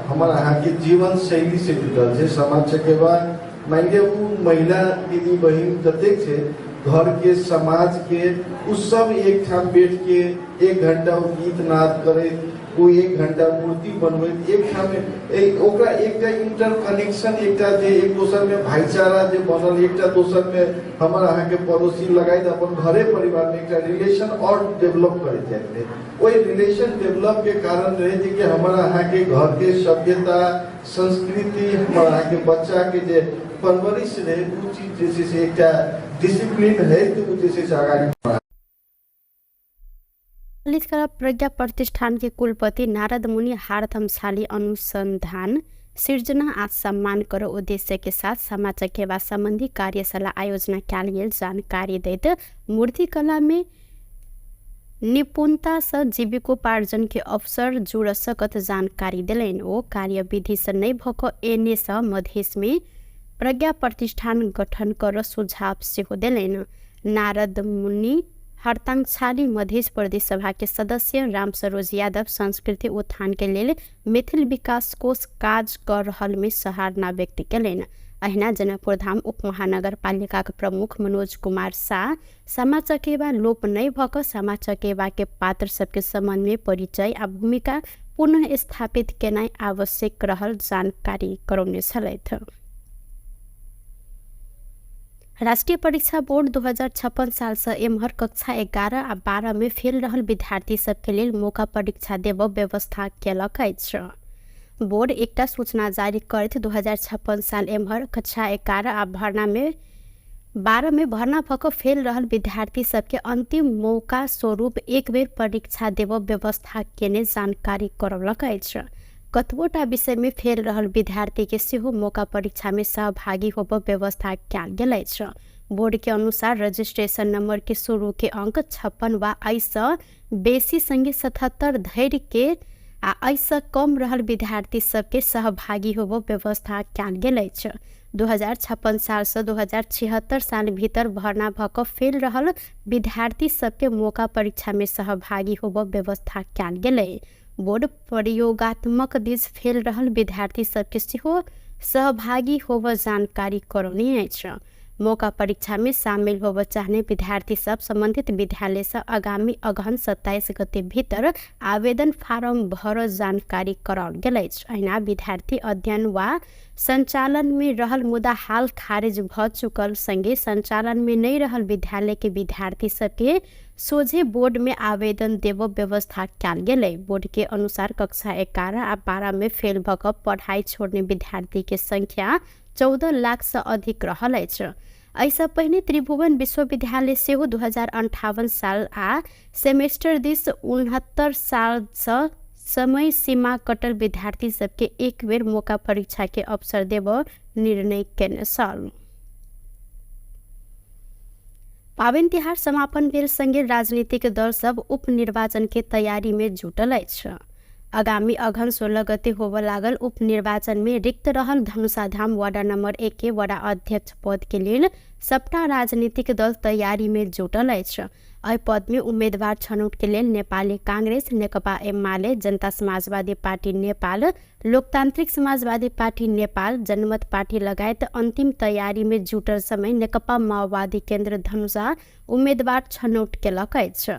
हमर अहाँके जीवन शैली से जुटल छै। सामा चकेबा मानि लिअ ओ महिला दीदी बहिन जतेक छै घरके समाजके, ओ सब एकठाम बैठके 1 घंटा ओ गीत नाद करैत, ओ 1 घंटा मूर्ति बनबैत, एकठाम ओकरा एकटा इंटर कनेक्शन, एकटा जे एक दोसरमे भाईचारा जे बनल, एकटा दोसरमे हमर अहाँके पड़ोसी लगाइत अपन घरे परिवारमे एकटा रिलेशन आओर डेवलप करैत जाइत रहै। ओहि रिलेशन डेवलपके कारण रहै जे कि हमर अहाँके घरके सभ्यता संस्कृति, हमर अहाँके बच्चाके जे परवरिश रहै ओ चीज जे छै से एकटा डिसिप्लिन है तऽ ओ जे छै से अगाडि ललित कला प्रज्ञा प्रतिष्ठान के कुलपति नारद मुनि हारथमशाली अनुसंधान सृजना आ सम्मान कर उद्देश्य के साथ सामा चकेबा संबंधी कार्यशाला आयोजना कयल गेल जानकारी दैत मूर्तिकला में निपुणता सँ जीविकोपार्जन के अवसर जुड़ सकत जानकारी देलनि। ओ कार्यविधि सँ नहि भऽ कऽ एने सँ मधेश में प्रज्ञा प्रतिष्ठान गठन कर सुझाव सेहो देलनि। नारद मुनि हरतांक्षाली मधेश प्रदेश सभा के सदस्य रामसरोज यादव संस्कृति उत्थान के लेल मैथिल विकास कोष काज कर रहल में सराहना व्यक्त केलनि। अहिना जनकपुर धाम उप महानगरपालिकाक प्रमुख मनोज कुमार साह सामा चकेबा लोप नहि भऽ कऽ सामा चकेबा के पात्र सबके सम्बन्ध में परिचय आ भूमिका पुनः स्थापित केनाइ आवश्यक रहल जानकारी करौने छलथि। राष्ट्रीय परीक्षा बोर्ड 2056 साल से एम्हर कक्षा 11 आ 12 में फेल रहल विद्यार्थी सबके लेल मौका परीक्षा देब व्यवस्था केलक अछि। बोर्ड एकटा सूचना जारी करैत 2056 साल एम्हर कक्षा 11 आ भर्ना में 12 में भर्ना भऽ कऽ फेल रहल विद्यार्थी सबके अंतिम मौका स्वरूप एक बेर परीक्षा देब व्यवस्था केने जानकारी करौलक अछि। कतबोटा विषय में फेल रहल विद्यार्थी के सेहो मौका परीक्षा में सहभागी होब व्यवस्था कयल गेल अछि। बोर्ड के अनुसार रजिस्ट्रेशन नंबर के शुरू के अंक 56 वा एहिसँ बेसी संगे 77 धरि के आ एहिसँ कम रहल विद्यार्थी सबके सहभागी होब व्यवस्था कयल गेल अछि। 2056 सालसँ 2076 साल भीतर भर्ना भऽ कऽ फेल रहल विद्यार्थी सबके मौका परीक्षा में सहभागी होब व्यवस्था कयल गेलै। बोर्ड प्रयोगात्मक दिस फेल रहल विद्यार्थी सबके सेहो सहभागी होब जानकारी करौने अछि। मौका परीक्षा में शामिल होबय चाहने विद्यार्थी सब संबंधित विद्यालय से आगामी अगहन 27 गते भीतर आवेदन फारम भर जानकारी कराओल गेल अछि। अहिना विद्यार्थी अध्ययन वा संचालन में रहल मुदा हाल खारिज भ चुकल संगे संचालन में नहीं रहल विद्यालय के विद्यार्थी सबके सोझे बोर्ड में आवेदन देबो व्यवस्था कयल गेलै। बोर्ड के अनुसार कक्षा 11 आ 12 में फेल भ क पढ़ाई छोड़ने विद्यार्थी के संख्या 14 लाख से अधिक रहल अछि। एहिसँ पहिने त्रिभुवन विश्वविद्यालय सेहो 2058 साल आ सेमेस्टर दिस 69 सालसँ समय सीमा कटल विद्यार्थी सबके एक बेर मौका परीक्षा के अवसर देबऽ निर्णय केने छल। पाबनि तिहार समापन भेल संगे राजनीतिक दल सब उपनिर्वाचन के तैयारी में जुटल अछि। आगामी अगहन 16 गते होबय लागल उपनिर्वाचन में रिक्त रहल धनुषाधाम वार्ड नंबर 1 के वडा अध्यक्ष पद के लेल सबटा राजनीतिक दल तैयारी में जुटल अछि। एहि पद में उम्मीदवार छनौट के लेल नेपाली कांग्रेस, नेकपा एमाले, जनता समाजवादी पार्टी नेपाल, लोकतान्त्रिक समाजवादी पार्टी नेपाल, जनमत पार्टी लगायत अन्तिम तैयारी में जुटल समय नेकपा माओवादी केन्द्र धनुषा उम्मीदवार छनौट केलक अछि।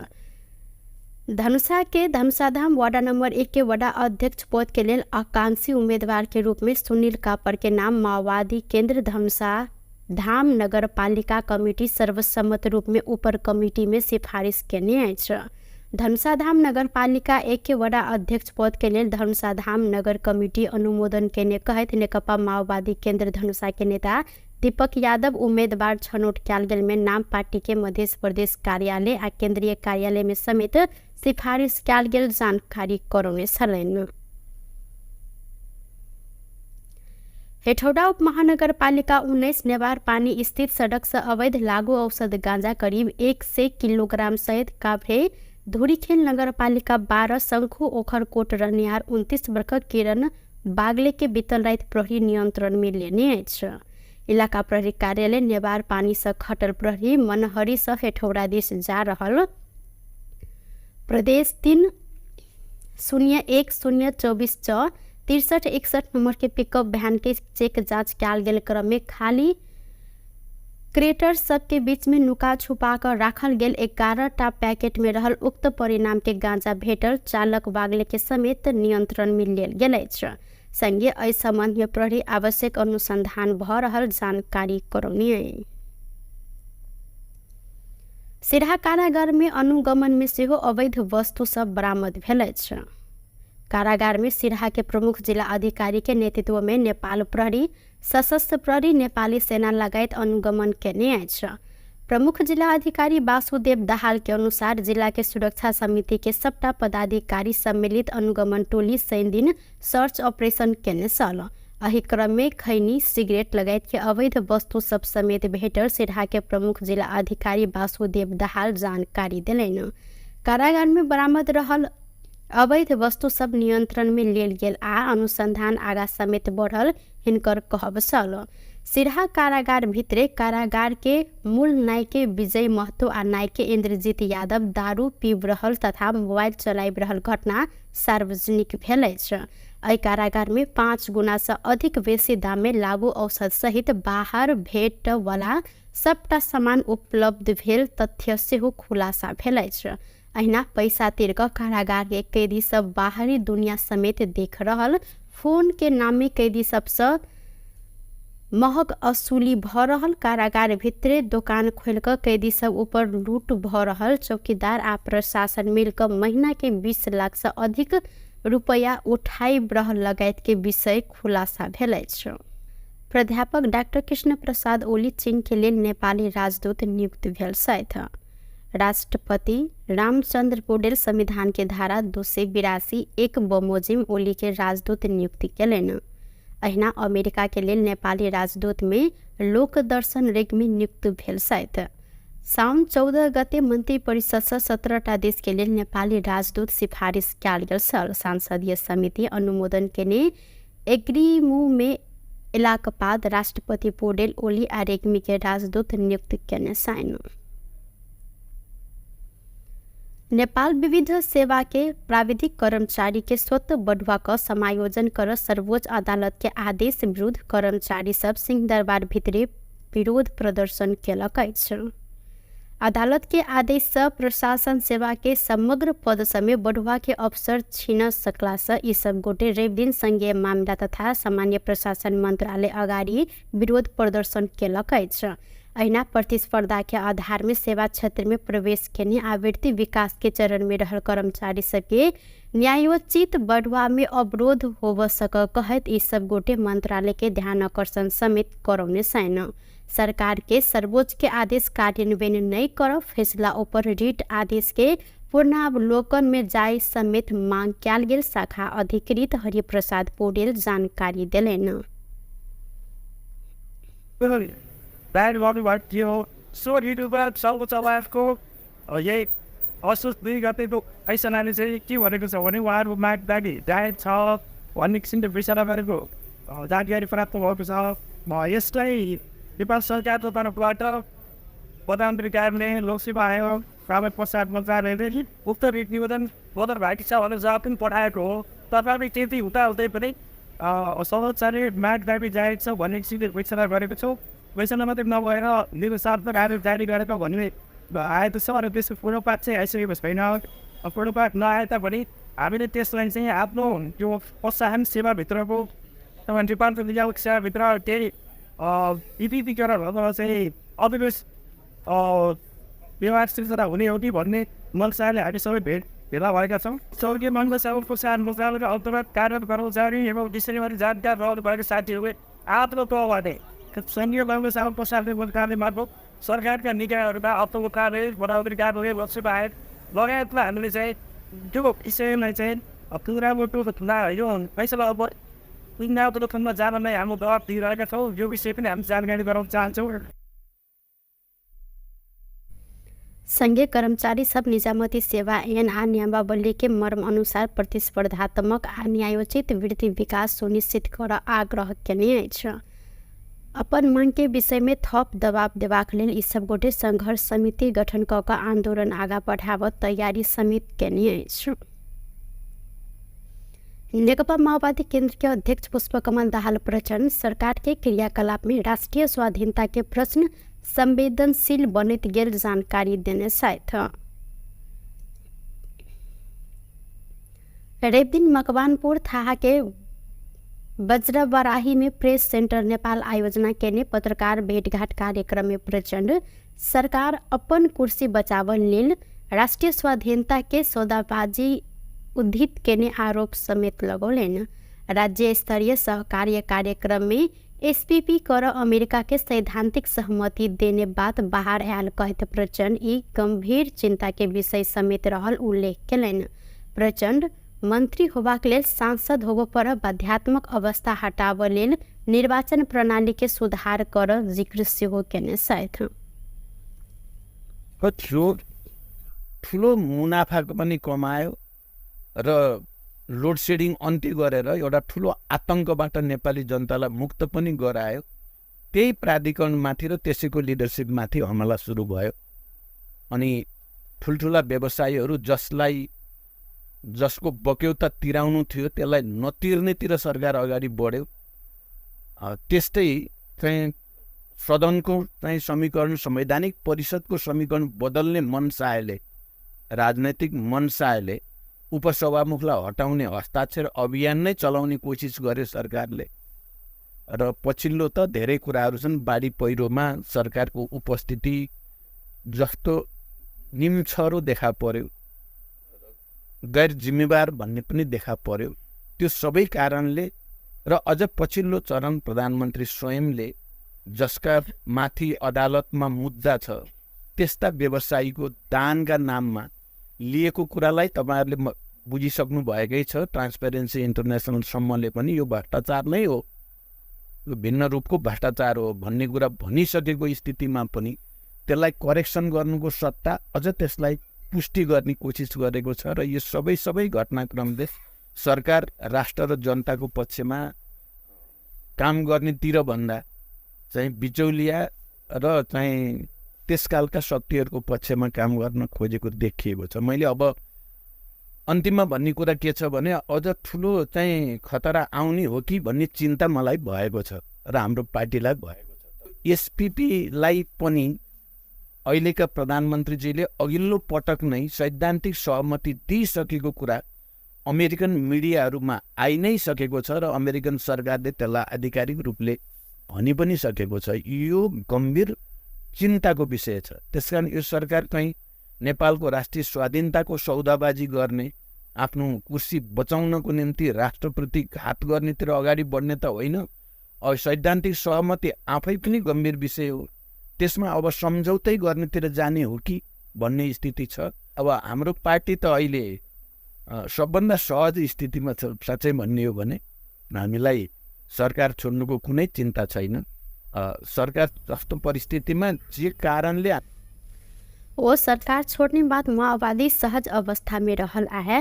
धनुषा के धनुषाधाम वार्ड नंबर 1 के वडा अध्यक्ष पद के लेल आकांक्षी उम्मीदवार के रूप में सुनील कापर के नाम माओवादी केन्द्र धनुषा धाम नगरपालिका कमिटी सर्वसम्मत रूप में ऊपर कमिटी में सिफारिश केने अछि। धनुषाधाम नगरपालिका 1 के वडा अध्यक्ष पद के लेल धनुषाधाम नगर कमिटी अनुमोदन केने कहैत नेकपा माओवादी केन्द्र धनुषा के नेता दीपक यादव उम्मीदवार छनौट कयल गेल में नाम पार्टी के मध्य प्रदेश कार्यालय आ केंद्रीय कार्यालय में समेत सिफारिश कयल गेल जानकारी करौने छलनि। हेटौडा उपमहानगरपालिका 19 नेवार पानी स्थित सड़क से अवैध लागू औषध गांजा करीब 100 किलोग्राम सहित काभ्रे धुरीखेल नगरपालिका 12 शंखु ओखरकोट रहनिहार 29 वर्षक किरण बागले के बीतल राति प्रहरी नियंत्रण में लेने अछि। इलाका प्रहरी कार्यालय नेवार पानी से खटल प्रहरी मनहरी से हेटौडा दिस जा रहल प्रदेश 3 0 1 0 24 6 63 61 नंबर के पिकअप वैन के चेक जांच कयल गेल क्रम में खाली क्रेटर सबके बीच में नुका छुपा कर राखल गेल 11 टा पैकेट में रहल उक्त परिणाम के गांजा भेटल चालक बागले के समेत नियंत्रण में लेल गेल अछि। संगे एहि संबंध में प्रहरी आवश्यक अनुसंधान भ रहल जानकारी करौनी। सिरहा कारागार में अनुगमन में सेहो अवैध वस्तु सब बरामद भेल अछि। कारागार में सिरहा के प्रमुख जिला अधिकारी के नेतृत्व में नेपाल प्रहरी, सशस्त्र प्रहरी, नेपाली सेना लगायत अनुगमन केने अछि। प्रमुख जिला अधिकारी वासुदेव दाहाल के अनुसार जिला के सुरक्षा समिति के सबटा पदाधिकारी सम्मिलित अनुगमन टोली शनि दिन सर्च ऑपरेशन केने छल। एहि क्रम में खैनी, सिगरेट लगायत के अवैध वस्तु सब समेत भेटल सिरहा के प्रमुख जिला अधिकारी वासुदेव दाहाल जानकारी देलनि। कारागार में बरामद रहल अवैध वस्तु सब नियंत्रण में लेल गेल आ अनुसंधान आगा समेत बढ़ल हिनकर कहब छल। सिरहा कारागार भित्रे कारागार के मूल नायके विजय महतो आ नायके इंद्रजीत यादव दारू पीब रहल तथा मोबाइल चलाबि रहल घटना सार्वजनिक भेल अछि। एहि कारागार में 5 गुना से अधिक बेसी दाम में लागू औषध सहित बाहर भेट वाला सबटा सामान उपलब्ध भेल तथ्य सेहो खुलासा भेल अछि। अहिना पैसा तिर कऽ कारागार के कैदी सब बाहरी दुनिया समेत देख रहल फोन के नामे कैदी सबसँ महग असूली भ रहल कारागार भितरे दोकान खोलि कऽ कैदी सब ऊपर लूट भ रहल चौकीदार आ प्रशासन मिल कऽ महीना के 20 लाख से अधिक रुपया उठाई रहल लगायत के विषय खुलासा भेल अछि। प्राध्यापक डाक्टर कृष्ण प्रसाद ओली चीन के लेल नेपाली राजदूत नियुक्त भेल छथि। राष्ट्रपति रामचंद्र पौडेल संविधान के धारा 282 1 बमोजिम ओली के राजदूत नियुक्ति केलनि। अहिना अमेरिका के लेल नेपाली राजदूत में लोकदर्शन रेग्मी नियुक्त भेल छथि। साउन 14 गते मन्त्री परिषद से 17टा देश के लेल नेपाली राजदूत सिफारिश कयल गेल छल। संसदीय समिति अनुमोदन केने एग्रीमू में एलाक बाद राष्ट्रपति पौडेल ओली आ रेग्मी के राजदूत नियुक्त केने छनि। नेपाल विविध सेवा के प्राविधिक कर्मचारी के स्वतः बढ़ुआ क समायोजन कर सर्वोच्च अदालत के आदेश विरुद्ध कर्मचारी सब सिंहदरबार भितरे विरोध प्रदर्शन केलक अछि। अदालत के आदेश से प्रशासन सेवा के समग्र पद समेत बढ़ुआ के अवसर छीन सकला से ई सब गोटे रवि दिन संघीय मामिला तथा सामान्य प्रशासन मंत्रालय अगाडि विरोध प्रदर्शन केलक अछि। अहिना प्रतिस्पर्धा के आधार में सेवा क्षेत्र में प्रवेश केने आवृत्ति विकास के चरण में रहल कर्मचारी सबके न्यायोचित बढ़ुआ में अवरोध होब सक कहैत ई सब गोटे मंत्रालय के ध्यान आकर्षण समेत करौने छैन। सरकार के सर्वोच्च के आदेश कार्यान्वयन नहीं कर फैसला ऊपर रिट आदेश के पूर्णावलोकन में जाय समेत मांग कयल गेल शाखा अधिकृत हरिप्रसाद पौडेल जानकारी देलनि। बाहिर गर्नुभएको थियो। सो ऋतुमा सर्वोच्च अदालतको यही असोज 2 गतेको फैसलाले चाहिँ के भनेको छ भने उहाँहरूको माग दाबी जायज छ भन्ने किसिमले विचार गरेको जानकारी प्राप्त भएको छ। यसलाई नेपाल सरकारको तर्फबाट प्रधानमन्त्री कार्यालय, लोकसेवा आयोग, प्राविधिक प्रसार मन्त्रालयले उक्त रिट निवेदन बदर भएको छ भनेर जवाब पनि पठाएको हो। तथापि त्यति हुँदाहुँदै पनि सर्वोच्चले माग दाबी जायज छ भन्ने किसिमले घोषणा गरेको छौँ। घोषणा मात्रै नभएर निरुत्साहत्मक आदेश जारी गरेको भन्ने आएको छ र त्यसको पूर्वपात चाहिँ आइसकेको छैन। पूर्वपात नआए तापनि हामीले त्यसलाई चाहिँ आफ्नो त्यो प्रोत्साहन सेवाभित्रको रूपान्तरण नियामक सेवाभित्र केही विविधीकरण अथवा चाहिँ अविवेश व्यवहार सिर्जना हुने हो कि भन्ने मनसाले हामी सबै भेला भएका छौँ। सौर्य मङ्गल सेवा प्रोत्साहन मन्त्रालयका अन्तर्गत कार्यरत कर्मचारी एवं विषयबारे जानकार रहनु भएको साथीहरूले आफ्नो तहबाट सङ्घीय मङ्गल सेवा प्रोत्साहन मन्त्रालय मार्फत सरकारका निकायहरूमा अर्थको कार्यालय, प्रधानमन्त्री कार्यालय, लोकसेवा आयोग लगायतमा हामीले चाहिँ त्यो विषयलाई चाहिँ यो फैसला अब पुनरावलोकनमा जानलाई हाम्रो दबाब दिइरहेका छौँ। यो विषय पनि हामी जानकारी गराउन चाहन्छौँ। संघीय कर्मचारी सब निजामती सेवा ऐन आ नियमावली के मर्म अनुसार प्रतिस्पर्धात्मक आ न्यायोचित वृद्धि विकास सुनिश्चित कर आग्रह केने अछि। अपन मांग के विषय में थप दबाव देबाक लेल ई सब गोटे संघर्ष समिति गठन क क आंदोलन आगा बढ़ाबऽ तैयारी समेत केने अछि। नेकपा माओवादी केंद्र के अध्यक्ष पुष्पकमल दाहाल प्रचण्ड सरकार के क्रियाकलाप में राष्ट्रीय स्वाधीनता के प्रश्न संवेदनशील बनैत गेल जानकारी देने छथि। रवि दिन मकवानपुर थाहा के वज्रबराही में प्रेस सेंटर नेपाल आयोजना केने पत्रकार भेटघाट कार्यक्रम में प्रचण्ड सरकार अपन कुर्सी बचावल लेल राष्ट्रीय स्वाधीनता के सौदाबाजी उद्धित केने आरोप समेत लगौलनि। राज्य स्तरीय सहकार्य कार्यक्रम में एसपीपी कर अमेरिका के सैद्धांतिक सहमति देने बात बाहर आयल कहैत प्रचण्ड ई गंभीर चिंता के विषय समेत रहल उल्लेख केलनि। प्रचण्ड मंत्री होबाक लेल सांसद होबऽ पर बाध्यात्मक अवस्था हटाबऽ लेल निर्वाचन प्रणाली के सुधार कर जिक्र सेहो केने छथि। ठुलो मुनाफा पनि कमायो र लोड सेडिङ अन्त्य गरेर एउटा ठुलो आतङ्कबाट नेपाली जनतालाई मुक्त पनि गरायो। त्यही प्राधिकरणमाथि र त्यसैको लिडरसिपमाथि हमला सुरु भयो। अनि ठुल्ठुला व्यवसायीहरू जसलाई जसको बक्यौता तिराउनु थियो त्यसलाई नतिर्नेतिर सरकार अगाडि बढ्यो। त्यस्तै चाहिँ सदनको चाहिँ समीकरण, संवैधानिक परिषदको समीकरण बदल्ने मनसायले, राजनैतिक मनसायले उपसभामुखलाई हटाउने हस्ताक्षर अभियान नै चलाउने कोसिस गर्यो सरकारले। र पछिल्लो त धेरै कुराहरू छन्। बाढी पहिरोमा सरकारको उपस्थिति जस्तो निम्छरो देखा पर्यो, गैर जिम्मेवार भन्ने पनि देखा पर्यो। त्यो सबै कारणले र अझ पछिल्लो चरण प्रधानमन्त्री स्वयंले जसका माथि अदालतमा मुद्दा छ त्यस्ता व्यवसायीको दानका नाममा लिएको कुरालाई तपाईँहरूले बुझिसक्नु भएकै छ। ट्रान्सपेरेन्सी इन्टरनेसनलसम्मले पनि यो भ्रष्टाचार नै हो, यो भिन्न रूपको भ्रष्टाचार हो भन्ने कुरा भनिसकेको स्थितिमा पनि त्यसलाई करेक्सन गर्नुको सट्टा अझ त्यसलाई पुष्टि गर्ने कोसिस गरेको छ। र यो सबै सबै घटनाक्रमले सरकार राष्ट्र र जनताको पक्षमा काम गर्नेतिर भन्दा चाहिँ बिचौलिया र चाहिँ त्यसकालका शक्तिहरूको पक्षमा काम गर्न खोजेको देखिएको छ। मैले अब अन्तिममा भन्ने कुरा के छ भने अझ ठुलो चाहिँ खतरा आउने हो कि भन्ने चिन्ता मलाई भएको छ र हाम्रो पार्टीलाई भएको छ। एसपिपीलाई पनि अहिलेका प्रधानमन्त्रीजीले अघिल्लो पटक नै सैद्धान्तिक सहमति दिइसकेको कुरा अमेरिकन मिडियाहरूमा आइ नै सकेको छ र अमेरिकन सरकारले त्यसलाई आधिकारिक रूपले भनि पनि सकेको छ। यो गम्भीर चिन्ताको विषय छ। त्यसकारण यो सरकार कहीँ नेपालको राष्ट्रिय स्वाधीनताको सौदाबाजी गर्ने, आफ्नो कुर्सी बचाउनको निम्ति राष्ट्रप्रति घात गर्नेतिर अगाडि बढ्ने त होइन। अब सैद्धान्तिक सहमति आफै पनि गम्भीर विषय हो, त्यसमा अब सम्झौतै गर्नेतिर जाने हो कि भन्ने स्थिति छ। अब हाम्रो पार्टी त अहिले सबभन्दा सहज स्थितिमा छ। साँच्चै भन्ने हो भने हामीलाई सरकार छोड्नुको कुनै चिन्ता छैन। सरकार जस्तो परिस्थितिमा जे कारणले ओ सरकार छोड्ने बाद माओवादी सहज अवस्था में रहल आहे,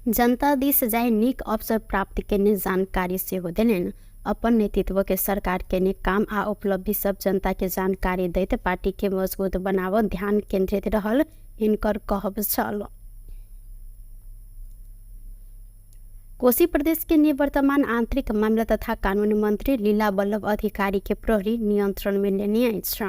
जनता दिस जाय नीक अवसर प्राप्त केने जानकारी सेहो देलनि। अपन नेतृत्व के सरकार केने काम आ उपलब्धि सब जनता के जानकारी दैत पार्टी के मजबूत बनाव ध्यान केंद्रित रहल हिनकर कहब छल। कोशी प्रदेश के निवर्तमान आंतरिक मामला तथा कानून मंत्री लीला वल्लभ अधिकारी के प्रहरी नियंत्रण में लेने अछि।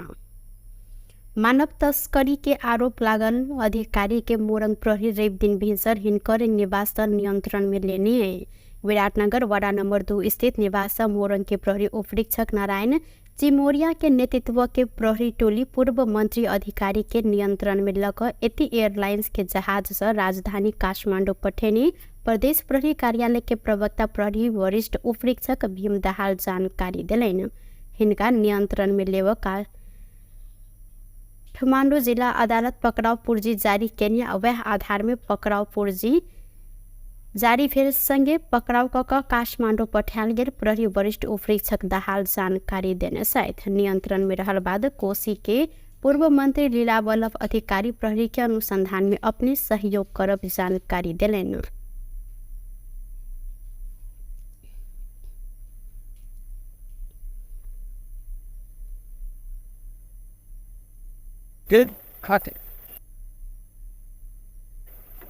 मानव तस्करी के आरोप लागल अधिकारी के मोरंग प्रहरी रवि दिन भिनसर हिनकर निवास नियंत्रण में लेने। विराटनगर वडा नंबर 2 स्थित निवास मोरंग के प्रहरी उपरीक्षक नारायण चिमोरिया के नेतृत्व के प्रहरी टोली पूर्व मंत्री अधिकारी के नियंत्रण में लक यति एयरलाइंस के जहाज से राजधानी काठमांडू पठेने प्रदेश प्रहरी कार्यालय के प्रवक्ता प्रहरी वरिष्ठ उपरीक्षक भीम दाहाल जानकारी देलनि। हिनका नियंत्रण में लेव काठमांडू जिला अदालत पकड़ाव पूर्जी जारी केने वह आधार में पकड़ाव पूर्जी जारी भेल संगे पकड़ाव क काठमांडू पठायल गेल प्रहरी वरिष्ठ उपरीक्षक दाहाल जानकारी देने छथि। नियंत्रण में रहल बाद कोशी के पूर्व मंत्री लीला वल्लभ अधिकारी प्रहरी के अनुसंधान में अपने सहयोग करब जानकारी देलनि।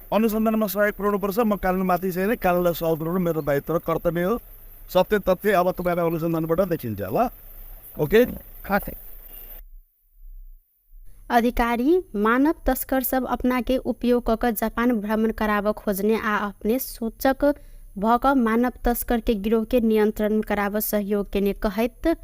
अनुसन्धानमा सहयोग पुऱ्याउनुपर्छ। म कानुनमाथि छैन, कानुनलाई सहयोग पुऱ्याउनु मेरो दायित्व र कर्तव्य हो। सत्य तथ्य अब तपाईँलाई अनुसन्धानबाट देखिन्छ ल। ओके। अधिकारी मानव तस्कर सब अपना के उपयोग क जापान भ्रमण कराब खोजने आ अपने सूचक भ क मानव तस्कर के गिरोह के नियंत्रण कराब सहयोग केने कहैत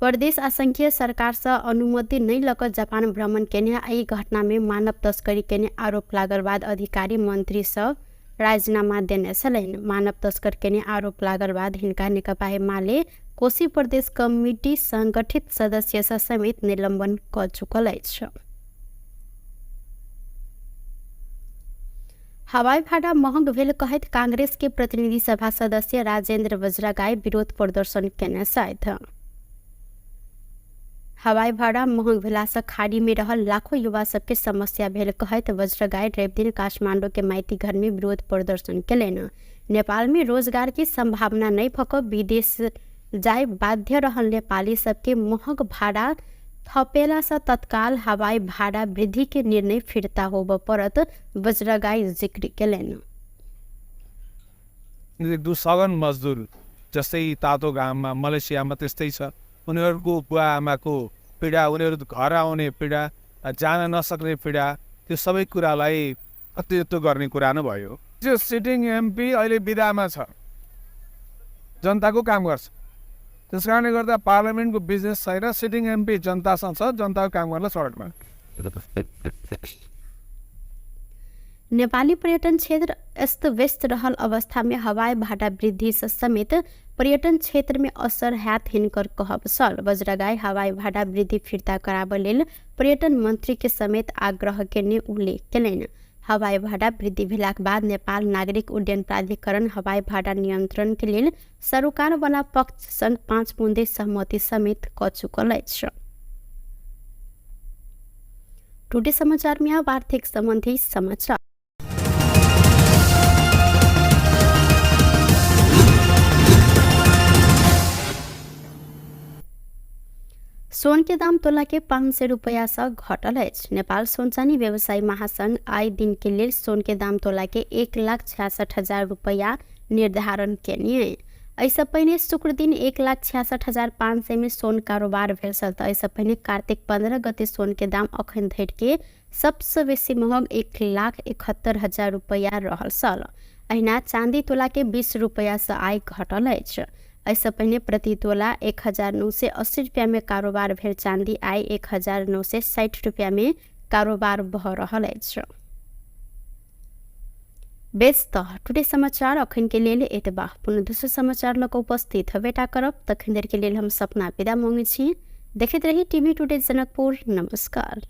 प्रदेश आ संघीय सरकार से अनुमति नहीं लक जापान भ्रमण केने एहि घटना में मानव तस्करी केने आरोप लागल बाद अधिकारी मंत्री सब राजीनामा देने छलनि। मानव तस्कर केने आरोप लागल बाद हिनका नेकपा एमाले कोशी प्रदेश कमिटी संगठित सदस्य समेत निलंबन क चुकल अछि। हवाई भाड़ा महंग भेल कहैत कांग्रेस के प्रतिनिधि सभा सदस्य राजेंद्र वज्रगाई विरोध प्रदर्शन केने छथि। हवाई भाड़ा महंग भेलासँ खाड़ी में रहल लाखों युवा सबके समस्या भेल कहैत वज्रगाई रविदिन काठमांडू के माइती घर में विरोध प्रदर्शन केलनि। नेपाल में रोजगार के संभावना नहीं भऽ कऽ विदेश जाय बाध्य रहल नेपाली सबके महग भाड़ा थपेलासँ तत्काल हवाई भाड़ा वृद्धि के निर्णय फिर्ता होबऽ पड़त वज्रगाई जिक्र केलनि। सगन मजदुर जस्तै तातो घाममा मलेसियामा त्यस्तै छ, उनीहरूको बुवा आमाको पीडा, उनीहरू घर आउने पीडा, जान नसक्ने पीडा, त्यो सबै कुरालाई अतिरिक्त गर्ने कुरा नै भयो। त्यो सिटिङ एमपी अहिले बिदामा छ, जनताको काम गर्छ। त्यस कारणले गर्दा पार्लियामेन्टको बिजनेस छैन, सिटिङ एमपी जनतासँग छ, जनताको काम गर्न सडकमा। नेपाली पर्यटन क्षेत्र अस्त व्यस्त रहल अवस्था में हवाई भाड़ा वृद्धि से समेत पर्यटन क्षेत्र में असर हैत हिनकर कहब छल। वज्रगाई हवाई भाड़ा वृद्धि फिर्ता कराब लेल पर्यटन मंत्री के समेत आग्रह केने उल्लेख केलनि। हवाई भाड़ा वृद्धि भेलाक बाद नेपाल नागरिक उड्डयन प्राधिकरण हवाई भाड़ा नियंत्रण के लेल सरोकार वाला पक्ष संग 5 बुँदे सहमति समेत क चुकल अछि। टुडे समाचार में अब आर्थिक संबंधी समाचार। सोन के दाम तोला के 500 रुपया से घटल अछि। नेपाल सोन चानी व्यवसायी महासंघ आइ दिन के लेल सोन के दाम तोला के 1,66,000 रुपया निर्धारण केने। एहिसँ पहिने शुक्र दिन 1,66,500 में सोन कारोबार भेल छल। तऽ एहिसँ पहिने कार्तिक 15 गते सोन के दाम अखन धरि के सबसँ बेसी महग 1,71,000 रुपैआ रहल छल। अहिना चाँदी तोला के 20 रुपैआसँ आइ घटल अछि। एहिसँ पहिने प्रति तोला 1,980 रुपैआ में कारोबार भेल चाँदी आइ 1,960 रुपैआ में कारोबार भऽ रहल अछि। बेस तऽ टुडे समाचार अखन के लेल एतबा। पुनः दोसर समाचार लऽ कऽ उपस्थित हेबेटा करब। तखन देर के लेल हम सपना विदा मांगै छी। देखैत रही टीवी टुडे जनकपुर। नमस्कार।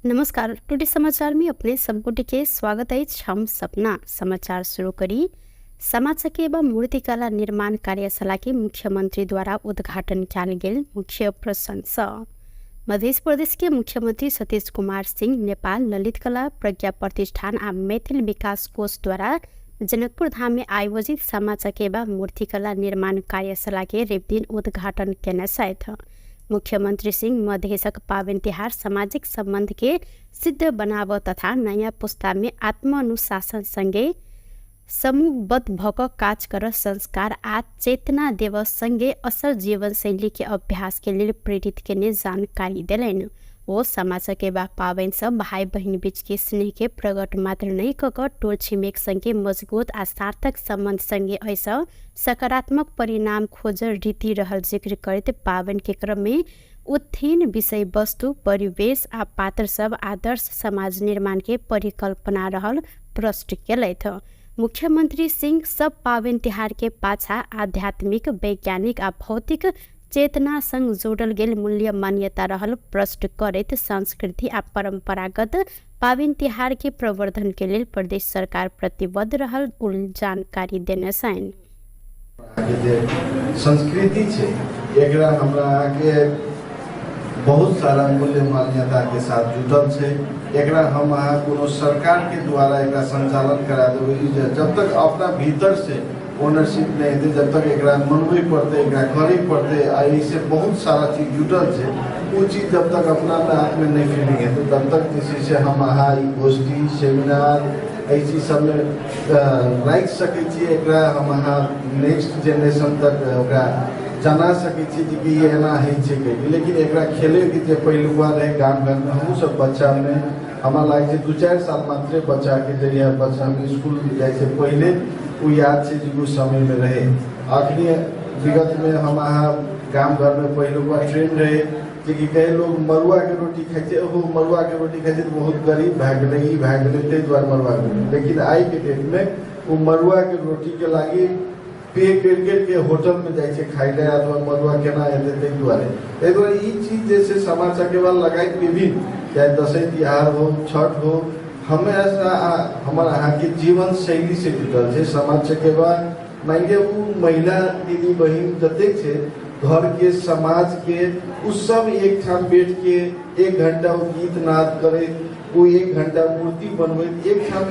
नमस्कार, टुडे समाचार में अपने सबगोटे के स्वागत अछि। हम सपना समाचार शुरू करी। सामा चकेबा मूर्तिकला निर्माण कार्यशाला के मुख्यमंत्री द्वारा उद्घाटन कयल गेल मुख्य प्रसंग। मध्य प्रदेश के मुख्यमंत्री सतीश कुमार सिंह नेपाल ललित कला प्रज्ञा प्रतिष्ठान आ मैथिल विकास कोष द्वारा जनकपुर धाम में आयोजित सामा चकेबा मूर्तिकला निर्माण कार्यशाला के रविदिन उद्घाटन केने छथि। मुख्यमंत्री सिंह मधेशक पाबनि तिहार सामाजिक सम्बन्ध के सिद्ध बनाब तथा नयाँ पुस्ता में आत्मानुशासन संगे समूहबद्ध भऽ कऽ काज कर संस्कार आ चेतना देव संगे असल जीवनशैली के अभ्यास के लेल प्रेरित केने जानकारी देलनि। ओ सामा चकेबा पाबनि सँ भाइ बहिन बीच के स्नेह के प्रकट मात्र नहि कऽ कऽ टोल छिमेक संगे मजबूत आ सार्थक सम्बन्ध संगे एहिसँ सकारात्मक परिणाम खोजल रीति रहल जिक्र करैत पाबनि के क्रम में उत्थीन विषय वस्तु, परिवेश आ पात्र सब आदर्श समाज निर्माण के परिकल्पना रहल प्रश्न केलथि। मुख्यमंत्री सिंह सब पाबनि तिहार के पाछा आध्यात्मिक, वैज्ञानिक आ भौतिक चेतना संग जोड़ल गेल मूल्य मान्यता रहल प्रश्न करैत संस्कृति आ परंपरागत पाबनि तिहार के प्रवर्धन के लेल प्रदेश सरकार प्रतिबद्ध रहल जानकारी देने छनि। अहाँके जे संस्कृति छै एकरा हमरा अहाँके बहुत सारा मूल्य मान्यताके साथ जुटल छै। एकरा हम अहाँ कोनो सरकारके द्वारा एकरा संचालन करा देबै ई जे जब तक अपना भीतर से ओनरशिप नहि हेतै, जब तक एकरा मनबै पड़तै, एकरा करै पड़तै आ एहिसँ बहुत सारा चीज जुटल छै, ओ चीज जब तक अपना आपमे नहि फीलिंग हेतै तब तक जे छै से हम अहाँ ई गोष्ठी सेमिनार एहि चीज सबमे राखि सकै छियै। एकरा हम अहाँ नेक्स्ट जेनरेशन तक ओकरा जना सकै छियै जे कि एना होइ छै कहिके। लेकिन एकरा खेलैके जे पहिलुआ रहै गाम घरमे, हमहूँ सब बच्चामे हमरा लागै छै 2-4 साल मात्रे बच्चाके जहिया बच्चा इसकुल जाइ छै पहिले ओ याद छै जे ओ समयमे रहै। अखनी विगतमे हम अहाँ गाम घरमे पहिलुका ट्रेंड रहै जे कि कहे लोग मड़ुआके रोटी खाइ छै, ओहो मड़ुआके रोटी खाइ छै तऽ बहुत गरीब भए गेलै, ई भए गेलै, ताहि दुआरे मड़ुआके रोटी। लेकिन आइके डेटमे ओ मड़ुआके रोटीके लागि पे करि करिके होटलमे जाइ छै खाइ लए, अथवा मड़ुआ केना एतै ताहि दुआरे। ताहि दुआरे ई चीज जे छै सामा चकेबा लगाइत विभिन्न चाहे दसैँ तिहार हो, छठ हो, हमेशा हमर अहाँके जीवन शैलीसँ जुटल छै। सामा चकेबा मानि लिअ ओ महिला दीदी बहिन जतेक छै घरके समाजके ओ सब एकठाम बैठके 1 घंटा ओ गीत नाद करैत, ओ 1 घंटा मूर्ति बनबैत एकठाम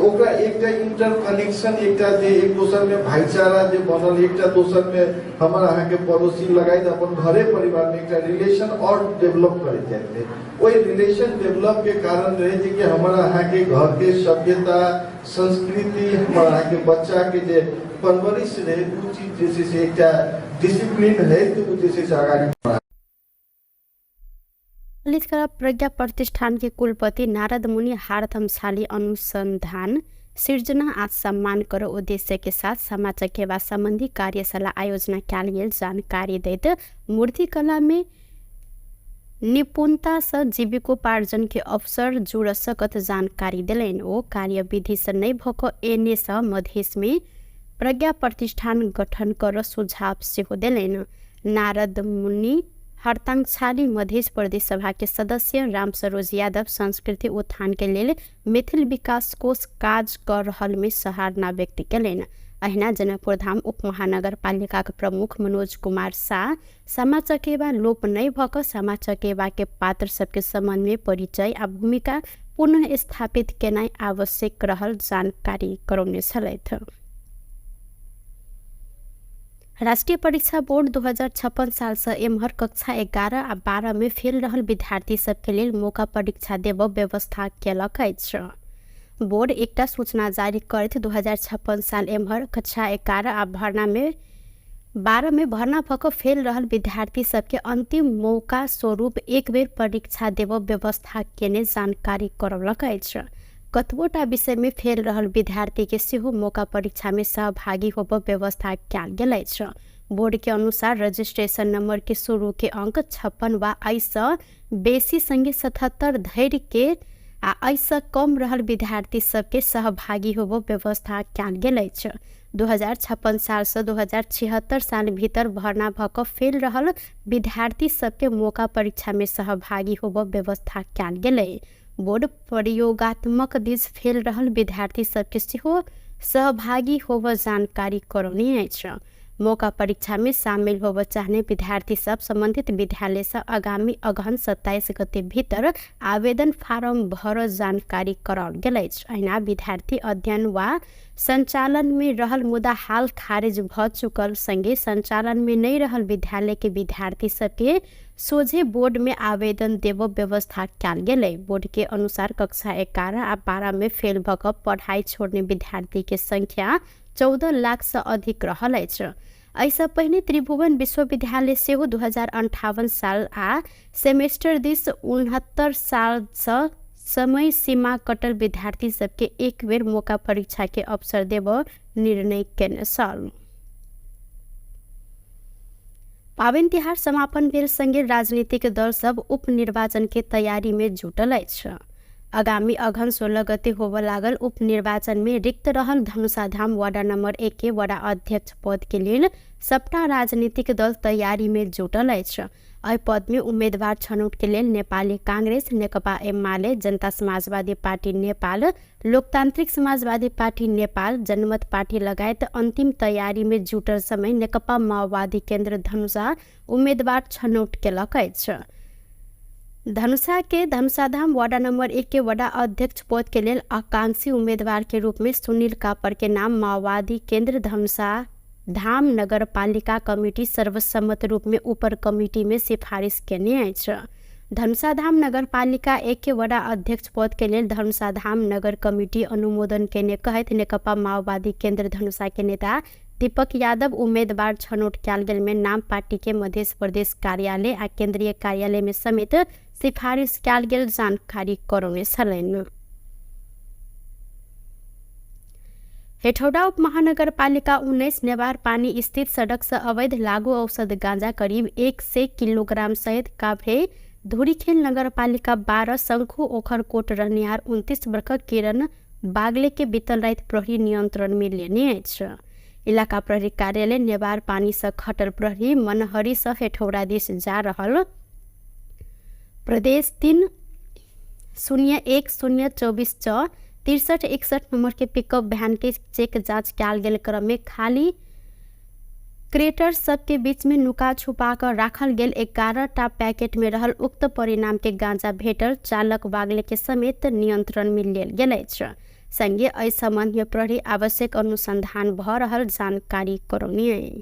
ओकरा एकटा इंटर कनेक्शन, एकटा जे एक दोसरमे भाईचारा जे बनल, एकटा दोसरमे हमर अहाँके पड़ोसी लगाइत अपन घरे परिवारमे एकटा रिलेशन आओर डेवलप करैत जाइत रहै। ओहि रिलेशन डेवलपके कारण रहै जे कि हमर अहाँके घरके सभ्यता संस्कृति, हमर अहाँके बच्चाके जे परवरिश रहै ओ चीज जे छै से एकटा डिसिप्लिन है तऽ ओ जे छै से अगाडि ललित कला प्रज्ञा प्रतिष्ठान के कुलपति नारद मुनि हारथमशाली अनुसंधान सृजना आ सम्मान कर उद्देश्य के साथ सामा चकेबा संबंधी कार्यशाला आयोजना कयल गेल जानकारी दैत मूर्तिकला में निपुणता सँ जीविकोपार्जन के अवसर जुड़ सकत जानकारी देलनि। ओ कार्यविधि सँ नहि भऽ कऽ एने सँ मधेश में प्रज्ञा प्रतिष्ठान गठन कर सुझाव सेहो देलनि। नारद मुनि हरतांक्षाली मधेश प्रदेश सभा के सदस्य रामसरोज यादव संस्कृति उत्थान के लेल मैथिल विकास कोष काज कर रहल में सराहना व्यक्त केलनि। अहिना जनकपुर धाम उप महानगरपालिकाक प्रमुख मनोज कुमार साह सामा चकेबा लोप नहि भऽ कऽ सामा चकेबाके पात्र सबके सम्बन्धमे परिचय आ भूमिका पुनः स्थापित केनाइ आवश्यक रहल जानकारी करौने छलथि। राष्ट्रिय परीक्षा बोर्ड 2056 सालसँ एम्हर कक्षा 11 आ 12 मे फेल रहल विद्यार्थी सबके लेल मौका परीक्षा देबऽ व्यवस्था केलक अछि। बोर्ड एकटा सूचना जारी करैत 2056 साल एम्हर कक्षा 11 आ भर्ना में 12 में भर्ना भऽ कऽ फेल रहल विद्यार्थी सबके अंतिम मौका स्वरूप एक बेर परीक्षा देबऽ व्यवस्था केने जानकारी करौलक अछि। कतबोटा विषयमे फेल रहल विद्यार्थीके सेहो मौका परीक्षामे सहभागी होबऽ व्यवस्था कयल गेल अछि। बोर्डके अनुसार रजिस्ट्रेशन नंबरके शुरूके अंक 56 वा एहिसँ बेसी संगे 77 धरिके आ एहिसँ कम रहल विद्यार्थी सबके सहभागी होबऽ व्यवस्था कयल गेल अछि। 2056 सालसँ 2076 साल भीतर भर्ना भऽ कऽ फेल रहल विद्यार्थी सबके मौका परीक्षामे सहभागी होबऽ व्यवस्था कयल गेलै। बोर्ड प्रयोगात्मक दिस फेल रहल विद्यार्थी सबके सेहो सहभागी होबऽ जानकारी करौने अछि। मौका परीक्षा में शामिल होबऽ चाहने विद्यार्थी सब संबंधित विद्यालय से आगामी अगहन 27 गते भीतर आवेदन फारम भर जानकारी कराओल गेल अछि। अहिना विद्यार्थी अध्ययन वा संचालन में रहल मुदा हाल खारिज भऽ चुकल संगे संचालन में नहि रहल विद्यालय के विद्यार्थी सबके सोझे बोर्ड में आवेदन देबऽ व्यवस्था कयल गेलै। बोर्ड के अनुसार कक्षा 11 आ 12 में फेल भऽ कऽ पढ़ाई छोड़ने विद्यार्थी के संख्या 14 लाख से अधिक रहल अछि। एहिसँ पहिने त्रिभुवन विश्वविद्यालय सेहो 2058 साल आ सेमेस्टर दिस 69 सालसँ समय सीमा कटल विद्यार्थी सबके एक बेर मौका परीक्षा के अवसर देबऽ निर्णय केने छल। पाबनि तिहार समापन भेल संगे राजनीतिक दल सब उपनिर्वाचन के तैयारी में जुटल अछि। आगामी अगहन 16 गते होबऽ लागल उपनिर्वाचन में रिक्त रहल धनुषाधाम वार्ड नंबर 1 के वडा अध्यक्ष पद के लेल सबटा राजनीतिक दल तैयारी में जुटल अछि। एहि पद में उम्मीदवार छनौट के लेल नेपाली कांग्रेस, नेकपा एमाले, जनता समाजवादी पार्टी नेपाल, लोकतान्त्रिक समाजवादी पार्टी नेपाल, जनमत पार्टी लगायत अन्तिम तैयारी में जुटल समय नेकपा माओवादी केन्द्र धनुषा उम्मीदवार छनौट केलक अछि। धनुषा के धनुषाधाम वार्ड नंबर 1 के वडा अध्यक्ष पद के लेल आकांक्षी उम्मीदवार के रूप में सुनील कापर के नाम माओवादी केन्द्र धनुषा धाम नगरपालिका कमिटी सर्वसम्मत रूप में ऊपर कमिटी में सिफारिश केने अछि। धनुषाधाम नगरपालिका 1 के वडा अध्यक्ष पद के लेल धनुषाधाम नगर कमिटी अनुमोदन केने कहैत नेकपा माओवादी केन्द्र धनुषा के नेता दीपक यादव उम्मीदवार छनौट कयल गेल में नाम पार्टी के मध्य प्रदेश कार्यालय आ केंद्रीय कार्यालय में समेत सिफारिश कयल गेल जानकारी करौने छलनि। हेटौडा उपमहानगरपालिका 19 नेवार पानी स्थित सड़क से अवैध लागू औषध गांजा करीब 100 किलोग्राम सहित काभ्रे धुरीखेल नगरपालिका 12 शंखु ओखरकोट रहनिहार 29 वर्षक किरण बागले के बीतल राति प्रहरी नियंत्रण में लेने अछि। इलाका प्रहरी कार्यालय नेवार पानी से खटल प्रहरी मनहरी से हेटौडा दिस जा रहल प्रदेश 3 0 1 0 24 6 63 61 नंबर के पिकअप वैन के चेक जांच कयल गेल क्रम में खाली क्रेटर सबके बीच में नुका छुपा कर राखल गेल 11 टा पैकेट में रहल उक्त परिणाम के गांजा भेटल चालक बागले के समेत नियंत्रण में लेल गेल अछि। संगे एहि संबंध में प्रहरी आवश्यक अनुसंधान भऽ रहल जानकारी करौनी।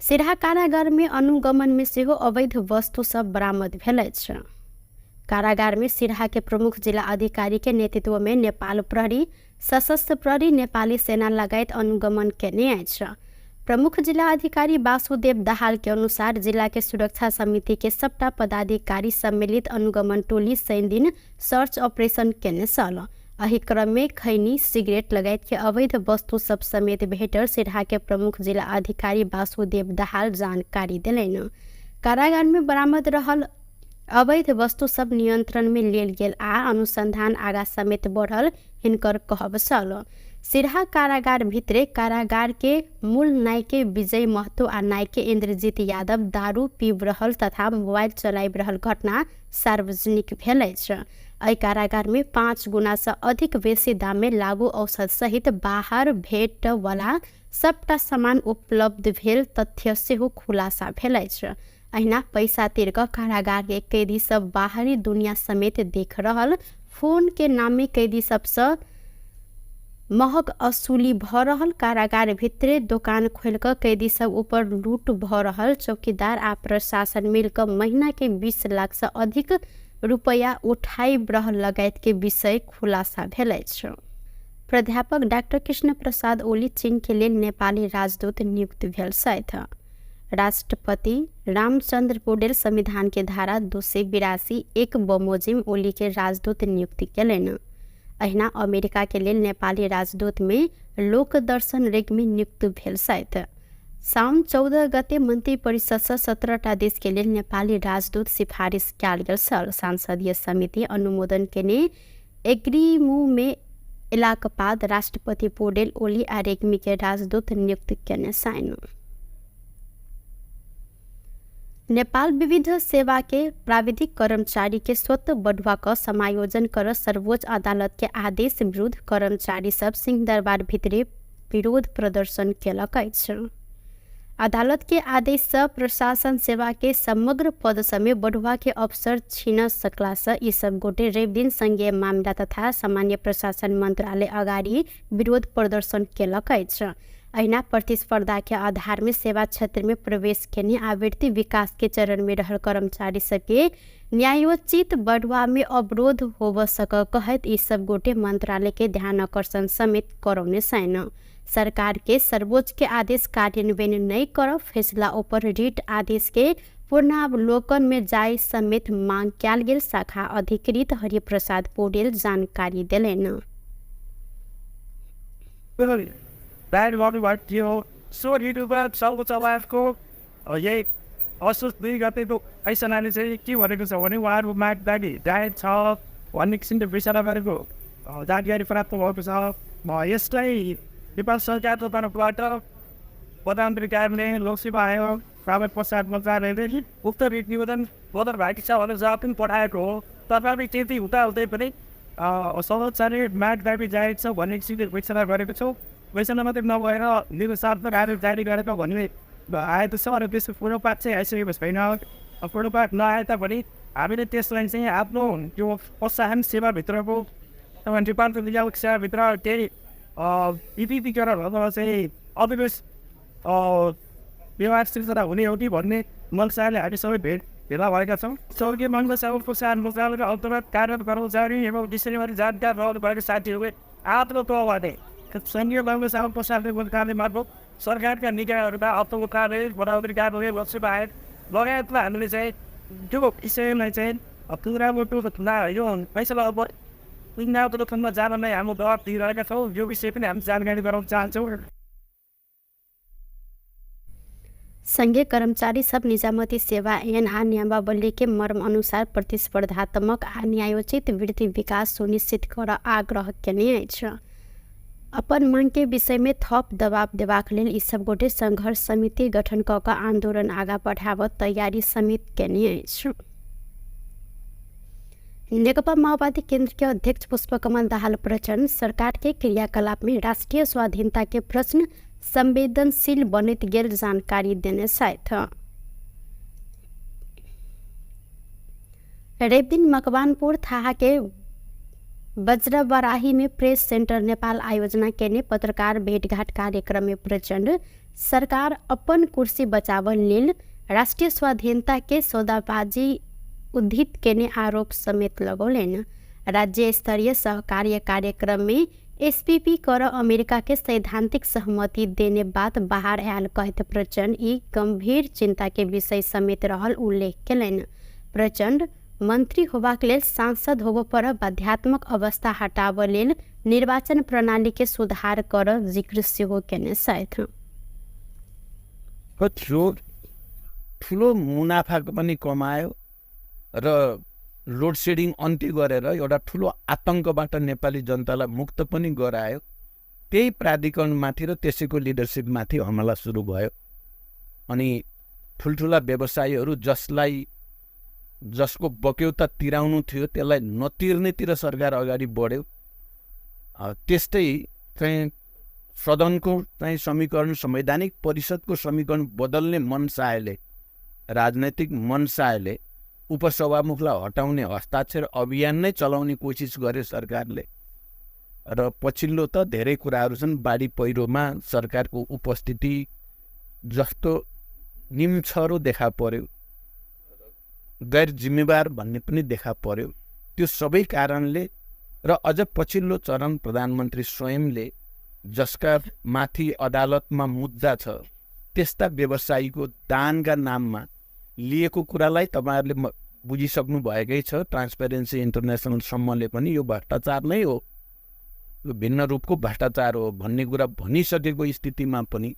सिरहा कारागार में अनुगमन में सेहो अवैध वस्तु सब बरामद भेल अछि। कारागार में सिरहा के प्रमुख जिला अधिकारी के नेतृत्व में नेपाल प्रहरी, सशस्त्र प्रहरी, नेपाली सेना लगायत अनुगमन केने अछि। प्रमुख जिला अधिकारी वासुदेव दाहाल के अनुसार जिला के सुरक्षा समिति के सबटा पदाधिकारी सम्मिलित अनुगमन टोली शनि दिन सर्च ऑपरेशन केने छल। एहि क्रम में खैनी, सिगरेट लगायत के अवैध वस्तु सब समेत भेटल सिरहा के प्रमुख जिला अधिकारी वासुदेव दाहाल जानकारी देलनि। कारागार में बरामद रहल अवैध वस्तु सब नियंत्रण में लेल गेल आ अनुसंधान आगा समेत बढ़ल हिनकर कहब छल। सिरहा कारागार भितरे कारागार के मूल नायके विजय महतो आ नायके इंद्रजीत यादव दारू पीब रहल तथा मोबाइल चलाबि रहल घटना सार्वजनिक भेल अछि। एहि कारागार में 5 गुना से अधिक बेसी दाम में लागू औषध सहित बाहर भेट वाला सबटा सामान उपलब्ध भेल तथ्य सेहो खुलासा भेल अछि। अहिना पैसा तिर कऽ कारागार के कैदी सब बाहरी दुनिया समेत देख रहल, फोन के नाम में कैदी सबसँ महग असूली भ रहल, कारागार भितरे दोकान खोलि कऽ कैदी सब ऊपर लूट भ रहल, चौकीदार आ प्रशासन मिल कऽ महीना के 20 लाख से अधिक रुपया उठाई रहल लगायत के विषय खुलासा भेल अछि। प्राध्यापक डाक्टर कृष्ण प्रसाद ओली चीन के लेल नेपाली राजदूत नियुक्त भेल छथि। राष्ट्रपति रामचंद्र पौडेल संविधान के धारा 282(1) बमोजिम ओली के राजदूत नियुक्ति केलनि। अहिना अमेरिका के लेल नेपाली राजदूत में लोकदर्शन रेग्मी नियुक्त भेल छथि। साउन 14 गते मन्त्री परिषद से 17टा देश के लेल नेपाली राजदूत सिफारिस कयल गेल छल। संसदीय समिति अनुमोदन केने एग्रीमू में एलाक बाद राष्ट्रपति पौडेल ओली आ रेग्मी के राजदूत नियुक्त केने छनि। नेपाल विविध सेवा के प्राविधिक कर्मचारी के स्वतः बढ़ुआ क समायोजन कर सर्वोच्च अदालत के आदेश विरुद्ध कर्मचारी सब सिंहदरबार भितरे विरोध प्रदर्शन केलक अछि। अदालत के आदेश से प्रशासन सेवा के समग्र पद समेत बढ़ुआ के अवसर छीन सकला से ई सब गोटे रवि दिन संघीय मामला तथा सामान्य प्रशासन मंत्रालय अगाडि विरोध प्रदर्शन केलक अछि। अहिना प्रतिस्पर्धा के आधार में सेवा क्षेत्र में प्रवेश केने आवृत्ति विकास के चरण में रहल कर्मचारी सबके न्यायोचित बढ़ुआ में अवरोध होब सक कहैत ई सब गोटे मंत्रालय के ध्यान आकर्षण समेत करौने छनि। सरकार के सर्वोच्च के आदेश कार्यान्वयन नहीं कर फैसला ऊपर रिट आदेश के पूर्णावलोकन में जाय समेत मांग कयल गेल शाखा अधिकृत हरिप्रसाद पौडेल जानकारी देलनि। बाहिर गर्नुभएको थियो। सो ऋतुमा सर्वोच्च अदालतको यही असोज 2 गतेको फैसलाले चाहिँ के भनेको छ भने उहाँहरूको माग दाबी जायज छ भन्ने किसिमले विचार गरेको जानकारी प्राप्त भएको छ। यसलाई नेपाल सरकारको तर्फबाट प्रधानमन्त्री कार्यालय, लोकसेवा आयोग, प्राविधिक प्रसार मन्त्रालयले उक्त रिट निवेदन बदर भएको छ भनेर जवाब पनि पठाएको हो। तथापि त्यति हुँदाहुँदै पनि सर्वोच्चले माग दाबी जायज छ भन्ने किसिमले घोषणा गरेको छौँ। घोषणा मात्रै नभएर निर्देशात्मक आदेश जारी गरेको भन्ने आएको छ र त्यसको पूर्वपात चाहिँ आइसकेको छैन। पूर्वपात नआए तापनि हामीले त्यसलाई चाहिँ आफ्नो त्यो प्रोत्साहन सेवाभित्रको अथवा डिपार्टमेन्ट नियामक सेवाभित्र केही विविधीकरण अथवा चाहिँ अविवेश व्यवहार सिर्जना हुने हो कि भन्ने मनसाले हामी सबै भेला भएका छौँ। स्वर्गीय मङ्गल साहु प्रोत्साहन मन्त्रालयका अन्तर्गत कार्यरत कर्मचारी एवं विषयबारे जानकार रहनु भएको साथीहरूले आफ्नो तहबाट सङ्घीय मङ्गल साहु प्रोत्साहन मन्त्रालय मार्फत सरकारका निकायहरूमा अर्थको कार्यालय, प्रधानमन्त्री कार्यालय, लोकसेवा आयोग लगायतमा हामीले चाहिँ त्यो विषयलाई चाहिँ यो फैसला अब पुनरावलोकनमा जान नै हाम्रो दबाब दिइरहेका छौँ। यो विषय पनि हामी जानकारी गराउन चाहन्छौँ। संघीय कर्मचारी सब निजामती सेवा ऐन आ नियमावली के मर्म अनुसार प्रतिस्पर्धात्मक आ न्यायोचित वृद्धि विकास सुनिश्चित कर आग्रह केने अछि। अपन मांग के विषय में थप दबाव देबाक लेल ई सब गोटे संघर्ष समिति गठन क कऽ आंदोलन आगा बढ़ाबऽ तैयारी समेत केने अछि। नेकपा माओवादी केंद्र के अध्यक्ष पुष्पकमल दाहाल प्रचण्ड सरकार के क्रियाकलाप में राष्ट्रीय स्वाधीनता के प्रश्न संवेदनशील बनैत गेल जानकारी देने छथि। रवि दिन मकवानपुर थाहा के वज्रबराही में प्रेस सेंटर नेपाल आयोजना केने पत्रकार भेटघाट कार्यक्रम में प्रचण्ड सरकार अपन कुर्सी बचावल लेल राष्ट्रीय स्वाधीनता के सौदाबाजी उद्धित केने आरोप समेत लगौलनि। राज्य स्तरीय सहकार्य कार्यक्रम में एसपीपी कर अमेरिका के सैद्धांतिक सहमति देने बात बाहर आयल कहैत प्रचण्ड ई गंभीर चिंता के विषय समेत रहल उल्लेख केलनि। प्रचण्ड मंत्री होबाक लेल सांसद होबऽ पर बाध्यात्मक अवस्था हटाबऽ लेल निर्वाचन प्रणाली के सुधार कर जिक्र सेहो केने छथि। ठुलो मुनाफा पनि कमायो र लोड सेडिङ अन्त्य गरेर एउटा ठुलो आतङ्कबाट नेपाली जनतालाई मुक्त पनि गरायो। त्यही प्राधिकरणमाथि र त्यसैको लिडरसिपमाथि हमला सुरु भयो। अनि ठुल्ठुला व्यवसायीहरू जसलाई जसको बक्यौता तिराउनु थियो त्यसलाई नतिर्नेतिर सरकार अगाडि बढ्यो। त्यस्तै चाहिँ सदनको चाहिँ समीकरण, संवैधानिक परिषदको समीकरण बदल्ने मनसायले राजनैतिक मनसायले उपसभामुखलाई हटाउने हस्ताक्षर अभियान नै चलाउने कोसिस गर्यो सरकारले। र पछिल्लो त धेरै कुराहरू छन्, बाढी पहिरोमा सरकारको उपस्थिति जस्तो निम्छरो देखा पर्यो, गैर जिम्मेवार भन्ने पनि देखा पर्यो। त्यो सबै कारणले र अझ पछिल्लो चरण प्रधानमन्त्री स्वयंले, जसका माथि अदालतमा मुद्दा छ, त्यस्ता व्यवसायीको दानका नाममा लिएको कुरालाई तपाईँहरूले बुझिसक्नु भएकै छ। ट्रान्सपेरेन्सी इन्टरनेसनलसम्मले पनि यो भ्रष्टाचार नै हो, यो भिन्न रूपको भ्रष्टाचार हो भन्ने कुरा भनिसकेको स्थितिमा पनि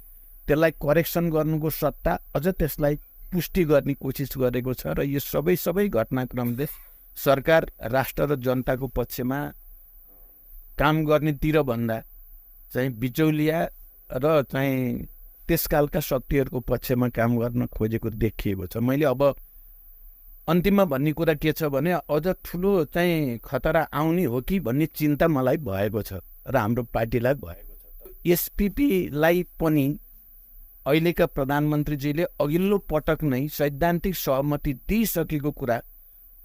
त्यसलाई करेक्सन गर्नुको सट्टा अझ त्यसलाई पुष्टि गर्ने कोसिस गरेको छ। र यो सबै सबै घटनाक्रमले सरकार राष्ट्र र जनताको पक्षमा काम गर्नेतिर भन्दा चाहिँ बिचौलिया र चाहिँ त्यसकालका शक्तिहरूको पक्षमा काम गर्न खोजेको देखिएको छ। मैले अब अन्तिममा भन्ने कुरा के छ भने अझ ठुलो चाहिँ खतरा आउने हो कि भन्ने चिन्ता मलाई भएको छ र हाम्रो पार्टीलाई भएको छ। एसपिपीलाई पनि अहिलेका प्रधानमन्त्रीजीले अघिल्लो पटक नै सैद्धान्तिक सहमति दिइसकेको कुरा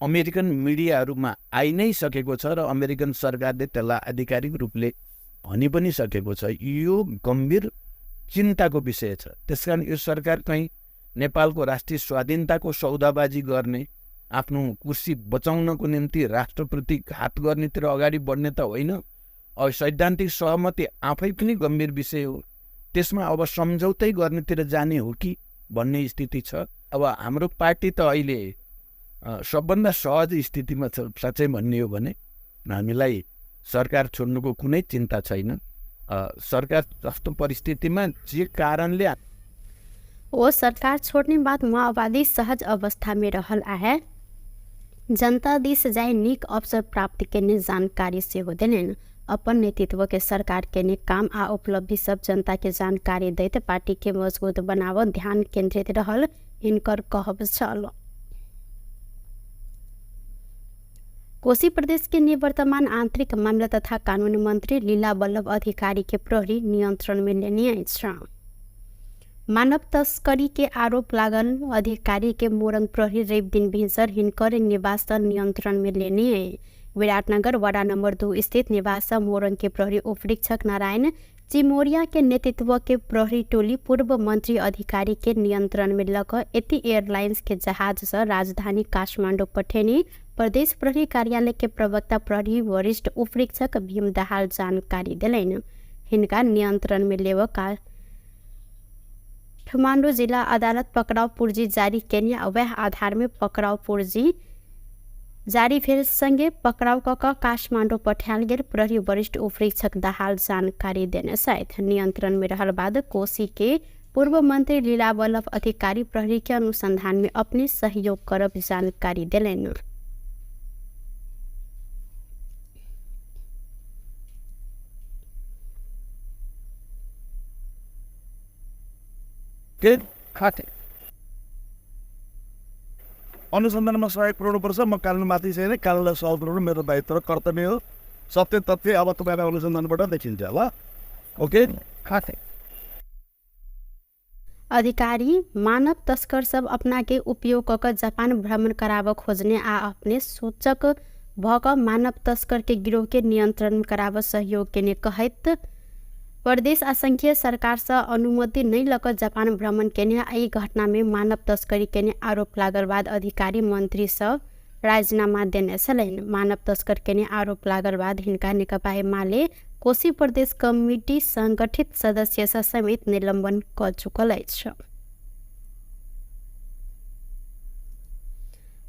अमेरिकन मिडियाहरूमा आइ नै सकेको छ र अमेरिकन सरकारले त्यसलाई आधिकारिक रूपले भनि पनि सकेको छ। यो गम्भीर चिन्ताको विषय छ। त्यसकारण यो सरकार कहीँ नेपालको राष्ट्रिय स्वाधीनताको सौदाबाजी गर्ने, आफ्नो कुर्सी बचाउनको निम्ति राष्ट्रप्रति घात गर्नेतिर अगाडि बढ्ने त होइन। अब सैद्धान्तिक सहमति आफै पनि गम्भीर विषय हो, त्यसमा अब सम्झौतै गर्नेतिर जाने हो कि भन्ने स्थिति छ। अब हाम्रो पार्टी त अहिले सबभन्दा सहज स्थितिमा छ। साँच्चै भन्ने हो भने हामीलाई सरकार छोड्नुको कुनै चिन्ता छैन। सरकार जस्तो परिस्थितिमा जे कारणले ओ सरकार छोड्ने बाद माओवादी सहज अवस्था में रहल आहे, जनता दिस जाय नीक अवसर प्राप्त केने जानकारी सेहो देलनि। अपन नेतृत्व के सरकार केने काम आ उपलब्धि सब जनता के जानकारी दैत पार्टी के मजबूत बनाव ध्यान केंद्रित रहल हिनकर कहब छल। कोशी प्रदेश के निवर्तमान आंतरिक मामला तथा कानून मंत्री लीला वल्लभ अधिकारी के प्रहरी नियंत्रण में लेने अछि। मानव तस्करी के आरोप लागल अधिकारी के मोरंग प्रहरी रवि दिन भिनसर हिनकर निवास नियंत्रण में लेने। विराटनगर वडा नंबर 2 स्थित निवास मोरंग के प्रहरी उपरीक्षक नारायण चिमोरिया के नेतृत्व के प्रहरी टोली पूर्व मंत्री अधिकारी के नियंत्रण में लक यति एयरलाइंस के जहाज से राजधानी काठमांडू पठेनी प्रदेश प्रहरी कार्यालय के प्रवक्ता प्रहरी वरिष्ठ उपरीक्षक भीम दाहाल जानकारी देलनि। हिनका नियंत्रण में लेव काठमांडू जिला अदालत पकड़ाव पूर्जी जारी केने वह आधार में पकड़ाव पूर्जी जारी भेल संगे पकड़ाव क काठमांडू पठायल गेल प्रहरी वरिष्ठ उपरीक्षक दाहाल जानकारी देने छथि। नियंत्रण में रहल बाद कोशी के पूर्व मंत्री लीला वल्लभ अधिकारी प्रहरी के अनुसंधान में अपने सहयोग करब जानकारी देलनि। अनुसन्धानमा सहयोग पुऱ्याउनुपर्छ। म कानुनमाथि छैन, कानुनलाई सहयोग पुऱ्याउनु मेरो दायित्व र कर्तव्य हो। सत्य तथ्य अब तपाईँलाई अनुसन्धानबाट देखिन्छ ल। ओके। अधिकारी मानव तस्कर सब अपना के उपयोग क जापान भ्रमण कराब खोजने आ अपने सूचक भ क मानव तस्कर के गिरोह के नियंत्रण कराब सहयोग केने कहैत प्रदेश आ संघीय सरकार से अनुमति नहीं लक जापान भ्रमण केने एहि घटना में मानव तस्करी केने आरोप लागल बाद अधिकारी मंत्री सब राजीनामा देने छलनि। मानव तस्कर केने आरोप लागल बाद हिनका नेकपा एमाले कोशी प्रदेश कमिटी संगठित सदस्य समेत निलंबन क चुकल अछि।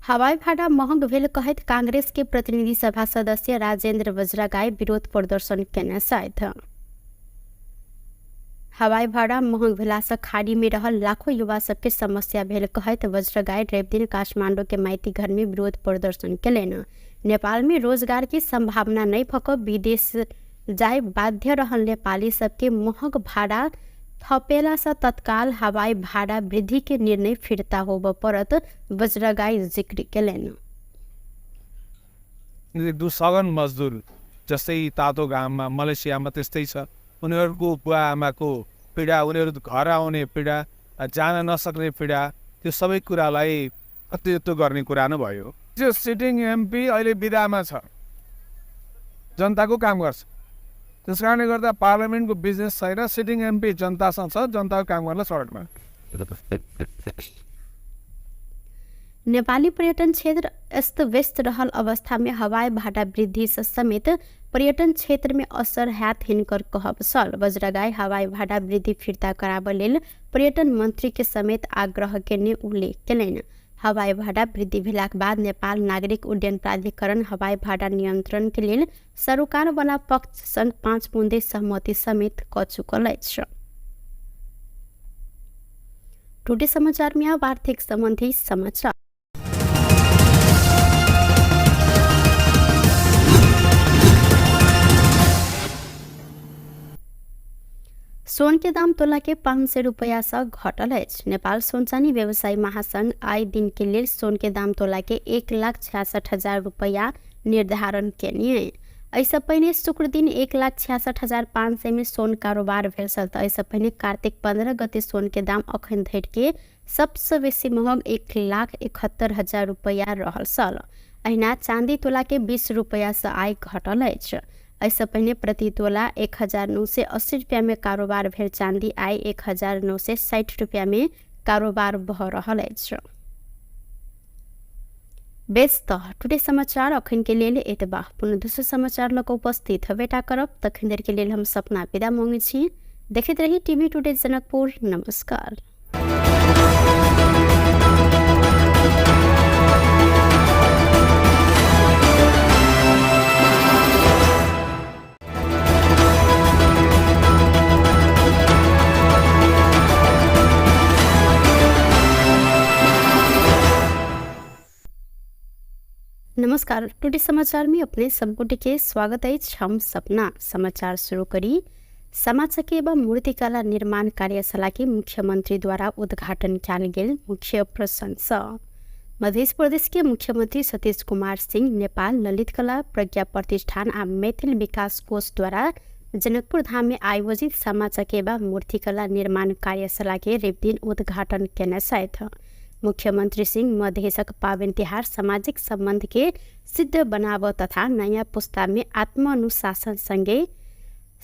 हवाई भाड़ा महंग भेल कहैत कांग्रेस के प्रतिनिधि सभा सदस्य राजेंद्र वज्रगाई विरोध प्रदर्शन केने छथि। हवाई भाड़ा महंग भेलासँ खाड़ी में रहल लाखों युवा सबके समस्या भेल कहैत वज्रगाई रवि दिन काठमांडू के माइती घर में विरोध प्रदर्शन केलनि। नेपाल में रोजगार के संभावना नहीं भऽ कऽ विदेश जाय बाध्य रहल नेपाली सबके महग भाड़ा थपेलासँ तत्काल हवाई भाड़ा वृद्धि के निर्णय फिर्ता होबऽ पड़त वज्रगाई जिक्र केलनि। सगन मजदुर जस्तै तातो घाममा मलेसियामा त्यस्तै छ, उनीहरूको बुवा आमाको पीडा, उनीहरू घर आउने पीडा, जान नसक्ने पीडा, त्यो सबै कुरालाई अतियत्व गर्ने कुरा नै भयो। त्यो सिटिङ एमपी अहिले बिदामा छ, जनताको काम गर्छ। त्यस कारणले गर्दा पार्लियामेन्टको बिजनेस छैन, सिटिङ एमपी जनतासँग छ, जनताको काम गर्न सडकमा। नेपाली पर्यटन क्षेत्र अस्त व्यस्त रहल अवस्था में हवाई भाड़ा वृद्धि से समेत पर्यटन क्षेत्र में असर हैत हिनकर कहब छल। बज्रगाई हवाई भाड़ा वृद्धि फिर्ता कराबऽ लेल पर्यटन मंत्री के समेत आग्रह केने उल्लेख केलनि। हवाई भाड़ा वृद्धि भेलाक बाद नेपाल नागरिक उड्डयन प्राधिकरण हवाई भाड़ा नियंत्रण के लेल सरोकार वाला पक्ष संग 5 बुँदे सहमति समेत क चुकल अछि। टुडे समाचार में अब आर्थिक संबंधी समाचार। सोन के दाम तोला के 500 रुपया से घटल अछि। नेपाल सोन चानी व्यवसायी महासंघ आइ दिन के लेल सोन के दाम तोला के 1,66,000 रुपया निर्धारण केने। एहिसँ पहिने शुक्र दिन 1,66,500 में सोन कारोबार भेल छल। तऽ एहिसँ पहिने कार्तिक 15 गते सोन के दाम अखन धरि के सबसँ बेसी महग 1,71,000 रुपया रहल छल। अहिना चाँदी तोला के 20 रुपया से आइ घटल अछि। एहिसँ पहिने प्रति तोला 1,980 रुपया में कारोबार भेल चाँदी आइ 1,960 रुपया में कारोबार भऽ रहल अछि। बेस तऽ टुडे समाचार अखन के लेल एतबा। पुनः दोसर समाचार लऽ कऽ उपस्थित हेबेटा करब। तखन देर के लेल हम सपना विदा मांगै छी। देखैत रही टीवी टुडे जनकपुर। नमस्कार। नमस्कार, टुडे समाचार में अपने सबगोटे के स्वागत अछि। हम सपना समाचार शुरू करी। सामा चकेवा मूर्तिकला निर्माण कार्यशाला के मुख्यमंत्री द्वारा उद्घाटन कयल गेल मुख्य प्रसंग। मध्य प्रदेश के मुख्यमंत्री सतीश कुमार सिंह नेपाल ललित कला प्रज्ञा प्रतिष्ठान आ मैथिल विकास कोष द्वारा जनकपुर धाम में आयोजित सामा चकेवा मूर्तिकला निर्माण कार्यशाला के रविदिन उद्घाटन केने छथि। मुख्यमंत्री सिंह मधेशक पाबनि तिहार सामाजिक संबंध के सिद्ध बनाब तथा नयाँ पुस्ता में आत्मानुशासन संगे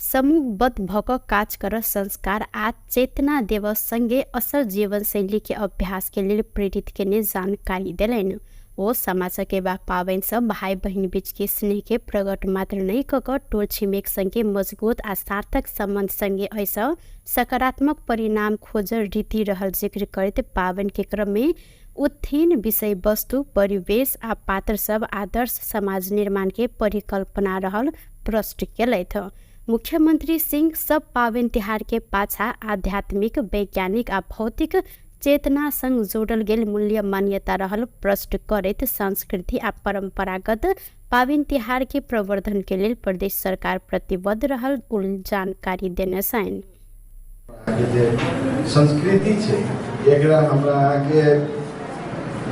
समूहबद्ध भऽ कऽ काज कर संस्कार आ चेतना देव संगे असल जीवनशैली के अभ्यास के लेल प्रेरित केने जानकारी देलनि। ओ सामा चकेबा पाबनि सँ भाई बहिन बीच के स्नेह के प्रकट मात्र नहि कऽ कऽ टोल छिमेक संगे मजबूत आ सार्थक संबंध संगे एहिसँ सकारात्मक परिणाम खोजल रीति रहल जिक्र करैत पाबनि के क्रम में उत्थीन विषय वस्तु, परिवेश आ पात्र सब आदर्श समाज निर्माण के परिकल्पना रहल प्रश्न केलथि। मुख्यमंत्री सिंह सब पाबनि तिहार के पाछा आध्यात्मिक, वैज्ञानिक आ भौतिक चेतना संग जोड़ल गेल मूल्य मान्यता रहल प्रश्न करैत संस्कृति आ परंपरागत पाबनि तिहार के प्रवर्धन के लेल प्रदेश सरकार प्रतिबद्ध रहल जानकारी देने छनि। जे संस्कृति छै एकरा हमरा अहाँके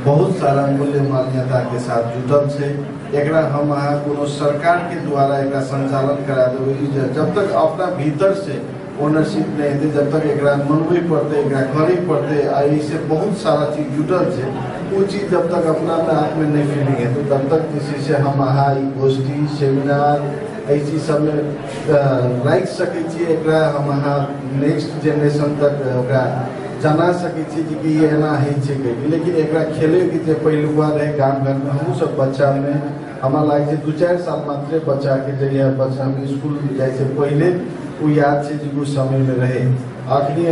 बहुत सारा मूल्य मान्यता के साथ जुटल छै। एकरा हम अहाँ कोनो सरकार के द्वारा एकरा संचालन करा देबै, जब तक अपना भीतर से ओनरशिप नहि हेतै, जब तक एकरा मनबै पड़तै, एकरा करै पड़तै, आ एहिसँ बहुत सारा चीज जुटल छै, ओ चीज जब तक अपना आपमे नहि फीलिंग हेतै तब तक जे छै से हम अहाँ ई गोष्ठी सेमिनार एहि चीज सबमे राखि सकै छियै। एकरा हम अहाँ नेक्स्ट जेनरेशन तक ओकरा जना सकै छियै जे कि ई एना होइ छै कहिके। लेकिन एकरा खेलैके जे पहिलुका रहै गाम घरमे, हमहूँ सब बच्चामे हमरा लागै छै 2-4 साल मात्रे बच्चाके जहिया बच्चामे इसकुल जाइ छै पहिले ओ याद छै जे ओ समयमे रहै। अखनी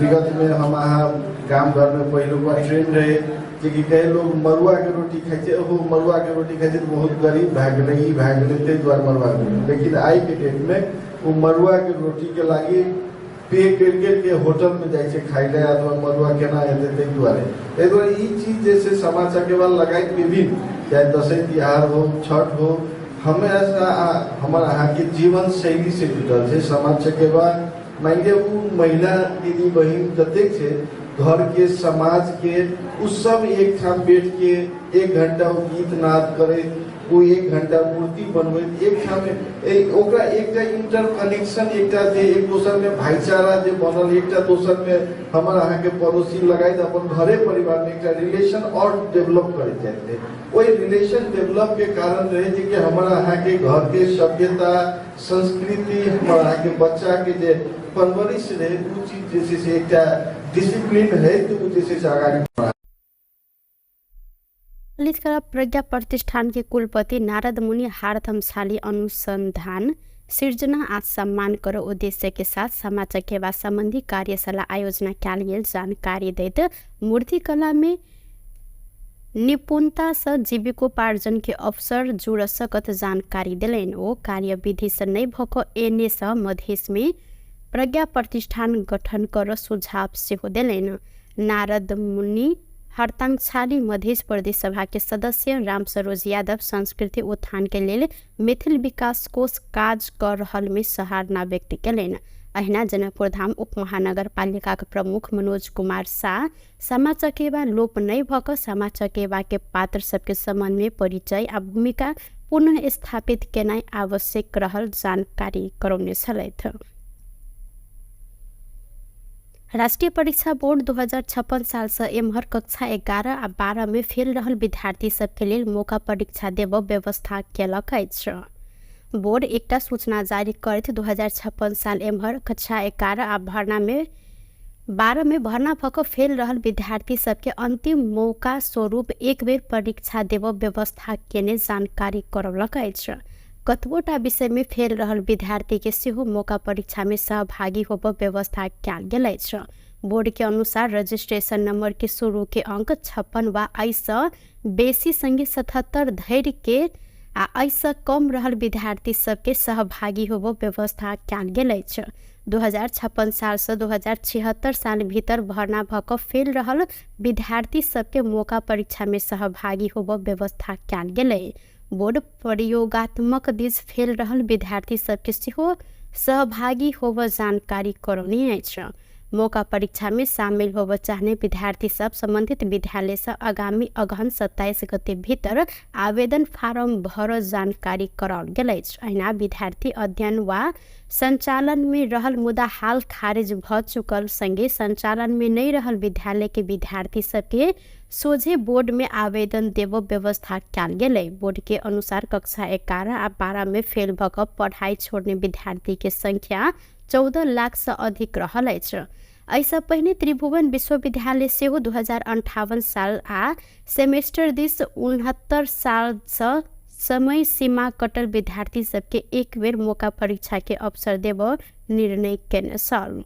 विगतमे हम अहाँ गाम घरमे पहिलुका ट्रेंड रहै जे कि कहे लोग मड़ुआके रोटी खाइ छै, ओहो मड़ुआके रोटी खाइ छै तऽ बहुत गरीब भए गेलै, ई भए गेलै, ताहि दुआरे मड़ुआके रोटी। लेकिन आइके डेटमे ओ मड़ुआके रोटीके लागि पे करि करिके होटलमे जाइ छै खाइ लए, अथवा मड़ुआ केना हेतै ताहि दुआरे। ताहि दुआरे ई चीज जे छै सामा चकेवा लगाइत विभिन्न, चाहे दसैँ तिहार हो, छठ हो, हमेशा हमर अहाँके जीवन शैली से जुटल छै। सामा चकेवा मानि लिअ ओ महिला दीदी बहिन जतेक छै घर के समाज के, उ सब एक ठाम बैठ के 1 घंटा ओ गीत नाद करे, ओ 1 घंटा मूर्ति बनबैत एकठाम ओकरा एकटा इंटर कनेक्शन, एकटा जे एक दोसर में भाईचारा जे बनल, एकटा दोसर में हमर अहाँके पड़ोसी लगाइत अपन घरे परिवार में एकटा रिलेशन और डेवलप करैत जाइत रहे। ओहि रिलेशन डेवलप के कारण रहे जे कि हमर अहाँके घर के सभ्यता संस्कृति, हमर अहाँके बच्चा के जे परवरिश रहे ओ चीज जे छै से एकटा डिसिप्लिन रहे, तऽ ओ जे छै से अगाडि बढ़ा। ललित कला प्रज्ञा प्रतिष्ठान के कुलपति नारद मुनि हारथमशाली अनुसंधान सिर्जना आ सम्मान कर उद्देश्य के साथ सामा चकेवा संबंधी कार्यशाला आयोजना कयल गेल जानकारी दैत मूर्तिकला में निपुणता से जीविकोपार्जन के अवसर जुड़ सकत जानकारी देलनि। ओ कार्यविधि से नहि भऽ कऽ एने से मधेश में प्रज्ञा प्रतिष्ठान गठन कर सुझाव सेहो देलनि। नारद मुनि हरतांगछाली मधेश प्रदेश सभा के सदस्य राम सरोज यादव संस्कृति उत्थान के लेल मैथिल विकास कोष काज कर रहल में सराहना व्यक्त कयलनि। अहिना जनकपुर धाम उप महानगरपालिका के प्रमुख मनोज कुमार शाह सामा चकेवा लोप नहि भऽ कऽ सामा चकेवा के पात्र सबके संबंध में परिचय आ भूमिका पुनः स्थापित केनाइ आवश्यक रहल जानकारी करौने छलथि। राष्ट्रीय परीक्षा बोर्ड 2056 साल से एम्हर कक्षा 11 आ 12 में फेल रहल विद्यार्थी सबके लेल मौका परीक्षा देब व्यवस्था केलक अछि। बोर्ड एकटा सूचना जारी करैत 2056 साल एम्हर कक्षा 11 आ भर्ना में 12 में भर्ना भऽ कऽ फेल रहल विद्यार्थी सबके अंतिम मौका स्वरूप एक बेर परीक्षा देब व्यवस्था केने जानकारी करौलक अछि। कतबोटा विषय में फेल रहल विद्यार्थी के सेहो मौका परीक्षा में सहभागी होब व्यवस्था कयल गेल अछि। बोर्ड के अनुसार रजिस्ट्रेशन नंबर के शुरू के अंक 56 वा एहिसँ बेसी संगे 77 धरि के आ एहिसँ कम रहल विद्यार्थी सबके सहभागी होब व्यवस्था कयल गेल अछि। 2056 सालसँ 2076 साल भीतर भर्ना भऽ कऽ फेल रहल विद्यार्थी सबके मौका परीक्षा में सहभागी होब व्यवस्था कयल गेलै। बोर्ड प्रयोगात्मक दिस फेल रहल विद्यार्थी सबके सेहो सहभागी होब जानकारी करौने अछि। मौका परीक्षा में शामिल होब चाहने विद्यार्थी सब संबंधित विद्यालय से आगामी अगहन 27 गते भीतर आवेदन फारम भर जानकारी कराओल गेल अछि। अहिना विद्यार्थी अध्ययन वा संचालन में रहल मुदा हाल खारिज भ चुकल संगे संचालन में नहि रहल विद्यालय के विद्यार्थी सबके सोझे बोर्ड में आवेदन देब व्यवस्था कयल गेलै। बोर्ड के अनुसार कक्षा 11 आ 12 में फेल भऽ कऽ पढ़ाई छोड़ने विद्यार्थी के संख्या 14 लाख से अधिक रहल अछि। एहिसँ पहिने त्रिभुवन विश्वविद्यालय सेहो 2058 साल आ सेमेस्टर दिस 69 सालसँ समय सीमा कटल विद्यार्थी सबके एक बेर मौका परीक्षा के अवसर देब निर्णय केने छल।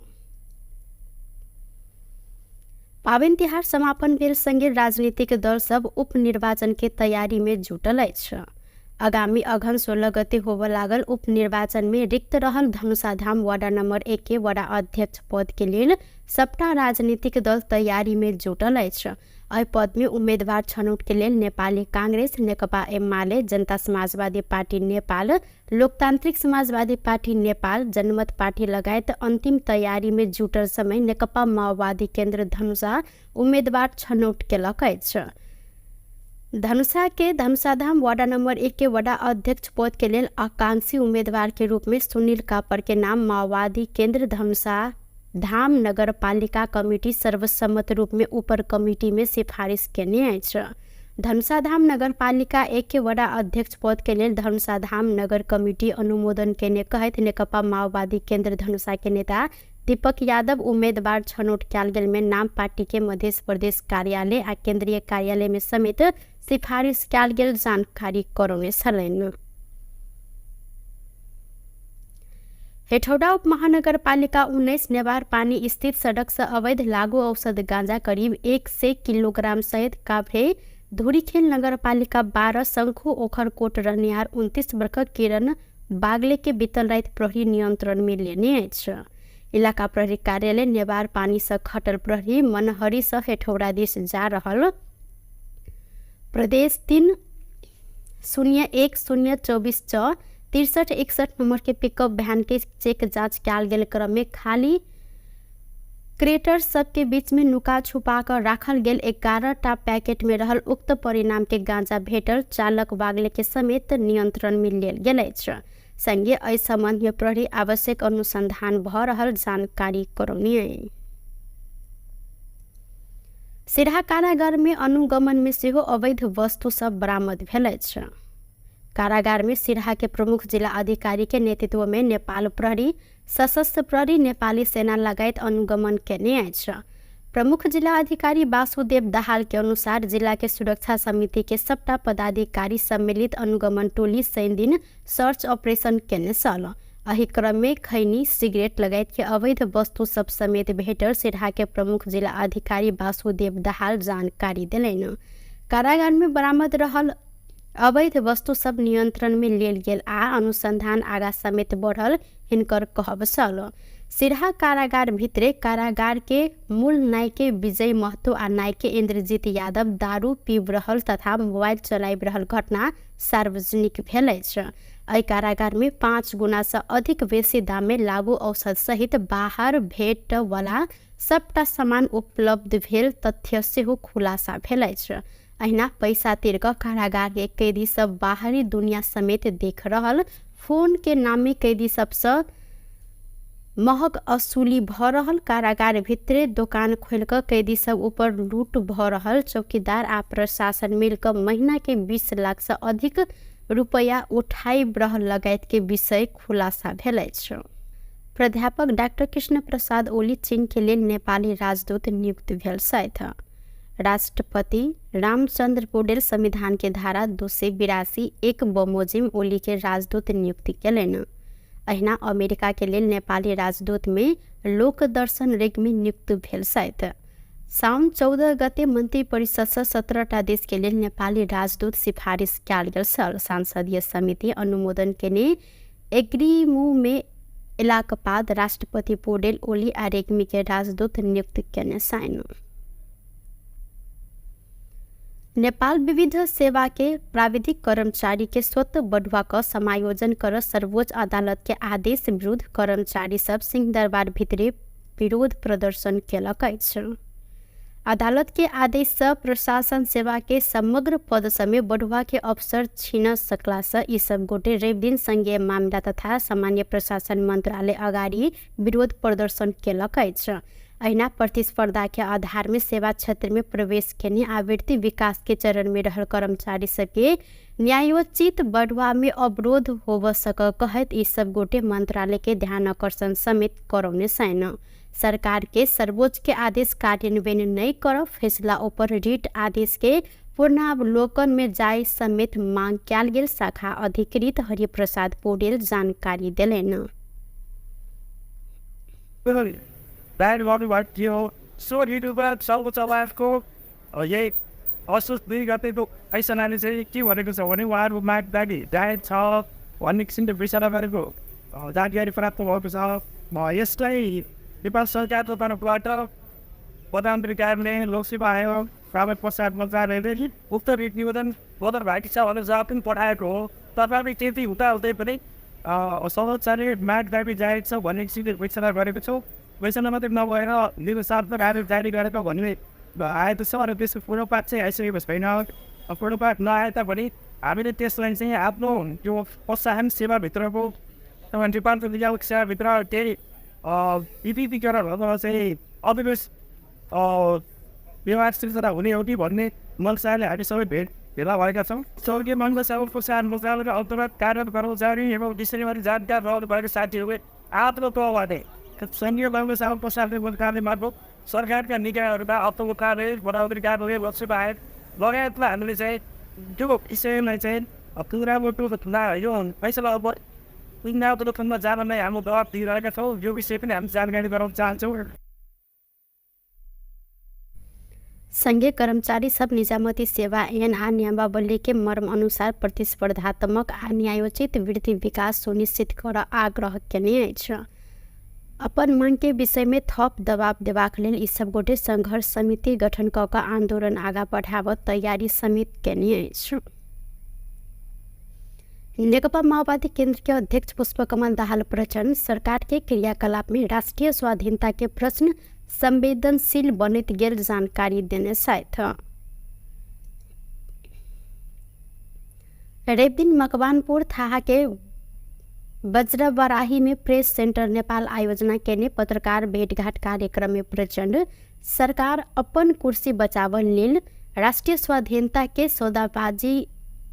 पाबनि तिहार समापन भेल संगे राजनीतिक दल सब उपनिर्वाचन के तैयारी में जुटल अछि। आगामी अगहन 16 गते होबय लागल उपनिर्वाचन में रिक्त रहल धनुषाधाम वार्ड नंबर 1 के वडा अध्यक्ष पद के लेल सबटा राजनीतिक दल तैयारी में जुटल अछि। एहि पद में उम्मीदवार छनौट के लेल नेपाली कांग्रेस, नेकपा एमाले, जनता समाजवादी पार्टी नेपाल, लोकतांत्रिक समाजवादी पार्टी नेपाल, जनमत पार्टी लगायत अंतिम तैयारी में जुटल समय नेकपा माओवादी केन्द्र धनुषा उम्मीदवार छनौट केलक अछि। धनुषा के धनुषाधाम वार्ड नंबर 1 के वडा अध्यक्ष पद के लेल आकांक्षी उम्मीदवार के रूप में सुनील कापर के नाम माओवादी केंद्र धनुषा धाम नगर पालिका कमिटी सर्वसम्मत रूप में ऊपर कमिटी में सिफारिश केने अछि। धनुषाधाम नगरपालिका 1 के वडा अध्यक्ष पद के लेल धनुषाधाम नगर कमिटी अनुमोदन केने कहैत नेकपा माओवादी केंद्र धनुषा के नेता दीपक यादव उम्मीदवार छनौट कयल गेल में नाम पार्टी के मध्य प्रदेश कार्यालय आ केंद्रीय कार्यालय में समेत सिफारिश कयल गेल जानकारी करौने छलनि। हेठौड़ा उप महानगरपालिका 19 नेवार पानी स्थित सड़क से अवैध लागू औषध गांजा करीब 100 किलोग्राम सहित काभ्रे धुरीखेल नगरपालिका 12 शंखु ओखरकोट रहनिहार 29 वर्षक किरण बागले के बीतल राति प्रहरी नियंत्रण में लेने अछि। इलाका प्रहरी कार्यालय नेवार पानी से खटल प्रहरी मनहरी से हेठौड़ा दिस जा रहल प्रदेश 3 0 1 0 24 6 63 61 नंबर के पिकअप वैन के चेक जांच कयल गेल क्रम में खाली क्रेटर सबके बीच में नुका छुपा कर राखल गेल 11 टा पैकेट में रहल उक्त परिणाम के गांजा भेटल चालक वागले के समेत नियंत्रण में लेल गेल अछि। संगे एहि संबंध में प्रहरी आवश्यक अनुसंधान भ रहल जानकारी करौनी। सिरहा कारागार में अनुगमन में सेहो अवैध वस्तु सब बरामद भेल अछि। कारागार में सिरहा के प्रमुख जिला अधिकारी के नेतृत्व में नेपाल प्रहरी, सशस्त्र प्रहरी, नेपाली सेना लगायत अनुगमन केने अछि। प्रमुख जिला अधिकारी वासुदेव दाहाल के अनुसार जिला के सुरक्षा समिति के सबटा पदाधिकारी सम्मिलित अनुगमन टोली शनि दिन सर्च ऑपरेशन केने छल। एहि क्रम में खैनी, सिगरेट लगायत के अवैध वस्तु सब समेत भेटल सिरहा के प्रमुख जिला अधिकारी वासुदेव दाहाल जानकारी देलनि। कारागार में बरामद रहल अवैध वस्तु सब नियंत्रण में लेल गेल आ अनुसंधान आगा समेत बढ़ल हिनकर कहब छल। सिरहा कारागार भित्रे कारागार के मूल नायके विजय महतो आ नायके इंद्रजीत यादव दारू पीब रहल तथा मोबाइल चलाबि रहल घटना सार्वजनिक भेल अछि। एहि कारागार में 5 गुना से अधिक बेसी दाम में लागू औषध सहित बाहर भेट वाला सबटा सामान उपलब्ध भेल तथ्य सेहो खुलासा भेल अछि। अहिना पैसा तिर कऽ कारागार के कैदी सब बाहरी दुनिया समेत देख रहल फोन के नामे कैदी सबसँ महग असूली भ रहल कारागार भितरे दोकान खोलि कऽ कैदी सब ऊपर लूट भ रहल चौकीदार आ प्रशासन मिल कऽ महीना के 20 लाख से अधिक रुपया उठाई रहल लगायत के विषय खुलासा भेल अछि। प्राध्यापक डाक्टर कृष्ण प्रसाद ओली चीन के लेल नेपाली राजदूत नियुक्त भेल छथि। राष्ट्रपति रामचंद्र पौडेल संविधान के धारा 282(1) बमोजिम ओली के राजदूत नियुक्ति केलनि। अहिना अमेरिका के लेल नेपाली राजदूत में लोकदर्शन रेग्मी नियुक्त भेल छथि। साउन 14 गते मन्त्री परिषद से 17टा देश के लेल नेपाली राजदूत सिफारिस कयल गेल छल। संसदीय समिति अनुमोदन केने एग्रीमू में एलाक बाद राष्ट्रपति पौडेल ओली आ रेग्मी के राजदूत नियुक्त केने छनि। नेपाल विविध सेवा के प्राविधिक कर्मचारी के स्वतः बढ़ुआ क समायोजन कर सर्वोच्च अदालत के आदेश विरुद्ध कर्मचारी सब सिंहदरबार भितरे विरोध प्रदर्शन केलक अछि। अदालत के आदेश से प्रशासन सेवा के समग्र पद समेत बढ़ुआ के अवसर छीन सकला से ई सब गोटे रवि दिन संघीय मामला तथा सामान्य प्रशासन मंत्रालय अगाडि विरोध प्रदर्शन केलक अछि। अहिना प्रतिस्पर्धा के आधार में सेवा क्षेत्र में प्रवेश केने आवृत्ति विकास के चरण में रहल कर्मचारी सबके न्यायोचित बढ़ुआ में अवरोध होब सक कहैत ई सब गोटे मंत्रालय के ध्यान आकर्षण समेत करौने छनि। सरकार के सर्वोच्च के आदेश कार्यान्वयन नहीं कर फैसला ऊपर रिट आदेश के पूर्णावलोकन में जाय समेत मांग कयल गेल शाखा अधिकृत हरिप्रसाद पौडेल जानकारी देलनि। ब्यान गर्नुभएको थियो। सो ऋतुमा सर्वोच्च अदालतको यही असोज 2 गतेको फैसलाले चाहिँ के भनेको छ भने उहाँहरू माग दाबी जायज छ भन्ने किसिमले विचार गरेको जानकारी प्राप्त भएको छ। यसलाई नेपाल सरकारको तर्फबाट प्रधानमन्त्री कार्यालय, लोकसेवा आयोग, प्राविधिक प्रसार मन्त्रालयले उक्त रिट निवेदन बदर भएको छ भनेर जवाब पनि पठाएको हो। तथापि त्यति हुँदाहुँदै पनि सर्वोच्चले माग दाबी जायज छ भन्ने किसिमले घोषणा गरेको छौँ। घोषणा मात्रै नभएर निर्देशात्मक आदेश जारी गरेको भन्ने आएको छ र त्यसको पूर्वपात चाहिँ आइसकेको छैन। पूर्वपात नआए तापनि हामीले त्यसलाई चाहिँ आफ्नो यो प्रोत्साहन सेवाभित्रको डिपार्टमेन्ट नियामक सेवाभित्र केही विविधीकरण अथवा चाहिँ अविवेश व्यवहार सिर्जना हुने हो कि भन्ने मनसाले हामी सबै भेला भएका छौँ। स्वर्गीय मङ्गल सेवा प्रोत्साहन मन्त्रालय र अन्तर्गत कार्यरत कर्मचारी एवं विषयबारे जानकार रहनु भएको साथीहरूले आफ्नो तहबाट सङ्घीय मङ्गल सेवा प्रोत्साहन मन्त्रालय मार्फत सरकारका निकायहरूमा अर्थको कार्यालय, प्रधानमन्त्री कार्यालय, लोकसेवा आयोग लगायतमा हामीले चाहिँ त्यो विषयलाई चाहिँ पुनरावलोकन यो फैसला अब पुनरावलोकनमा जान नै हाम्रो दबाब दिइरहेका छौँ। यो विषय पनि हामी जानकारी गराउन चाहन्छौँ। संघीय कर्मचारी सब निजामती सेवा ऐन आ नियमावली के मर्म अनुसार प्रतिस्पर्धात्मक आ न्यायोचित वृद्धि विकास सुनिश्चित कर आग्रह केने अछि। अपन मांग के विषय में थप दबाव देबाक लेल ई सब गोटे संघर्ष समिति गठन क कऽ आंदोलन आगा बढ़ाबऽ तैयारी समेत केने अछि। नेकपा माओवादी केंद्र के अध्यक्ष पुष्पकमल दाहाल प्रचण्ड सरकार के क्रियाकलाप में राष्ट्रीय स्वाधीनता के प्रश्न संवेदनशील बनैत गेल जानकारी देने छथि। रविदिन मकवानपुर थाहा के वज्रबराही में प्रेस सेंटर नेपाल आयोजना केने पत्रकार भेटघाट कार्यक्रम में प्रचण्ड सरकार अपन कुर्सी बचावल लेल राष्ट्रिय स्वाधीनता के सौदाबाजी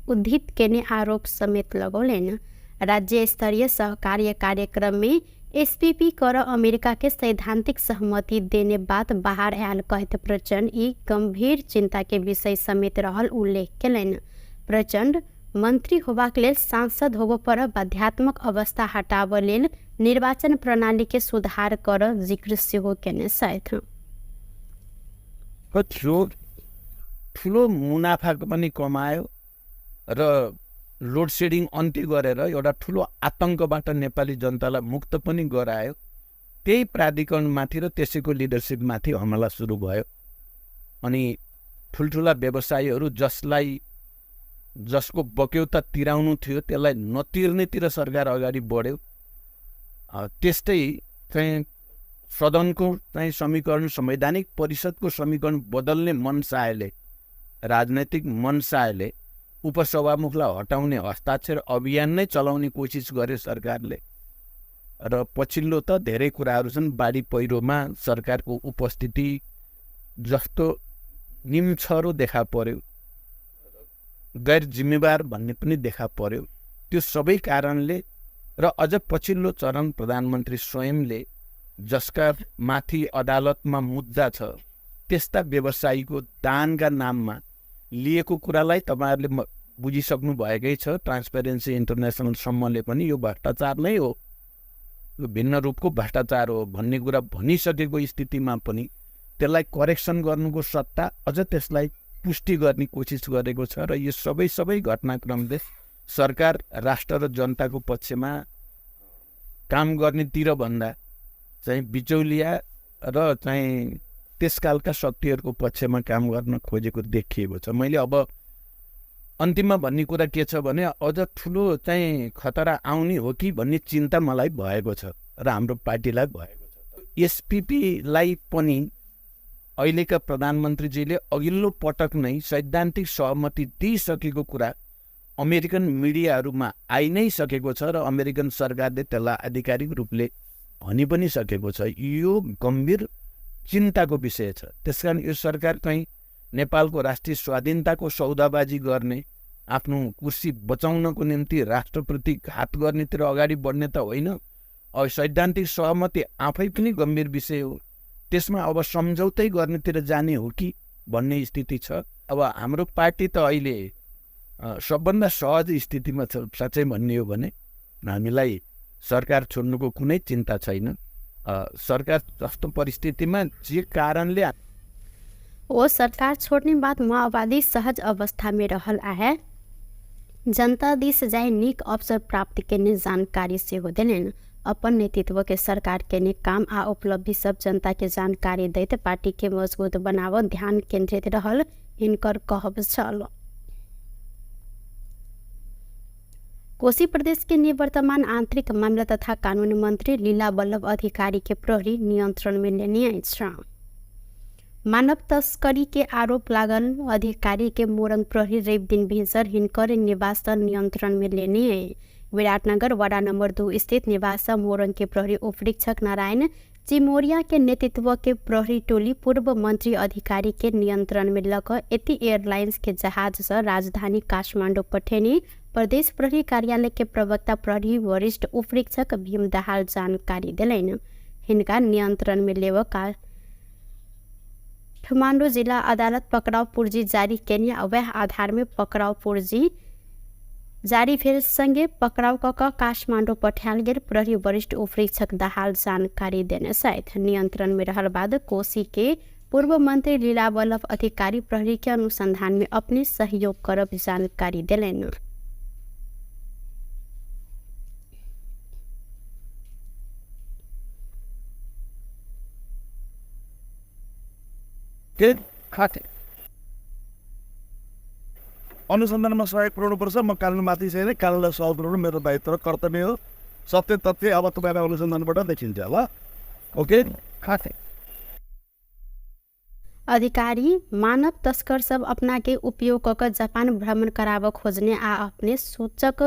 उद्धित केने आरोप समेत लगौलनि। राज्य स्तरीय सहकार्य कार्यक्रम में एसपीपी कर अमेरिका के सैद्धांतिक सहमति देने बात बाहर आयल कहैत प्रचण्ड ई गंभीर चिंता के विषय समेत रहल उल्लेख केलनि। प्रचण्ड मंत्री होबाक लेल सांसद होबऽ पर बाध्यात्मक अवस्था हटाबऽ लेल निर्वाचन प्रणाली के सुधार कर जिक्र सेहो केने छथि। ठुलो मुनाफा पनि कमायो र लोड सेडिङ अन्त्य गरेर एउटा ठुलो आतङ्कबाट नेपाली जनतालाई मुक्त पनि गरायो। त्यही प्राधिकरणमाथि र त्यसैको लिडरसिपमाथि हमला सुरु भयो। अनि ठुल्ठुला व्यवसायीहरू जसलाई जसको बक्यौता तिराउनु थियो त्यसलाई नतिर्नेतिर सरकार अगाडि बढ्यो। त्यस्तै चाहिँ सदनको चाहिँ समीकरण, संवैधानिक परिषदको समीकरण बदल्ने मनसायले, राजनैतिक मनसायले उपसभामुखलाई हटाउने हस्ताक्षर अभियान नै चलाउने कोसिस गर्यो सरकारले। र पछिल्लो त धेरै कुराहरू छन्। बाढी पहिरोमा सरकारको उपस्थिति जस्तो निम्छरो देखा पर्यो, गैर जिम्मेवार भन्ने पनि देखा पर्यो। त्यो सबै कारणले र अझ पछिल्लो चरण प्रधानमन्त्री स्वयंले जसका माथि अदालतमा मुद्दा छ त्यस्ता व्यवसायीको दानका नाममा लिएको कुरालाई तपाईँहरूले बुझिसक्नु भएकै छ। ट्रान्सपेरेन्सी इन्टरनेसनलसम्मले पनि यो भ्रष्टाचार नै हो, यो भिन्न रूपको भ्रष्टाचार हो भन्ने कुरा भनिसकेको स्थितिमा पनि त्यसलाई करेक्सन गर्नुको सट्टा अझ त्यसलाई पुष्टि गर्ने कोसिस गरेको छ। र यो सबै सबै घटनाक्रमले सरकार राष्ट्र र जनताको पक्षमा काम गर्नेतिर भन्दा चाहिँ बिचौलिया र चाहिँ त्यसकालका शक्तिहरूको पक्षमा काम गर्न खोजेको देखिएको छ। मैले अब अन्तिममा भन्ने कुरा के छ भने अझ ठुलो चाहिँ खतरा आउने हो कि भन्ने चिन्ता मलाई भएको छ र हाम्रो पार्टीलाई भएको छ। एसपिपीलाई पनि अहिलेका प्रधानमन्त्रीजीले अघिल्लो पटक नै सैद्धान्तिक सहमति दिइसकेको कुरा अमेरिकन मिडियाहरूमा आइ नै सकेको छ र अमेरिकन सरकारले त्यसलाई आधिकारिक रूपले भनि पनि सकेको छ। यो गम्भीर चिन्ताको विषय छ। त्यसकारण यो सरकार कहीँ नेपालको राष्ट्रिय स्वाधीनताको सौदाबाजी गर्ने, आफ्नो कुर्सी बचाउनको निम्ति राष्ट्रप्रति घात गर्नेतिर अगाडि बढ्ने त होइन। अब सैद्धान्तिक सहमति आफै पनि गम्भीर विषय हो, त्यसमा अब सम्झौतै गर्नेतिर जाने हो कि भन्ने स्थिति छ। अब हाम्रो पार्टी त अहिले सबभन्दा सहज स्थितिमा छ। साँच्चै भन्ने हो भने हामीलाई सरकार छोड्नुको कुनै चिन्ता छैन। सरकार जस्तो परिस्थितिमा जे कारणले ओ सरकार छोड्ने बाद माओवादी सहज अवस्था में रहल आहे जनता दिस जाय नीक अवसर प्राप्त केने जानकारी सेहो देलनि। अपन नेतृत्व के सरकार केने काम आ उपलब्धि सब जनता के जानकारी दैत पार्टी के मजबूत बनाव ध्यान केंद्रित रहल हिनकर कहब छल। कोशी प्रदेश के निवर्तमान आंतरिक मामला तथा कानून मंत्री लीला वल्लभ अधिकारी के प्रहरी नियंत्रण में लेने अछि। मानव तस्करी के आरोप लागल अधिकारी के मोरंग प्रहरी रवि दिन भिन्सर हिनकर निवास नियंत्रण में लेने। विराटनगर वार्ड नंबर 2 स्थित निवास मोरंग के प्रहरी उपरीक्षक नारायण चिमोरिया के नेतृत्व के प्रहरी टोली पूर्व मंत्री अधिकारी के नियंत्रण में लक यति एयरलाइंस के जहाज से राजधानी काठमांडू पठेनी प्रदेश प्रहरी कार्यालय के प्रवक्ता प्रहरी वरिष्ठ उपरीक्षक भीम दाहाल जानकारी दिलनि। हिनका नियंत्रण में लेव काठमांडू जिला अदालत पकड़ाव पूर्जी जारी केने वह आधार में पकड़ाव पूर्जी जारी भेल संगे पकड़ाव क काठमांडू पठायल गेल प्रहरी वरिष्ठ उपरीक्षक दाहाल जानकारी देने छथि। नियंत्रण में रहल बाद कोशी के पूर्व मंत्री लीला वल्लभ अधिकारी प्रहरी के अनुसंधान में अपने सहयोग करब जानकारी दिलनि। अनुसन्धानमा सहयोग पुऱ्याउनुपर्छ। म कानुनमाथि छैन, कानुनलाई सहयोग पुऱ्याउनु मेरो दायित्व र कर्तव्य हो। सत्य तथ्य अब तपाईँलाई अनुसन्धानबाट देखिन्छ ल। ओके। अधिकारी मानव तस्कर सब अपना के उपयोग कऽ कऽ जापान भ्रमण कराबऽ खोजने आ अपने सूचक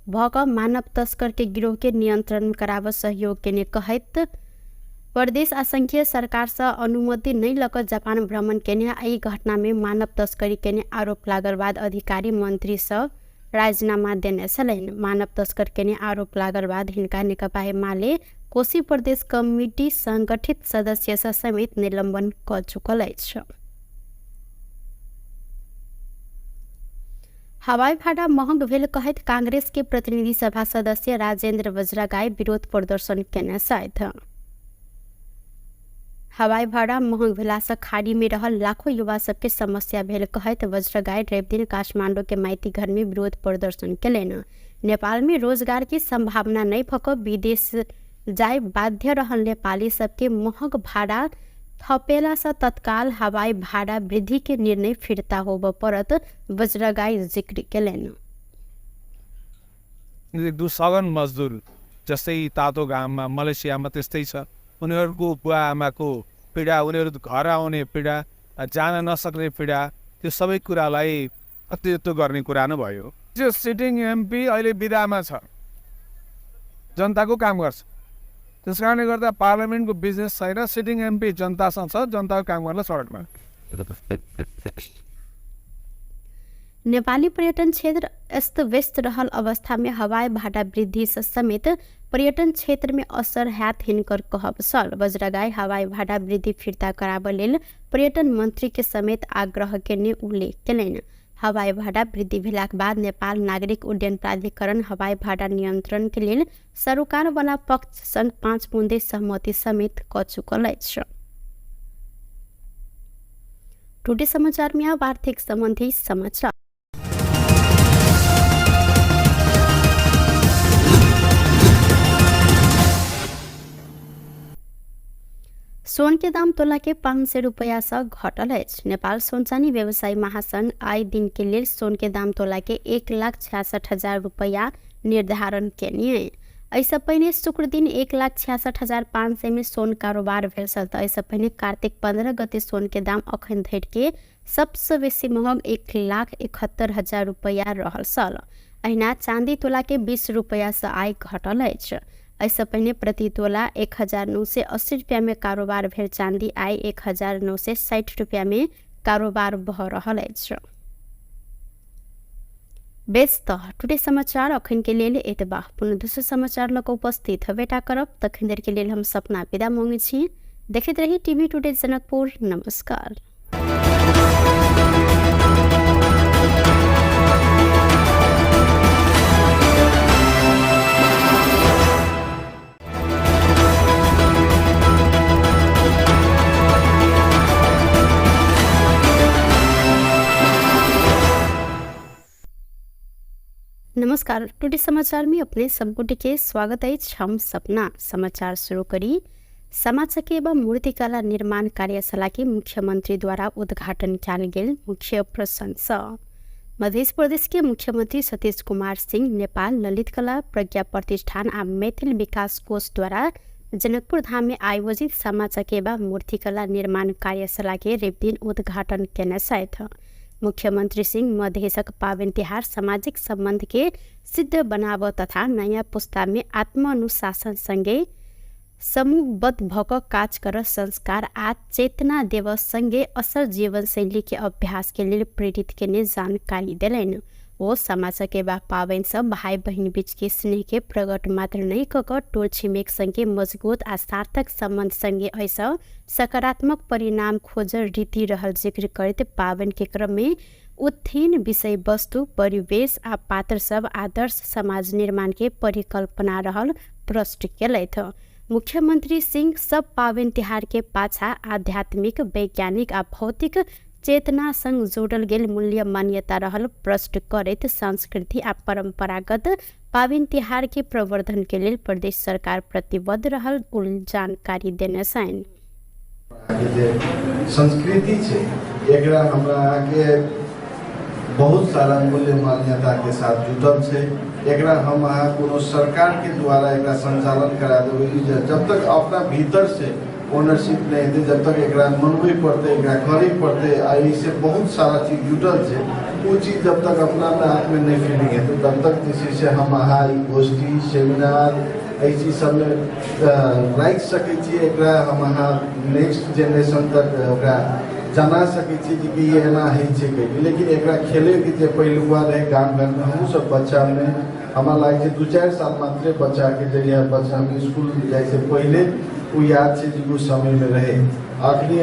भऽ कऽ मानव तस्कर के गिरोह के नियंत्रण कराबऽ सहयोग केने कहैत प्रदेश आ संघीय सरकारसँ अनुमति नहि लऽ कऽ जापान भ्रमण केने आ एहि घटनामे मानव तस्करी केने आरोप लागल बाद अधिकारी मन्त्रीसँ राजीनामा देने छलनि। मानव तस्कर केने आरोप लागल बाद हिनका नेकपा एमाले कोशी प्रदेश कमिटी संगठित सदस्यसँ समेत निलम्बन कऽ चुकल अछि। हवाई भाड़ा महग भेल कहैत कांग्रेस के प्रतिनिधि सभा सदस्य राजेंद्र वज्रगाई विरोध प्रदर्शन केने छथि। हवाई भाड़ा महग भेलासँ खाड़ी में रहल लाखों युवा सबके समस्या भेल कहैत वज्रगाई रविदिन काठमांडू के माइती घर में विरोध प्रदर्शन केलनि। नेपाल में रोजगार के संभावना नहीं भऽ कऽ विदेश जाय बाध्य रहल नेपाली सबके महग भाड़ा थपेलासँ तत्काल हवाई भाड़ा वृद्धि के निर्णय फिर्ता होबऽ पड़त वज्रगाई जिक्र केलनि। सगन मजदुर जस्तै तातो घाममा मलेसियामा त्यस्तै छ, उनीहरूको बुवा आमाको पीडा, उनीहरू घर आउने पीडा, जान नसक्ने पीडा, त्यो सबै कुरालाई प्रतिनिधित्व गर्ने कुरा नै भयो। त्यो सिटिङ एमपी अहिले बिदामा छ, जनताको काम गर्छ, त्यस कारणले गर्दा पार्लियामेन्टको बिजनेस छैन। सिटिङ एमपी जनतासँग छ, जनताको काम गर्न सडकमा। नेपाली पर्यटन क्षेत्र अस्त व्यस्त रहल अवस्था में हवाई भाड़ा वृद्धि से समेत पर्यटन क्षेत्र में असर हैत हिनकर कहब छल। वज्रगाई हवाई भाड़ा वृद्धि फिर्ता कराबऽ लेल पर्यटन मंत्री के समेत आग्रह केने उल्लेख केलनि। हवाई भाड़ा वृद्धि भेलाक बाद नेपाल नागरिक उड्डयन प्राधिकरण हवाई भाड़ा नियंत्रण के लेल सरोकार वाला पक्ष संग 5 बुँदे सहमति समेत क चुकल अछि। टुडे समाचार में अब आर्थिक संबंधी समाचार। सोन के दाम तोला के 500 रुपया से घटल अछि। नेपाल सोन चानी व्यवसायी महासंघ आइ दिन के लेल सोन के दाम तोला के 1,66,000 रुपया निर्धारण केने। एहिसँ पहिने शुक्र दिन 1,66,500 में सोन कारोबार भेल छल। तऽ एहिसँ पहिने कार्तिक 15 गते सोन के दाम अखन धरि के सबसँ बेसी महग 1,71,000 रुपया रहल छल। अहिना चांदी तोला के 20 रुपया से आइ घटल अछि। एहिसँ पहिने प्रति तोला 1,980 रुपया में कारोबार भेल चांदी आइ 1,960 रुपया में कारोबार भऽ रहल अछि। बेस तऽ टुडे समाचार अखन के लेल एतबा। पुनः दोसर समाचार लऽ कऽ उपस्थित हेबेटा करब। तखन देर के लेल हम सपना विदा मांगै छी। देखैत रही टीवी टुडे जनकपुर। नमस्कार। नमस्कार, टुडे समाचार में अपने सबगोटे के स्वागत अछि। हम सपना समाचार शुरू करी। समाजके एवं मूर्तिकला निर्माण कार्यशाला के मुख्यमंत्री द्वारा उद्घाटन कयल गेल मुख्य प्रसंग। मध्य प्रदेश के मुख्यमंत्री सतीश कुमार सिंह नेपाल ललित कला प्रज्ञा प्रतिष्ठान आ मैथिल विकास कोष द्वारा जनकपुर धाम में आयोजित सामा चकेवा मूर्तिकला निर्माण कार्यशाला के रविदिन उद्घाटन केने छथि। मुख्यमंत्री सिंह मधेशक पावनि तिहार सामाजिक संबंध के सिद्ध बनाब तथा नयाँ पुस्ता में आत्मानुशासन संगे समूहबद्ध भऽ कऽ काज कर संस्कार आ चेतना देव संगे असल जीवनशैली के अभ्यास के लेल प्रेरित केने जानकारी देलनि। ओ सामा चकेवा पावनि सँ भाइ बहिन बीच के स्नेह के प्रकट मात्र नहि कऽ कऽ टोल छिमेक संगे मजबूत आ सार्थक संबंध संगे एहिसँ सकारात्मक परिणाम खोजल रीति रहल जिक्र करैत पावनि के क्रम में उत्थान विषय वस्तु परिवेश आ पात्र सब आदर्श समाज निर्माण के परिकल्पना रहल प्रश्न केलथि। मुख्यमंत्री सिंह सब पावनि तिहार के पाछा आध्यात्मिक, वैज्ञानिक आ भौतिक चेतना संग जोड़ल गेल मूल्य मान्यता रहल प्रश्न करैत संस्कृति आ परंपरागत पावनि तिहार के प्रवर्धन के लेल प्रदेश सरकार प्रतिबद्ध रहल जानकारी देने छनि। जे संस्कृति छै एकरा हमरा अहाँके बहुत सारा मूल्य मान्यता के साथ जुटल छै। एकरा हम अहाँ कोनो सरकार के द्वारा एकरा संचालन करा देबै, जब तक अपना भीतर से ओनरशिप नहि हेतै, जब तक एकरा मनबै पड़तै, एकरा करै पड़तै। आ एहिसँ बहुत सारा चीज जुटल छै, ओ चीज जब तक अपना आपमे नहि फीलिंग हेतै तब तक जे छै से हम अहाँ ई गोष्ठी सेमिनार एहि चीज सबमे राखि सकै छियै। एकरा हम अहाँ नेक्स्ट जेनरेशन तक ओकरा जना सकै छियै जे कि ई एना होइ छै कहिके। लेकिन एकरा खेलैके जे पहिलुका रहै गाम घरमे, हमहूँ सब बच्चामे हमरा लागै छै 2-4 साल मात्रे बच्चाके जहिया बच्चामे इसकुल जाइसँ पहिले ओ याद छै जे ओ समयमे रहै। अखनी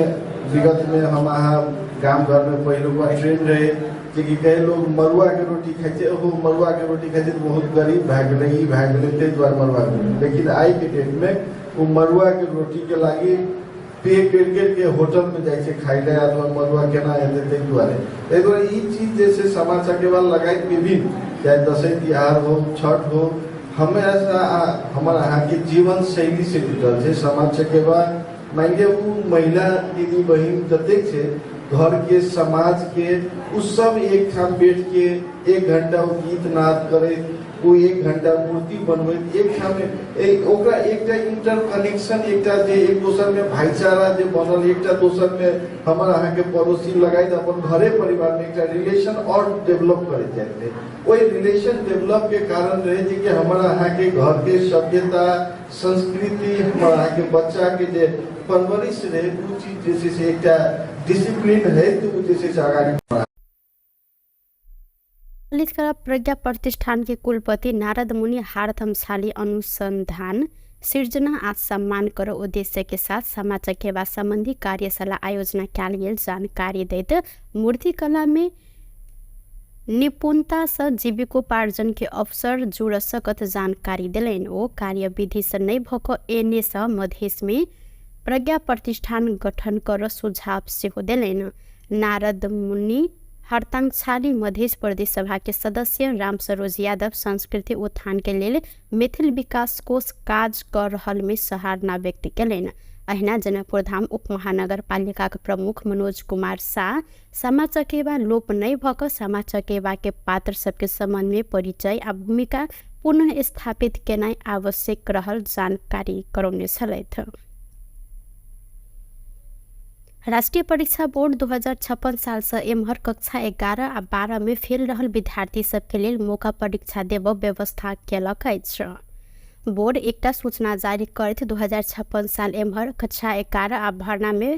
विगतमे हम अहाँ गाम घरमे पहिलुका ट्रेंड रहै जेकि कई लोग मड़ुआके रोटी खाइ छै, ओहो मड़ुआके रोटी खाइ छै तऽ बहुत गरीब भए गेलै, ई भए गेलै, ताहि दुआरे मड़ुआके रोटी। लेकिन आइके डेटमे ओ मड़ुआके रोटीके लागि पे करि करिके होटलमे जाइ छै खाइ लए, अथवा मड़ुआ केना हेतै ताहि दुआरे। ताहि दुआरे ई चीज जे छै सामा चकेवा लगाइत विभिन्न, चाहे दसैँ तिहार हो, छठ हो, हमेशा हमर अहाँके जीवन शैलीसँ जुटल छै सामा चकेवा। मानि लिअ ओ महिला दीदी बहिन जतेक छै घरके समाजके, ओ सब एकठाम बैठके 1 घंटा ओ गीत नाद करैत, ओ 1 घंटा मूर्ति बनबैत, एकठाम ओकरा एकटा इंटर कनेक्शन, एकटा जे एक दोसरमे भाईचारा जे बनल, एकटा दोसरमे हमर अहाँके पड़ोसी लगाइत अपन घरे परिवारमे एकटा रिलेशन आओर डेवलप करैत जाइत रहै। ओहि रिलेशन डेवलपके कारण रहै जे कि हमर अहाँके घरके सभ्यता संस्कृति, हमर अहाँके बच्चाके जे परवरिश रहै, ओ चीज जे छै से एकटा डिसिप्लिन है, तऽ ओ जे छै से अगाडि। ललित कला प्रज्ञा प्रतिष्ठान के कुलपति नारद मुनि हारथमशाली अनुसंधान सिर्जना आ सम्मान कर उद्देश्य के साथ सामा चकेवा संबंधी कार्यशाला आयोजना कयल गेल जानकारी दैत मूर्तिकला में निपुणता से जीविकोपार्जन के अवसर जुड़ सकत जानकारी देलनि। ओ कार्यविधि से नहि भऽ कऽ एने से मधेश में प्रज्ञा प्रतिष्ठान गठन कर सुझाव सेहो देलनि। नारद मुनि हरतांगछाली मधेश प्रदेश सभा के सदस्य राम सरोज यादव संस्कृति उत्थान के लेल मैथिल विकास कोष काज कर रहल में सराहना व्यक्त कयलनि। अहिना जनकपुर धाम उप महानगरपालिका के प्रमुख मनोज कुमार साह सामा चकेवा लोप नहि भऽ कऽ सामा चकेवा के पात्र सबके सम्बन्ध में परिचय आ भूमिका पुनः स्थापित केनाइ आवश्यक रहल जानकारी करौने छलथि। राष्ट्रीय परीक्षा बोर्ड 2056 सालसँ एम्हर कक्षा 11 आ 12 मे फेल रहल विद्यार्थी सबके लेल मौका परीक्षा देबऽ व्यवस्था केलक अछि। बोर्ड एकटा सूचना जारी करैत 2056 साल एम्हर कक्षा 11 आ भर्ना मे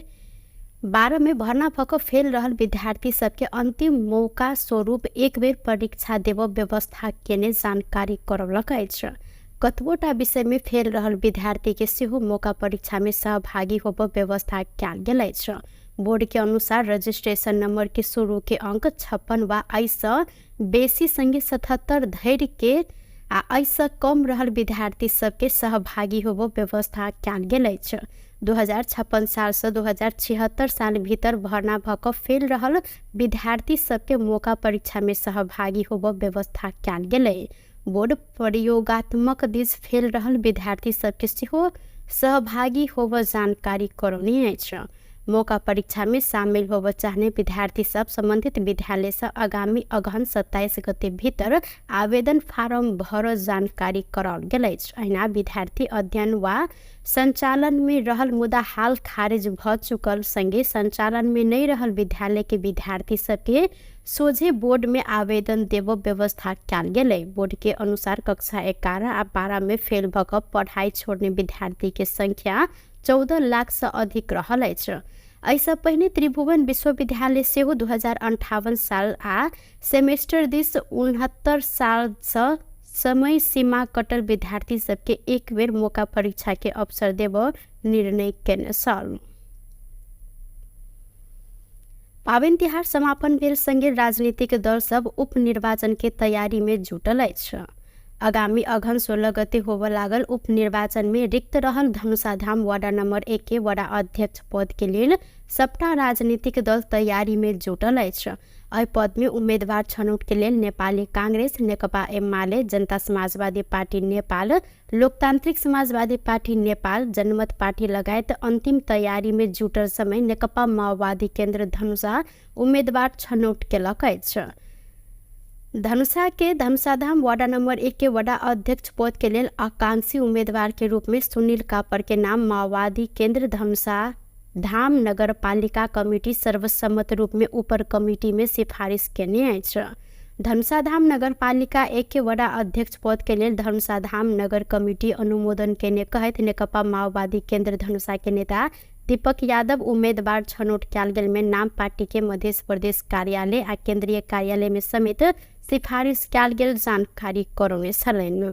12 मे भर्ना भऽ कऽ फेल रहल विद्यार्थी सबके अंतिम मौका स्वरूप एक बेर परीक्षा देबऽ व्यवस्था केने जानकारी करौलक अछि। कतबोटा विषयमे फेल रहल विद्यार्थीके सेहो मौका परीक्षामे सहभागी होबऽ व्यवस्था कयल गेल अछि। बोर्डके अनुसार रजिस्ट्रेशन नंबरके शुरूके अंक 56 वा एहिसँ बेसी संगे 77 धरिके आ एहिसँ कम रहल विद्यार्थी सबके सहभागी होबऽ व्यवस्था कयल गेल अछि। 2056 सालसँ 2076 साल भीतर भर्ना भऽ कऽ फेल रहल विद्यार्थी सबके मौका परीक्षामे सहभागी होबऽ व्यवस्था कयल गेलै। बोर्ड प्रयोगात्मक दिस फेल रहल विद्यार्थी सबके सेहो सहभागी होबऽ जानकारी करौने अछि। मौका परीक्षामे शामिल होबऽ चाहने विद्यार्थी सब सम्बन्धित विद्यालयसँ आगामी अगहन 27 गते भीतर आवेदन फारम भर जानकारी कराओल गेल अछि। अहिना विद्यार्थी अध्ययन वा सञ्चालनमे रहल मुदा हाल खारिज भऽ चुकल संगे सञ्चालनमे नहि रहल विद्यालयके विद्यार्थी सबके सोझे बोर्डमे आवेदन देबऽ व्यवस्था कयल गेलै। बोर्डके अनुसार कक्षा 11 आ 12 मे फेल भऽ कऽ पढ़ाइ छोड़ने विद्यार्थीके संख्या 14 लाखसँ अधिक रहल अछि। एहिसँ पहिने त्रिभुवन विश्वविद्यालय सेहो 2058 साल आ सेमेस्टर दिस 69 सालसँ समय सीमा कटल विद्यार्थी सबके एक बेर मौका परीक्षाके अवसर देबऽ निर्णय केने छल। पाबनि तिहार समापन भेल संगे राजनीतिक दल सब उपनिर्वाचन के तैयारी में जुटल अछि। आगामी अगहन 16 गते होबऽ लागल उपनिर्वाचन में रिक्त रहल धनुषाधाम वार्ड नंबर 1 के वडा अध्यक्ष पद के लेल सबटा राजनीतिक दल तैयारी में जुटल अछि। एहि पद में उम्मीदवार छनौट के लेल नेपाली कांग्रेस, नेकपा एमाले, जनता समाजवादी पार्टी नेपाल, लोकतान्त्रिक समाजवादी पार्टी नेपाल, जनमत पार्टी लगायत अन्तिम तैयारी में जुटल समय नेकपा माओवादी केन्द्र धनुषा उम्मेदवार छनौट केलक अछि। धनुषा के धनुषाधाम वार्ड नंबर 1 के वडा अध्यक्ष पद के लेल आकांक्षी उम्मीदवार के रूप में सुनील कापर के नाम माओवादी केंद्र धनुषा धाम नगर पालिका कमिटी सर्वसम्मत रूप में ऊपर कमिटी में सिफारिश केने अछि। धनुषाधाम नगरपालिका 1 के वडा अध्यक्ष पद के लेल धनुषाधाम नगर कमिटी अनुमोदन केने कहैत नेकपा माओवादी केंद्र धनुषा के नेता दीपक यादव उम्मीदवार छनौट कयल गेल में नाम पार्टी के मध्य प्रदेश कार्यालय आ केंद्रीय कार्यालय में समेत सिफारिश कयल गेल जानकारी करौने छलनि।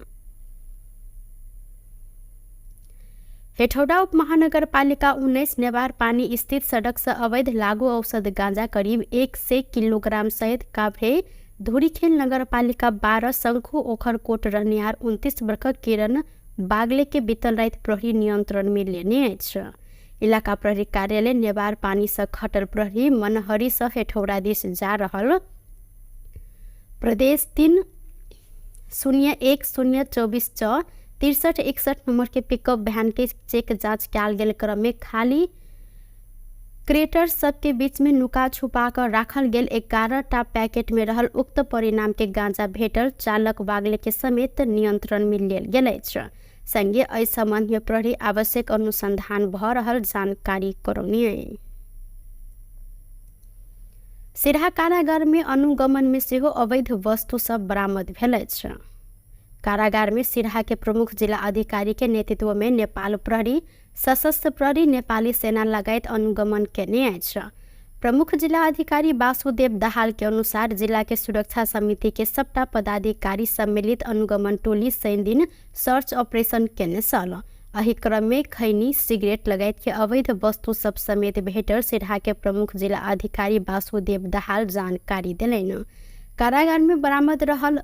हेठौड़ा उप महानगरपालिका 19 नेवार पानी स्थित सड़क से अवैध लागू औषध गांजा करीब 100 किलोग्राम सहित काभ्रे धुरीखेल नगरपालिका 12 शंखु ओखरकोट रहनिहार 29 वर्षक किरण बागले के बीतल राति प्रहरी नियंत्रण में लेने अछि। इलाका प्रहरी कार्यालय नेवार पानी से खटल प्रहरी मनहरी से हेठौड़ा दिस जा रहल प्रदेश 3 0 1 0 24 6 63 61 नंबर के पिकअप वैन के चेक जांच कयल गेल क्रम में खाली क्रेटर सबके बीच में नुका छुपा कर राखल गेल 11 टा पैकेट में रहल उक्त परिणाम के गांजा भेटल चालक बागले के समेत नियंत्रण में लेल गेल अछि। संगे एहि संबंध में प्रहरी आवश्यक अनुसंधान भ रहल जानकारी करौने। सिरहा कारागार में अनुगमन में सेहो अवैध वस्तु सब बरामद भेल अछि। कारागार में सिरहा के प्रमुख जिला अधिकारी के नेतृत्व में नेपाल प्रहरी, सशस्त्र प्रहरी, नेपाली सेना लगायत अनुगमन केने अछि। प्रमुख जिला अधिकारी वासुदेव दाहाल के अनुसार जिला के सुरक्षा समिति के सबटा पदाधिकारी सम्मिलित अनुगमन टोली शनि दिन सर्च ऑपरेशन केने छल। एहि क्रम में खैनी, सिगरेट लगायत के अवैध वस्तु सब समेत भेटल सिरहा के प्रमुख जिला अधिकारी वासुदेव दाहाल जानकारी देलनि। कारागार में बरामद रहल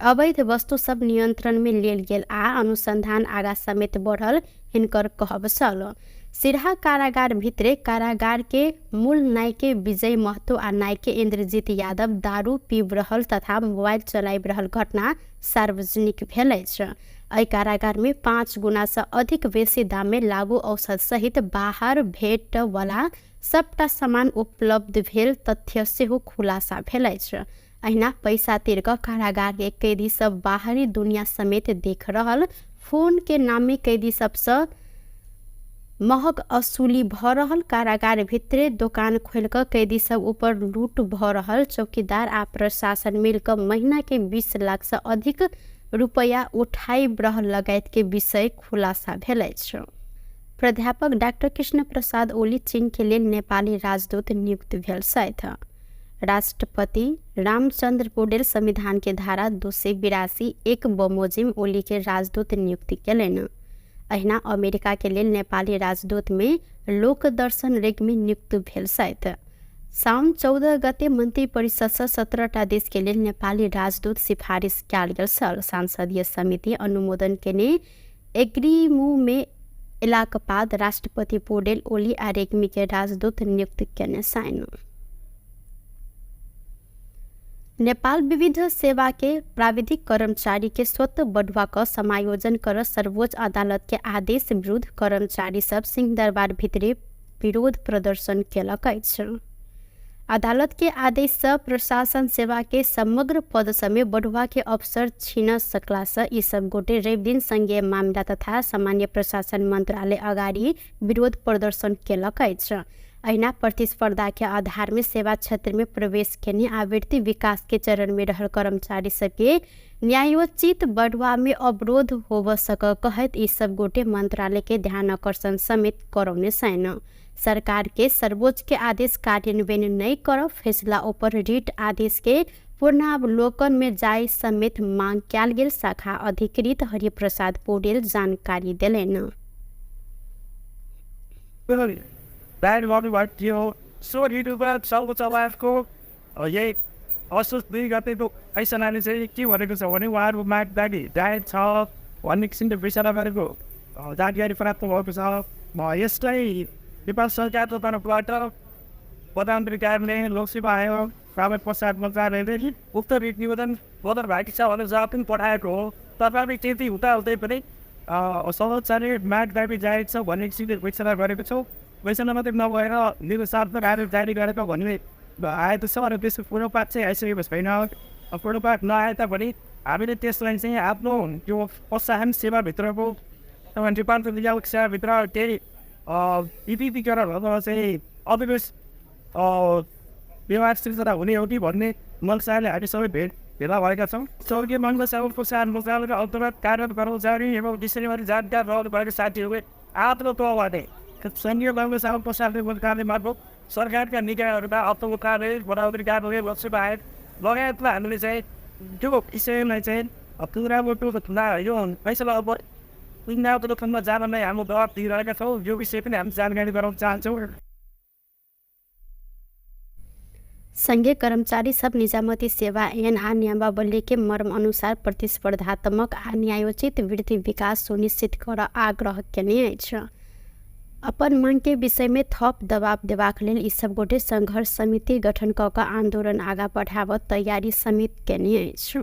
अवैध वस्तु सब नियंत्रण में लेल गेल आ अनुसंधान आगा समेत बढ़ल हिनकर कहब छल। सिरहा कारागार भित्रे कारागार के मूल नायके विजय महतो आ नायके इंद्रजीत यादव दारू पीब रहल तथा मोबाइल चलाबि रहल घटना सार्वजनिक भेल अछि। एहि कारागार में 5 गुना से अधिक बेसी दाम में लागू औषध सहित बाहर भेट वाला सबटा सामान उपलब्ध भेल तथ्य सेहो खुलासा भेल अछि। अहिना पैसा तिर कऽ कारागार के कैदी सब बाहरी दुनिया समेत देख रहल फोन के नामे कैदी सबसँ महग असूली भ रहल कारागार भितरे दोकान खोलि कऽ कैदी सब ऊपर लूट भ रहल चौकीदार आ प्रशासन मिल कऽ महीना के 20 लाख से अधिक रुपया उठाई रहल लगायत के विषय खुलासा भेल अछि। प्राध्यापक डाक्टर कृष्ण प्रसाद ओली चीन के लेल नेपाली राजदूत नियुक्त भेल छथि। राष्ट्रपति रामचंद्र पौडेल संविधान के धारा 282(1) बमोजिम ओली के राजदूत नियुक्ति केलनि। अहिना अमेरिका के लेल नेपाली राजदूत में लोकदर्शन रेग्मी नियुक्त भेल छथि। साउन 14 गते मन्त्री परिषद से 17 टा देश के लेल नेपाली राजदूत सिफारिश कयल गेल छल। संसदीय समिति अनुमोदन केने एग्रीमू में एलाक बाद राष्ट्रपति पौडेल ओली आ रेग्मी के राजदूत नियुक्त केने छनि। नेपाल विविध सेवा के प्राविधिक कर्मचारी के स्वतः बढ़ुआ क समायोजन कर सर्वोच्च अदालत के आदेश विरुद्ध कर्मचारी सब सिंहदरबार भितरे विरोध प्रदर्शन केलक अछि। अदालत के आदेश से प्रशासन सेवा के समग्र पद समेत बढ़ुआ के अवसर छीन सकला से ई सब गोटे रवि दिन संघीय मामला तथा सामान्य प्रशासन मंत्रालय अगाडि विरोध प्रदर्शन केलक अछि। अहिना प्रतिस्पर्धा के आधार में सेवा क्षेत्र में प्रवेश केने आवृत्ति विकास के चरण में रहल कर्मचारी सबके न्यायोचित बढ़ुआ में अवरोध होव सक कहैत ई सब गोटे मंत्रालय के ध्यान आकर्षण समेत करौने छनि। सरकार के सर्वोच्च के आदेश कार्यान्वयन नहीं कर फैसला ऊपर रिट आदेश के पूर्णावलोकन में जाय समेत मांग कयल गेल शाखा अधिकृत हरिप्रसाद पौडेल जानकारी देलनि। यही असोज 2 गतेको ऐसनाले चाहिँ के भनेको छ भने उहाँहरू माग दाबी जायज छ भन्ने किसिमले विचार गरेको जानकारी प्राप्त भएको छ। यसलाई नेपाल सरकारको तर्फबाट प्रधानमन्त्री कार्यालय, लोकसेवा आयोग, प्राविधिक प्रसार मन्त्रालयले उक्त रिट निवेदन बदर भएको छ भनेर जवाब पनि पठाएको हो। तथापि त्यति हुँदाहुँदै पनि सर्वोच्चले माग दाबी जायज छ भन्ने किसिमले घोषणा गरेको छौँ। घोषणा मात्रै नभएर निरुत्साहत्मक आदेश जारी गरेको भन्ने आएको छ र त्यसको पूर्वपात चाहिँ आइसकेको छैन। प्रोटोकल नआए तापनि हामीले त्यसलाई चाहिँ आफ्नो त्यो प्रोत्साहन सेवाभित्रको रूपान्तरण नियामक सेवाभित्र केही विविधीकरण अथवा चाहिँ अविवेश व्यवहार सिर्जना हुने हो कि भन्ने मनसाले हामी सबै भेला भएका छौँ। स्वर्गीय मङ्गल साहु प्रोत्साहन मन्त्रालयका अन्तर्गत कार्यरत कर्मचारी एवं विषयबारे जानकार रहनु भएको साथीहरूले आफ्नो तहबाट सङ्घीय मङ्गल साहु प्रोत्साहन मन्त्रालय मार्फत सरकारका निकायहरूमा अर्थको कार्यालय, बराबरी कार्यालय, लोकसेवा आयोग लगायतमा हामीले चाहिँ त्यो विषयलाई चाहिँ पुनरावृत्ति यो फैसला अब पुनरावृत्तिमा जान नै हाम्रो दबाब दिइरहेका छौँ। यो विषय पनि हामी जानकारी गराउन चाहन्छौँ। संघीय कर्मचारी सब निजामती सेवा ऐन आ नियमावली के मर्म अनुसार प्रतिस्पर्धात्मक आ न्यायोचित वृद्धि विकास सुनिश्चित कर आग्रह केने अछि। अपन मांग के विषय में थप दबाव देबाक लेल ई सब गोटे संघर्ष समिति गठन क कऽ आंदोलन आगा बढ़ाबऽ तैयारी समेत केने अछि।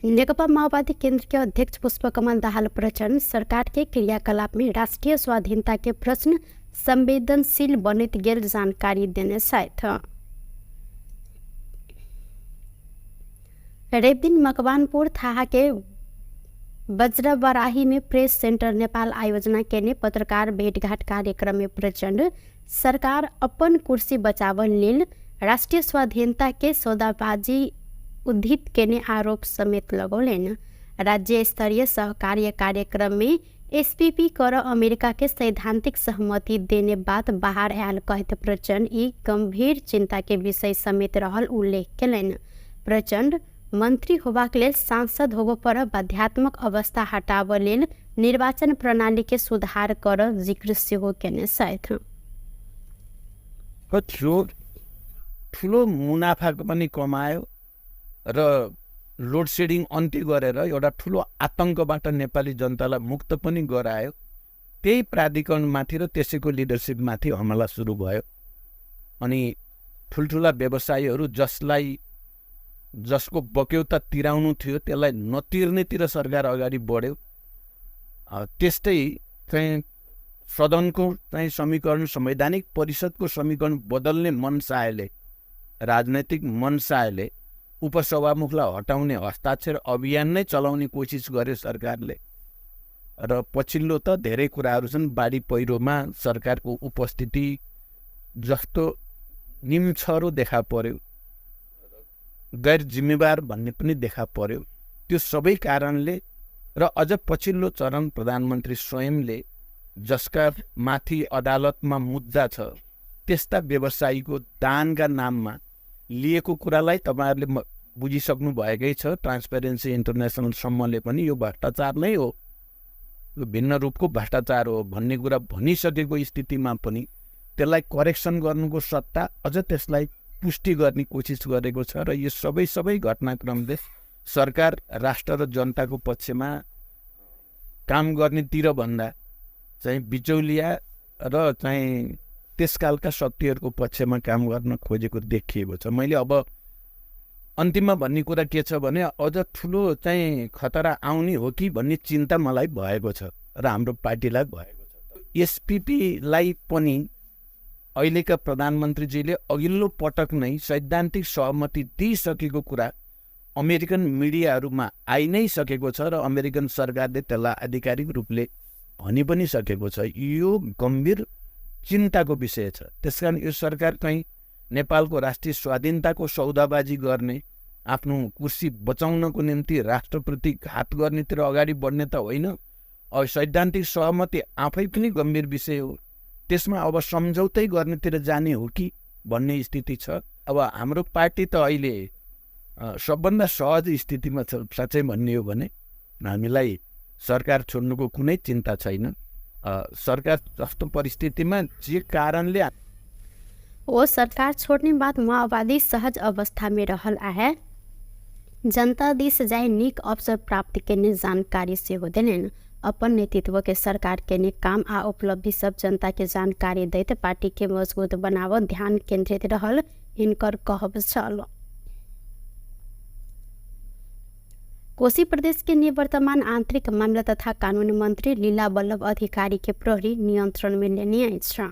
नेकपा माओवादी केंद्र के अध्यक्ष पुष्पकमल दाहाल प्रचण्ड सरकार के क्रियाकलाप में राष्ट्रीय स्वाधीनता के प्रश्न संवेदनशील बनैत गेल जानकारी देने छथि। रविदिन मकवानपुर थाहा के वज्रबराही में प्रेस सेंटर नेपाल आयोजना केने पत्रकार भेटघाट कार्यक्रम में प्रचण्ड सरकार अपन कुर्सी बचावल लेल राष्ट्रीय स्वाधीनता के सौदाबाजी उद्धित केने आरोप समेत लगौलनि। राज्य स्तरीय सहकार्य कार्यक्रम में एसपीपी कर अमेरिका के सैद्धांतिक सहमति देने बात बाहर आयल कहैत प्रचण्ड ई गंभीर चिंता के विषय समेत रहल उल्लेख केलनि। प्रचण्ड मंत्री होबाक लेल सांसद होबऽ पर बाध्यात्मक अवस्था हटाबऽ लेल निर्वाचन प्रणाली के सुधार कर जिक्र सेहो केने छथि। ठुलो मुनाफा पनि कमायो र लोड सेडिङ अन्त्य गरेर एउटा ठुलो आतङ्कबाट नेपाली जनतालाई मुक्त पनि गरायो। त्यही प्राधिकरणमाथि र त्यसैको लिडरसिपमाथि हमला सुरु भयो अनि ठुल्ठुला व्यवसायीहरू जसलाई जसको बक्यौता तिराउनु थियो त्यसलाई नतिर्नेतिर सरकार अगाडि बढ्यो। त्यस्तै चाहिँ सदनको चाहिँ समीकरण, संवैधानिक परिषदको समीकरण बदल्ने मनसायले, राजनैतिक मनसायले उपसभामुखलाई हटाउने हस्ताक्षर अभियान नै चलाउने कोसिस गर्यो सरकारले। र पछिल्लो त धेरै कुराहरू छन्, बाढी पहिरोमा सरकारको उपस्थिति जस्तो निम्छरो देखा पर्यो, गैर जिम्मेवार भन्ने पनि देखा पर्यो। त्यो सबै कारणले र अझ पछिल्लो चरण प्रधानमन्त्री स्वयंले जसका माथि अदालतमा मुद्दा छ त्यस्ता व्यवसायीको दानका नाममा लिएको कुरालाई तपाईँहरूले बुझिसक्नु भएकै छ। ट्रान्सपेरेन्सी इन्टरनेसनलसम्मले पनि यो भ्रष्टाचार नै हो, यो भिन्न रूपको भ्रष्टाचार हो भन्ने कुरा भनिसकेको स्थितिमा पनि त्यसलाई करेक्सन गर्नुको सट्टा अझ त्यसलाई पुष्टि गर्ने कोसिस गरेको छ। र यो सबै सबै घटनाक्रमले सरकार राष्ट्र र जनताको पक्षमा काम गर्नेतिर भन्दा चाहिँ बिचौलिया र चाहिँ त्यसकालका शक्तिहरूको पक्षमा काम गर्न खोजेको देखिएको छ। मैले अब अन्तिममा भन्ने कुरा के छ भने अझ ठुलो चाहिँ खतरा आउने हो कि भन्ने चिन्ता मलाई भएको छ र हाम्रो पार्टीलाई भएको छ। एसपिपीलाई पनि अहिलेका प्रधानमन्त्रीजीले अघिल्लो पटक नै सैद्धान्तिक सहमति दिइसकेको कुरा अमेरिकन मिडियाहरूमा आइ नै सकेको छ र अमेरिकन सरकारले त्यसलाई आधिकारिक रूपले भनि पनि सकेको छ। यो गम्भीर चिन्ताको विषय छ। त्यसकारण यो सरकार कहीँ नेपालको राष्ट्रिय स्वाधीनताको सौदाबाजी गर्ने, आफ्नो कुर्सी बचाउनको निम्ति राष्ट्रप्रति घात गर्नेतिर अगाडि बढ्ने त होइन। अब सैद्धान्तिक सहमति आफै पनि गम्भीर विषय हो, त्यसमा अब सम्झौतै गर्नेतिर जाने हो कि भन्ने स्थिति छ। अब हाम्रो पार्टी त अहिले सबभन्दा सहज स्थितिमा छ। साँच्चै भन्ने हो भने हामीलाई सरकार छोड्नुको कुनै चिन्ता छैन। सरकार जस्तो परिस्थितिमा जे कारणले ओ सरकार छोड्ने बाद माओवादी सहज अवस्था में रहल आहे जनता दिस जाय नीक अवसर प्राप्त केने जानकारी सेहो देलनि। अपन नेतृत्व के सरकार केने काम आ उपलब्धि सब जनता के जानकारी दैत पार्टी के मजबूत बनाव ध्यान केंद्रित रहल हिनकर कहब छल। कोशी प्रदेश के निवर्तमान आंतरिक मामला तथा कानून मंत्री लीला वल्लभ अधिकारी के प्रहरी नियंत्रण में लेने अछि।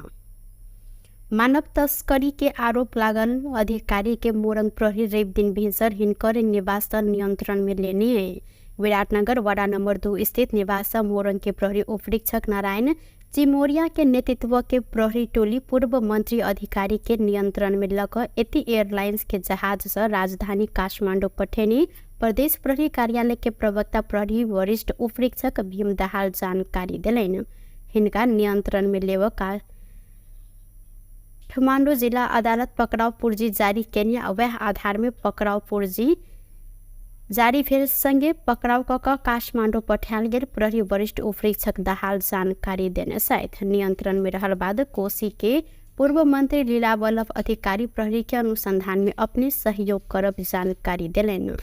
मानव तस्करी के आरोप लागल अधिकारी के मोरंग प्रहरी रवि दिन भिनसर हिनकर निवास नियंत्रण में लेने है। विराटनगर वडा नंबर 2 स्थित निवास मोरंग के प्रहरी उपरीक्षक नारायण चिमोरिया के नेतृत्व के प्रहरी टोली पूर्व मंत्री अधिकारी के नियंत्रण में लक यति एयरलाइंस के जहाज से राजधानी काठमाडौँ पठेने प्रदेश प्रहरी कार्यालय के प्रवक्ता प्रहरी वरिष्ठ उपरीक्षक भीम दाहाल जानकारी देलनि। हिनका नियंत्रण में लेव काठमाडौँ जिला अदालत पकड़ाव पुर्जी जारी केने आ वएह आधार में पकड़ाव पुर्जी जारी भेल संगे पकड़ाव क क काठमाडौँ पठायल गेल प्रहरी वरिष्ठ उपरीक्षक दाहाल जानकारी देने छथि। नियंत्रण में रहल बाद कोशी के पूर्व मंत्री लीला वल्लभ अधिकारी प्रहरी के अनुसंधान में अपने सहयोग करब जानकारी देलनि।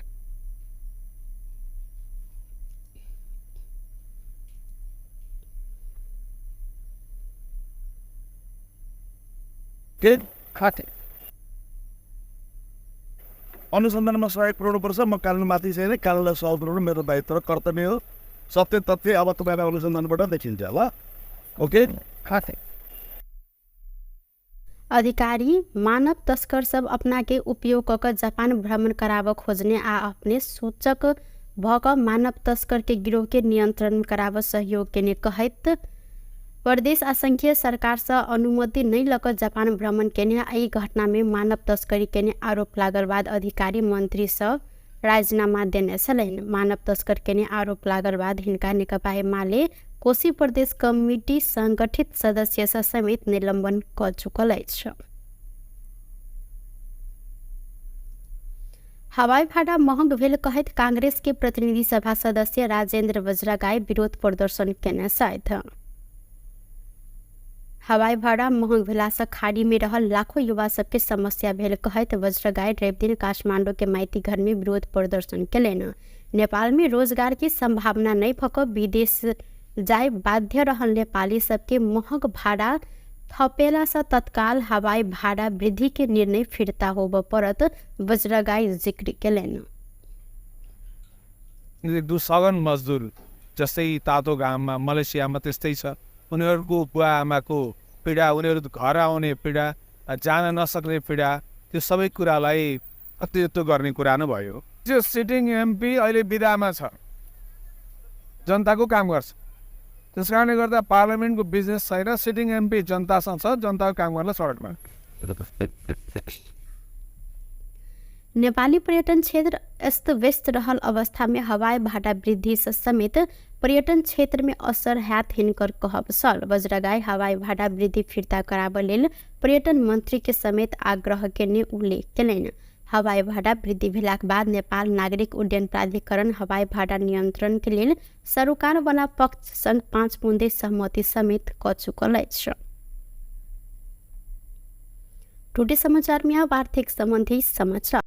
अनुसन्धानमा सहयोग पुऱ्याउनुपर्छ। म कानुनमाथि छैन, कानुनलाई सहयोग पुऱ्याउनु मेरो दायित्व र कर्तव्य हो। सत्य तथ्य अब तपाईँलाई अनुसन्धानबाट देखिन्छ ल। ओके। अधिकारी मानव तस्कर सब अपना के उपयोग क क जापान भ्रमण कराब खोजने आ अपने सूचक भ क मानव तस्कर के गिरोह के नियंत्रण कराब सहयोग केने कहैत प्रदेश आ संघीय सरकार से अनुमति नहीं लक जापान भ्रमण केने आ ई घटना में मानव तस्करी केने आरोप लागल बाद अधिकारी मंत्री सब राजीनामा देने छलनि। मानव तस्कर केने आरोप लागल बाद हिनका नेकपा एमाले कोशी प्रदेश कमिटी संगठित सदस्य से समेत निलंबन क चुकल अछि। हवाई भाड़ा महंग भेल कहैत कांग्रेस के प्रतिनिधि सभा सदस्य राजेंद्र वज्रगाई विरोध प्रदर्शन केने छथि। हवाई भाड़ा महंग भेला से खाड़ी में रहल लाखों युवा सबके समस्या भेल कहैत वज्रगाई रवि दिन काठमाडौँ के माइती घर में विरोध प्रदर्शन केलनि। नेपाल में रोजगार के संभावना नहीं भक विदेश जाय बाध्य रहल नेपाली सबके महंग भाड़ा थपेला से तत्काल हवाई भाड़ा वृद्धि के निर्णय फिर्ता होब परत वज्रगाई जिक्र केलनि। सगन मजदुर जस्तै तातो घाममा मलेसियामा त्यस्तै छ, उनीहरूको बुवा आमाको पीडा, उनीहरू घर आउने पीडा, जान नसक्ने पीडा, त्यो सबै कुरालाई अतिरिक्त गर्ने कुरा नै भयो। त्यो सिटिङ एमपी अहिले बिदामा छ, जनताको काम गर्छ, त्यस कारणले गर्दा पार्लियामेन्टको बिजनेस छैन। सिटिङ एमपी जनतासँग छ, जनताको काम गर्न सडकमा। नेपाली पर्यटन क्षेत्र अस्त व्यस्त रहल अवस्था में हवाई भाड़ा वृद्धि से समेत पर्यटन क्षेत्र में असर हैत हिनकर कहब छल। वज्रगाई हवाई भाड़ा वृद्धि फिर्ता कराबऽ लेल पर्यटन मंत्री के समेत आग्रह केने उल्लेख केलनि। हवाई भाड़ा वृद्धि भेलाक बाद नेपाल नागरिक उड्डयन प्राधिकरण हवाई भाड़ा नियंत्रण के लेल सरोकार वाला पक्ष संग 5 बुँदे सहमति समेत क चुकल अछि। टुडे समाचार में अब आर्थिक संबंधी समाचार।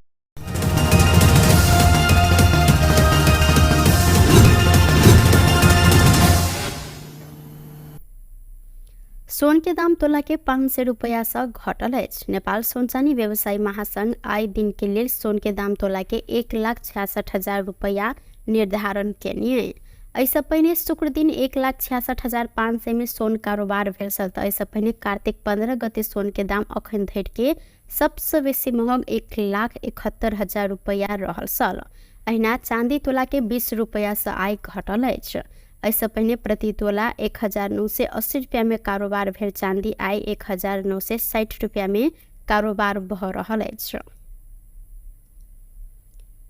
सोन के दाम तोला के 500 रुपया से घटल अछि। नेपाल सोन चानी व्यवसायी महासंघ आइ दिन के लेल सोन के दाम तोला के 1,66,000 रुपया निर्धारण केने। एहिसँ पहिने शुक्र दिन 1,66,500 में सोन कारोबार भेल छल। तऽ एहिसँ पहिने कार्तिक 15 गते सोन के दाम अखन धरि के सबसँ बेसी महग 1,71,000 रुपया रहल छल। अहिना चांदी तोला के 20 रुपया से आइ घटल अछि। एहिसँ पहिने प्रति तोला 1,980 रुपया में कारोबार भेल चांदी आइ 1,960 रुपया में कारोबार भऽ रहल अछि।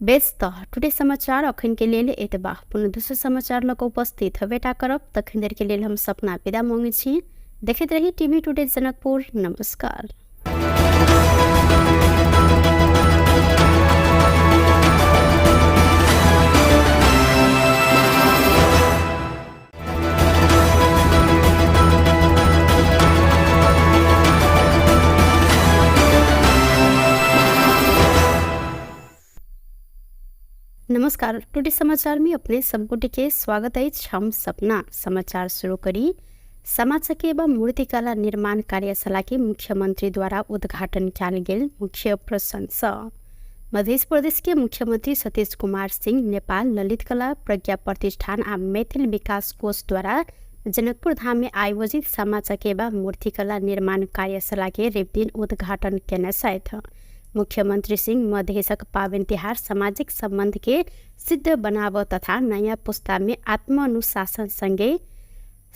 बेस तऽ टुडे समाचार अखन के लेल एतबा। पुनः दोसर समाचार लऽ कऽ उपस्थित हेबेटा करब। तखन देर के लेल हम सपना विदा मांगै छी। देखैत रही टीवी टुडे जनकपुर। नमस्कार। नमस्कार, टुडे समाचार में अपने सबगोटे के स्वागत अछि। हम सपना समाचार शुरू करी। सामा चकेवा मूर्तिकला निर्माण कार्यशाला के मुख्यमंत्री द्वारा उद्घाटन कयल गेल मुख्य प्रशंसा। मध्य प्रदेश के मुख्यमंत्री सतीश कुमार सिंह नेपाल ललित कला प्रज्ञा प्रतिष्ठान आ मैथिल विकास कोष द्वारा जनकपुर धाम में आयोजित सामा चकेवा मूर्तिकला निर्माण कार्यशाला के रविदिन उद्घाटन केने छथि। मुख्यमंत्री सिंह मधेशक पाबनि तिहार सामाजिक सम्बन्ध के सिद्ध बनाव तथा नयाँ पुस्ता में आत्मानुशासन सँगे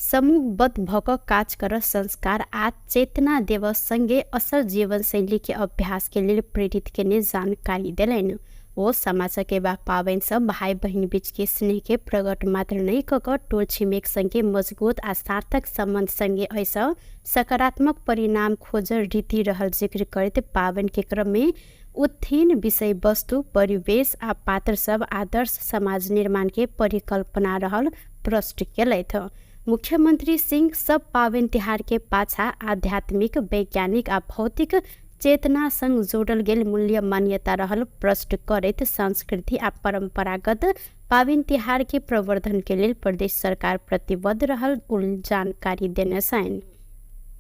समूहबद्ध भऽ कऽ काज कर संस्कार आ चेतना देव सँगे असल जीवनशैली के अभ्यास के लेल प्रेरित केने जानकारी देलनि। ओ सामा चकेवा पाबनि सँ भाइ बहिन बीच के स्नेह के प्रकट मात्र नहि कऽ कऽ टोल छिमेक सँगे मजबूत आ सार्थक सम्बन्ध सँगे एहिसँ सकारात्मक परिणाम खोजल रीति रहल जिक्र करैत पाबनि के क्रम में उत्थान विषय वस्तु, परिवेश आ पात्र सब आदर्श समाज निर्माण के परिकल्पना रहल प्रश्न केलथि। मुख्यमंत्री सिंह सब पाबनि तिहार के पाछा आध्यात्मिक, वैज्ञानिक आ भौतिक चेतना संग जोड़ल गेल मूल्य मान्यता रहल प्रश्न करैत संस्कृति आ परंपरागत पाबनि तिहार के प्रवर्धन के लेल प्रदेश सरकार प्रतिबद्ध रहल जानकारी देने छनि।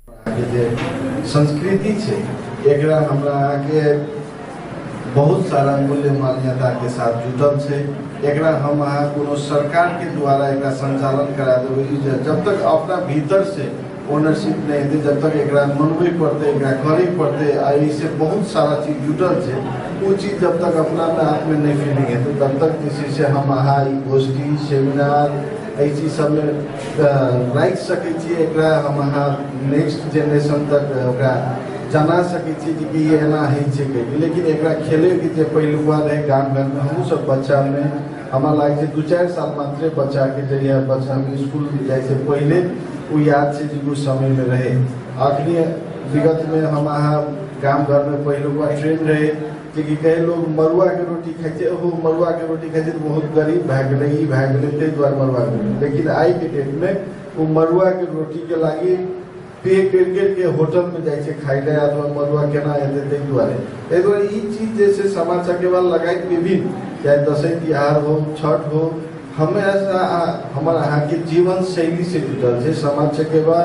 अहाँके जे संस्कृति छै एकरा हमरा अहाँके बहुत सारा मूल्य मान्यताके साथ जुटल छै। एकरा हम अहाँ कोनो सरकारके द्वारा एकरा संचालन करा देबै ई जब तक अपना भीतर से ओनरशिप नहि हेतै, जब तक एकरा मनबै पड़तै, एकरा करै पड़तै आ एहिसँ बहुत सारा चीज जुटल छै, ओ चीज जब तक अपना आपमे नहि फीलिंग हेतै तब तक जे छै से हम अहाँ ई गोष्ठी सेमिनार एहि चीज सबमे राखि सकै छियै। एकरा हम अहाँ नेक्स्ट जेनरेशन तक ओकरा जना सकै छियै जे कि एना होइ छै कहिके। लेकिन एकरा खेलैके जे पहिलुका रहै गाम घरमे, हमहूँ सब बच्चामे हमरा लागै छै 2-4 साल मात्रे बच्चाके जहिया बच्चामे इसकुल जाइ से पहिले ओ याद छै जे ओ समयमे रहै। अखनी विगतमे हम अहाँ गाम घरमे पहिलुका ट्रेंड रहै जे कि कहे लोग मड़ुआके रोटी खाइ छै, ओहो मड़ुआके रोटी खाइ छै तऽ बहुत गरीब भए गेलै, ई भए गेलै, ताहि दुआरे मड़ुआके रोटी। लेकिन आइके डेटमे ओ मड़ुआके रोटीके लागि पे करि करिके होटलमे जाइ छै खाइ लए अथवा मड़ुआ केना हेतै ताहि दुआरे। ताहि दुआरे ई चीज जे छै सामा चकेवा लगाइत विभिन्न चाहे दसैँ तिहार हो, छठ हो, हमेशा हमर अहाँके जीवन शैली से जुटल छै सामा चकेवा।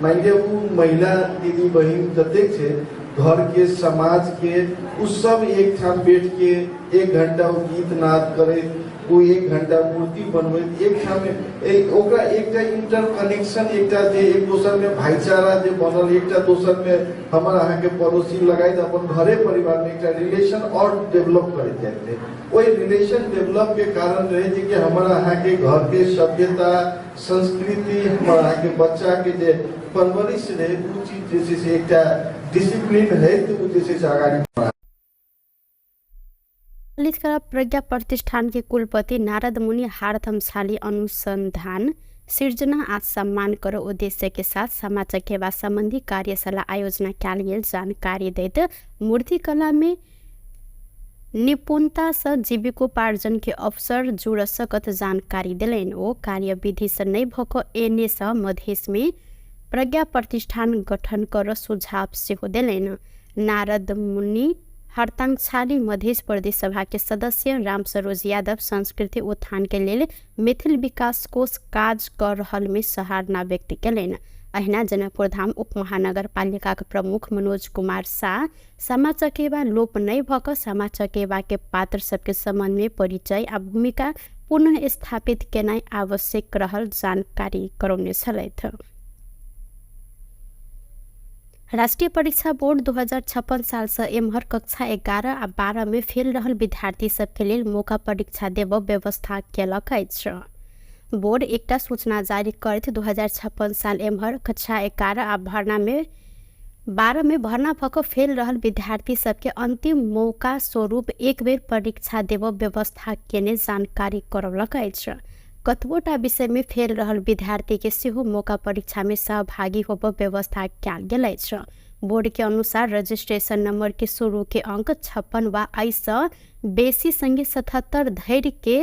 मानि लिअ ओ महिला दीदी बहिन जतेक छै घरके समाजके ओ सब एकठाम बैठके 1 घंटा ओ गीत नाद करैत, ओ 1 घंटा मूर्ति बनबैत एकठाम ओकरा एकटा इंटर कनेक्शन, एकटा जे एक दोसरमे भाईचारा जे बनल, एकटा दोसरमे हमर अहाँके पड़ोसी लगाइत अपन घरे परिवारमे एकटा रिलेशन आओर डेवलप करैत जाइत रहै। ओहि रिलेशन डेवलपके कारण रहै जे कि हमर अहाँके घरके सभ्यता संस्कृति, हमर अहाँके बच्चाके जे परवरिश रहै ओ चीज जे छै से एकटा डिसिप्लिन है तऽ ओ जे छै से अगाडि। ललित कला प्रज्ञा प्रतिष्ठान के कुलपति नारद मुनि हारथमशाली अनुसंधान सिर्जना आ सम्मान कर उद्देश्य के साथ सामा चकेवा संबंधी कार्यशाला आयोजना कयल गेल जानकारी दैत मूर्तिकला में निपुणता सँ जीविकोपार्जन के अवसर जुड़ सकत जानकारी देलनि। ओ कार्यविधि सँ नहि भऽ कऽ एने सँ मधेश में प्रज्ञा प्रतिष्ठान गठन कर सुझाव सेहो देलनि। नारद मुनि हरतांक्षाली मधेश प्रदेश सभा के सदस्य रामसरोज यादव संस्कृति उत्थान के लेल मैथिल विकास कोष काज कर रहल में सराहना व्यक्त केलनि। अहिना जनकपुर धाम उप महानगरपालिकाक प्रमुख मनोज कुमार शाह सामा चकेवा लोप नहि भऽ कऽ सामा चकेवा के पात्र सबके सम्बन्ध में परिचय आ भूमिका पुनः स्थापित केनाइ आवश्यक रहल जानकारी करौने छलथि। राष्ट्रीय परीक्षा बोर्ड 2056 साल से एम्हर कक्षा 11 आ 12 में फेल रहल विद्यार्थी सबके लेल मौका परीक्षा देब व्यवस्था केलक अछि। बोर्ड एकटा सूचना जारी करैत 2056 साल एम्हर कक्षा 11 आ भर्ना में 12 में भर्ना भऽ कऽ फेल रहल विद्यार्थी सबके अंतिम मौका स्वरूप एक बेर परीक्षा देब व्यवस्था केने जानकारी करौलक अछि। कतबोटा विषय में फेल रहल विद्यार्थी के सेहो मौका परीक्षा में सहभागी होब व्यवस्था कयल गेल अछि। बोर्ड के अनुसार रजिस्ट्रेशन नंबर के शुरू के अंक 56 वा एहिसँ बेसी संगे 77 धरि के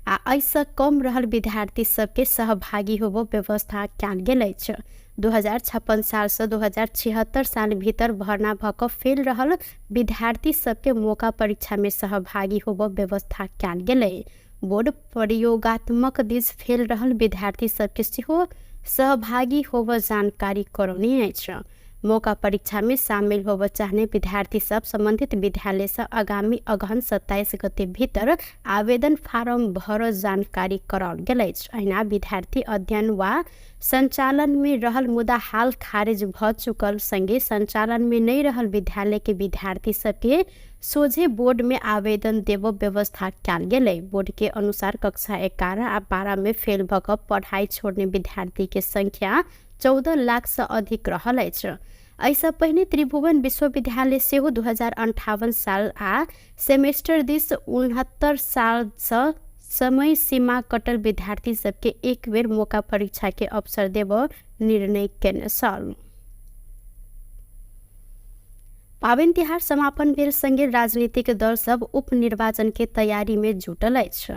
आ एहिसँ कम रहल विद्यार्थी सबके सहभागी होब व्यवस्था कयल गेल अछि। 2056 सालसँ 2076 साल भीतर भर्ना भऽ कऽ फेल रहल विद्यार्थी सबके मौका परीक्षा में सहभागी होब व्यवस्था कयल गेलै। बोर्ड प्रयोगात्मक दिस फेल रहल विद्यार्थी सबके सेहो सहभागी होब जानकारी करौने अछि। मौका परीक्षा में शामिल होबय चाहने विद्यार्थी सब संबंधित विद्यालय से आगामी अगहन 27 गते भीतर आवेदन फारम भर जानकारी कराओल गेल अछि। अहिना विद्यार्थी अध्ययन वा संचालन में रहल मुदा हाल खारिज भ चुकल संगे संचालन में नहि रहल विद्यालय के विद्यार्थी सबके सोझे बोर्ड में आवेदन देबो व्यवस्था कयल गेलै। बोर्ड के अनुसार कक्षा 11 आ 12 में फेल भ क पढ़ाई छोड़ने विद्यार्थी के संख्या 14 लाख से अधिक रहल अछि। एहिसँ पहिने त्रिभुवन विश्वविद्यालय सेहो 2058 साल आ सेमेस्टर दिस 69 सालसँ समय सीमा कटल विद्यार्थी सबके एक बेर मौका परीक्षा के अवसर देबऽ निर्णय केने छल। पाबनि तिहार समापन भेल संगे राजनीतिक दल सब उपनिर्वाचन के तैयारी में जुटल अछि।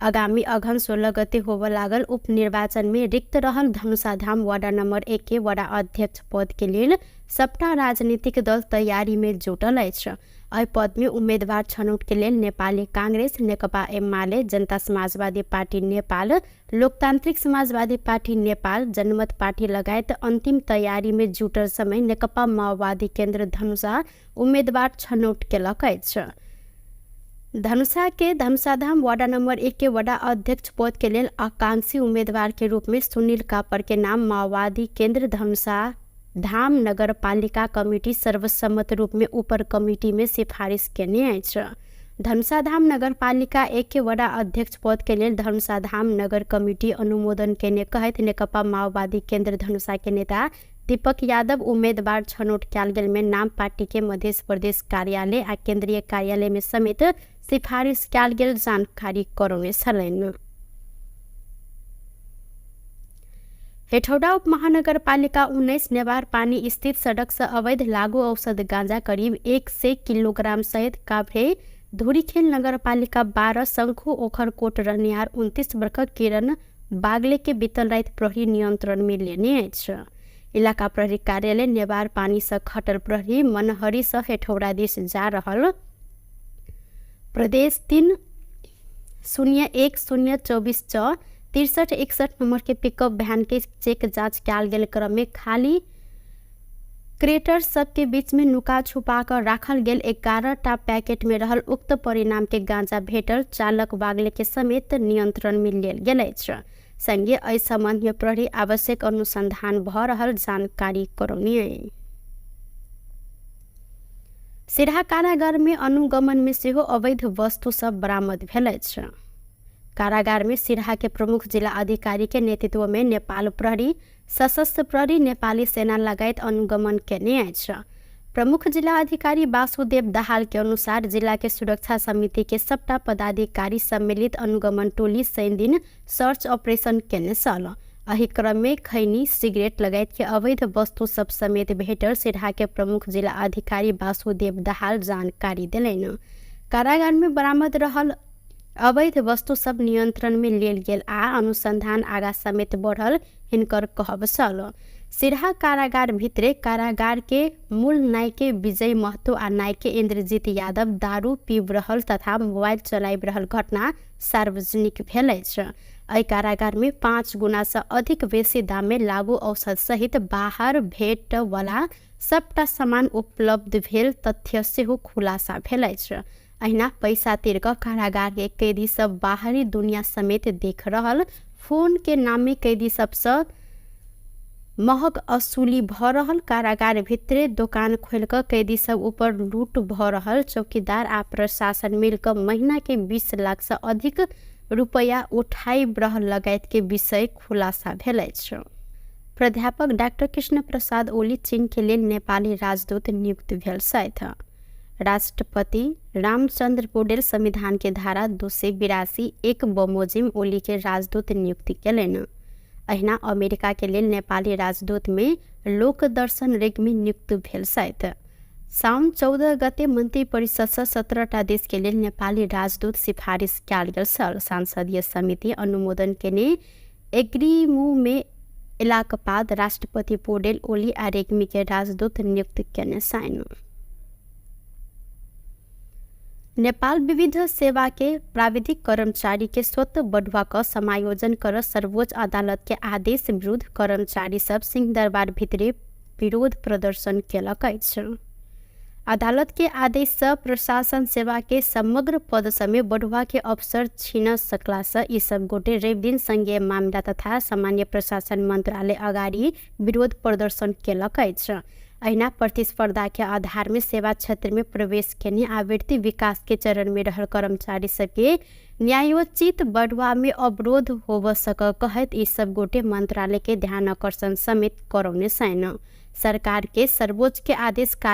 आगामी अगहन 16 गते होबय लागल उपनिर्वाचन में रिक्त रहल धनुषाधाम वार्ड नंबर 1 के वडा अध्यक्ष पद के लेल सबटा राजनीतिक दल तैयारी में जुटल अछि। एहि पद में उम्मीदवार छनौट के लेल नेपाली कांग्रेस, नेकपा एमाले, जनता समाजवादी पार्टी नेपाल, लोकतान्त्रिक समाजवादी पार्टी नेपाल, जनमत पार्टी लगायत अन्तिम तैयारी में जुटल समय नेकपा माओवादी केन्द्र धनुषा उम्मीदवार छनौट केलक अछि। धनुषा के धनुषाधाम वार्ड नंबर 1 के वडा अध्यक्ष पद के लेल आकांक्षी उम्मीदवार के रूप में सुनील कापर के नाम माओवादी केन्द्र धनुषा धाम नगरपालिका कमिटी सर्वसम्मत रूप में ऊपर कमिटी में सिफारिश केने अछि। धनुषाधाम नगरपालिका 1 के वडा अध्यक्ष पद के लेल धनुषाधाम नगर कमिटी अनुमोदन केने कहैत नेकपा माओवादी केन्द्र धनुषा के नेता दीपक यादव उम्मीदवार छनौट कयल गेल में नाम पार्टी के मध्य प्रदेश कार्यालय आ केंद्रीय कार्यालय में समेत सिफारिश कयल गेल जानकारी करौने छलनि। हेटौडा उपमहानगरपालिका 19 नेवार पानी स्थित सड़क से अवैध लागू औषध गांजा करीब 100 किलोग्राम सहित काभ्रे धुरीखेल नगरपालिका 12 शंखु ओखरकोट रहनिहार 29 वर्षक किरण बागले के बीतल राति प्रहरी नियंत्रण में लेने अछि। इलाका प्रहरी कार्यालय नेवार पानी से खटल प्रहरी मनहरी से हेटौडा दिस जा रहल प्रदेश 3 0 1 0 24 6 63 61 नंबर के पिकअप वैन के चेक जांच कयल गेल क्रम में खाली क्रेटर सबके बीच में नुका छुपा कर राखल गेल 11 टा पैकेट में रहल उक्त परिणाम के गांजा भेटल चालक बागले के समेत नियंत्रण में लेल गेल अछि। संगे एहि संबंध में प्रहरी आवश्यक अनुसंधान भ रहल जानकारी करौनी। सिरहा कारागार में अनुगमन में सेहो अवैध वस्तु सब बरामद भेल अछि। कारागार में सिरहा के प्रमुख जिला अधिकारी के नेतृत्व में नेपाल प्रहरी, सशस्त्र प्रहरी, नेपाली सेना लगायत अनुगमन केने अछि। प्रमुख जिला अधिकारी वासुदेव दाहाल के अनुसार जिला के सुरक्षा समिति के सबटा पदाधिकारी सम्मिलित अनुगमन टोली शनि दिन सर्च ऑपरेशन केने छल। एहि क्रम में खैनी, सिगरेट लगायत के अवैध वस्तु सब समेत भेटल सिरहा के प्रमुख जिला अधिकारी वासुदेव दाहाल जानकारी देलनि। कारागार में बरामद रहल अवैध वस्तु सब नियंत्रण में लेल गेल आ अनुसंधान आगा समेत बढ़ल हिनकर कहब छल। सिरहा कारागार भित्रे कारागार के मूल नायके विजय महतो आ नायके इंद्रजीत यादव दारू पीब रहल तथा मोबाइल चलाबि रहल घटना सार्वजनिक भेल अछि। एहि कारागार में 5 गुना से अधिक बेसी दाम में लागू औषध सहित बाहर भेट वाला सबटा सामान उपलब्ध भेल तथ्य सेहो खुलासा भेल अछि। अहिना पैसा तिर कऽ कारागार के कैदी सब बाहरी दुनिया समेत देख रहल फोन के नामे कैदी सबसँ महग असूली भ रहल कारागार भितरे दोकान खोलि कऽ कैदी सब ऊपर लूट भ रहल चौकीदार आ प्रशासन मिल कऽ महीना के 20 लाख से अधिक रुपया उठाई रहल लगायत के विषय खुलासा भेल अछि। प्राध्यापक डाक्टर कृष्ण प्रसाद ओली चीन के लेल नेपाली राजदूत नियुक्त भेल छथि। राष्ट्रपति रामचंद्र पौडेल संविधान के धारा 282(1) बमोजिम ओली के राजदूत नियुक्ति केलनि। अहिना अमेरिका के लेल नेपाली राजदूत में लोकदर्शन रेग्मी नियुक्त भेल छथि। साउन 14 गते मन्त्री परिषद से 17टा देश के लेल नेपाली राजदूत सिफारिस कयल गेल छल। संसदीय समिति अनुमोदन केने एग्रीमू में एलाक बाद राष्ट्रपति पौडेल ओली आ रेग्मी के राजदूत नियुक्त केने छनि। नेपाल विविध सेवा के प्राविधिक कर्मचारी के स्वतः बढ़ुआ क समायोजन कर सर्वोच्च अदालत के आदेश विरुद्ध कर्मचारी सब सिंहदरबार भितरे विरोध प्रदर्शन केलक अछि। अदालत के आदेश से प्रशासन सेवा के समग्र पद समेत बढ़ुआ के अवसर छीन सकला से ई सब गोटे रवि दिन संघीय मामिला तथा सामान्य प्रशासन मंत्रालय अगाडि विरोध प्रदर्शन केलक अछि। अहिना प्रतिस्पर्धा के आधार में सेवा क्षेत्र में प्रवेश केने आवृत्ति विकास के चरण में रहल कर्मचारी सबके न्यायोचित बढ़ुआ में अवरोध होब सक कहैत ई सब गोटे मंत्रालय के ध्यान आकर्षण समेत करौने छैन। सरकार के सर्वोच्च के आदेश कार्य